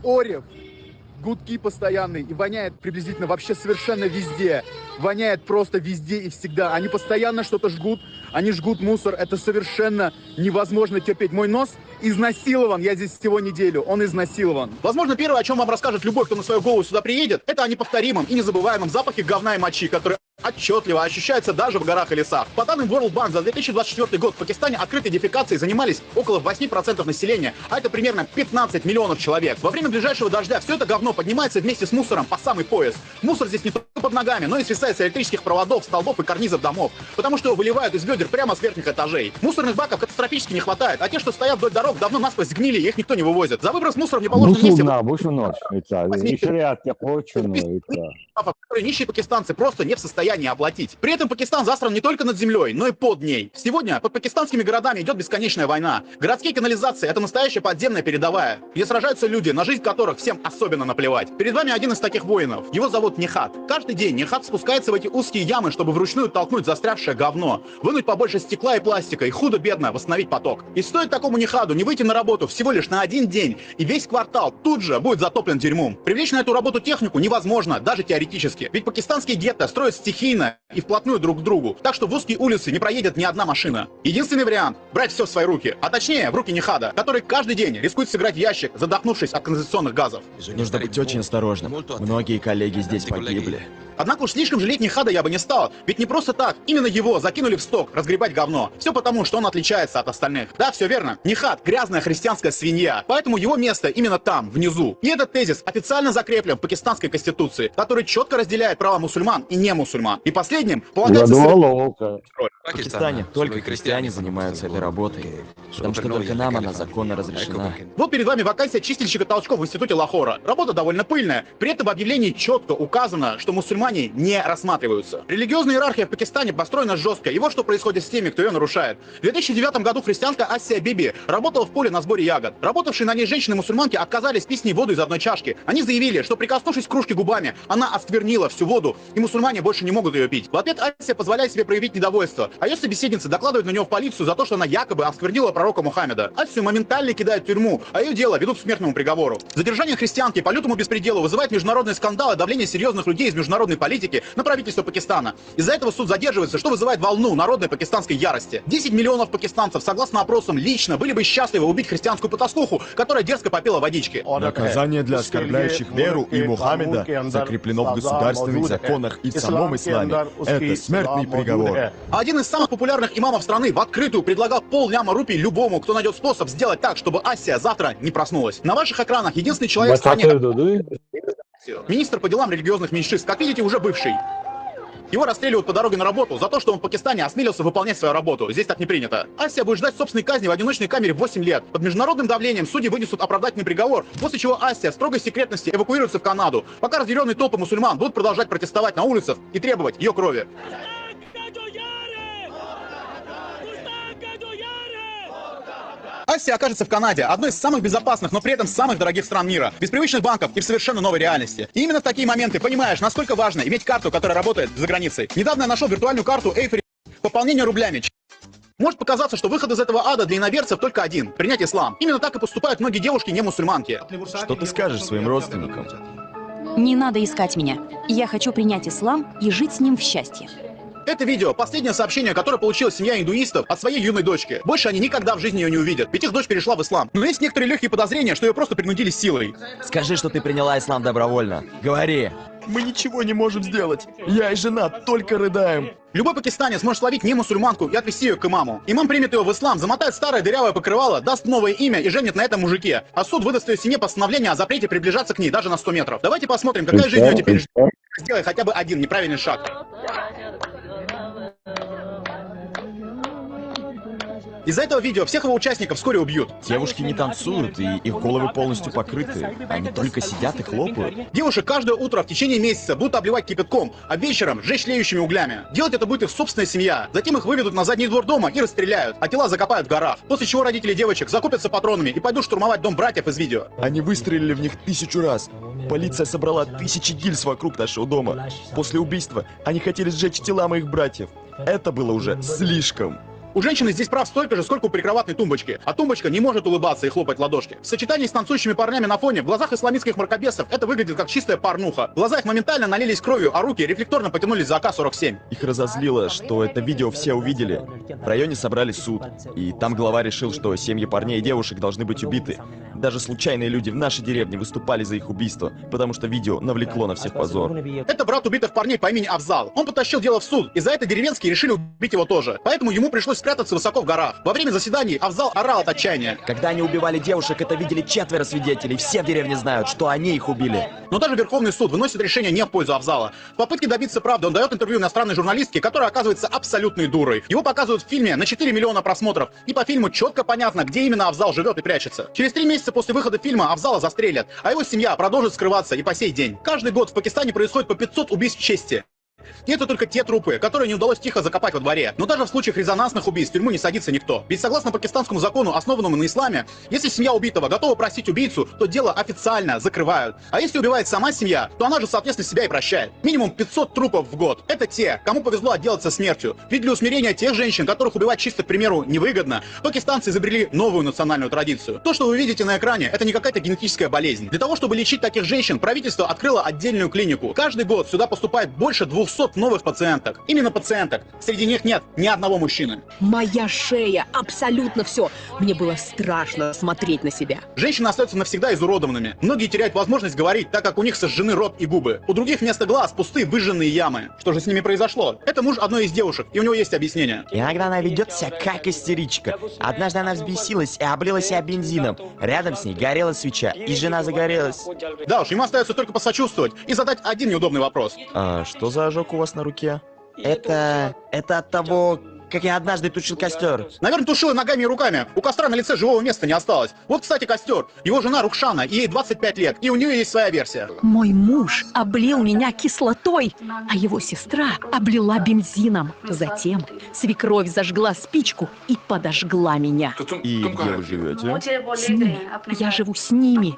орев, гудки постоянные, и воняет приблизительно вообще совершенно везде. Воняет просто везде и всегда. Они постоянно что-то жгут, они жгут мусор. Это совершенно невозможно терпеть. Мой нос изнасилован. Я здесь всего неделю. Он изнасилован. Возможно, первое, о чем вам расскажет любой, кто на свою голову сюда приедет, это о неповторимом и незабываемом запахе говна и мочи, который отчетливо ощущается даже в горах и лесах. По данным World Bank, за две тысячи двадцать четвёртый год в Пакистане открытой дефекацией занимались около восьми процентов населения, а это примерно пятнадцать миллионов человек. Во время ближайшего дождя все это говно поднимается вместе с мусором по самый пояс. Мусор здесь не только под ногами, но и свисает с электрических проводов, столбов и карнизов домов, потому что его выливают из ведер прямо с верхних этажей. Мусорных баков катастрофически не хватает, а те, что стоят вдоль дорог, давно насквозь сгнили, и их никто не вывозит. За выброс мусора в неположенном месте Бушуна, бушуна. Это, и шариат, я хочу, это. Которые нищие пакистанцы просто не в состоянии оплатить. При этом Пакистан засран не только над землей, но и под ней. Сегодня под пакистанскими городами идет бесконечная война. Городские канализации — это настоящая подземная передовая, где сражаются люди, на жизнь которых всем особенно наплевать. Перед вами один из таких воинов. Его зовут Нихад. Каждый день Нихад спускается в эти узкие ямы, чтобы вручную толкнуть застрявшее говно, вынуть побольше стекла и пластика и худо-бедно восстановить поток. И стоит такому Нихаду не выйти на работу всего лишь на один день, и весь квартал тут же будет затоплен дерьмом. Привлечь на эту работу технику невозможно, даже теоретически. Ведь пакистанские гетто строят стихийно и вплотную друг к другу, так что в узкие улицы не проедет ни одна машина. Единственный вариант — брать все в свои руки, а точнее в руки Нихада, который каждый день рискует сыграть в ящик, задохнувшись от канализационных газов. Нужно быть очень осторожным. Многие коллеги здесь погибли. Однако уж слишком жалеть Нихада я бы не стал, ведь не просто так именно его закинули в сток разгребать говно. Все потому, что он отличается от остальных. Да, все верно, Нихад — грязная христианская свинья, поэтому его место именно там, внизу. И этот тезис официально закреплен в пакистанской конституции, который четко разделяет права мусульман и не мусульман. И последним полагается... Заголовка. В Пакистане только христиане занимаются этой работой, потому что только нам она законно разрешена. Вот перед вами вакансия чистильщика толчков в институте Лахора. Работа довольно пыльная. При этом в объявлении четко указано, что мусульмане не рассматриваются. Религиозная иерархия в Пакистане построена жестко, и вот что происходит с теми, кто ее нарушает. В две тысячи девятом году христианка Асия Биби работала в поле на сборе ягод. Работавшие на ней женщины-мусульманки отказались пить с ней воду из одной чашки. Они заявили, что, прикоснувшись к кружке губами, она осквернила всю воду, и мусульмане больше не могут ее пить. В ответ Асия позволяет себе проявить недовольство, а ее собеседницы докладывают на нее в полицию за то, что она якобы осквернила пророка Мухаммеда. Асию моментально кидают в тюрьму, а ее дело ведут к смертному приговору. Задержание христианки по лютому беспределу вызывает международные скандалы, давление серьезных людей из международной политики на правительство Пакистана. Из-за этого суд задерживается, что вызывает волну народной пакистанской ярости. Десять миллионов пакистанцев, согласно опросам, лично были бы счастливы убить христианскую потаскуху, которая дерзко попила водички. Наказание для оскорбляющих веру и Мухаммеда закреплено в государственных законах и в самом исламе. Это смертный приговор. Один из самых популярных имамов страны в открытую предлагал полляма рупий любому, кто найдет способ сделать так, чтобы Асия завтра не проснулась. На ваших экранах единственный человек в стране... Бататырды. Министр по делам религиозных меньшинств, как видите, уже бывший. Его расстреливают по дороге на работу за то, что он в Пакистане осмелился выполнять свою работу. Здесь так не принято. Асия будет ждать собственной казни в одиночной камере восемь лет. Под международным давлением судьи вынесут оправдательный приговор, после чего Асия в строгой секретности эвакуируется в Канаду, пока разъяренные толпы мусульман будут продолжать протестовать на улицах и требовать ее крови. Асия окажется в Канаде, одной из самых безопасных, но при этом самых дорогих стран мира, без привычных банков и в совершенно новой реальности. И именно в такие моменты понимаешь, насколько важно иметь карту, которая работает за границей. Недавно я нашел виртуальную карту Эйфории. Пополнение рублями. Может показаться, что выход из этого ада для иноверцев только один — принять ислам. Именно так и поступают многие девушки не мусульманки. Что ты скажешь своим родственникам? Не надо искать меня. Я хочу принять ислам и жить с ним в счастье. Это видео — последнее сообщение, которое получила семья индуистов от своей юной дочки. Больше они никогда в жизни ее не увидят, ведь их дочь перешла в ислам. Но есть некоторые легкие подозрения, что ее просто принудили силой. Скажи, что ты приняла ислам добровольно. Говори. Мы ничего не можем сделать. Я и жена только рыдаем. Любой пакистанец может словить не мусульманку и отвезти ее к имаму. Имам примет ее в ислам, замотает старое дырявое покрывало, даст новое имя и женит на этом мужике. А суд выдаст ее семье постановление о запрете приближаться к ней даже на сто метров. Давайте посмотрим, какая жизнь у нее теперь ждет. Сделай хотя бы один неправильный шаг. Из-за этого видео всех его участников вскоре убьют. Девушки не танцуют, и их головы полностью покрыты. Они только сидят и хлопают. Девушек каждое утро в течение месяца будут обливать кипятком, а вечером сжечь тлеющими углями. Делать это будет их собственная семья. Затем их выведут на задний двор дома и расстреляют, а тела закопают в горах. После чего родители девочек закупятся патронами и пойдут штурмовать дом братьев из видео. Они выстрелили в них тысячу раз. Полиция собрала тысячи гильз вокруг нашего дома. После убийства они хотели сжечь тела моих братьев. Это было уже слишком. У женщины здесь прав столько же, сколько у прикроватной тумбочки. А тумбочка не может улыбаться и хлопать в ладошки. В сочетании с танцующими парнями на фоне, в глазах исламистских мракобесов это выглядит как чистая порнуха. Глаза их моментально налились кровью, а руки рефлекторно потянулись за А К сорок семь. Их разозлило, что это видео все увидели. В районе собрали суд, и там глава решил, что семьи парней и девушек должны быть убиты. Даже случайные люди в нашей деревне выступали за их убийство, потому что видео навлекло на всех позор. Это брат убитых парней по имени Афзал. Он потащил дело в суд, и за это деревенские решили убить его тоже. Поэтому ему пришлось спрятаться высоко в горах. Во время заседаний Афзал орал от отчаяния. Когда они убивали девушек, это видели четверо свидетелей. Все в деревне знают, что они их убили. Но даже Верховный суд выносит решение не в пользу Афзала. В попытке добиться правды он дает интервью иностранной журналистке, которая оказывается абсолютной дурой. Его показывают в фильме на четыре миллиона просмотров. И по фильму четко понятно, где именно Афзал живет и прячется. Через три месяца после выхода фильма Афзала застрелят, а его семья продолжит скрываться и по сей день. Каждый год в Пакистане происходит по пятьсот убийств чести. И это только те трупы, которые не удалось тихо закопать во дворе. Но даже в случаях резонансных убийств в тюрьму не садится никто. Ведь согласно пакистанскому закону, основанному на исламе, если семья убитого готова простить убийцу, то дело официально закрывают. А если убивает сама семья, то она же, соответственно, себя и прощает. Минимум пятьсот трупов в год. Это те, кому повезло отделаться смертью. Ведь для усмирения тех женщин, которых убивать чисто, к примеру, невыгодно, пакистанцы изобрели новую национальную традицию. То, что вы видите на экране, это не какая-то генетическая болезнь. Для того, чтобы лечить таких женщин, правительство открыло отдельную клинику. Каждый год сюда поступает больше двухсот пятьсот новых пациенток. Именно пациенток. Среди них нет ни одного мужчины. Моя шея, абсолютно все. Мне было страшно смотреть на себя. Женщины остаются навсегда изуродованными. Многие теряют возможность говорить, так как у них сожжены рот и губы. У других вместо глаз пустые выжженные ямы. Что же с ними произошло? Это муж одной из девушек, и у него есть объяснение. Иногда она ведет себя как истеричка. Однажды она взбесилась и облила себя бензином. Рядом с ней горела свеча, и жена загорелась. Да уж, ему остается только посочувствовать и задать один неудобный вопрос. А что за ожог у вас на руке? Это... это от того, как я однажды тушил костер. Наверное, тушил и ногами, и руками. У костра на лице живого места не осталось. Вот, кстати, костер. Его жена Рукшана, и ей двадцать пять лет, и у нее есть своя версия. Мой муж облил меня кислотой, а его сестра облила бензином. Затем свекровь зажгла спичку и подожгла меня. И где вы живете? С ними. Я живу с ними.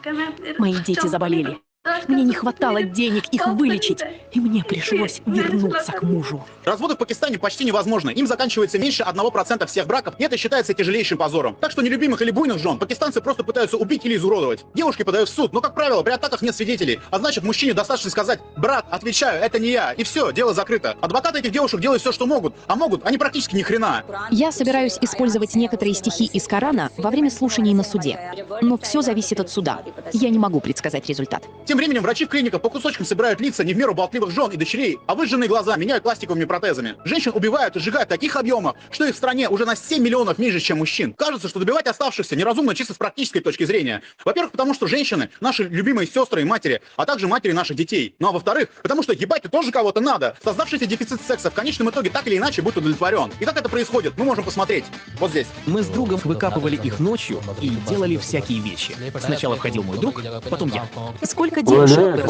Мои дети заболели. Мне не хватало денег их вылечить, и мне пришлось вернуться к мужу. Разводы в Пакистане почти невозможны. Им заканчивается меньше одного процента всех браков, и это считается тяжелейшим позором. Так что нелюбимых или буйных жен пакистанцы просто пытаются убить или изуродовать. Девушки подают в суд, но, как правило, при атаках нет свидетелей. А значит, мужчине достаточно сказать: «Брат, отвечаю, это не я», и все, дело закрыто. Адвокаты этих девушек делают все, что могут, а могут они практически ни хрена. Я собираюсь использовать некоторые стихи из Корана во время слушаний на суде. Но все зависит от суда. Я не могу предсказать результат. Тем временем врачи в клиниках по кусочкам собирают лица не в меру болтливых жен и дочерей, а выжженные глаза меняют пластиковыми протезами. Женщин убивают и сжигают в таких объемах, что их в стране уже на семь миллионов меньше, чем мужчин. Кажется, что добивать оставшихся неразумно чисто с практической точки зрения. Во-первых, потому что женщины — наши любимые сестры и матери, а также матери наших детей. Ну а во-вторых, потому что ебать-то тоже кого-то надо. Создавшийся дефицит секса в конечном итоге так или иначе будет удовлетворен. И как это происходит, мы можем посмотреть вот здесь. Мы с другом выкапывали их ночью и делали всякие вещи. Сначала входил мой друг, потом я. Сколько девушек?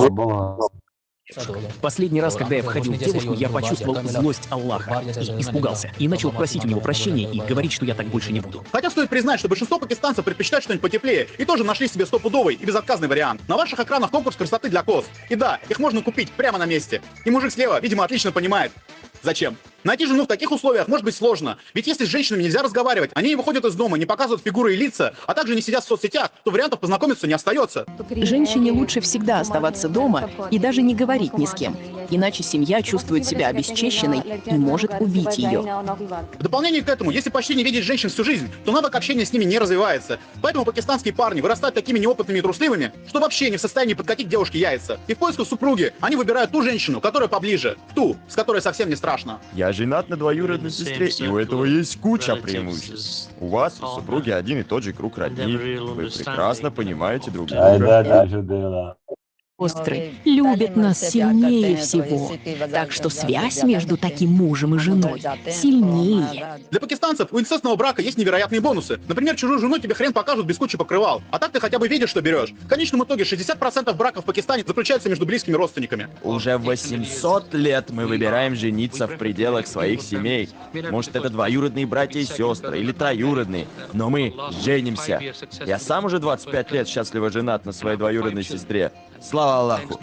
Последний раз, когда я входил в девушку, я почувствовал злость Аллаха и испугался. И начал просить у него прощения и говорить, что я так больше не буду. Хотя стоит признать, что большинство пакистанцев предпочитают что-нибудь потеплее и тоже нашли себе стопудовый и безотказный вариант. На ваших экранах конкурс красоты для коз. И да, их можно купить прямо на месте. И мужик слева, видимо, отлично понимает, зачем. Найти жену в таких условиях может быть сложно, ведь если с женщинами нельзя разговаривать, они не выходят из дома, не показывают фигуры и лица, а также не сидят в соцсетях, то вариантов познакомиться не остается. Женщине лучше всегда оставаться дома и даже не говорить ни с кем. Иначе семья чувствует себя обесчещенной и может убить ее. В дополнение к этому, если почти не видеть женщин всю жизнь, то навык общения с ними не развивается. Поэтому пакистанские парни вырастают такими неопытными и трусливыми, что вообще не в состоянии подкатить девушке яйца. И в поисках супруги они выбирают ту женщину, которая поближе, ту, с которой совсем не страшно. Я женат на двоюродной сестре, и у этого есть куча преимуществ. У вас у супруги один и тот же круг родни. Вы прекрасно понимаете друг друга. Сестры любят нас сильнее всего. Так что связь между таким мужем и женой сильнее. Для пакистанцев у инцестного брака есть невероятные бонусы. Например, чужую жену тебе хрен покажут без кучи покрывал. А так ты хотя бы видишь, что берешь. В конечном итоге шестьдесят процентов браков в Пакистане заключаются между близкими родственниками. Уже восемьсот лет мы выбираем жениться в пределах своих семей. Может, это двоюродные братья и сестры или троюродные, но мы женимся. Я сам уже двадцать пять лет счастливо женат на своей двоюродной сестре. Слава Аллаху.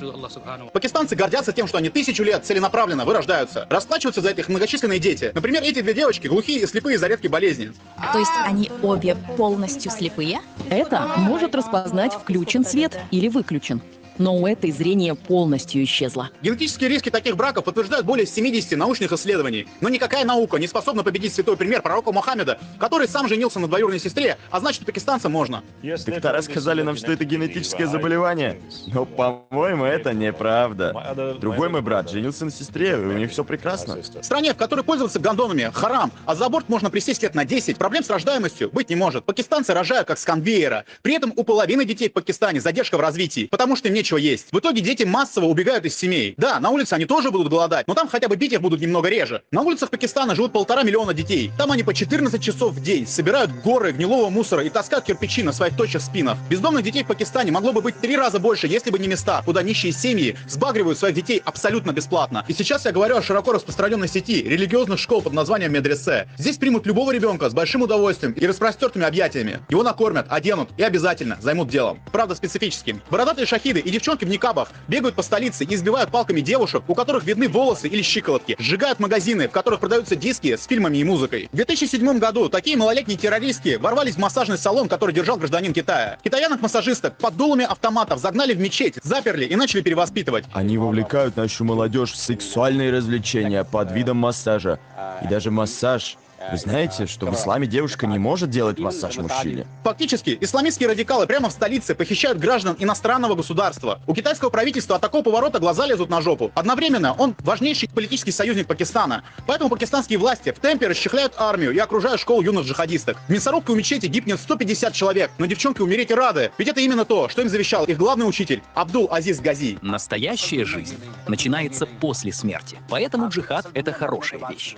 Пакистанцы гордятся тем, что они тысячу лет целенаправленно вырождаются, расплачиваются за это их многочисленные дети. Например, эти две девочки глухие и слепые из-за редкой болезни. То есть они обе полностью слепые? Это может распознать, включен свет или выключен. Но у этой зрение полностью исчезло. Генетические риски таких браков подтверждают более семидесяти научных исследований. Но никакая наука не способна победить святой пример пророка Мухаммеда, который сам женился на двоюродной сестре, а значит, пакистанцам можно. Доктора сказали нам, что это генетическое заболевание. Но, по-моему, это неправда. Другой мой брат женился на сестре, и у них все прекрасно. В стране, в которой пользоваться гондонами харам, а за аборт можно присесть лет на десять, проблем с рождаемостью быть не может. Пакистанцы рожают как с конвейера. При этом у половины детей в Пакистане задержка в развитии, потому что им нечего есть. В итоге дети массово убегают из семей. Да, на улице они тоже будут голодать, но там хотя бы бить их будут немного реже. На улицах Пакистана живут полтора миллиона детей. Там они по четырнадцать часов в день собирают горы гнилого мусора и таскают кирпичи на своих тощих спинах. Бездомных детей в Пакистане могло бы быть три раза больше, если бы не места, куда нищие семьи сбагривают своих детей абсолютно бесплатно. И сейчас я говорю о широко распространенной сети религиозных школ под названием медресе. Здесь примут любого ребенка с большим удовольствием и распростертыми объятиями. Его накормят, оденут и обязательно займут делом. Правда, специфическим. Бородатые шахиды и Девчонки в никабах бегают по столице и избивают палками девушек, у которых видны волосы или щиколотки, сжигают магазины, в которых продаются диски с фильмами и музыкой. В две тысячи седьмом году такие малолетние террористки ворвались в массажный салон, который держал гражданин Китая. Китаянок-массажисток под дулами автоматов загнали в мечеть, заперли и начали перевоспитывать. Они вовлекают нашу молодежь в сексуальные развлечения под видом массажа. И даже массаж. Вы знаете, что в исламе девушка не может делать массаж мужчине? Фактически, исламистские радикалы прямо в столице похищают граждан иностранного государства. У китайского правительства от такого поворота глаза лезут на жопу. Одновременно он важнейший политический союзник Пакистана. Поэтому пакистанские власти в темпе расчехляют армию и окружают школу юных джихадисток. В мясорубке у мечети гибнет сто пятьдесят человек, но девчонки умереть рады, ведь это именно то, что им завещал их главный учитель Абдул Азиз Гази. Настоящая жизнь начинается после смерти. Поэтому джихад — это хорошая вещь.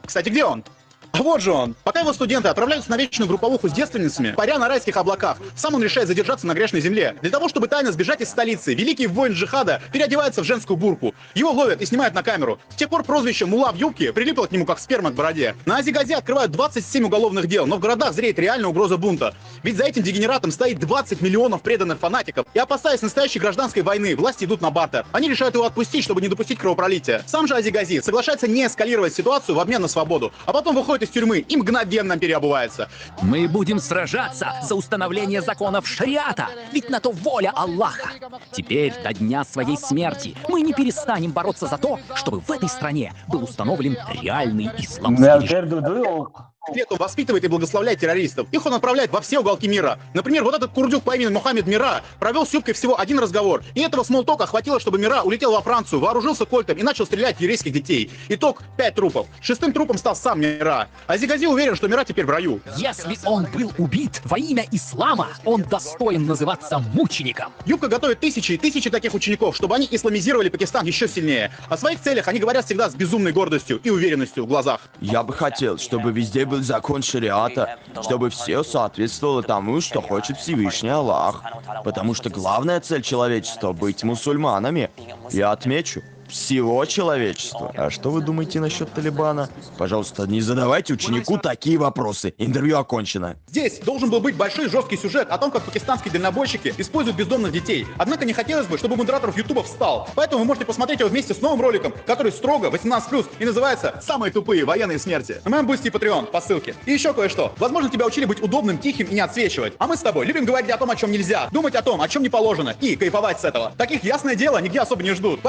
Кстати, где он? А вот же он. Пока его студенты отправляются на вечную групповуху с девственницами, паря на райских облаках, сам он решает задержаться на грешной земле. Для того, чтобы тайно сбежать из столицы, великий воин джихада переодевается в женскую бурку. Его ловят и снимают на камеру. С тех пор прозвище «Мулла в юбке» прилипло к нему, как сперма к бороде. На Азигазе открывают двадцать семь уголовных дел, но в городах зреет реальная угроза бунта. Ведь за этим дегенератом стоит двадцать миллионов преданных фанатиков. И опасаясь настоящей гражданской войны, власти идут на бартер. Они решают его отпустить, чтобы не допустить кровопролития. Сам же Азигази соглашается не эскалировать ситуацию в обмен на свободу, а потом выходит из тюрьмы и мгновенно переобувается. Мы будем сражаться за установление законов шариата, ведь на то воля Аллаха. Теперь, до дня своей смерти, мы не перестанем бороться за то, чтобы в этой стране был установлен реальный исламский режим. Летом воспитывает и благословляет террористов. Их он отправляет во все уголки мира. Например, вот этот курдюк по имени Мухаммед Мира провел с юбкой всего один разговор. И этого смолтока хватило, чтобы Мира улетел во Францию, вооружился кольтом и начал стрелять в еврейских детей. Итог — пять трупов. Шестым трупом стал сам Мира. Азигази уверен, что Мира теперь в раю. Если он был убит во имя ислама, он достоин называться мучеником. Юбка готовит тысячи и тысячи таких учеников, чтобы они исламизировали Пакистан еще сильнее. О своих целях они говорят всегда с безумной гордостью и уверенностью в глазах. Я бы хотел, чтобы везде был закон шариата, чтобы все соответствовало тому, что хочет Всевышний Аллах. Потому что главная цель человечества — быть мусульманами. Я отмечу, всего человечества. А что вы думаете насчет Талибана? Пожалуйста, не задавайте ученику такие вопросы. Интервью окончено. Здесь должен был быть большой жесткий сюжет о том, как пакистанские дальнобойщики используют бездомных детей. Однако не хотелось бы, чтобы модераторов Ютуба встал. Поэтому вы можете посмотреть его вместе с новым роликом, который строго восемнадцать плюс и называется «Самые тупые военные смерти» на моем Бусти и Patreon по ссылке. И еще кое-что. Возможно, тебя учили быть удобным, тихим и не отсвечивать. А мы с тобой любим говорить о том, о чем нельзя, думать о том, о чем не положено, и кайфовать с этого. Таких, ясное дело, нигде особо не ждут.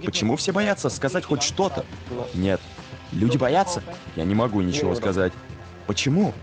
Почему все боятся сказать хоть что-то? Нет. Люди боятся? Я не могу ничего сказать. Почему?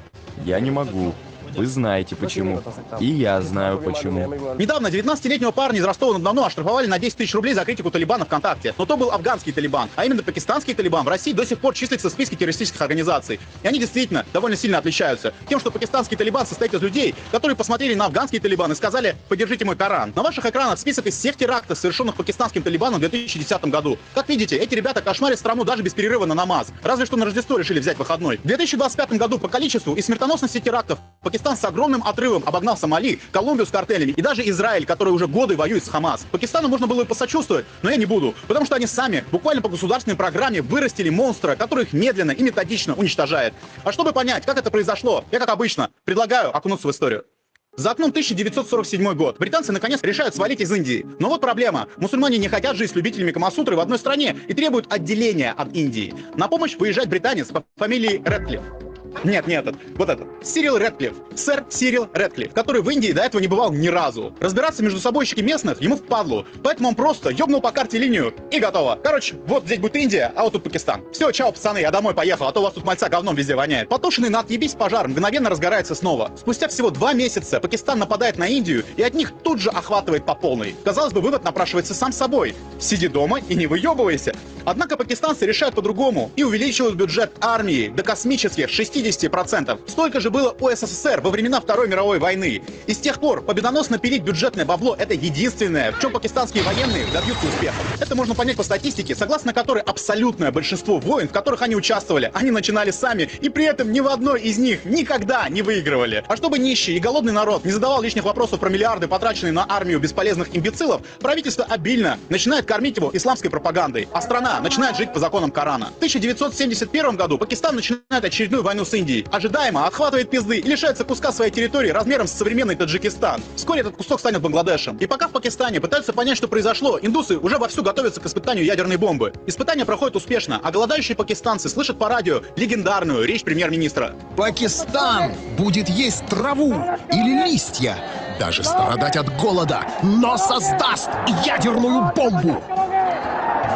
Я не могу. Вы знаете почему. И я знаю почему. Недавно девятнадцатилетнего парня из Ростова-на-Дону оштрафовали на десять тысяч рублей за критику Талибана ВКонтакте. Но то был афганский Талибан, а именно пакистанский Талибан в России до сих пор числится в списке террористических организаций. И они действительно довольно сильно отличаются тем, что пакистанский Талибан состоит из людей, которые посмотрели на афганский Талибан и сказали: «Поддержите мой Коран». На ваших экранах список из всех терактов, совершенных пакистанским Талибаном в две тысячи десятом году. Как видите, эти ребята кошмарят страну даже без перерыва на намаз. Разве что на Рождество решили взять выходной. В две тысячи двадцать пятом году по количеству и смертоносности терактов Пакистан с огромным отрывом обогнал Сомали, Колумбию с картелями и даже Израиль, который уже годы воюет с Хамас. Пакистану можно было бы посочувствовать, но я не буду, потому что они сами, буквально по государственной программе, вырастили монстра, который их медленно и методично уничтожает. А чтобы понять, как это произошло, я, как обычно, предлагаю окунуться в историю. За окном тысяча девятьсот сорок седьмой год. Британцы наконец решают свалить из Индии. Но вот проблема. Мусульмане не хотят жить с любителями Камасутры в одной стране и требуют отделения от Индии. На помощь выезжает британец по фамилии Рэдклифф. Нет, не этот. Вот этот. Сирил Рэдклифф. Сэр Сирил Рэдклифф, который в Индии до этого не бывал ни разу. Разбираться между собойщики местных ему впадлу. Поэтому он просто ёбнул по карте линию и готово. Короче, вот здесь будет Индия, а вот тут Пакистан. Все, чао, пацаны, я домой поехал, а то у вас тут мальца говном везде воняет. Потушенный на отъебись пожар мгновенно разгорается снова. Спустя всего два месяца Пакистан нападает на Индию, и от них тут же охватывает по полной. Казалось бы, вывод напрашивается сам собой. Сиди дома и не выебывайся. Однако пакистанцы решают по-другому и увеличивают бюджет армии до космических шестидесяти процентов. Столько же было у СССР во времена Второй мировой войны. И с тех пор победоносно пилить бюджетное бабло — это единственное, в чем пакистанские военные добьются успеха. Это можно понять по статистике, согласно которой абсолютное большинство войн, в которых они участвовали, они начинали сами, и при этом ни в одной из них никогда не выигрывали. А чтобы нищий и голодный народ не задавал лишних вопросов про миллиарды, потраченные на армию бесполезных имбецилов, правительство обильно начинает кормить его исламской пропагандой. А страна начинает жить по законам Корана. В тысяча девятьсот семьдесят первом году Пакистан начинает очередную войну с Индией. Ожидаемо отхватывает пизды и лишается куска своей территории размером с современный Таджикистан. Вскоре этот кусок станет Бангладешем. И пока в Пакистане пытаются понять, что произошло, индусы уже вовсю готовятся к испытанию ядерной бомбы. Испытания проходят успешно, а голодающие пакистанцы слышат по радио легендарную речь премьер-министра. Пакистан будет есть траву или листья, даже страдать от голода, но создаст ядерную бомбу.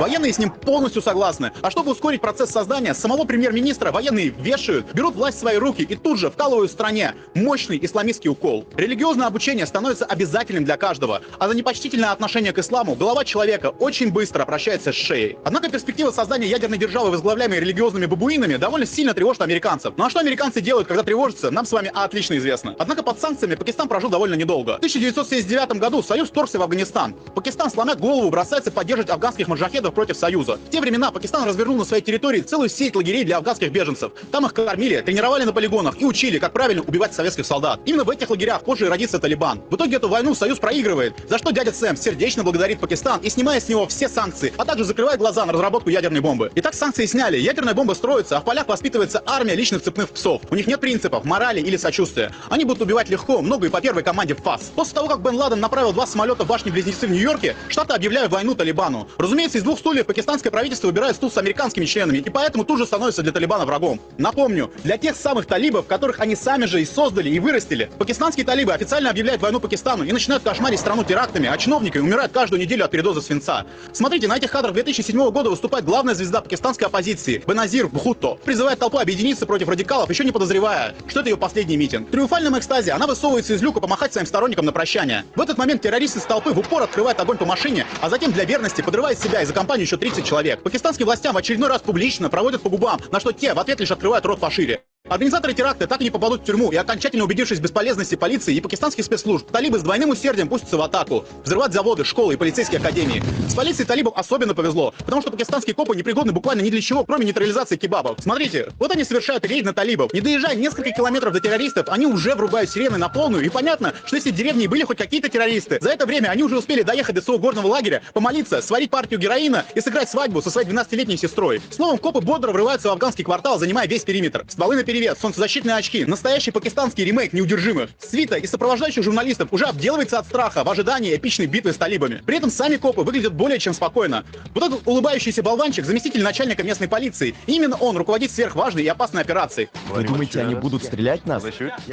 Военные с ним полностью согласны. А чтобы ускорить процесс создания, самого премьер-министра военные вешают, берут власть в свои руки и тут же вкалывают стране мощный исламистский укол. Религиозное обучение становится обязательным для каждого, а за непочтительное отношение к исламу голова человека очень быстро прощается с шеей. Однако перспектива создания ядерной державы, возглавляемой религиозными бабуинами, довольно сильно тревожит американцев. Ну а что американцы делают, когда тревожатся, нам с вами отлично известно. Однако под санкциями Пакистан прожил довольно недолго. В тысяча девятьсот семьдесят девятом году Союз вторгся в Афганистан. Пакистан, сломя голову, бросается поддерживать афганских маджахедов против Союза. В те времена Пакистан развернул на своей территории целую сеть лагерей для афганских беженцев. Там их кормили, тренировали на полигонах и учили, как правильно убивать советских солдат. Именно в этих лагерях позже и родится Талибан. В итоге эту войну Союз проигрывает, за что дядя Сэм сердечно благодарит Пакистан и снимает с него все санкции, а также закрывает глаза на разработку ядерной бомбы. Итак, санкции сняли, ядерная бомба строится, а в полях воспитывается армия личных цепных псов. У них нет принципов, морали или сочувствия. Они будут убивать легко, много и по первой команде ФАС. После того, как Бен Ладен направил два самолета в башни-близнецы в Нью-Йорке, Штаты объявляют войну Талибану. Разумеется, из двух стульев пакистанское правительство выбирает стул с американскими членами, и поэтому тут же становится для Талибана врагом. Напомню, для тех самых талибов, которых они сами же и создали, и вырастили. Пакистанские талибы официально объявляют войну Пакистану и начинают кошмарить страну терактами, а чиновники умирают каждую неделю от передоза свинца. Смотрите, на этих кадрах две тысячи седьмого года выступает главная звезда пакистанской оппозиции Беназир Бхутто. Призывает толпу объединиться против радикалов, еще не подозревая, что это ее последний митинг. В триумфальном экстазе она высовывается из люка помахать своим сторонникам на прощание. В этот момент террорист из толпы в упор открывает огонь по машине, а затем для верности подрывает себя и за компанию еще тридцать человек. Пакистанским властям в очередной раз публично проводят по губам, на что те в ответ лишь открывают рот пошире. Организаторы теракта так и не попадут в тюрьму, и, окончательно убедившись в бесполезности полиции и пакистанских спецслужб, талибы с двойным усердием пустятся в атаку, взрывать заводы, школы и полицейские академии. С полицией талибов особенно повезло, потому что пакистанские копы не пригодны буквально ни для чего, кроме нейтрализации кебабов. Смотрите, вот они совершают рейд на талибов. Не доезжая несколько километров до террористов, они уже врубают сирены на полную, и понятно, что если в деревне были хоть какие-то террористы, за это время они уже успели доехать до своего горного лагеря, помолиться, сварить партию героина и сыграть свадьбу со своей двенадцатилетней сестрой. Словом, копы бодро врываются в афганский квартал, занимая весь периметр. Стволы наперевес, солнцезащитные очки, нающий пакистанский ремейк «Неудержимых». Свита из сопровождающих журналистов уже обделывается от страха в ожидании эпичной битвы с талибами. При этом сами копы выглядят более чем спокойно. Вот этот улыбающийся болванчик — заместитель начальника местной полиции. И именно он руководит сверхважной и опасной операцией. Вы думаете, они будут стрелять нас?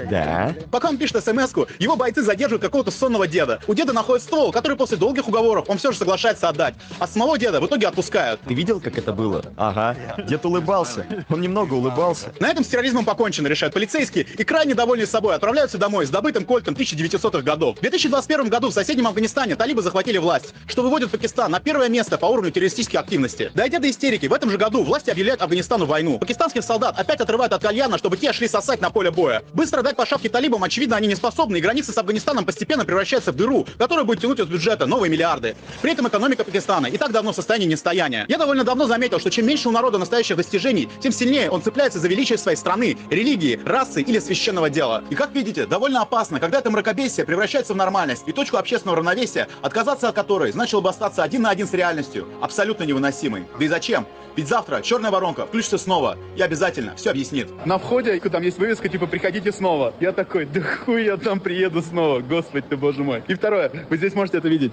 Да. Пока он пишет смс-ку, его бойцы задерживают какого-то сонного деда. У деда находят ствол, который после долгих уговоров он все же соглашается отдать. А самого деда в итоге отпускают. Ты видел, как это было? Ага. Дед улыбался. Он немного улыбался. На этом с терроризмом покончено, решают полицейские, и крайне довольные собой отправляются домой с добытым кольтом тысяча девятисотых годов. В две тысячи двадцать первом году в соседнем Афганистане талибы захватили власть, что выводит Пакистан на первое место по уровню террористической активности. Дойдя до истерики, в этом же году власти объявляют Афганистану войну. Пакистанских солдат опять отрывают от кальяна, чтобы те шли сосать на поле боя. Быстро дать по шапке талибам, очевидно, они не способны, и граница с Афганистаном постепенно превращается в дыру, которая будет тянуть из бюджета новые миллиарды. При этом экономика Пакистана и так давно в состоянии нестояния. Я довольно давно заметил, что чем меньше у народа настоящих достижений, тем сильнее он цепляется за величие своей страны, религии, расы или священного дела. И как видите, довольно опасно, когда это мракобесие превращается в нормальность, и точку общественного равновесия, отказаться от которой значило бы остаться один на один с реальностью, абсолютно невыносимой. Да и зачем? Ведь завтра черная воронка включится снова и обязательно все объяснит. На входе там есть вывеска, типа, «Приходите снова». Я такой: «Да хуй я там приеду снова, господи ты, боже мой». И второе, вы здесь можете это видеть.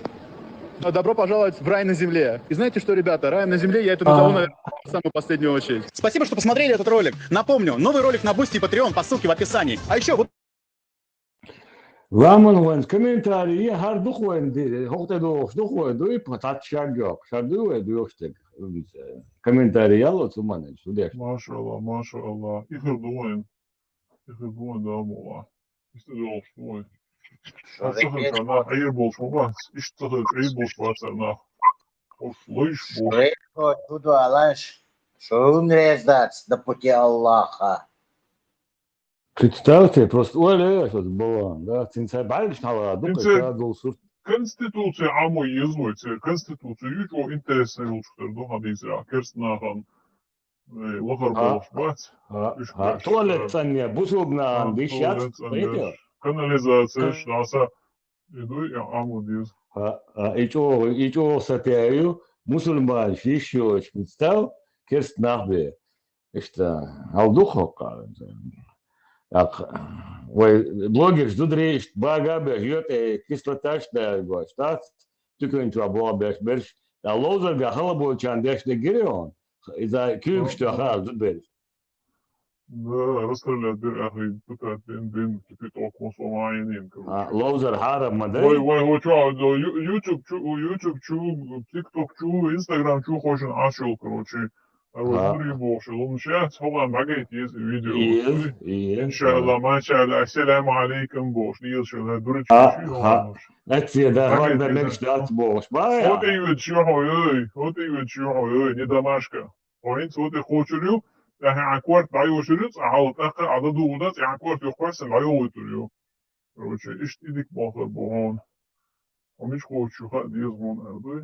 Добро пожаловать в рай на земле. И знаете что, ребята, раем на земле я это назову, наверное, в самую последнюю очередь. Спасибо, что посмотрели этот ролик. Напомню, новый ролик на Boosty и Patreon по ссылке в описании. А еще вот Ламан ванс комментарий хар духвен ди хохте духш духвен дуй патат шагёк шар дуй дуй дуй комментарий яло цуманен судеш. Машалла, машалла. Ихр дуен. Ихр дуен да мула. Исте долш дуен. Ацахын кана айыр болш буба. Ишт цахын айыр болш буба царна. Ош лойш бу. Шойко чудо алаш. Шоун рездац до пути Аллаха. Представьте, просто оля что было, да, цинца бальш нала, Цинца- дука дол сурт. Конституция амо езвойце. Конституция ючо интересный лучтер до хадизра. Керстнахан. Лохар А. Болш бац. А, Ишт а, бальш, Туалет а, цанне бусугна а, дышат. туалет цанне. Канализация шнаса. Иду я амудиз. А, а, ичо ичо сатею мусульманаш йиш йолаш, представь, керста нах бе. Иштта, хьал ду хӀокхарна. ТӀаккха вай блогерш зударий иштта бага беш, йоӀе кислоташ даьргош, дац, туькан чу бога беш берш, тӀа ловзарга хала болчарна деш дегире он, иза куьйгаш тоьхар зудберш. Да, расстрелять бир ахи, пытать бен, бен, кипит окон сомаинин, А, короче. Ловзар хьарам ма дай? Вай, вай, вай, чу, а, ю-, YouTube чу, YouTube чу, TikTok чу, Instagram чу хошан ашол, короче. А вот Ха. Дури бохши, лун шац, хоган багайт ез видео. Ез, ез, Иншалла, ха. Машалла, ассаламу алейкум бохш, ез шо, дури А, чу, ха. Хоган. Эци, да, Багайт хоган ез. Мекш дац бохш. Ба, я. Вот и вид чу, ой, вот и вид чу, ой, не домашка. Ой, вот и хочурю, да, а корт бай ошурю, а хал таха, а да дугуда, а корт ё хвасен, бай ой турю. Короче, ишт идик бохар бохон. Омиш хочу, ха, диез гон, а, дуй.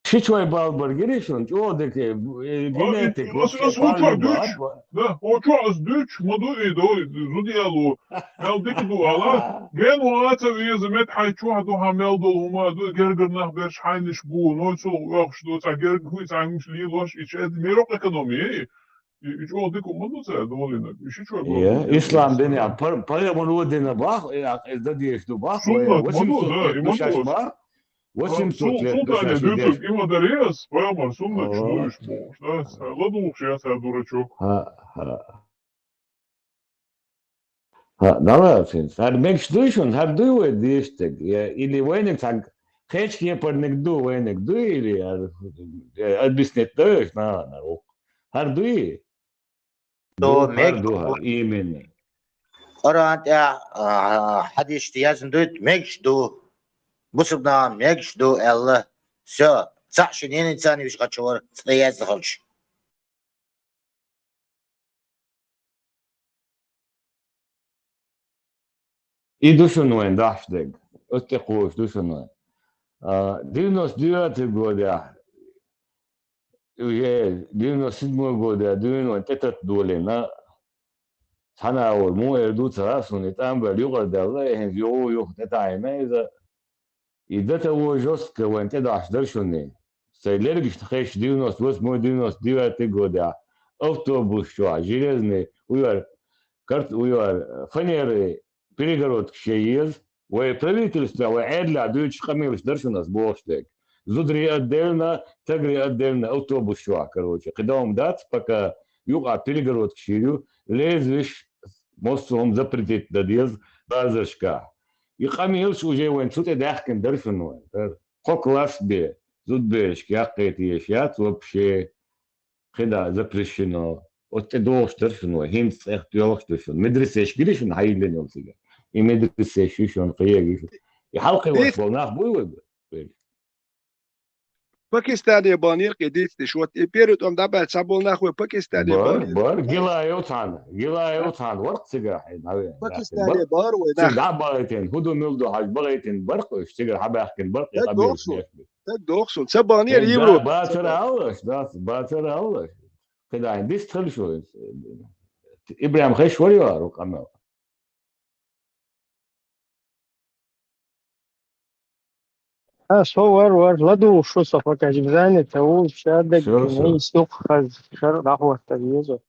Ши чой балбар гиришун, чӀо деке, э, генетик, Ос, ос, вообще ос, о, чо палю дюч? Бат, ба. Да, о, чо ос дюч, ма ду и до, зуд ялу. Мел дик ду ала. Ген ваца веза мет хай чо ду ха мел дол ума ду гергер нах берш хайниш бу, но цо охш ду, ца герг хуй, ца ниш ли лош, ич эд мерок экономии. И, и чо дик ума ду ца доволина. И ши чой балбар. Е, ислам дин я, пар, пар я мон дина бах, я, э, да диеш ду бах, Суннат, ой, ма ду, восемьсот да, лет и ма ду. Душа шма. Восемьсот лет Султане душа дюцюк шидеш. Има дарес, памар сунна О. Чудуш бохш, да? Ладугуш я са дурачок. Ха, ха. Ха, далар син. Хар мегш дуйшун, хар дуй вай диштег. Я, или вайнег так, хеч кепарнег ду, вайнег ду, или, я, я, объяснить даешь, на, на, ух. Хар дуй? То Ду, мегаш хар ду, ду. Именно. Къуръан тӀа, а, хьадисашта яздина ду, мегаш ду. Бусурба наха мегаш ду, аьлла. Всё. Цхьаъ ши ненан царна виш кхача вара, цкъа язда халча. И ду шуна вайн дахьаш дег. Оцу тӀе кхочуш ду шуна вайн. А, девяносто девятый годехь, уже девяносто седьмой годехь дуьйна вайн тӀе тата долийна. Цхьана а вара, муха эр ду ца хаьа суна, и тӀам баьлла юкъара даьлла, и хӀинца юха, юха тӀетаӀийна иза. И дан тӀе вон жестко вайн тӀе дахьаш дара шуна. Сайн лергашна хезча девяносто восьмой, девяносто девятый годехь автобус чохь, железный, уьйр, карт-, уьйр, фанеры перегородкаш ян еза, вай правительстве, вай Ӏедалехь дуьйцуш къамелаш дара шуна ас бохуш дерг. Зударий отдельно, стагрий отдельно автобус чохь, короче. Кхидолу дац, пока юкъахь перегородкаш йийр ю, лезвеш массо а хӀума запретить дан деза базаршкахь. И къамелаш уже вайн цу тӀе даьхкина дара шуна вайн. Кхо класс бен, зудберашка яккхийта езаш яц вообще. КхидӀа запрещено. Оцу тӀе догӀуш дара шуна вай, хӀинца цӀех доьлхуш ду шуна. Медресеш гира шуна хьайиллина йолу цигара. И медресеш ю шуна, кхин ю шуна. И хьалкхе вац болу нах буй вай? Пакистане баханера кхин дийца деш. Вот и первый тӀом дӀабаьлча цхьаболу нах вай Пакистане Бар, баханера. Бар, Гилаев цхьаьна. Гилаев цхьаьна вара-кх цигара хьайна, хьавеана. Пакистане бахара вай нах. Цигара дӀа а бахийтина, хӀу ду мила ду хьажа бахийтина бара-кх уьш, цигара хьабаьхкина бара-кх и къамелаш деш. Даг доху суна. Ца баханера Европа. Бацара аллаш, дац, бацара аллаш. КхидӀа хьайн дист хила шу. ИбрахӀим хезаш вара юкъара къамел. А, со вар, вар, ладугӀуш шу со, пока занят ву, ша даг Всё, всё. Мейс дукха хаза, шар дӀахӀоттар еза.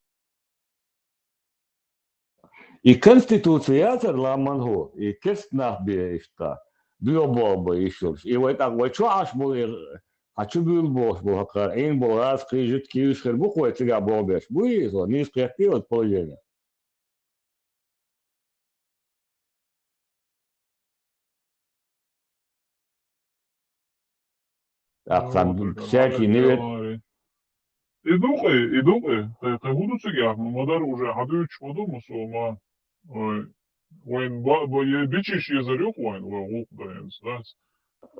И конституция яцара ламан хӀу, и керста нах бен иштта, доьгӀу боху бан йиш йолуш. И вай тӀаккха вай чохь Ӏаш болу и, хьан чу буьйлу бохуш болу хӀокхара, Ӏийна болу гӀазкхий, жуьгтий уьш хир бу-кх вай цигахь боху беш? Буй иза, нийса кхетий оцу положение? ТӀаккха Ну, сан так, всякий молодец, неве- Валерий. И ду кхин, и ду кхин. Кхин, кхин хӀун ду цигахь? Ну, ма-дарра уже хьан дуьйцуш ма ду, мусулман. Ой, вайн ба-, ба-, е-, бичиш езар ю-кх вайн, вай гӀуллакх дан, дац?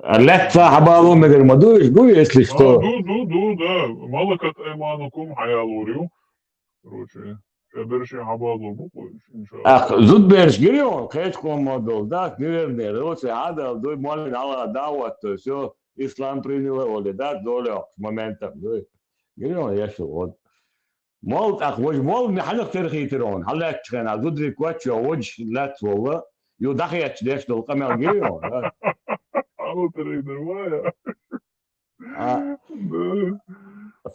А лаьцна хьабало мегар ма ду, уьш бу, если А, что? Ду, ду, ду, да. Малакат айманукум хьаялор ю. Короче, ша берше хьабало бу-кх уьш, иншалла. Ах, зудбераш гира ю, кхечу къоман долу, да, наверное, оцу хьадал дуй, моллин хьала дӀа а хӀотто, всё, ислам приняла олу, да, долехь моментах дуй. Гира ю, я шу вот. Мол, тӀаккха важа мол, хьанах терхийтира хьуна? Хьан лаьттачу хенахь зударий коч йо, важа лаьцна волла, ю дӀахецча деш долу къамел гира ю, да? Хьан терхийтира, вай? А,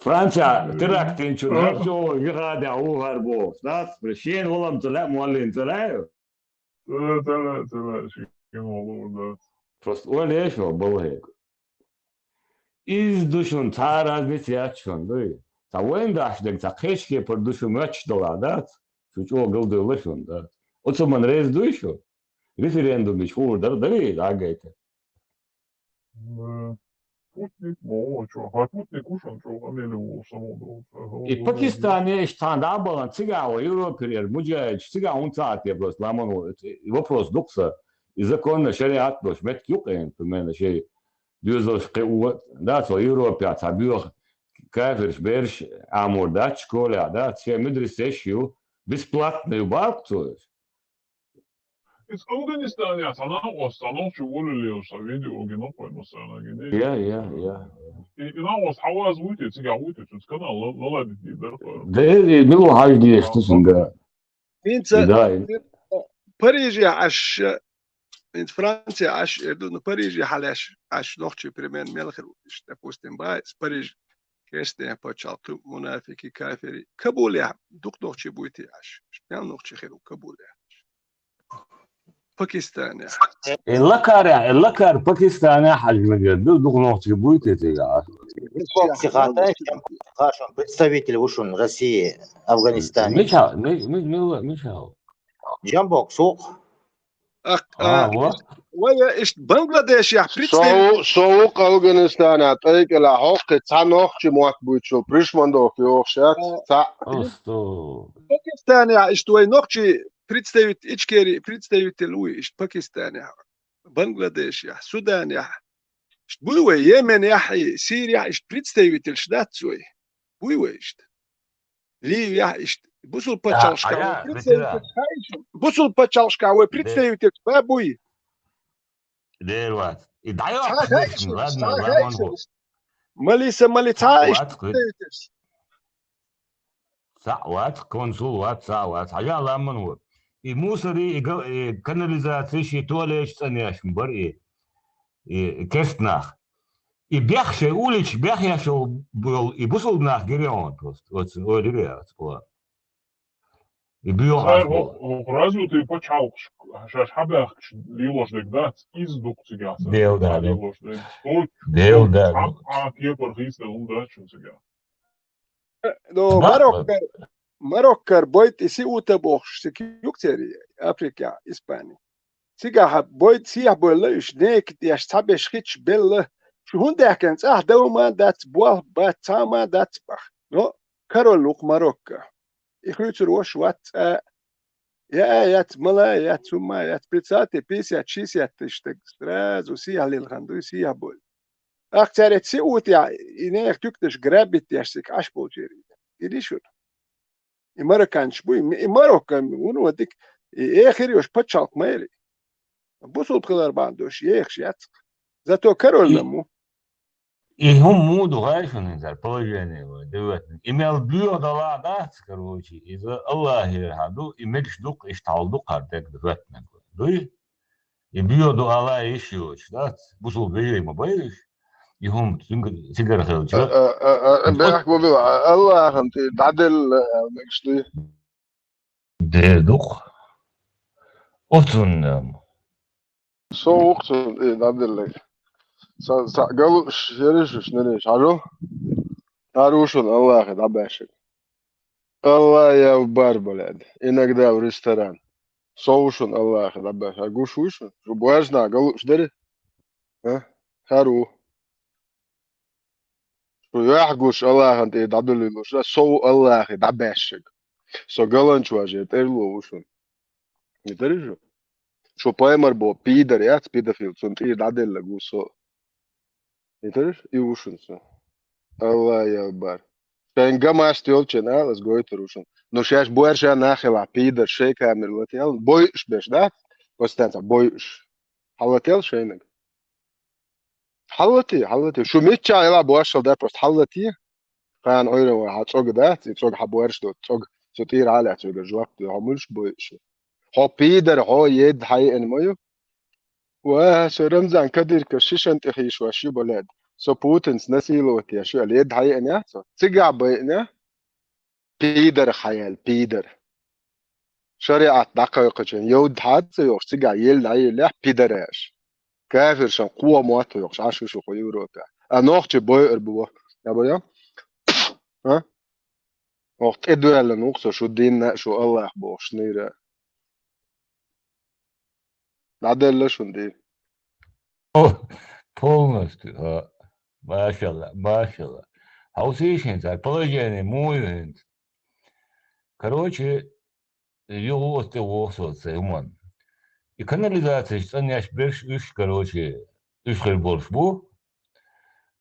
Франция терактинчун гьар чӀогӀа вихадя вухар бохуш, дац? Шен валам ца лаьа, муаллин ца лаьа? Ца, ца лаьа, ца лаьа, шен валур дац. Просто ойла еш вал балхӀега. Иза ду шуна, цхьа а разница яц шуна, дуй? Цхьа вайн даш дег, цхьа кхечке пар ду шу моьтташ далахь, дац? Шу чӀогӀа галдевлла шуна, дац? Оцу ман реза дуй шу? Референдум йича хуур дара, дарий, дӀагайта? Э, Путник, мо, чо, хӀара Путник ву шуна чӀогӀа къамеле ву, самодовлу, И Пакистане иштта цхьана дӀа а бахана, цигахь вай Европера яра муджахӀидаш, цигахь хӀунда ца Ӏа те просто ламан ву? И вопрос ду-кх сан. И законно шариӀат долуш меттиг ю-кх, примерно, шайн доьзалш кхио, дац, вай Европехь цхьа боьха кафирш бераш Ӏамор дац школехь, дац, шайн медресеш ю, бесплатно ю боху-кх цо уьш. Иза Афганистанехь цхьа накъост, цхьа нохчо волавелла, сан видео гина кхойна массарна гина. Я, я, я. И, и накъост хьаваза вуй те, цигахь вуй те, цуьнца канал ла-, лаладитий дара кхойна. Да, и мила хьажа дезаш ду цуьнга. ХӀинца И да, и Парижехь Ӏаш, хӀинца Францехь Ӏаш эр ду, ну, Парижехь хьалаьш Ӏаш нохчий примерно мел хир ву, иштта, допустим, бай, Париж керстен пачхьалкх ю, мунафикий, кафирий. Кабулехь дукха нохчий буй те Ӏаш? Мел нохчий хир ву Кабулехь? Пакистанехь. Э, лакарехь, э, лакар Пакистанехь хьажа мегар ду, дукха нохчий буй те цигахь? Представитель ву шуна России, Афганистане. Мича, ми-, ми-, мила, мича? Джамбок, сух. Ах, А, а, вот. Вай, иштта Бангладешехь представитель. Со, со ву-кх Афганистанехь, тӀайкӀелахь хьокху цхьа нохчий мотт буьйцуш, Пришмандов йохуш яц, А. цхьаъ. Осто. Пакистанехь иштта вай нохчий представитель, Ичкери представитель вуй иштта Пакистанехь, Бангладешехь, Суданехь. Иштта буй вай Йеменехь, Сирияхь иштта представительш дац вай? Буй вай иштта? Ливияхь иштта. Бусул пачхьалкхашкахь вай представительш хаийша? Бусул пачхьалкхашкахь вай представительш ба буй? Дера вац. И дӀайоккхуш дерш, ладно, ламан гӀо. Малиса, мали цхьа а иштта представительш. Цхьаъ вац, консул вац, цхьаъ вац. Хьажа ламан ву. И мусор, и га-, и канализаци, ши туалеташ цӀанъеш бара и, и керст нах. И бехк шайн улича бехъеш болу и бусулба нах гира хьуна просто. Оцу ойла йира яц, о. И боьха Цара хӀокху развитый пачхьалкхаш шаьш хьабаьхкаш лелош дерг дац, иза ду-кх цигахь цара Дела да, лелош дерг. Дела да. Цхьа а кепара хийцаделла хӀума дац шуна цигахь. Ну, Марокко, Мароккора бойта и Сиута бохуш, цига юкъ церий, Африкехь, Испани. Цигахь бойта сехьа бевлла уьш, нека деш цхьаберш хиташ белла. Шу хӀунда даьхкина, цӀахь дов ма дац, болх бац, цхьа а ма дац бах. Но король ву-кх Марокко. И хуьйцур ваша вац цӀа. Я а яц, мала а яц, хӀумма а яц, представьте, пятьдесят, шестьдесят тысяч стаг сразу сехьа лилхина дуй, сехьа бойла. Ахча цаьрца се утехь, и нехан туьканаш грабить деш цига Ӏаш болчерий. Гири шуна. И марокканчаш бу, и, и Марокко, вуно дика, и эхир йолуш пачхьалкх ма яри. Бусулба хилар бахьана долуш, ехаш яц-кх. Зато король-м ву. И хӀума муха ду хаьий шуна, хӀинца положение вай, деватниг? И мел боьха далахь дац, короче, иза Аллахера хьан ду, и мегаш ду-кх, иштта хьал ду-кх хӀара дерг деватниг вай. Дуй? И боьха ду ала йиш йоцуш дац, бусулба вежарий ма бай уьш. И хӀума цуьнга-, цигара хилча. А, а, а, а, бехк бу била, а, Аллахьан тӀе дӀаделла, а, мегаш дуй? Дера ду-кх. Оцунна-м. Со ву-кх цунна тӀе дӀаделларг. Са, са галуш, ерриш уьш, нериш, хьажал. ХӀара ву шуна Аллахе дӀабаьшшаг. Аллах я бар, блядь. Иногда в ресторан. Со ву шуна Аллахе дӀабаьшшаг. Гуш вуй шу? Шу боьрша нах галуш дерриг? А? ХӀара ву. Шу юьхь гуш Аллахьан тӀе дӀадуьллуш, со ву Аллахе дӀабаьшшаг. Со галанчу важа тӀерло ву шуна. Витарий шу? Шу пайхамар боху пидар яц, педофил, цунна тӀера дӀаделларг ву со. Витарий шу? И ву шуна со. Аллах я бар. Шайн гамашта йолчун ала, ас гойтур ву шуна. Ну шаьш боьрша нах хилахь, пидар, шайн камера лател, бойуш беш, да? Постоянно бойуш. Хьалател шайнаг. Хьаллати, хьаллати. Шу миччахь хила бошал дар, просто хьаллати. Кхана Ӏуьйран ван хьан цӀога дац, и цӀога хьан боьрша доцу, цӀога цу тӀера хьалаьцна вегар жоп ду, хьо муьлш бойуш. Хьо пидар, хьо едда хьаеана ма ю. Ва, со Рамзан Кадырка шишан тӀе хийшош ю, балед. со Путинца насиловать еш ю аьлла, едда хьаеана яц со. Цигахь байъина, пидар хьаяьлла, пидар. ШариӀат дӀакхайкхачун, йовда хьа ца йохуш, цигахь елла дӀаеллехь, пидар аьлла. Кафиршан кхо мотт йохуш, Ӏаш ю шу кху Европехь. А нохчий бойур бу. Абаря? А? Оха тӀедоьллина ву-кх со шу динна а, шу Аллах бохуш нира. ДӀаделла шуна дийр. О, полностью, а. Машалла, машалла. Хьовсийша хӀинца, положение муха ю хӀинца? Короче, юха оцу тӀе воху со цхьа хӀуманна. И канализацеш цӀанъеш берш уьш, короче, уьш хир болуш бу.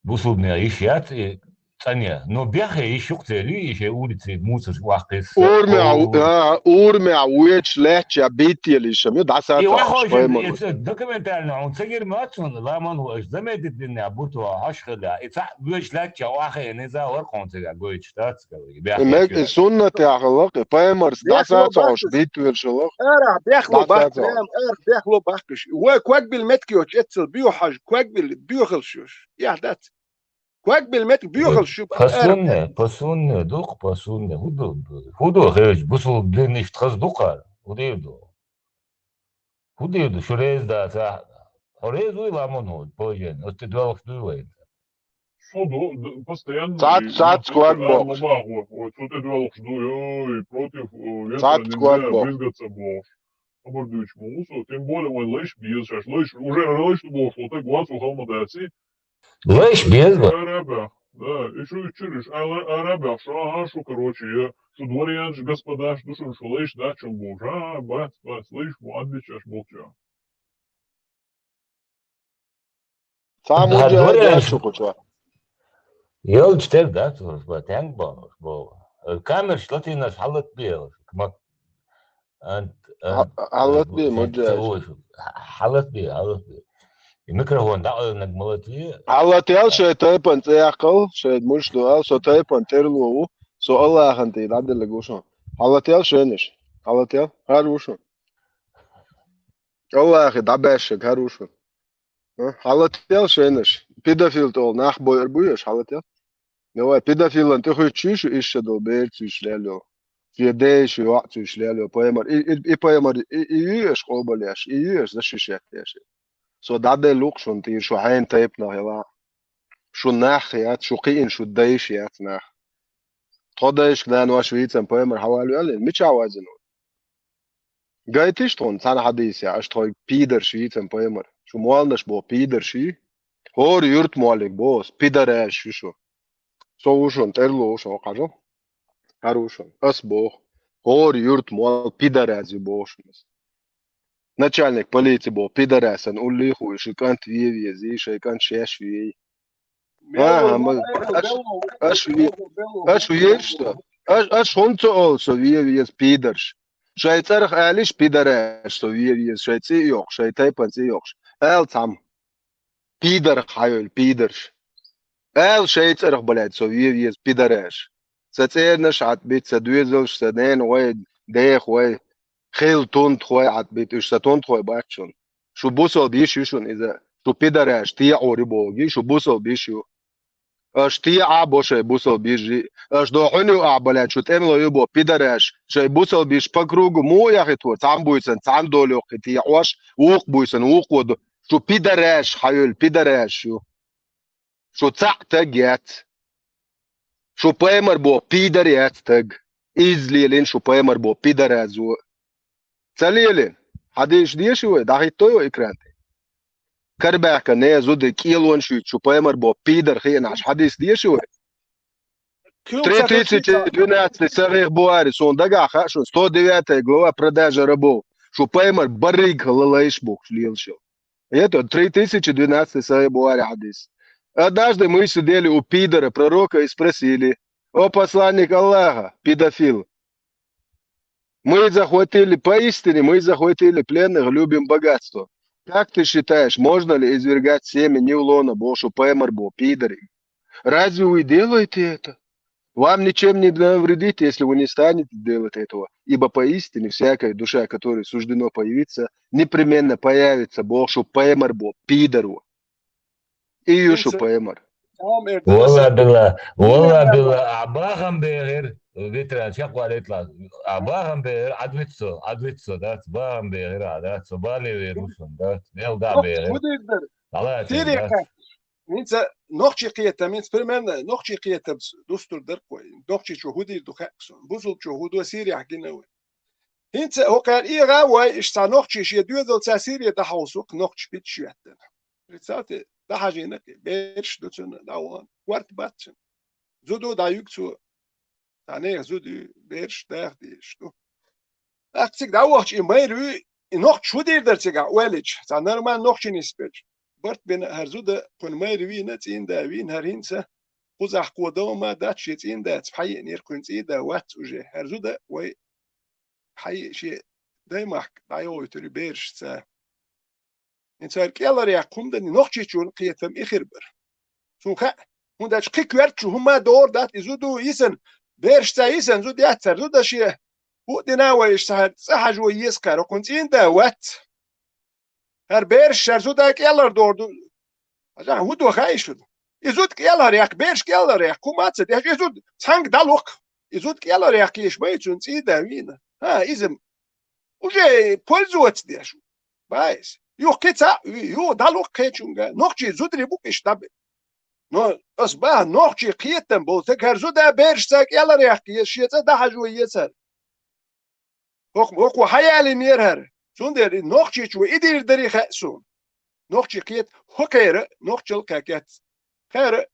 Бусулбанех йиш яц и цӀанъян. Но бехъе йиш ю-кх церан, и шайн улиций мусорш охьакхисса. Урамехь, а, урамехь вуьйцуш лаьттачохь биттелла йиш ю, дӀасацахьаш паймар. Документально хьуна ца гира моьтту суна, ламан хӀу аша заметить динехь бу тхо хьаш хилла. И цхьаъ вуьйцуш лаьттачохь охьахиъна иза хӀора кхунна цигахь гойтуш дац, короче. Бехке. Мег-, и суннатехь хилла-кх, и паймарца дӀасацахьаш биттелла хилла-кх. Арахь бехло баккха, дӀасацахьаш. Арахь бехло баккхаш. Вай ког билла меттиг йоцуш эццал био хьажа, ког билла боьхалш ю уьш. Эхь дац. Ког билла меттиг боьхалш ю. Посудный, посудный, дукха посудный. ХӀун ду, хӀун ду хезаш, бусулба дин иштта хаза ду-кх? ХӀун дийр ду? ХӀун дийр ду, шу реза дацахь? Хьо реза вуй, ламан хӀу, положение? Оцу тӀе доьлхуш дуй вай? Со ду, д-, постоянно цац, и цац ког бохуш. Ой, цу тӀе доьлхуш ду, ой, против, э, ветра нельзя двигаться бохуш. Хабар дуьйцуш ма ву со, тем более вайн лайш беза шаьш, лайш, уже лайш ду бохуш, вот так ван со хала ма дац и. Лайш беза бу. Арабех, да, и шу иччуьра, иш ала арабех, шу, ага, шу, короче, я, шу дворянаш, господаш ду шуна, шу лайш дац шуна бохуш, а, бац, бац, лайш бу, отвечаешь молча. Цхьа муьлхха дореш шу кху чохь. Ялча тера дац уьш, ба, тенг бохуш, боху. Камераш латийнарш хьалатбе, ма-, ант, ант, хьалатбе, ма ца уьш. Хьалатбе, хьалатбе. И микрофон дӀакъевлинарг ма латве. Хьалатъял шайн тайпан цӀе яккхал, шайн муьлш ду ал, со тайпан тӀерло ву, со Аллахьан тӀе дӀаделларг ву шуна. Хьалатъял шайнаш. Хьалатъял, хӀара ву шуна. Аллахье дӀабаьшшаг хӀара ву шуна. А? Хьалатъял шайнаш. Педофил тӀе олу нах бойур буй аша, хьалатъял? Давай, педофилан тӀе хуьттуш шу, иша долу бер цуьйш лелайо. Шен ден шу йоӀ цуьйш лелайо, пайхамар. И, и, и пайхамар, и, и юй аша къобал еш, и юй аша зашишет еш. Со дӀаделла ву-кх шуна тӀера, шу хьенан тайпанах яла. Шу нах яц, шу кхиъна, шу дайш яц нах. Тхо дайшка нана ваша вийцан пайхамар хьавалваьлла, мичахь вазина ву? Гайтиш тхуна цхьана хьадийсехь, аша тхойга пидарш вийцан пайхамар. Шу молланаш боху пидарш ю? ХӀора юрт моллиг боху, пидараш ю шу. Со ву шуна, тӀерло ву шуна, хьажал. ХӀара ву шуна. Ас боху. ХӀора юрт молла пидараш ю боху шуна. Начальник полиции боху, пидарасан уллий хуй, ши кӀант ве везий, шай кӀант шаьш вей. Ага, ма, аш, аш ве-, аш везаш со. Аш, аш хӀунда ца олу со ве веза пидарш? Шай цӀарах алиш пидараш со ве веза, шай цӀе а йоккхуш, шай тайпан цӀе а йоккхуш. Ала цхьамма. Пидар хьайойла, пидарш. Ала шай цӀарах, баляд, со ве веза пидараш. Сан цӀернаш Ӏатбита, сан доьзалш, сан ненахой, дехой, хилла тунтахой Ӏатбита, уьш сан тунтахой бац шуна. Шу бусалба йиш ю шуна иза. Шу пидараш, теӀур ю бохугий, шу бусалба йиш ю. Аша теӀа бо шайн бусалба йижий. Аша до хьуьнуьйту ахь, баляд, шу тӀемало ю бо пидараш. Шайн бусалба йиш по кругу муха яхийтора? Цхьамма буьйсанна цхьана долу йоккхий теӀош, вукху буьйсанна вукхо до. Шу пидараш хьайойла, пидараш ю. Шу цхьаъ таг яц. Шу пайхамар бо пидар яц таг. Изза лелийна шу пайхамар бо пидар яц ву. Ца лелийна. Хьадийша деши вай, дӀахӀиттой вай экран тӀе. Карабаьхка не зуда кӀелонаш юьйцу шу пайхамар бо пидар хиъна аша хьадийса деши вай. Три тысячи двенадцатый Сахих Бухари, суна дагахь хаьа шуна, сто девятая глава, продажа рабов. Шу пайхамар барриг хала лайш бухуш лелаш йолу. Это три тысячи двенадцатый Сахих Бухари хьадис. Однажды мы сидели у пидора пророка и спросили: «О посланник Аллаха, педофил, мы захватили, поистине мы захватили пленных, любим богатство. Как ты считаешь, можно ли извергать семя неулона?» Бо шу пайхамар бо пидариг. Разве вы делаете это? Вам ничем не навредит, если вы не станете делать этого, ибо поистине всякая душа, которой суждено появиться, непременно появится, бо шу пайхамар бо пидар ву. И ю шу пайхамар. Ам эр дара Валла са. Билла, валла билла, а бахам бегӀер, ветеран чакхвалитла, а бахам бегӀер, адвицо, адвицо, дац, бахам бегӀер, а дац, бале верушун, дац, мел да Нохчи бегӀер. Худир дар. Ала Сири дац. Хинца нохчи кхетам, хинца примерно нохчи кхетам дустур дар кой. Нохчи чу худир ду хаксон. Бузул чу худу Сири гинавы. Хинца хокар и гавай, иш ца нохчи ше дуэзал ца Сири да хаусук, нохчи пит шуяттан. Представьте, да хажина, берш дуцун, да вон, кварт батцун. Зуду да югцу, Ца нех зуд ю, берш дах деш ду. Ахцига дӀавахча и майра вуй, и нохча хӀу дийр дар цига оалича, ца нормально нохча нисбелча. Барт бина хӀара зуда, кхуьн майра вийна, цӀийнда вийна хӀара хӀинца, кхузахь кхо дов ма дац, шен цӀийндаца пхьайиънера кхуьн цӀийнда вац уже. ХӀара зуда вай пхьайиъ шен даймахка дӀайовуьйтур ю берашца. ХӀинца хӀара кӀелара яккха хӀума дан, нохчийчун кхетам и хир бара. Цун хаьа, хӀунда аьлча кхин коьртачу хӀума догӀур дац, и зуда йисан, берашца йисан зуда яц цара, зуда шен хӀуъа дина вай иштта хӀара цӀа хьажо еза кхара, хӀокхунна цӀийнда вац. ХӀара бераш шара зуда кӀелара догӀур ду. Хьажахьа, хӀун ду хаьа шуна? И зуда кӀелара яккха, бераш кӀелара яккха, хӀума ца деш, и зуда цхьаьнга дӀалукха. И зуда кӀелара яккха еш ма ю цунна цӀийнда вийна. ХӀа, иза уже пользоваться деш ву. Байс. Юха кхин цхьаъ вий, юха дӀалукха кхечунга. Нохчий зударий бу-кх иштта дӀабе. Но ас баха нохчий кхетам болу стаг хӀара зуда берашца кӀелара яккха еза, шен цӀа дӀахьажо еза хӀара. ХӀокху, хӀокхо хьаялийнера хӀара. Цундела и нохчийчо и дийр дарий хаьа суна. Нохчий кхета, хӀокхера, нохчалла кхаькхец. Хера,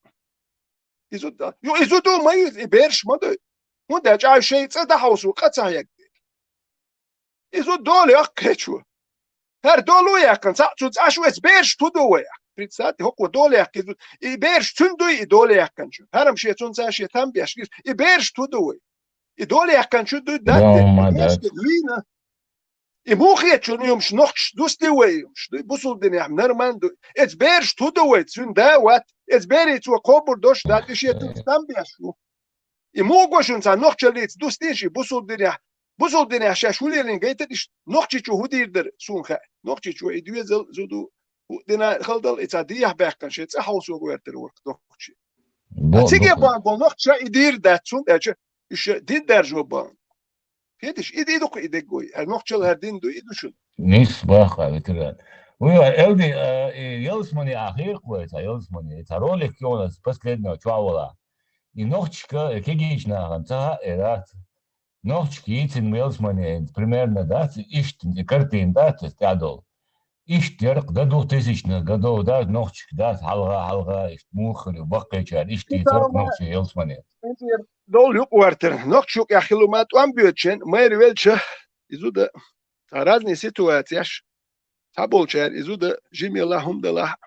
и зуда, ю, и зуда ма ю, и бераш ма ду. ХӀунда аьлча шайн цӀа дӀахьовсо къа ца хьегна. И зуда дола яккха кхечо. ХӀара дола яьккхина, цхьаъ цу цӀаш вац, бераш хӀу ду вай? Представьте, хӀокхо дола яьккха и зуда. И бераш цуьнан дуй, и дола яьккхинчун. ХӀара-м шен цунца шен там беш гира. И бераш хӀу ду вай? И дола яьккхинчун дуй, дац, Дом, и бераш да. Вийна. И муха хетачун юмаш нохчаш дустий вай юмаш? Дуй, бусулба динехь нормально ду. Эца бераш хӀу ду вай? Цуьнан да вац. Эца берий цо кхобур дош дац, и шен цунца там беш ву. И муха го шуна цхьа нохчаллица дустий ши бусулба динехь? Бусулба динехь шаьш хӀу лелийна гайтар иштта, нохчийчо хӀу дийр дара, суна хаьа. Нохчийчо и доьзал, зуду, хӀу дина халдал, и цхьа дехьа баьккхина шен цӀа хьовсо гӀертар вара нохчий. Бо-, Циге бо-, бан болу нохча и дийр дац, цунна аьлча, уьш дин даржо бан. Хеташ, и ди ду-кх и деггой. ХӀара нохчалла хӀара дин ду, и ду шуна. Нис баха, ветеран. Уй, Элди, а, и ялсмани ахир кхой, ца ялсмани, ца ролик кёнас последнего чуавала. И нохчика, э, кегийча нахана ца хаьа, э, дац. Нохчика йийцина ялсмани, примерно, дац, иштта, и картина, дац, тӀаьхьадолу. Иштта яркъ дан ду тысячных годов, да, нохчик, да, хьалха, хьалха, иштта муха хир ю, баккхийчара, иштта И йийцаркъ тахана нохчий ялсмани. Долу юкъа вартар. Нохча юкъехь хилла ма тӀом боьдучен, майра велча, и зуда. Цхьа разные ситуацияш, цхьаболчара и зуда, жимелахь хӀума далахь,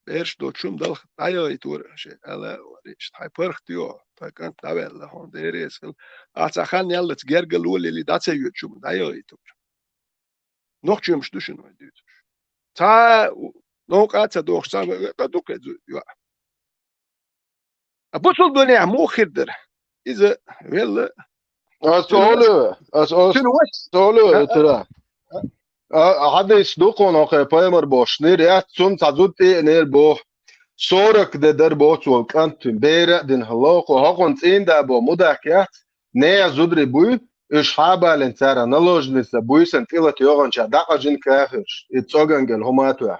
бераш доцу хӀума далахь, дӀайагӀийтора шен, ала, иштта хьайн паргӀат йо, тхан кӀант дӀаваьлла, хьуна дерриг хила. Ахьа цхьа хан яллалц гергарло лели, дӀа ца йоьдуш хӀума дӀайагӀийтора. Нохчий юмаш ду шуна вай дуьйцуш. Цхьа новкъа а ца дохуш, цхьа векъа ду кхеза йоӀ. А бусулба динехь муха хир дара? Иза велла. Ас олу, ас олу, Цуьнан вац. Ас олу, А, а, тира. А, а, хьадис ду кхуна хӀокхе пайхамар бохуш, нир яц, цунна цхьа зуда тӀеънера боху. Сорок де дар боху цо кӀант, бер а дина хӀаллоху, хӀокхунна цӀийнда бо мудак яц, нехан зударий буй, уьш хьабалийна цара наложница буьйсанна тӀелата йогӀанча дӀакъажина кафирш, и цӀоган гел хӀума а тоьхна.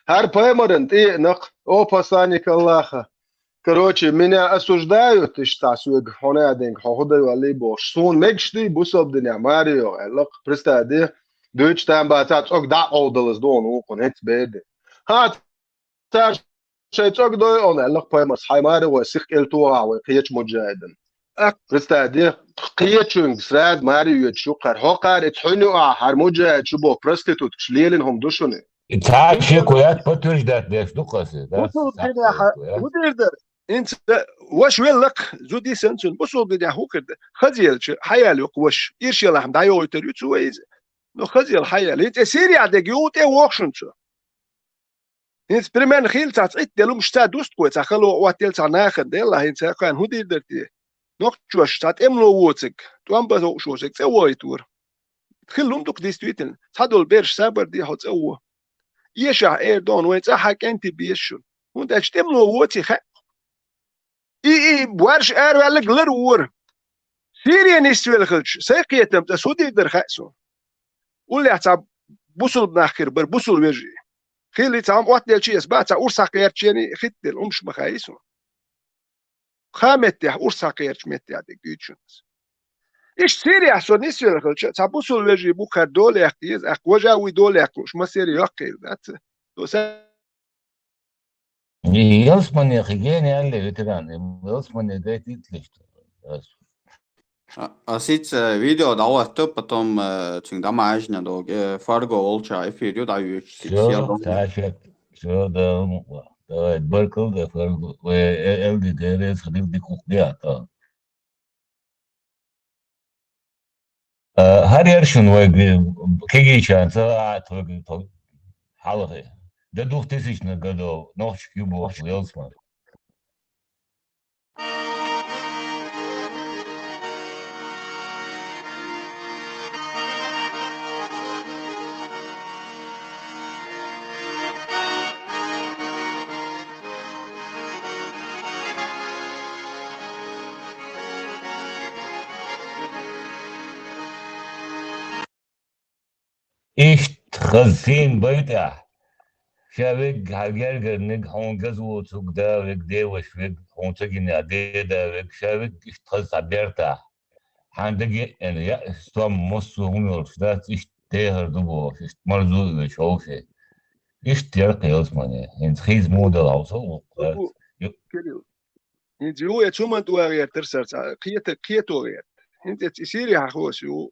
ХӀара пайхамаран тӀеънакх, о, посланник Аллаха. Короче, меня осуждают, иштта соьга хьуна а денга, хьо хӀу дан йоллий бохуш. Суна мегаш дий, бусалба динехь маре йогӀу, аьлла-кх, представь де, дуьйцу там бацахь, цӀог дӀа а къовдалаза ду хьуна вукхунна, хӀинца бер де. ХӀа, Цара шайн цӀог дойъу хьуна, аьлла-кх пайхамарс, хьайн маре гӀой сиха кӀел тухахь вай кхечу муджахӀидана. Представь де, кхечуьнга сразу маре йоьдуш ю кхара. ХӀокхара и цхьуьнан юкъахь хӀара муджахӀид шу боху проституткаш лелийна хӀума ду шуна? Цхьа а шеко яц, подтверждать деш ду-кх аса, да? Бусалба динехь хӀу дийр дара? ХӀинца ваша велла-кх, зуда йисина цуьнан, бусалба динехь хӀу хир дара? Хазъелча, хьаяьлла ю-кх ваша. Иршелахь дӀайохуьйтур ю цо иза. Ну, хазъелла хьаяьлла. ХӀинца Сирия дерг юха тӀе воху шуна цо. ХӀинца примерно хилла цхьа цӀитта делла хӀумаш ца дусту кхой, цхьа хало Ӏоттаелла цхьа нахана делла, хӀинца кхана хӀун дийр дара те? Нохчош цхьа тӀемало воцург, тӀом бан ховшочерг цӀа вохуьйтура. Хилла хӀума ду-кх действительно. Цхьадолу бераш сабар де хьо цӀа во. Эшахь эр дона, вайн цӀахь кӀентий беза шуна. ХӀунда аьлча тӀемало воций хаьа. И, и, боарш араваьлларг лар вора. Сире нисвелла хилча, сай кхетам тӀа судий дар хаьа суна. Уллехь цхьа бусулба нах хир бара, бусулба вежарий. Хилли цхьа хӀума оттаделча, эс бац, цхьа урс хьакхерчений хитта дела, хӀумаш ма хаьа суна. Кхаа меттехь, урс хьакхерчу меттехь дерг дуьйцу шуна ас. Иштта Сирехь со нисвелла хилча, цхьа бусулба вежарий бу-кх хӀара дола яккха еза, аккха важа вуй дола яккха лууш, массеран йоккха хир дац. Со са- Ялсмане кхин гена яьлла ветеран, ялсмане гайта итталаш. А, а сица видео дӀахӀотта, потом, э, цуьнга дӀа ма аьжна догу, э, Фарго волча эфир ю дӀайоьдуш, сица Всё, сел догу. Всё, да, ну, давай, баркал, да, Фарго, э, э, Элди, дерез, хилил дикух, да, да. Э, хӀара яра шуна вайга, кегийчарна ца гӀа тхоьга тхо хьалхе. До двухтысячных годов нохчашка ю бохуш, ялсмане. Иштта хаза сийна байтӀехь, ша вегга хьан гергарниг, хьуна газа воцург да вегга, деваш вегга, хьуна ца гинехь, деда вегга, ша вегга иштта хаза цхьа бертахь. Хьан даге а яа, стом массо а хӀума йолуш дац, иштта дехар ду бохуш, иштта марзо а веш хьовше. Иштта яра кхелсмане, хӀинца хийза муха дала хьовсал ву-кх, дац. Ю- Кирилл. ХӀинца ю эца хӀуманна тӀе ван гӀертара сара цхьа, кхета, кхето гӀерта. ХӀинца эца и Сири хьахоса ю.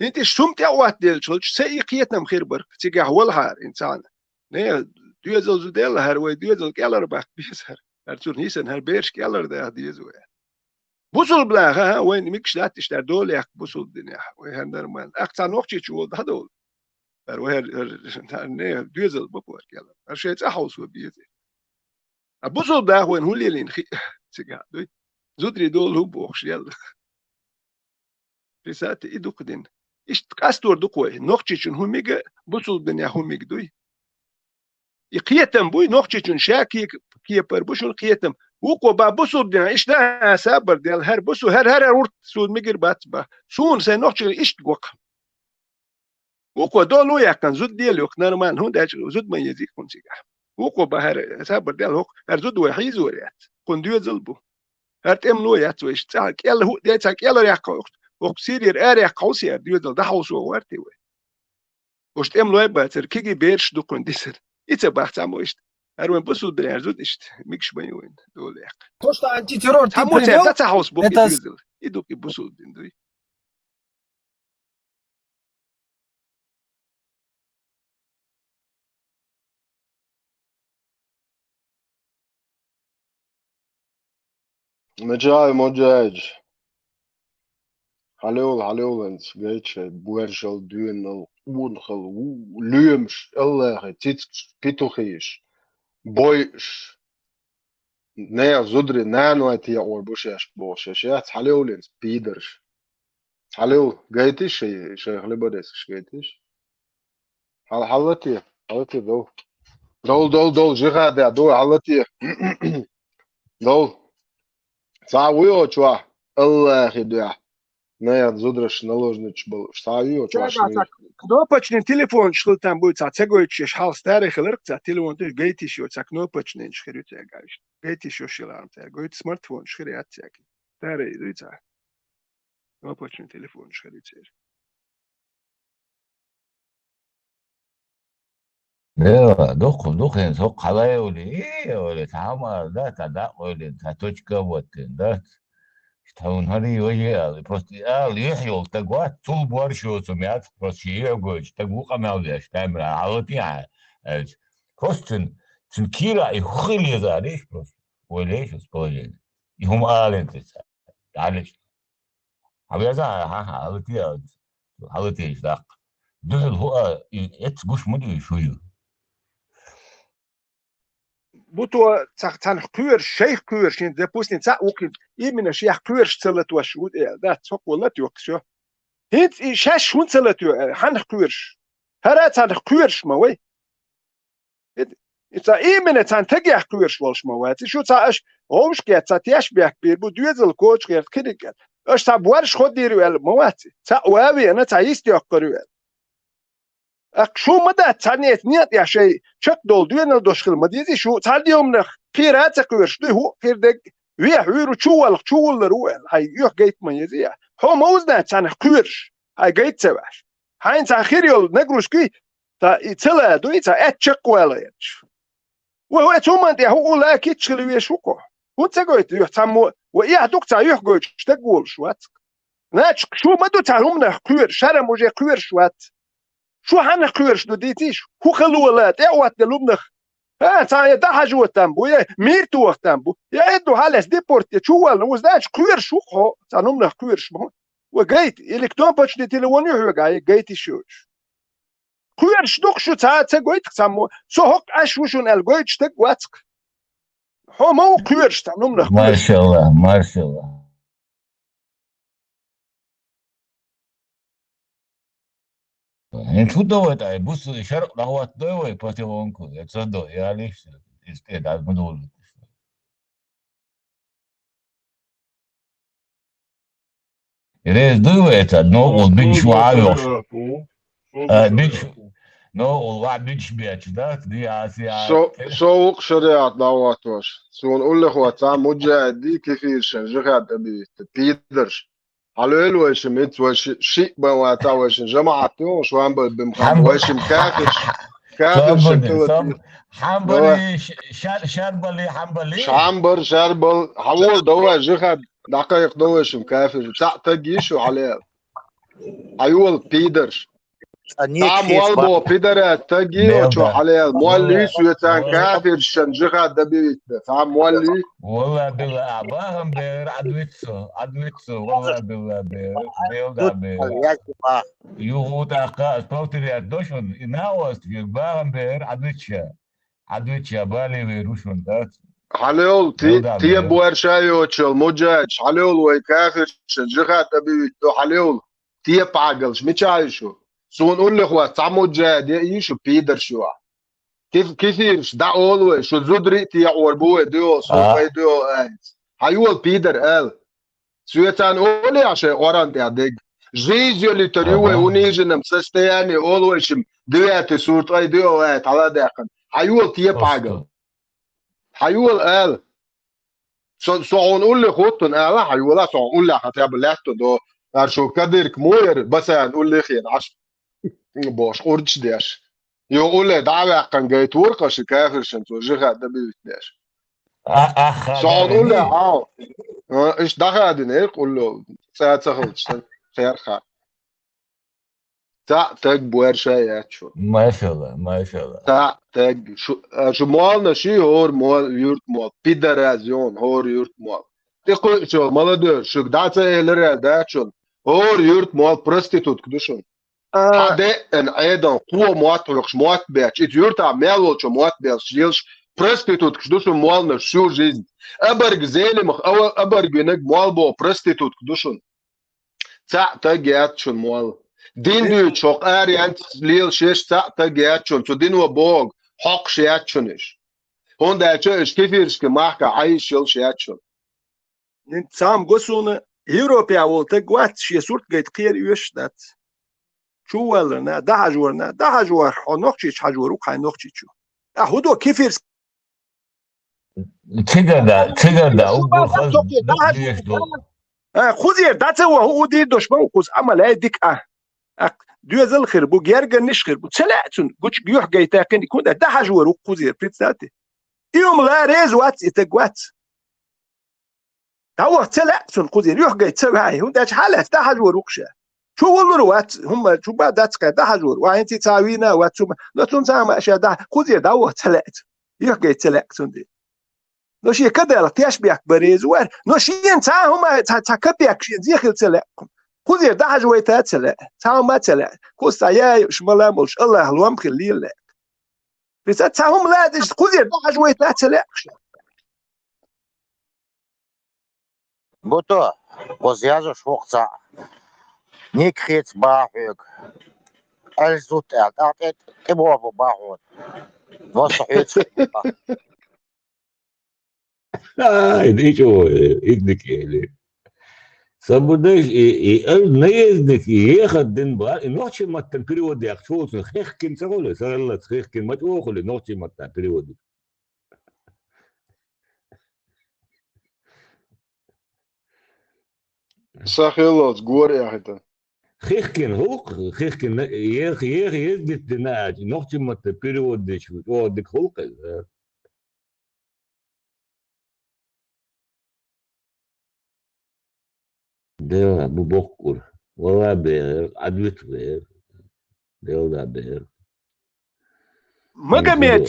ХӀинца иштта хӀума тӀе а оттаделча хилча, ца и кхетам хир бара, цигахь валахьара хӀинца цхьана. Не, доьзал зуда делла хӀара, вай доьзал кӀелара баккха безара. ХӀара цунна хӀисана, хӀара бераш кӀелара даха деза вай. Бусулба наха, хӀа, вайна мегаш дац иштта дола яккха бусулба динехь, вай хӀара нормально. Аккха цхьа нохчичу волу дӀадовла. ХӀара вай хӀара, хӀара, хӀара не, доьзал баккхара кӀелара. ХӀара шайн цӀа хьовсо беза. А бусулба наха вайна хӀун лелийна хи цигахь дуй? Зударий долу хӀун бохуш елла. Писати и дукха дина. Иштта къастор ду-кх вай. Нохчичун хӀун мига, бусулба динехь хӀун мига дуй? И кхетам буй, нохчичун ша ке-, кепара бу шуна кхетам. Вукхо бан бусулба динехь, иштта а сабар дел, хӀара бусу-, хӀара, хӀара, хӀара урт суна мигар бац бан. Суна сайн нохчигара иштта го-кх. Вукхо долу а яьккхина, зуда дела йоккха нормально, хӀунда аьлча зуда ма еза-кх хӀунда цигахь. Вукхо бан хӀара сабар дел хӀокху, хӀара зуда вай хьийзор яц, кхунна доьзал бу. ХӀара тӀемало яц вайша, цхьа кӀел хӀуъ де, цхьа кӀелара яккха хӀокху, хӀокху Сирера ара яккха хьовсий хӀара доьзал, дӀахьовсо гӀерти вай. Уьш тӀемалой а бацара, кегий бераш ду кхуьнан дисар. И ца бах цхьаммо иштта. ХӀара вайн бусулба динехь зуда иштта, мегаш ма ю вайна дола яккха. То, что антитеррор ты привёл, это... Цхьаммо цаьрца ца хьовса бу-кх и доьзал. И ду-кх и бусулба дин дуй. Маджай, Маджаевич. Хьалевла, хьалевла хӀинца гайта шайн боьршал, доьналла, къонахалла, ву-, лоьмаш, аллахи, цицкаш, петухиш, бойуш. Нехан зударий, наной текхор бу шаьш бохуш, шаьш яц, хьалевлинца, пидарш. Хьалев, гайтиш шай, шайх либаресаш гайтиш. Хьал-, хьаллате, хьаллате, дов. Дов, дов, дов, жихада, дов, хьаллате. Дов. Ца вуй о чохь, Аллахи дуьхьа. Нехан зудараш наложничаш балуш. Ца вуй о чохь. Цхьа кнопочный телефонаш хила там буй, цхьа ца гойтуш, еш хьалха старый хиларх, цхьа телефон теш гайтиш йо, цхьа кнопочныйнаш хир ю цаьрга. Гайтиш йо шиларм цаьрга, гойту смартфонаш хир яц цаьрга. Старый дуй цхьа. Кнопочный телефонаш хир ю церан. Дела, дукха, дукха хӀинца хӀокху хьалаевлий, э, ойла, цхьа хӀума ала дац, цхьа дакъа ойла, цхьа точка а воттина дац. Иштта хьуна хӀарий важий ала, просто ала юьхь йолу стаг вац, цул борш йоцу яц, просто шен юьхь гойтуш, стаг ву къамел деш, тамира, хьалатий хьан, аьлча. Просто цуьнан, цуьнан кийра и хӀу хила еза аьлла, просто. Ойла еш оцу положение. И хӀума алин ца ца. ДӀалечкъа. Хьан веза, хьан, хьан, хьалатий, хьалатийша даккха. Дуьхьал хӀу а, и эцца гуш ма дуьйш хӀу ю. Бу то цхьа-, цхьаьна кхоьруш, шайх кхоьруш, хӀинца, допустим, цхьаъ ву кхин, именно шех кхоьруш ца латош ву, э, дац, цхьа кхо лата йоккхуш ю. ХӀинца и шаьш хӀунда ца латайо, э, хьанах кхоьруш? ХӀара а цхьаьна кхоьруш ма вай. Эд-, И цхьа именно цхьана тагех кхоьруш волуш ма вац. И шу цхьа аша гӀовшкеца цхьа теш бехк бийр бу, доьзал коча гӀерта кхидиг аьлла. Аша цхьа борш хо дийр ю аьлла ма вац. Цхьа ван а веана, цхьа йист йоккхур ю аьлла. Аккха шу ма дац цхьаннеца некъа тӀехь шайн чекхдолу доьналла долуш хила ма дезий шу, цхьа дегӀ хӀуманах кхера а ца кхоьруш дуй, хӀуъа хир дерг, вехьа хьуьйру чу валлах, чу вуллар ву аьлла, хьайн юьхь гайта ма езий ахь. Хьо ма вузна цхьаннах кхоьруш, хьайн гайта ца ваьш. Хьайна цхьа хир йолу нагрузкий, цхьа и ца ладуй, цхьа аьтта чекх вала ерчу. Вай, вай, цу хӀуманна тӀехь хӀуъа лакитча хила веш ву-кх хьо. ХӀунда ца гойту юьхь цхьаммо? Вай, эхь ду-кх цхьа юьхь гойтуш стаг волуш вац-кх. Начкъ шу ма ду цхьа хӀуманах кхоьруш, шарам уже кхоьруш вац. Шу хьанах кхоьруш ду дийцийша? ХӀун хала вала, тӀе а хӀоттаделла хӀуманах? ХӀа, цхьа я дӀахьажо там бу, я мийра тоха там бу, я эдду хьалаьцна депорт де чу валлалц, значит, кхоьруш ву-кх хьо, цхьа хӀуманах кхоьруш ма хӀу. Ва гайта, или кто почтительный вон ю хьоьга, гайта йиш йоцуш. Кхоьруш ду-кх шу, цхьа а ца гойту-кх цхьаммо. Со хӀокху Ӏаш ву шуна аьлла гойтуш стаг вац-кх. Хьо ма ву кхоьруш цхьа хӀуманах кхоьруш. Машалла, машалла. ХӀинца хӀун до вай тӀай? Бус шаркъ дӀахӀоттадой вай патефонку? Я ца до, я лиш, иза тӀе дӀа ма довлуьйтуш. Реза дуй вай ца? Ногул бинчу ваьлла йохуш. А, бинчу. Ногул ваьлла бинчу бечу, да? Ди аси а. Со, со вукх шариат дӀахӀоттош. Суна уллехь вац цхьа муджахид дий, кефиршан, жихад тӀе бийта, пидарш. Хьалойла вайшимма, иц вайши-, шиъ бан вац цхьа вайшин жамаӀат ю, швамбар бимхан. Хьамбар-, вайшимма кафирш, кафиршан Хьамбар-, килла Хьам-, Хьамбали, давай. Ш-, шар-, шарбали, Хьамбали. Шамбар, шарбал, хьавол, давай, жихад, дӀакхайкха, давай шимма кафирш. Цхьаъ таг йиш ю хьалел. Хьайола, пидарш. Цхьа мол бо пидарас таг йо, чо хьалел. Мол лийс вецан кафиршан жихад тӀе бийта. Цхьа мол лий. Валла билла, а бахам бер, Ӏадвиццо, Ӏадвиццо, валла билла бер, белда бер. Юху тӀаккха ас повторять до шуна, и наост вир бахам бер, Ӏадвичча. Ӏадвичча, бали вер ву шуна, дац? Хьалел, ти, Белда те бер. Буарша йочул, муджач, хьалел вай кафиршан жихад тӀе бийта, хьалел. Тепа Ӏагалш, мича ю шу? Суна уллехь вац цхьа муджахид, я ю шу пидарш ю. Киф-, кефирш, дӀа олу вай, шу зударий а текхор бу вай, дуьйо, со вай дуьйо айца. Хьайола, пидар, ала. Соьцан олехь шайн Къуръан тӀехь дерг. Жизнь йолуьйтур ю вай, униженном состоянии олу вай шимма, девятый сурт, ай дуьйо айца, хьала а даьккхина. Хьайола, тепа Ӏагал. Хьайола, ала. Со, со хьуна уллехь хӀуттун ала, хьайола, со хьуна уллехь хотя бы лаьтту до. Ар шу кадирк муер, басан уллехь хьена Ӏаш. Бош, къурдаш деш. Йо, улле дӀа а ваьккхина гайтора-кх ши кафиршан цо жихад тӀе бийта деш. А, аха, со хьуна улле, ау. А, иштта дӀахадина, эр, улло, цӀа ца хилча, сан, херха. Цхьаъ таг боьрша яц шуна. Машалла, машалла. Цхьаъ таг. Шу, а, шу молланаш ю, хӀора мол, юьртмол, пидараз йон, хӀора юьртмол. ТӀекхуьучо, молодёжь, шуьга дӀа ца элира аьлла дац шуна. ХӀора юьртмол проститутка ду шуна. А. Хьан деъан Ӏедална кхо мотт хьоькхуш, мотт бетташ, иза юьртахь мел волчо мотт бетташ лелаш, проституткаш ду шуна молланаш всю жизнь. Абарг Зелимха, ава-, абарг винарг мол боху проститутка ду шуна. Цхьаъ таг яц шуна мол. Дин дуьйцуш хӀокху аренца лелаш еш цхьаъ таг яц шуна, цу дино бохург хьокхуш яц шуна уьш. ХӀунда аьлча уьш кефиршка махка Ӏайш йолуш яц шуна. Цхьамма го суна, Европехь волу таг вац, шен сурт гайта кхера оьшуш дац. Чу валларна, дӀахьажорна, дӀахьажор хьо нохчичу хьажор ву-кх хьайн нохчичу. Ахьа хӀун до кефирс- Цигара да, цигара да, уггар хаза деш ду. А, кхузера дӀа ца ваха, хӀу дийр дош ма ву кхуза, амма лай дика а. Аккха доьзал хир бу, гергарниш хир бу. Ца лаьа цунна, гучу юьхь гайта кхин, хӀунда дӀахьажор ву кхузера, представьте. И хӀума ла реза вац, и таг вац. ДӀаваха ца лаьа цунна кхузера, юьхь гайта ца ваьхьи, хӀунда аьлча хьалаьцна дӀахьажор ву-кх ша. Чу вуллур вац, хӀумма чу бан дац кхаьа, дӀахьажор ву, хьайна ца вийна а вац хӀумма, но цунна цхьа а ма аша дӀа-, кхузера дӀаваха ца лаьа цунна, юьхь гайта ца лаьа цунна де. Но шен кадалах тешбехк бан реза вара, но шена цхьа а хӀума, цхьа, цхьа капек шена зе хила ца лаьа. Кхузера дӀахьажа вайта а ца лаьа, цхьа хӀума а ца лаьа. Кхуза цхьа яйуш, мала а молуш, Аллахьа лом хила лела лаьа. Вица цхьа хӀума лаьа, иштта кхузера дӀахьажа вайта а ца лаьа ша. Буто, кхуза язъеш ву-кх цхьаъ. Ника хеца баха хьоьга. Аьлла зудчо аьлла, тӀаккха тӀе, тӀе боху баха хьуна. Ваша хьоьца. Ай, дичу, идник эли. Сабудаш и и ар наездник и ехат дин ба и нохчи маттан перевод як чулсун хехкин цагулы, сараллац хехкин мач охулы нохчи маттан перевод. Сахилос гор яхита. Хехкин хулк, хехкин ех ех ездит дина, нохчи маттан перевод дичу, о дик хулк. Да, бу боккур. Вала бер, адвит бер. Делда бер. Магомед,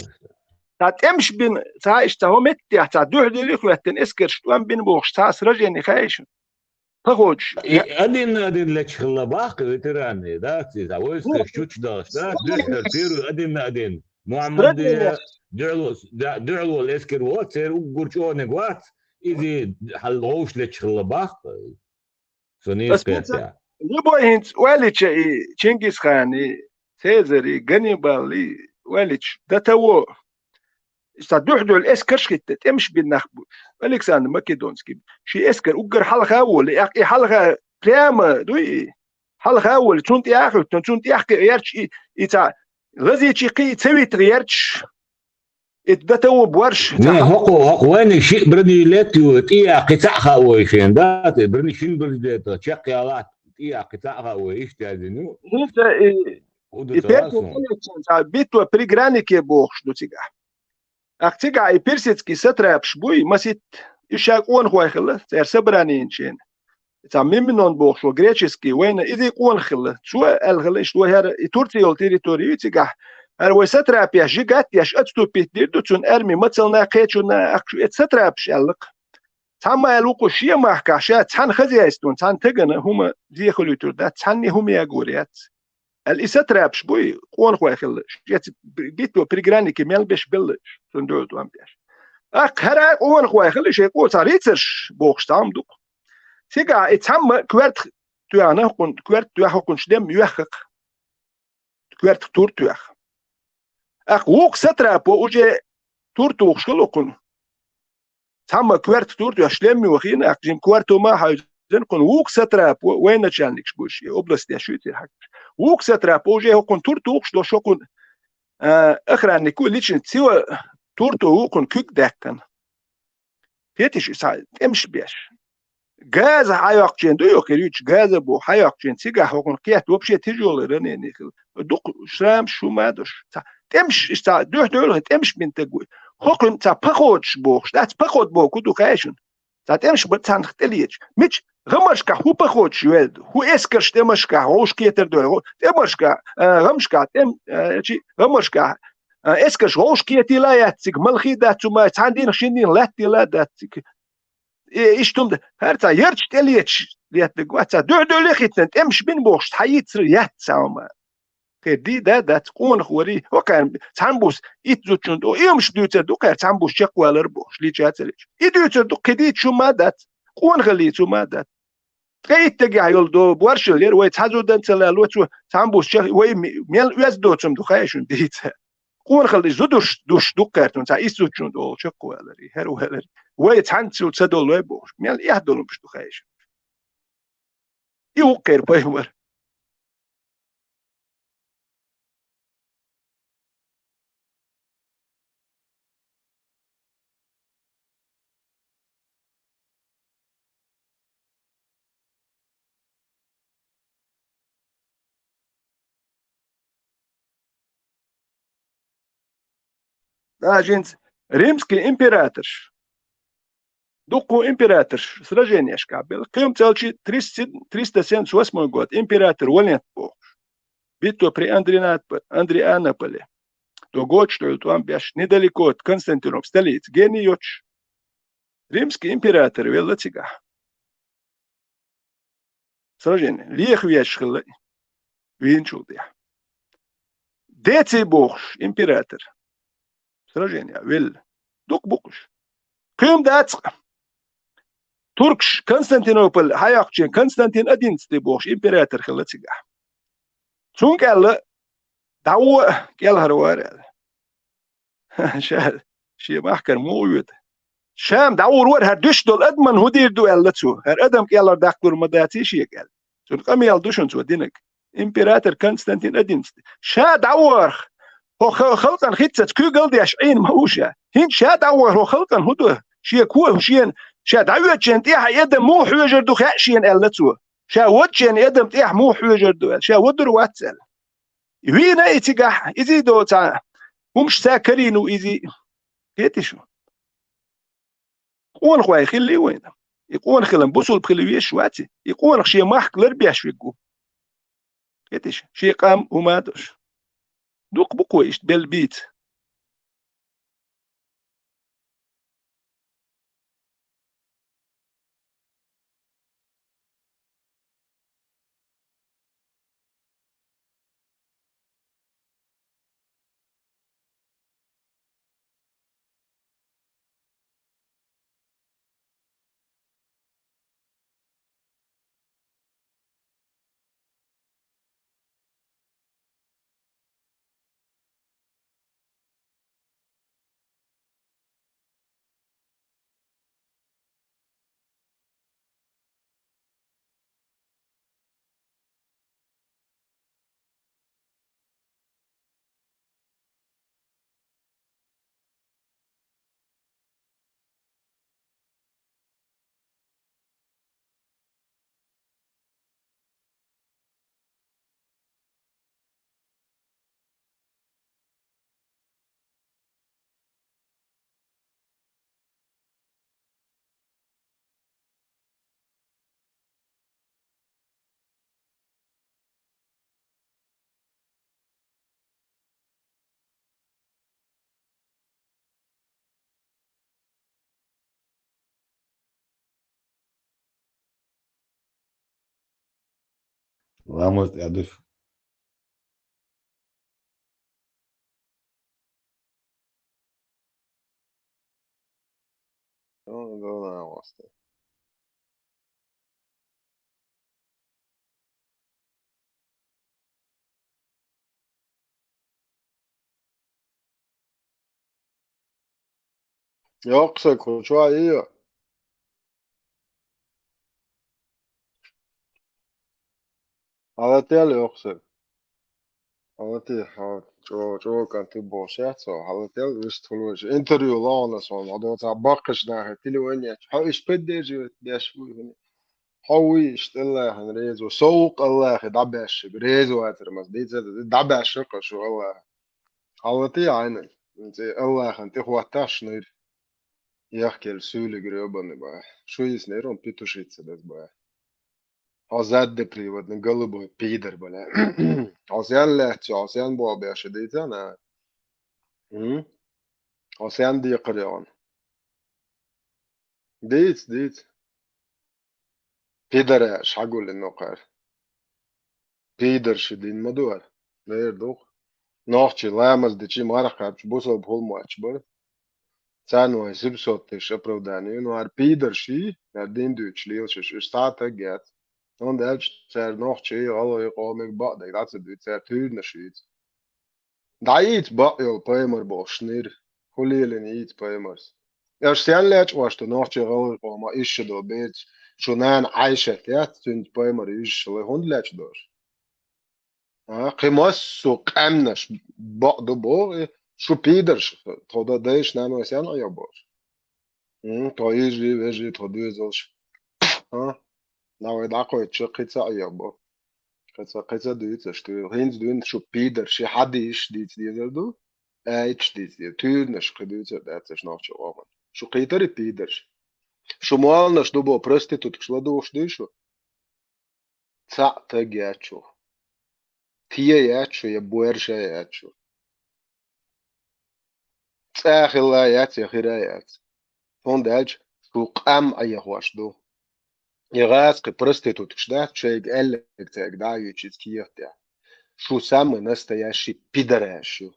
ца тӀемаш бин, ца иш ца хӀо меттехь, ца дуьхьа дили хӀоьттина эскарш тӀом бин бохуш, ца сражени хаьйшин. Похож. И один на один лечхилла бахка ветераны, да, ца войска чуч даш, да, дуьхьа первый один на один. Мухаммад дуьхьал эскер вот, цер уггур чониг вац, изи хьал гӀовш лечхилла бахка. Сунийс пятя. Любой хӀинца Уалича и Чингисхан и Цезарь и Ганнибал и Уалич до того. Ца дуьхьа-дуьхьа эскарш хӀитта, тӀемаш бин нах бу. Александр Македонский. Ши эскар уггар хьалха а волу, и хьалха прямо, дуй и? Хьалха а волу, цунна тӀе а хӀуьттун, цунна тӀе а кхиъ ярч и, и ца лазийчи кхи и ца витта ярч. И до того борш. Не, хӀокхо, хӀокхо вайниг шиъ бранилет ю, тӀе а кхи цхьаъ хаа вой шен, да, те, брани шин бранилет, чекх ялахь, тӀе а кхи цхьаъ хаа вой, иштта язйина ю. ХӀинца и, и персидский, ца битва при Гранике бохуш ду цигахь. Ах цигахь и персидский сатрапаш буй, масит, и ша къонахой хилла, церан собрани йинчен. Ца Миминон бохуш ву греческий вайна изий къонах хилла. Цо аьлла хилла, иштта вай хӀара и Турция йолу территори ю цигахь. ХӀара вай сатрапеш жигат еш, отступить дир ду цунна арми, мацална, кхечунна, ахчу эца сатрапаш аьлла-кх. Цхьамма аьлла вукху шен махкахь ша цхьана хозяйствон, цхьана тагана хӀума дехалуьйтур дац, цхьанне хӀума ягор яц. Аьлла, и сатрапаш буй, къонахой хилла, шеца битто приграннике мел беш белла, цунна дуьхьал тӀом беш. Аккха хӀара къонахой хилла, шайн къо ца рицарш бохуш цхьамма ду-кх. Цигахь и цхьамма коьртах тоьхна хӀокхунна, коьртах тоьхна хӀокхунна шдем йоьххакх. Коьртах тур тоьхна. Аккха вукху сатрапо уже тур тухуш хилла хӀокхунна. Цхьамма коьртах тур тоьхна, шлем йохийна, аккха жима коьрто ма хьаьвзина, кхунна вукху сатрапо, военачальникаш бу уьш, и областеш ю церан хьаькамаш. Вукху сатрапо уже хӀокхунна тур тухуш долуш, хӀокхунна, а, охраннико личный цо тур туху хӀокхунна куьг даьккхина. Кхетий шу, цхьа тӀемаш беш. Газа хьайоккхучийн ду йоху хир юьтуш, газа бу хьайоккхучийн цигахь хӀокхунна кхетта вообще тяжёлый ранение хилла. Дукха шрамаш хӀума а долуш. Цхьа тӀемаш, иштта цхьа дуьхьа-дуьхьал тӀемаш бина таг вуй. ХӀокхуьнан цхьа походаш бохуш дац, поход боху ду хаьий шуна? Цхьа тӀемаш бан цхьанах тӀелеташ. Мича гӀамаршкахь хӀун походаш йоьлла ду? ХӀун эскарш тӀемашкахь вовшах кетар дойла? ТӀемашкахь, а, гӀамашкахь, тӀем-, а, чи, гӀамаршкахь, а, эскарш вовшах кетийла а яц цига, малхий а дац цу май, цхьана дийнах шина дийнах лаьттийла а дац цига. Э, иштта хӀума ду, хӀара цхьа ярташ тӀелеташ леттарг вац, цхьа дуьхьа-дуьхьал хӀиттина тӀемаш бина бохуш, цхьа йийцар яц цхьа хӀума. Кхин дий да, дац, къонах варий, хӀокхарна цхьана бус итт зудчун ду, и хӀумаш дуьйцар ду, кхара цхьана бус чекхвалар бохуш, лийча а ца лийча. И дуьйцар ду, кхин дийца хӀума а дац, къонахаллица хӀума а дац. Ткъе иттагехь йолу до боршал яра, вай цхьа зудан ца лало, цо цхьана бус чекх, вай ме-, мел оьзда доцург ду хаьий шуна дийца. Къонахалла и зудуш душ дуккхаьртун, цхьа исс зудчун долу чекхвалар, и хӀара валар. Вай цхьаьнцул ца долу вай бохуш, мел эхь долу уьш ду хаьий шуна. И вукхеран пайхамар. Даже хӀинца римский императорш, дуккха императорш сраженешкахь белла. Кхин цӀелчи триста, триста семьдесят восьмой год император Валент бохуш. Битто при Андрианап-, Андрианаполе. До год, что ли, тӀом беш, недалеко от Константинополь, столица, гений йоцуш. Римский император велла цигахь. Сражение. Леха везаш хилла вийначул тӀехьа. Деций бохуш, император. Сражение велла. Дукха бу-кх уьш. Кхин дац-кх. Туркаш Константинополь хьайоккхучийн Константин одиннадцатый бохуш император хилла цигахь. Цунга аьлла, дӀагӀо кӀелхьарвар аьлла. Ша, шен махкара муха воьду? Ша-м дӀагӀур вара, хӀара дуьш долу адаман хӀун дийр ду аьлла цо. ХӀара адам кӀелхьардаккхалур ма даций шега аьлла. Цунна къамел ду шуна цо динарг. Император Константин одиннадцатый. Ша дӀавахарх, хӀокху халкъана хӀинццалц куьйгалла деш Ӏийна ма ву ша. ХӀинца ша дӀавахарх хӀокху халкъана хӀун ду? Шен ко, шена, ша дӀавоьдучу хенахь тӀехь и адам муха хьоьжур ду хаьа шена аьлла цо. Ша воьдучу хенахь и адам тӀехь муха хьоьжур ду аьлла. Ша вадур вац аьлла. Вийна и цигахь, иза и доцахь, хӀумаш ца карийна ву иза. Кхетий шу? Къонахой хилла вайна. И къонах хилам бусулба хила везаш вац и. И къонах шен махка ларбеш вегу. Кхетий шу? Шен къам хӀума а долуш. Дукха бу-кх вай иштта белла бийца. Ламаз тӀе а дуьсу. Йоккхуш, кху чохь а йо. Хьалател йоккхуш. Хьалати, хьо чӀо-, чӀогӀа кӀант бохуш яц хьо. Хьалател вистхуьлуш. Интервью лохьанас ван, хьо доцахь баккхаш нахе телефон ечу. Хьо иштта поддерживать деш вуй хӀуна. Хьо вуй иштта Аллахьан реза ву. Со ву-кх Аллахье дӀабаьшшиг. Реза вацар маса дийца, дӀабаьшши-кх шу Аллахье. Хьалати Ӏайна. ЦӀе Аллахьан тӀехӀотташ нир. Яхкел суьйлиг рёбаный бахь. Шу йиснера он петушица даз бахь. Хьо заднеприводный голубой пидор, бля. Хьо сен лаьцча, хьо сен болх беш дийца, на? М? Хьо сен декхар йогӀун? Дийца, дийца. Пидораш хьагуллина нокхара. Пидорши дин ма ду хӀара. Лер ду-кх. Нохчий ламаз дичи марха кхаьбча бусалба хӀума мотташ бара. Царна вайн семьсот тысяч оправдание. Ну, хӀара пидорши, хӀара дин дуьйцуш лелаш, уьш цхьа а таг яц. ХӀунда аьлча цара нохчий, гӀалгӀай къомиг бакъдерг дӀа ца дуьйцу, цара туьйранаш йийца. ДӀаийца бакъ йолу пайхамар бохуш нир. ХӀун лелийна йийца пайхамарс? Аша сен лечкъош ду нохчий, гӀалгӀай къома ишша долу бецаш, шу нана Ӏайшат яц, цуьнца пайхамар йижаш лай хӀунда лечкъош? А, кхин массо а къаьмнаш бакъ ду боху, и шу пидарш, тхо дан дайша нанойс ян Ӏайо бохуш. М, тхо йижи, вежи, тхо доьзалш. А? Навай дӀакхойтча кхин ца Ӏайо бо. Кхин ца, кхин ца дуьйцаш, туьйра. ХӀинца дуьйна шу пидарш, и хьадийш дийца дезар ду, аьйташ дийца дезар. Туьйранаш кхин дуьйцар дац аша нохча къоман. Шу кхийтари пидарш? Шу молланаш ду бо проституткаш ладугӀуш дуй шу? Цхьаъ таг яц шу. Те яц шу, я боьрша яц шу. ЦӀа хилла яц, я хира яц. ХӀунда аьлча шу къам Ӏехош ду. И гӀазкхи проституткаш дац, шайга аьлларг цаьрга дӀа а юьйцу иза кехат тӀехь. Шу самый настоящий пидораш ю.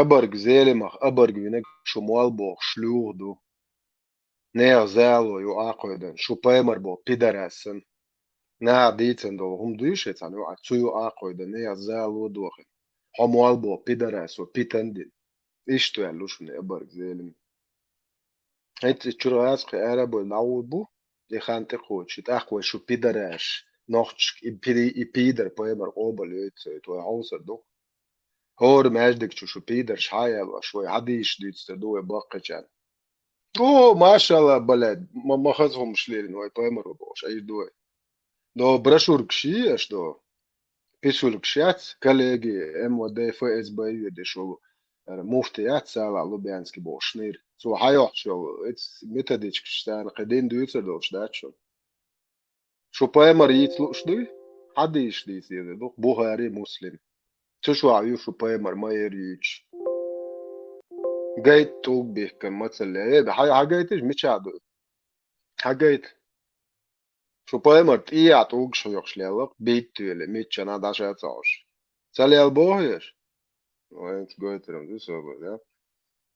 Абарг Зелимах, абарг винарг шу молла боху шлюха ду. Нехан зало ю Ӏакхойдан, шу пайхамар боху пидорас санна. Наха дийцина долу хӀума дуй шайн цхьаьна юкъахь, цу юкъахь Ӏакхойдан, нехан зало дохийна. Хьо молла боху пидорас ву, питан дина. Иштта ваьлла шуна и обарг Зелим. ХӀинца и чура гӀазкхи арабой нагӀур бу, и хан тӀекхочу, тӀаккха вай шу пидараш, нохчашка и пи-, и пидар пайхамар къобал йойту ца йойту, вай хьовсар ду. ХӀора маьждиг чу шу пидарш хьаяьлла, аш вай хьадийша дуьйцур ду вай баккхичарна. О, машалла, блядь, ма, ма хаза хӀумаш лелина вай пайхамар бохуш, айр ду вай. До брошюркаш йий аш до? Писулькаш яц, коллеги, МВД, ФСБ йоьдеш волу, ара, муфти яц, Салахь Лубянский бохуш нир. Цо хьайохьуш йолу, эц методичкаш царна кхин дин дуьйцур долуш дац шуна. Шу пайхамар йийца лууш дуй? Хьадийша дийца деза ду, Бухари, Муслим. Цу шуьхьа ю шу пайхамар ма эр юьйцуш. Гайта тӀулг бихкан мацалле. Э, хьай, хьагайташ мичахь ду? Хьагайта. Шу пайхамар тӀехьа тӀулгаш хьоькхуш леллакх, битта веле, миччана дӀаша а ца Ӏуш. Ца лел боху еш? Вайнца гойтарам ду собар, да?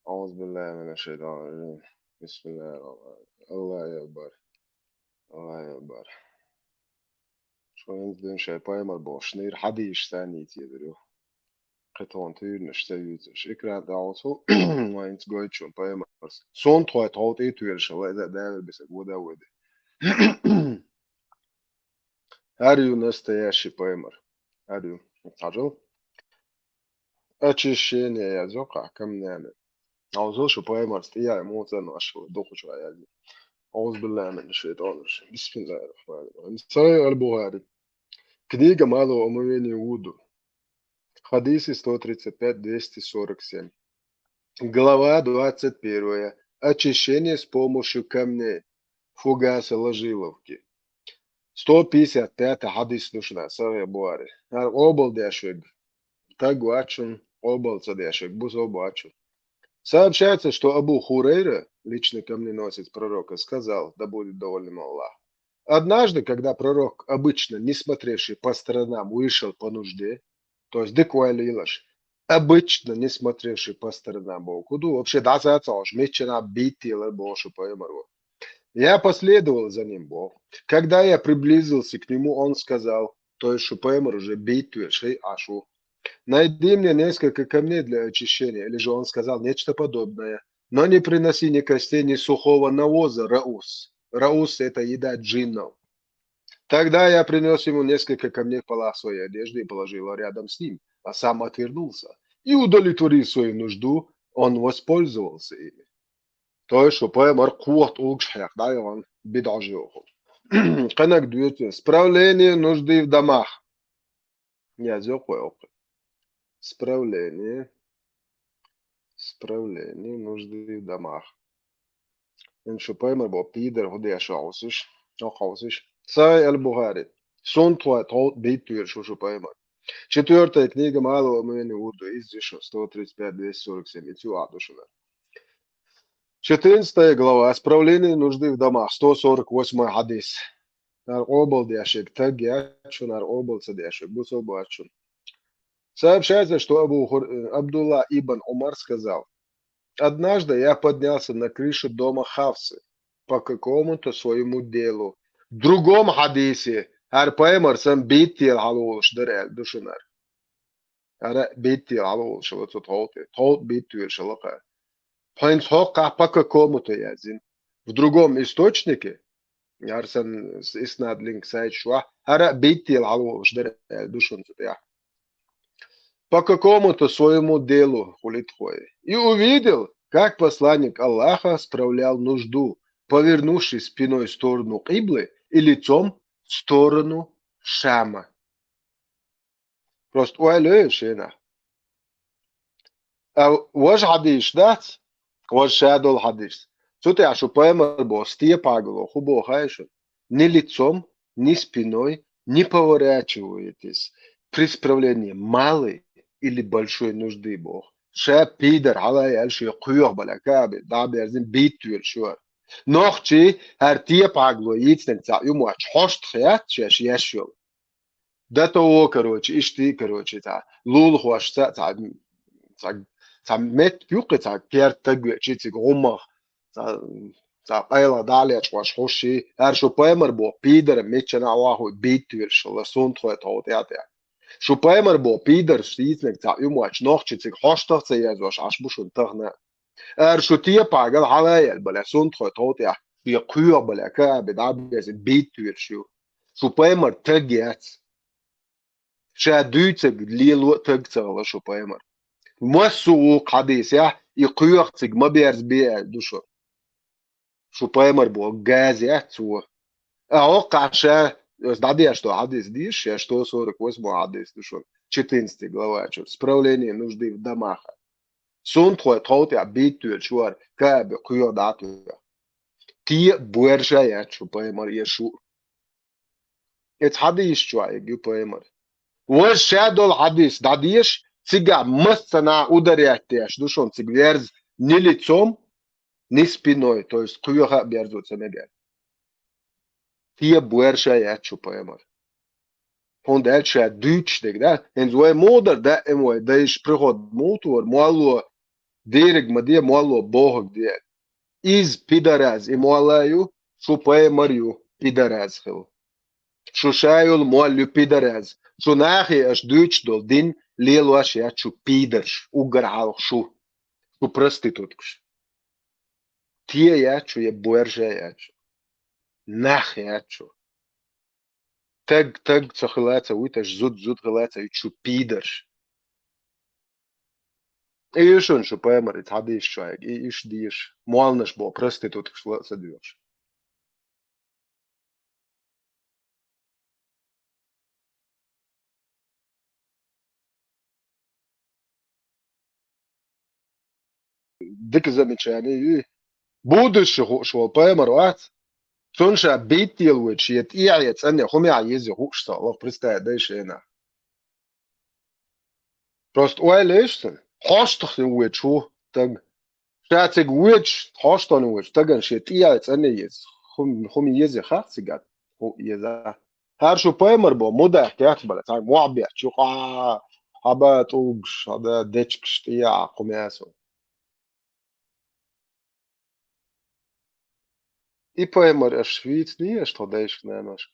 أعوذ بالله من الشيطان الرجيم. بسم الله الرحمن الرحيم. الله أكبر. الله أكبر. Шу вайнца дин шай пайхамар бохуш, нир хьадийша санна йийца езар ю. Кхин тхуна туьйранаш ца юьйцуш. Экран тӀе Ӏуцу, вайнца гойту шуна пайхамарс. Сунтхой тхов тӀе туьйраш хила, иза а Дала бисаг вода а вайда. ХӀара ю настоящий пайхамар. ХӀара ю. Хьажал. Очищение языкъ камнями. Хьовсал шу пайхамарс тӀехьа муха цӀанвеш ву дукхачу язде. أعوذ بالله من الشيطان الرجيم. بسم الله الرحمن الرحيم. Сахьихь аль-Бухари. Книга малого омовения вуду. Хадисы сто тридцать пять, двести сорок семь. Глава двадцать первая. Очищение с помощью камней. Фугаса ложиловки. Сто пятьдесят пятый хьадис ду шуна, Сахьихь Бухари. ХӀара къобал деш верг таг вац шуна, къобал ца деш верг бусалба вац шуна. Сообщается, что Абу Хурайра, личный камненосец пророка, сказал, да будет доволен им Аллах: однажды, когда пророк, обычно не смотревший по сторонам, вышел по нужде, то есть дика ойла йилаш, обычно не смотревший по сторонам боху ду, вообще дӀасацалуш, миччана бийттелар боху шу пайхамар ву. Я последовал за ним, боху. Когда я приблизился к нему, он сказал, то есть шу пайхамар уже бийттве шей Ӏаш ву. Найди мне несколько камней для очищения. Или же он сказал нечто подобное. Но не приноси ни костей, ни сухого навоза, раус. Раус — это еда джиннов. Тогда я принёс ему несколько камней в полах своей одежды и положил его рядом с ним, а сам отвернулся. И, удовлетворив свою нужду, он воспользовался ими. То есть шу пайхамар кхо тӀулгаш хьекха дӀайогӀун бидӀа жоху. Кхинаг дуьйцу: справление нужды в домах. Язйо кхо оккху. Справление. Справление нужды в домах. Ин шу пайхамар бо пидар хӀу деш ваьхьусиш, ваьхьусиш. Сахьихь аль-Бухари. Сунтхой тхов бийттве шу шу пайхамар. Четвёртая книга малого омовения вуду, из шу сто тридцать пять, двести сорок семь, и цу а ду шуна. Четырнадцатая глава. Справление нужды в домах. Сто сорок восьмой хьадис. ХӀара къобал деш верг таг яц шуна, хӀара къобал ца деш верг бусалба вац шуна. Сообщается, что Абу Хур-, э, Абдулла ибн Умар сказал: однажды я поднялся на крышу дома Хафсы по какому-то своему делу. В другом хьадисе, хӀара пайхамар санна бийттел хьалаволуш дара аьлла ду шуна хӀара. ХӀара бийттел хьалаволуш вац цу тхов тӀе. Тхов бийттвелаш вац кхара. ХӀинца хӀокхахь по какому-то яздина. В другом источнике, хӀара санна с-, иснад линк сайт чохь, хӀара бийттел хьалаволуш дара аьлла ду шуна цу тӀехь. По какому-то своему делу, хулит хой. И увидел, как посланник Аллаха справлял нужду, повернувшись спиной в сторону Киблы и лицом в сторону Шама. Просто ойла йойла шена. А важа хьадийш дац, важа ша долу хьадийш. Цу тӀехь шу пайхамар боху степагало хӀу боху хай шу? Ни лицом, ни спиной, не поворачивайтесь при справлении малой или большой нужды боху. Ша пидар хьала яьлла шен кхоьхьа бала каби, дӀа берзина бийттвелла шуьра. Нохчий хӀара тепагало йийцинарг цхьа юмоч хьошт хет шаьш еш йолу. До того, короче, иштта, короче, цхьа лулахошца цхьа, цхьа, цхьа метта юккъе цхьа керта таг веачи цига гӀуммах, цхьа, цхьа къайла дӀалечкъош хӀушши, хӀара шу пайхамар боху, пидара миччана а вахуй бийттвелла шу, ла сунтхой тхов тӀе а тӀе. Шу пайхамар бо пидарш сийцинарг цхьа уьмач нохчи цига хьоштах ца язош Ӏаш бу шун тахана. Ара шу тепагал хьалаял бале, сунтхой тхов тӀехь, шен кхоьх бале, каби дӀабеса бийттуьрш ю. Шу пайхамар таг яц. Ша дуьйцаг лело а таг ца хила шу пайхамар. Массо а вукху хьадисехь, и кхоьх цига ма берзабе аьлла ду шу. Шу пайхамар бо газа яц цо. А хӀокхахь ша, ас дӀадеш до хьадис дийш, ша сто сорок восьмой хьадис ду шуна, четырнадцатый глава чу, справление нужды в домах. Сунтхой тхов тӀехь бийттуьрш ю ара, каби кхоьх дӀа а тоьхна. Те а боьрша яц шу пайхамар, я шу. Эца хьадисаш чохь ю пайхамар. Важа ша долу хьадис дӀадеша, цигахь массанхьа ударять деш ду шуна, цига верза ни лицом, ни спиной, то есть кхоьха а берзо ца мега. Те а боьрша яц шу пайхамар. ХӀунда аьлча ша дуьйцуш дерг, да? ХӀинца вай муха дара даим вай дайша приход муха тора, молло дийриг ма де, молло бохург де. Иза пидараз и молла ю, шу пайхамар ю, пидараз хила. Шу ша йолу молла ю пидараз. Шу нахе аша дуьйцуш долу дин лелош яц шу пидарш, уггар хьалха шу. Шу проституткаш. Те яц шу, я боьрша яц шу. Нах яц шу. Таг, таг ца хила ца вуьташ, зуд, зуд хила ца вуьташ, шу пидарш. И ю шуна шу пайхамар, и цхьа дийш чохь, и иш дийш, молланаш бо проституткаш ла а ца доьхуш. Дика замечание ю. Будущий хууш волу пайхамар вац. Цунна ша биттелла вуьту шен тӀехье цӀанне хӀумехь еза хууш ца лаха представить дай шена. Просто ойла еш сан, хьоштах вуьту шу таг. Ша цига вуьтуш, хьоштон вуьтуш, таган шен тӀехье цӀанне еза. ХӀум-, хӀума еза хах цигахь, хӀу еза. ХӀара шу пайхамар бо, мудах кехат бала, цхьа мохь бетташ юкъа, хьаба тӀулгаш, хьаба дечкаш тӀехьа кху мясо. И пайхамар аша вийцинехь аша тхо дайшка, наношка?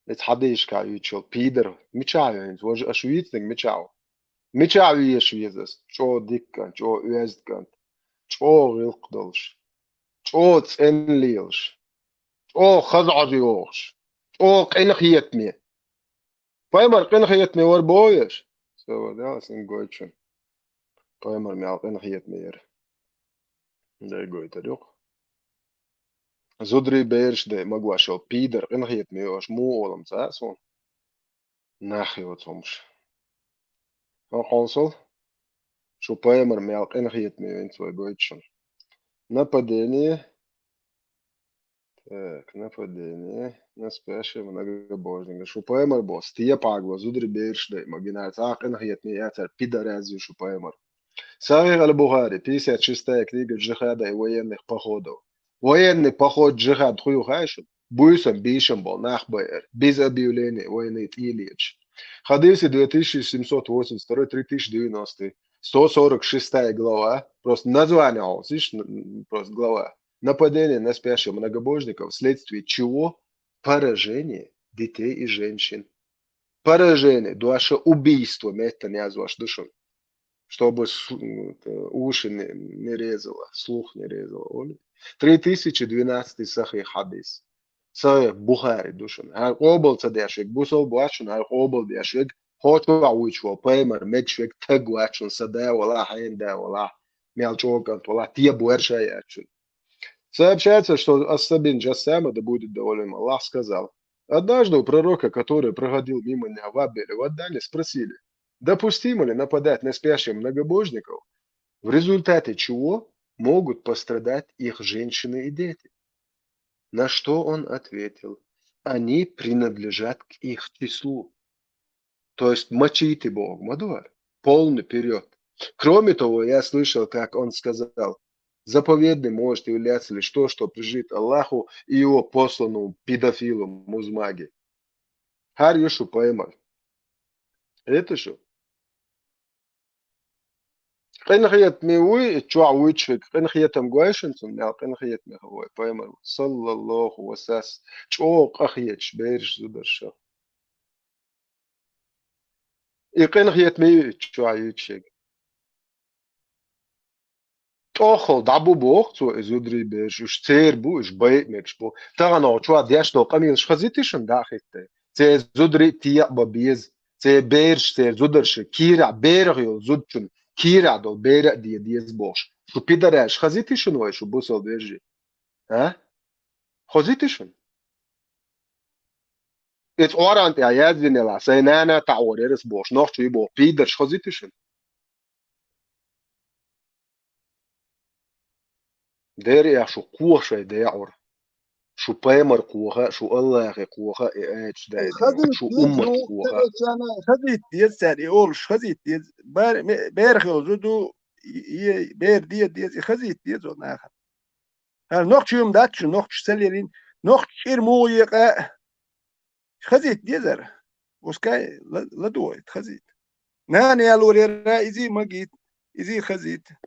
Эца хьадийшка юьйцуш йолу пидар мичахь ю хӀинца? Важа аша вийцинарг мичахь ву? Мичахь везаш веза ас? ЧӀогӀа дика кӀант, чӀогӀа оьзда кӀант, чӀогӀа гӀиллакх долуш, чӀогӀа цӀена лелаш, чӀогӀа хаза Ӏожа йогӀуш, чӀогӀа къинхетаме. Пайхамар къинхетаме вара боху аш? Ца вара, да, ас хӀинца гойту шуна. Пайхамар мел къинхетаме яра. Дай гойтар юкъа. Зударий бераш дай магош йолу пидар къинхетаме йош муха олам ца а суна? Нах йоцу хӀумаш. Хьо кхолсал? Шу пайхамар мел къинхетаме йоьнца вай гойту шуна. Нападение. Так, нападение на спящего многобожника. Шу пайхамар бо, степагло, зударий бераш дай, магинар, цхьа къинхетаме яцара, пидараз ю шу пайхамар. Сахих аль-Бухари, пятьдесят шестая книга джихада и военных походов. Военный поход, джихад хӀу ю хаьий шуна? Буьйсанна бийшина болу нах байар, без объявления войны тӀелеташ. Хадиси две тысячи семьсот восемьдесят второй, три тысячи девяносто, сто сорок шестая глава, просто название хьовсийша, н-, н-, просто глава. Нападение на спящих многобожников, вследствие чего поражение детей и женщин. Поражение, доша убийство меттан язваш ду шуна. Чтобы с-, м, это, уши не, не резало, слух не резало, оли. Три тысячи двенадцатый сахих хьадис. Сахих Бухари ду шуна. ХӀара къобал ца деш вег, бусал бу аьлла шуна, хӀара къобал деш вег, хьо чохь вуьйцуш волу пайхамар мегаш вег таг вац шуна, сан да валахь, хьайн да валахь, мел чӀогӀа кӀант валахь, те боьрша яц шуна. Сообщается, что Ас-Сабин Джассама, да будет доволен им Аллах, сказал: «Однажды у пророка, который проходил мимо меня в Абеле, в Адане, спросили, допустимо ли нападать на спящих многобожников, в результате чего могут пострадать их женщины и дети?» На что он ответил: «Они принадлежат к их числу». То есть мочить и Бог, ма ду вара. Полный период. Кроме того, я слышал, как он сказал: «Заповедным может являться лишь то, что принадлежит Аллаху и его посланному педофилу музмаге». ХӀара ю шу пайхамар. Это шу. Къинхетаме вуй, и чохь вуьйцуш вег къинхетам гой шуна цунна, мел къинхетаме хила вай пайхамар ву, саллаллаху ва сас, чӀогӀа къахеташ бераш зударша. И къинхетаме ю итт чохь юьйцуш ерг. ТӀоххал дӀабу боху цо и зударий бераш, уьш церан бу, уьш байа мегаш бу. Тахана хьо чохь деш долу къамелаш хазийти шуна, дӀа а хӀитта? Церан зударий а тӀе а бан беза, церан бераш, церан зударша кийрахь берах йолу зудчун кийрахь долу бер а де деза бохуш. Шу пидараш хазийти шуна вай, шу бусалба вежарий? А? Хазийти шуна? Иза Къуръан тӀехь яздина елахь, сайн нана таӀор яра аса бохуш, нохчий боху пидарш хазийти шуна? Дера, эх, шу кхоха шайн декъахь. Шу пайхамар кхоха, шу Аллахе кхоха, и аьлча даьлла, шу уммат кхоха. Хазийта деза цара, и олуш хазийта деза. Бар-, ме-, берах йолу зуда, и, и, бер де деза, и хазийта деза оцу нахана. ХӀара нохчий хӀума дац шу, нохчий ца лелийна, нохчий чӀир муха екъа, хазийта дезара. Пускай ла-, ладогӀийта, хазийта. Нана ялор яра, изий магийта, изий хазийта.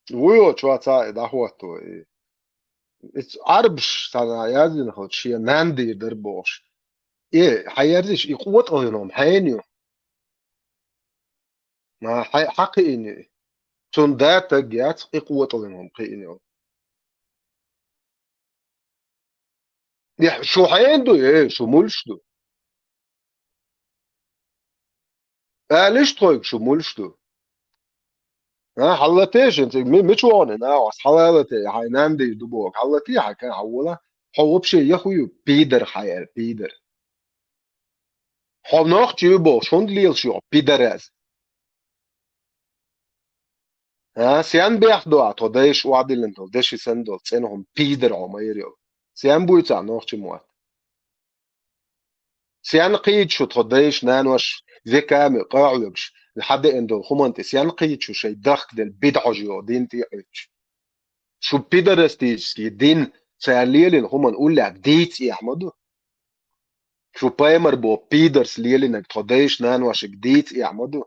Вуй, чохь цхьа а и дӀахӀотто и. Иза Ӏарбаш цхьана яздина хилча, шен нана дийр дара бохуш. Э, хьан ерзиш, и къотӀалла йолу хьенан ю? Ма хьай-, хьан кхиъна ю и? Цунна да таг яц, и къотӀалла йолу хьенан ю? Шу хьенан ду, э, шу муьлш ду? Алиш тхойга, шу муьлш ду? А, хьаллатеш, ми-, мича вогӀу нагахь, ас хьалалате, хьайн нана дийр ду боху, хьаллате хьан кан, хьан вола, хьо вообще яхуй ю, пидар хьан аьлла, пидар. Хьо нохчий ю бохуш, хӀунда лелаш ю хьо, пидар аз? А, сен бехк ду ахь, тхо дайша охьадиллина долу, деши санна долу, цӀена хӀума, пидар хьо ма йира йолу. Сен буьйцу ахь нохчи мотт? Сен кхийда шу тхо дайша, нанош, веками, къахьоьгуш, хьан деана долу хӀуманна тӀе, сен кхийда шу шайн дахкаделла бидӀа хьожа йогӀу дин тӀе а Ӏуьттуш? Шу пидарастический дин цара лелийна хӀуманна уллехь дийца эхь ма ду. Шу пайхамар боху пидарс лелийнарг тхо дайша, наношиг дийца эхь ма ду.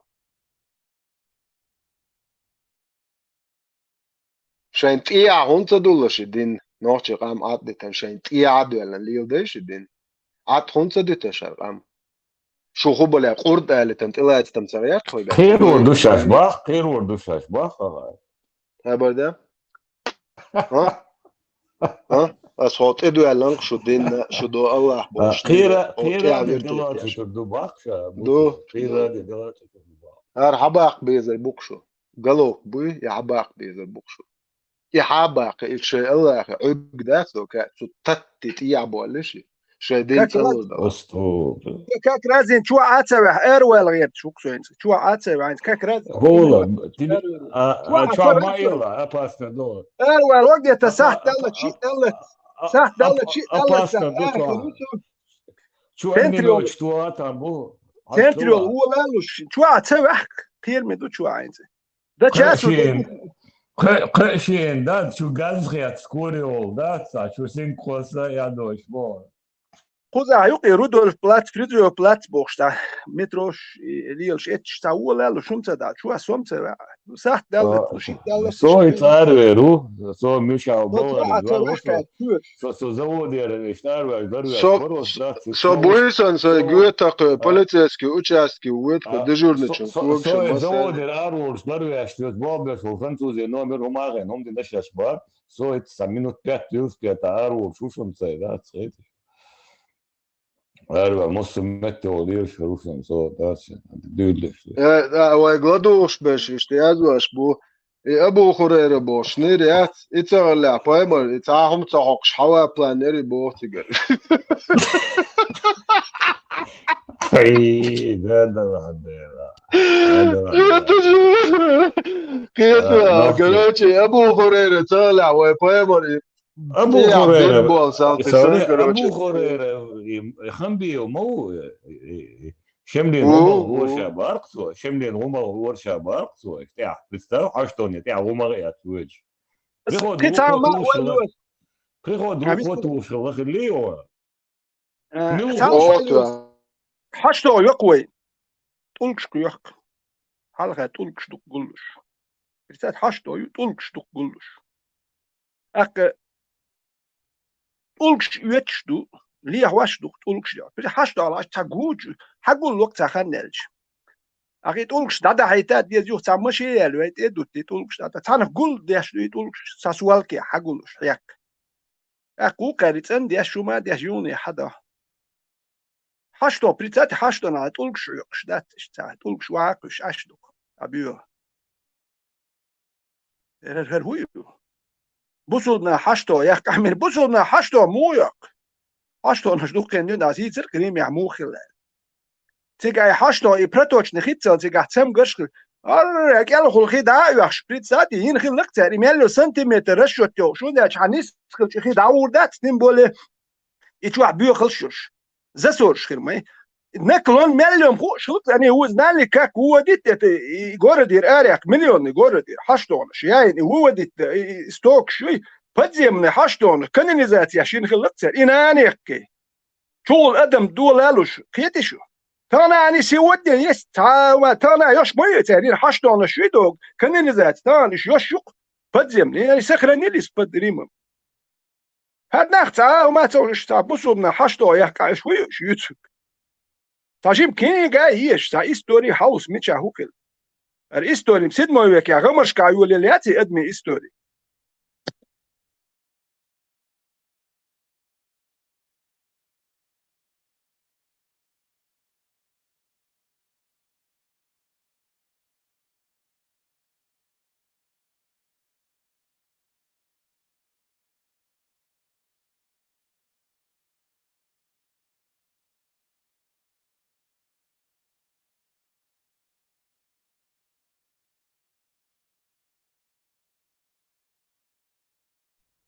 Шайн тӀехьа хӀунда ца дуьллуш и дин, нохчийн къам Ӏад а дитина, шайн тӀехьа а доьллина леладай шу дин? Ӏад хӀунда ца дитина шайн къам? Шу хӀун бале, къурд алитан тӀелаца там ца гӀерта хьоьга? Кхерор ду шаьш бах, кхерор ду шаьш бах, агӀа. Хабар да? А? А? Ас хьо тӀедоьлланг шу динна, шу до Аллах болуш. Кхера, кхера де делоцур ду бах ша. Ду. Кхера де делоцур ду бах. Ар хьабаккха безар бу-кх шу. Галок буй, я хьабаккха безар бу-кх шу. И хьабаккха, и шай Аллахе Ӏуьрг дац, ока, цу татти тӀехьа боллиш и. Шайн дин цӀанлур дала. Как раз ин чу Ӏа ца ваьхь, эр ваьлла гӀерташ ву-кх соьнца. Чу Ӏа ца ваьхь, как раз. Хьула, а, чу ма йила, опасно ду. Эр ваьлла, где-то сахь далла, чи далла. Сахь далла, чи далла. Опасно ду. Чу центр йолу, чу а там бу. Центр йолу, вула луш, чу Ӏа ца ваьхь, кхераме ду чу Ӏа инца. Да час уже. Кхе-, кхе-, шен, да, чу газ хет, скорый ол, да, ца, чу синкхоса, я дочь, бо. Кхуза юкъе Рудольф плац, Фридрио плац бохуш цхьа метрош, и, лелаш эцаш цхьа вуо лаьлла, шун ца дац, чу а сом ца ваьа. Сахт далла, шит далла. Со и цӀар веру, со Мишал бовар, со, со заводера веш цӀар веш, дар веш, со, со буйсан, со гуьтакхе, полицейский участке вуьтка, дежурный чун, со, со заводера арволуш дар веш, тес бобеш, французе номер, умагӀе, ном дин дашаш бар, со и цхьа минут пять велосипеда арволуш, ушун цай, да, цхьаьташ. Арва, массо метте вол деш, рушан со, дац, дуьйлеш. Э, да, вай гладугӀуш беш, иштта язвеш бу. И Абу Хурайра бохуш, нир яц, и ца гӀаллехь, пайхамар, и цхьа хӀума ца хьокхуш, хьава план яри боху цигара. Ай, да, да, да, да. Кхета, короче, Абу Хурайра ца гӀаллехь, вай пайхамар, и Абу Хурайра. Бир боху, сам, сори, короче. Абу Хурайра, и, и Хамбиев ма ву, и, и, и, Шемлин ву, ву. ГӀумагӀ лорша барх цо, Шемлин ву ма лорша барх цо, тӀехь, представь, хьаштоне, тӀехь ву ма гӀе оьцу. Приход ву, кхин цхьа ма ву, вай луш. Приход ву, хӀотушхила хилли йо. Э, мила цхьа хӀума хьаштагӀа йоккху вай. ТӀулгашка йоккху. Хьалха тӀулгаш дукха гуллуш. Представь, хьаштагӀа ю, тӀулгаш дукха гуллуш. ТӀаккха тӀулгаш оьцуш ду, лехьа ваш ду тӀулгаш йо. При хьаш долаш цхьа гучу, хьагулло ца хан нелча. Ахи тӀулгаш дӀадахьайта деза юх цхьа машин ял вай тӀе дутти тӀулгаш дӀата. Цхьанах гул деш ду и тӀулгаш са суалке хьагуллуш хьяк. Аху кхари цӀан деш шу ма деш юни хьада. Хьашто, прицати хьашто на тӀулгаш хьоькхуш дац иштта, тӀулгаш вакхуш аш ду. Абио. Хер, хер хӀу ю? Бусулбна хьашто, яхкъамир бусулбна хьашто му йоккху? Хьаштонаш дуккхен ю, нас йийцар Римехь муха хилла. Цига ай хьашто, и проточный хиццал цигахь цамгарш хир. Арра, кӀелхула хи да а оьхуш, прицати, йина хиллакх цаьр, и мел ю сантиметр расчет йохуш, хӀунда аьлча хьан нисхилча хи дӀагӀур дац, тем более и чохь боьхалш йолуш. Засорш хир май. Наклон мел йом хууш хилла, цӀарний вуза нали как выводит, это и городера арехь, миллионный городера, хьаштонаш, яйна и выводит, и, и стокаш юй, подземный хьаштонаш, канализация шина хилла цаьр, и нанехкий. ЧугӀул адам долалуш, кхетий шу? Тахана ани сегодня есть, тахана, тахана йош ма ю цаьр, йина хьаштонаш юй дог, канализация, тахана иш йош юкъ, подземный, и они сохранились под Римом. ХӀара нах цхьа а хӀума ца уьш, цхьа бусулбана хьашто яхкъа уьш вуй уьш юьцург. Цхьа жима книга а еш, цхьа истори хьовса мича хӀу хила. ХӀара истори седьмой векехь гӀамашка йолаелла яц и адамийн истори.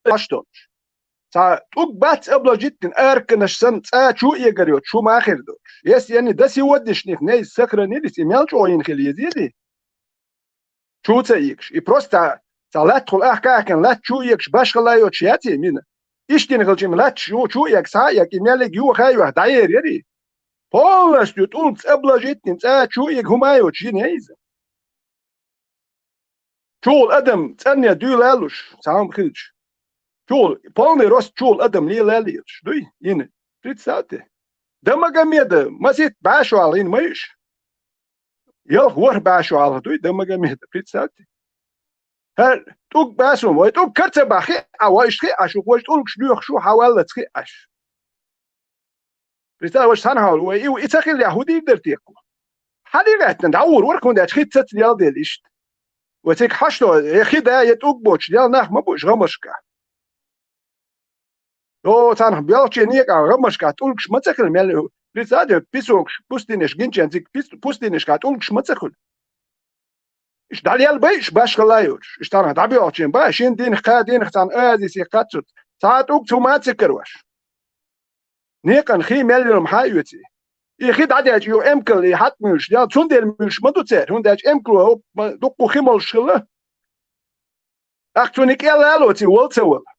Хьаштонаш. Цхьа тӀуг бац обложить дина, арканаш санна, цӀа чу эгар йоцуш, шу ма хир доцуш. Если они до сегодняшних дней сохранились, и мел чӀогӀа йина хила еза иза? Чу ца эгаш. И просто цхьа латтахула ахка а хьаькхина, латта чу эгаш башхала йоцуш яц и мина. Иштта йина хилча, и латта чу, чу эга, схьа а эга, и меллиг юха а юха дӀаер яри. Полностью тӀулгца обложить дина, цӀа чу эга хӀума йоцуш йина иза. ЧугӀул адам цӀарне дуьйла а луш, цхьа хӀума хилча. ЧугӀул, полный рост чугӀул адам лела а лелаш, дуй? Йина. Представьте. Дамагомеда масит бӀаьшвала йина ма ю иш. Ялх ворхӀ бӀаьшвала дуй Дамагомеда, представьте. ХӀара тӀуг басун, вай тӀуг кар ца баххи а, вай иштта хи а шу, вай тӀулгаш доьхуш шу, хьаваллац хи а аш. Представь, ваш цхьана хьал, вай и, и ца хиллехь, хӀун дийр дара текху? Хьан и гӀаьттина, дӀагӀур вара, хӀунда аьлча хи ца ца ял дела иштта. Вай цига хьашто, я хи да, я тӀуг боцуш, ял нах ма бу уьш гӀамашка. О, цхьанах белхаче некъа гӀамашка тӀулгаш ма ца хила мел. Представь, песокаш, пустынеш гинчен цига пис-, пустынешка тӀулгаш ма ца хуьлу. Иш дӀалел бай, иш башхала йоцуш. Иш цхьанах дӀабоьлхучийн бай, шин дийнах, кха дийнах цхьана оазисе кхаччалц. Цхьа тӀуг цу ма ца карош. Некъан хи мел йолу хьан а оьций. И хи дӀадаьча ю эмкал и хьатта муьйлуш дел, цундела муьйлуш ма ду церан, хӀунда аьлча эмкало дуккха хи молуш хилла. ТӀаккха цунна кӀел а лоций, вала ца вала.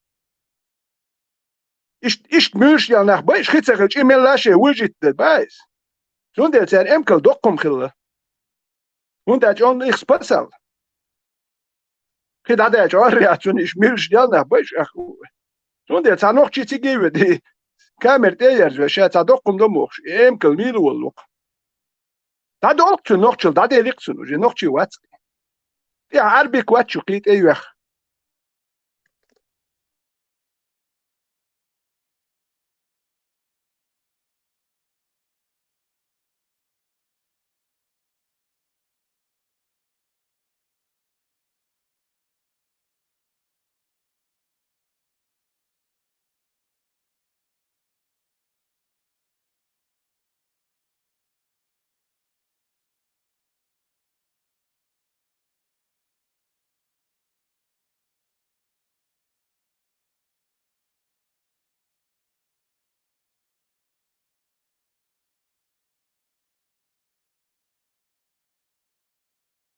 Ишт-, иштта муьйлуш дел нах бай, иш хи ца хилча, и мелла а шен вуьжитта дар бай иза. Цундела церан эмкал доккхум хилла. ХӀунда аьлча он их спасал. Хи дӀадаьча орра яц цунна, иш муьйлуш дел нах бай иш ах. Цундела цхьа нохчий цига а ведий, камера тӀе а ерзавеш, ша цхьа доккхум до мохуш, и эмкал мийла волу вокху. ДӀадолу цу нохчал, дӀаделикх цунна, уже нохчий вац. ТӀехь Ӏарбик вац шу кхин тӀе а йоьхна.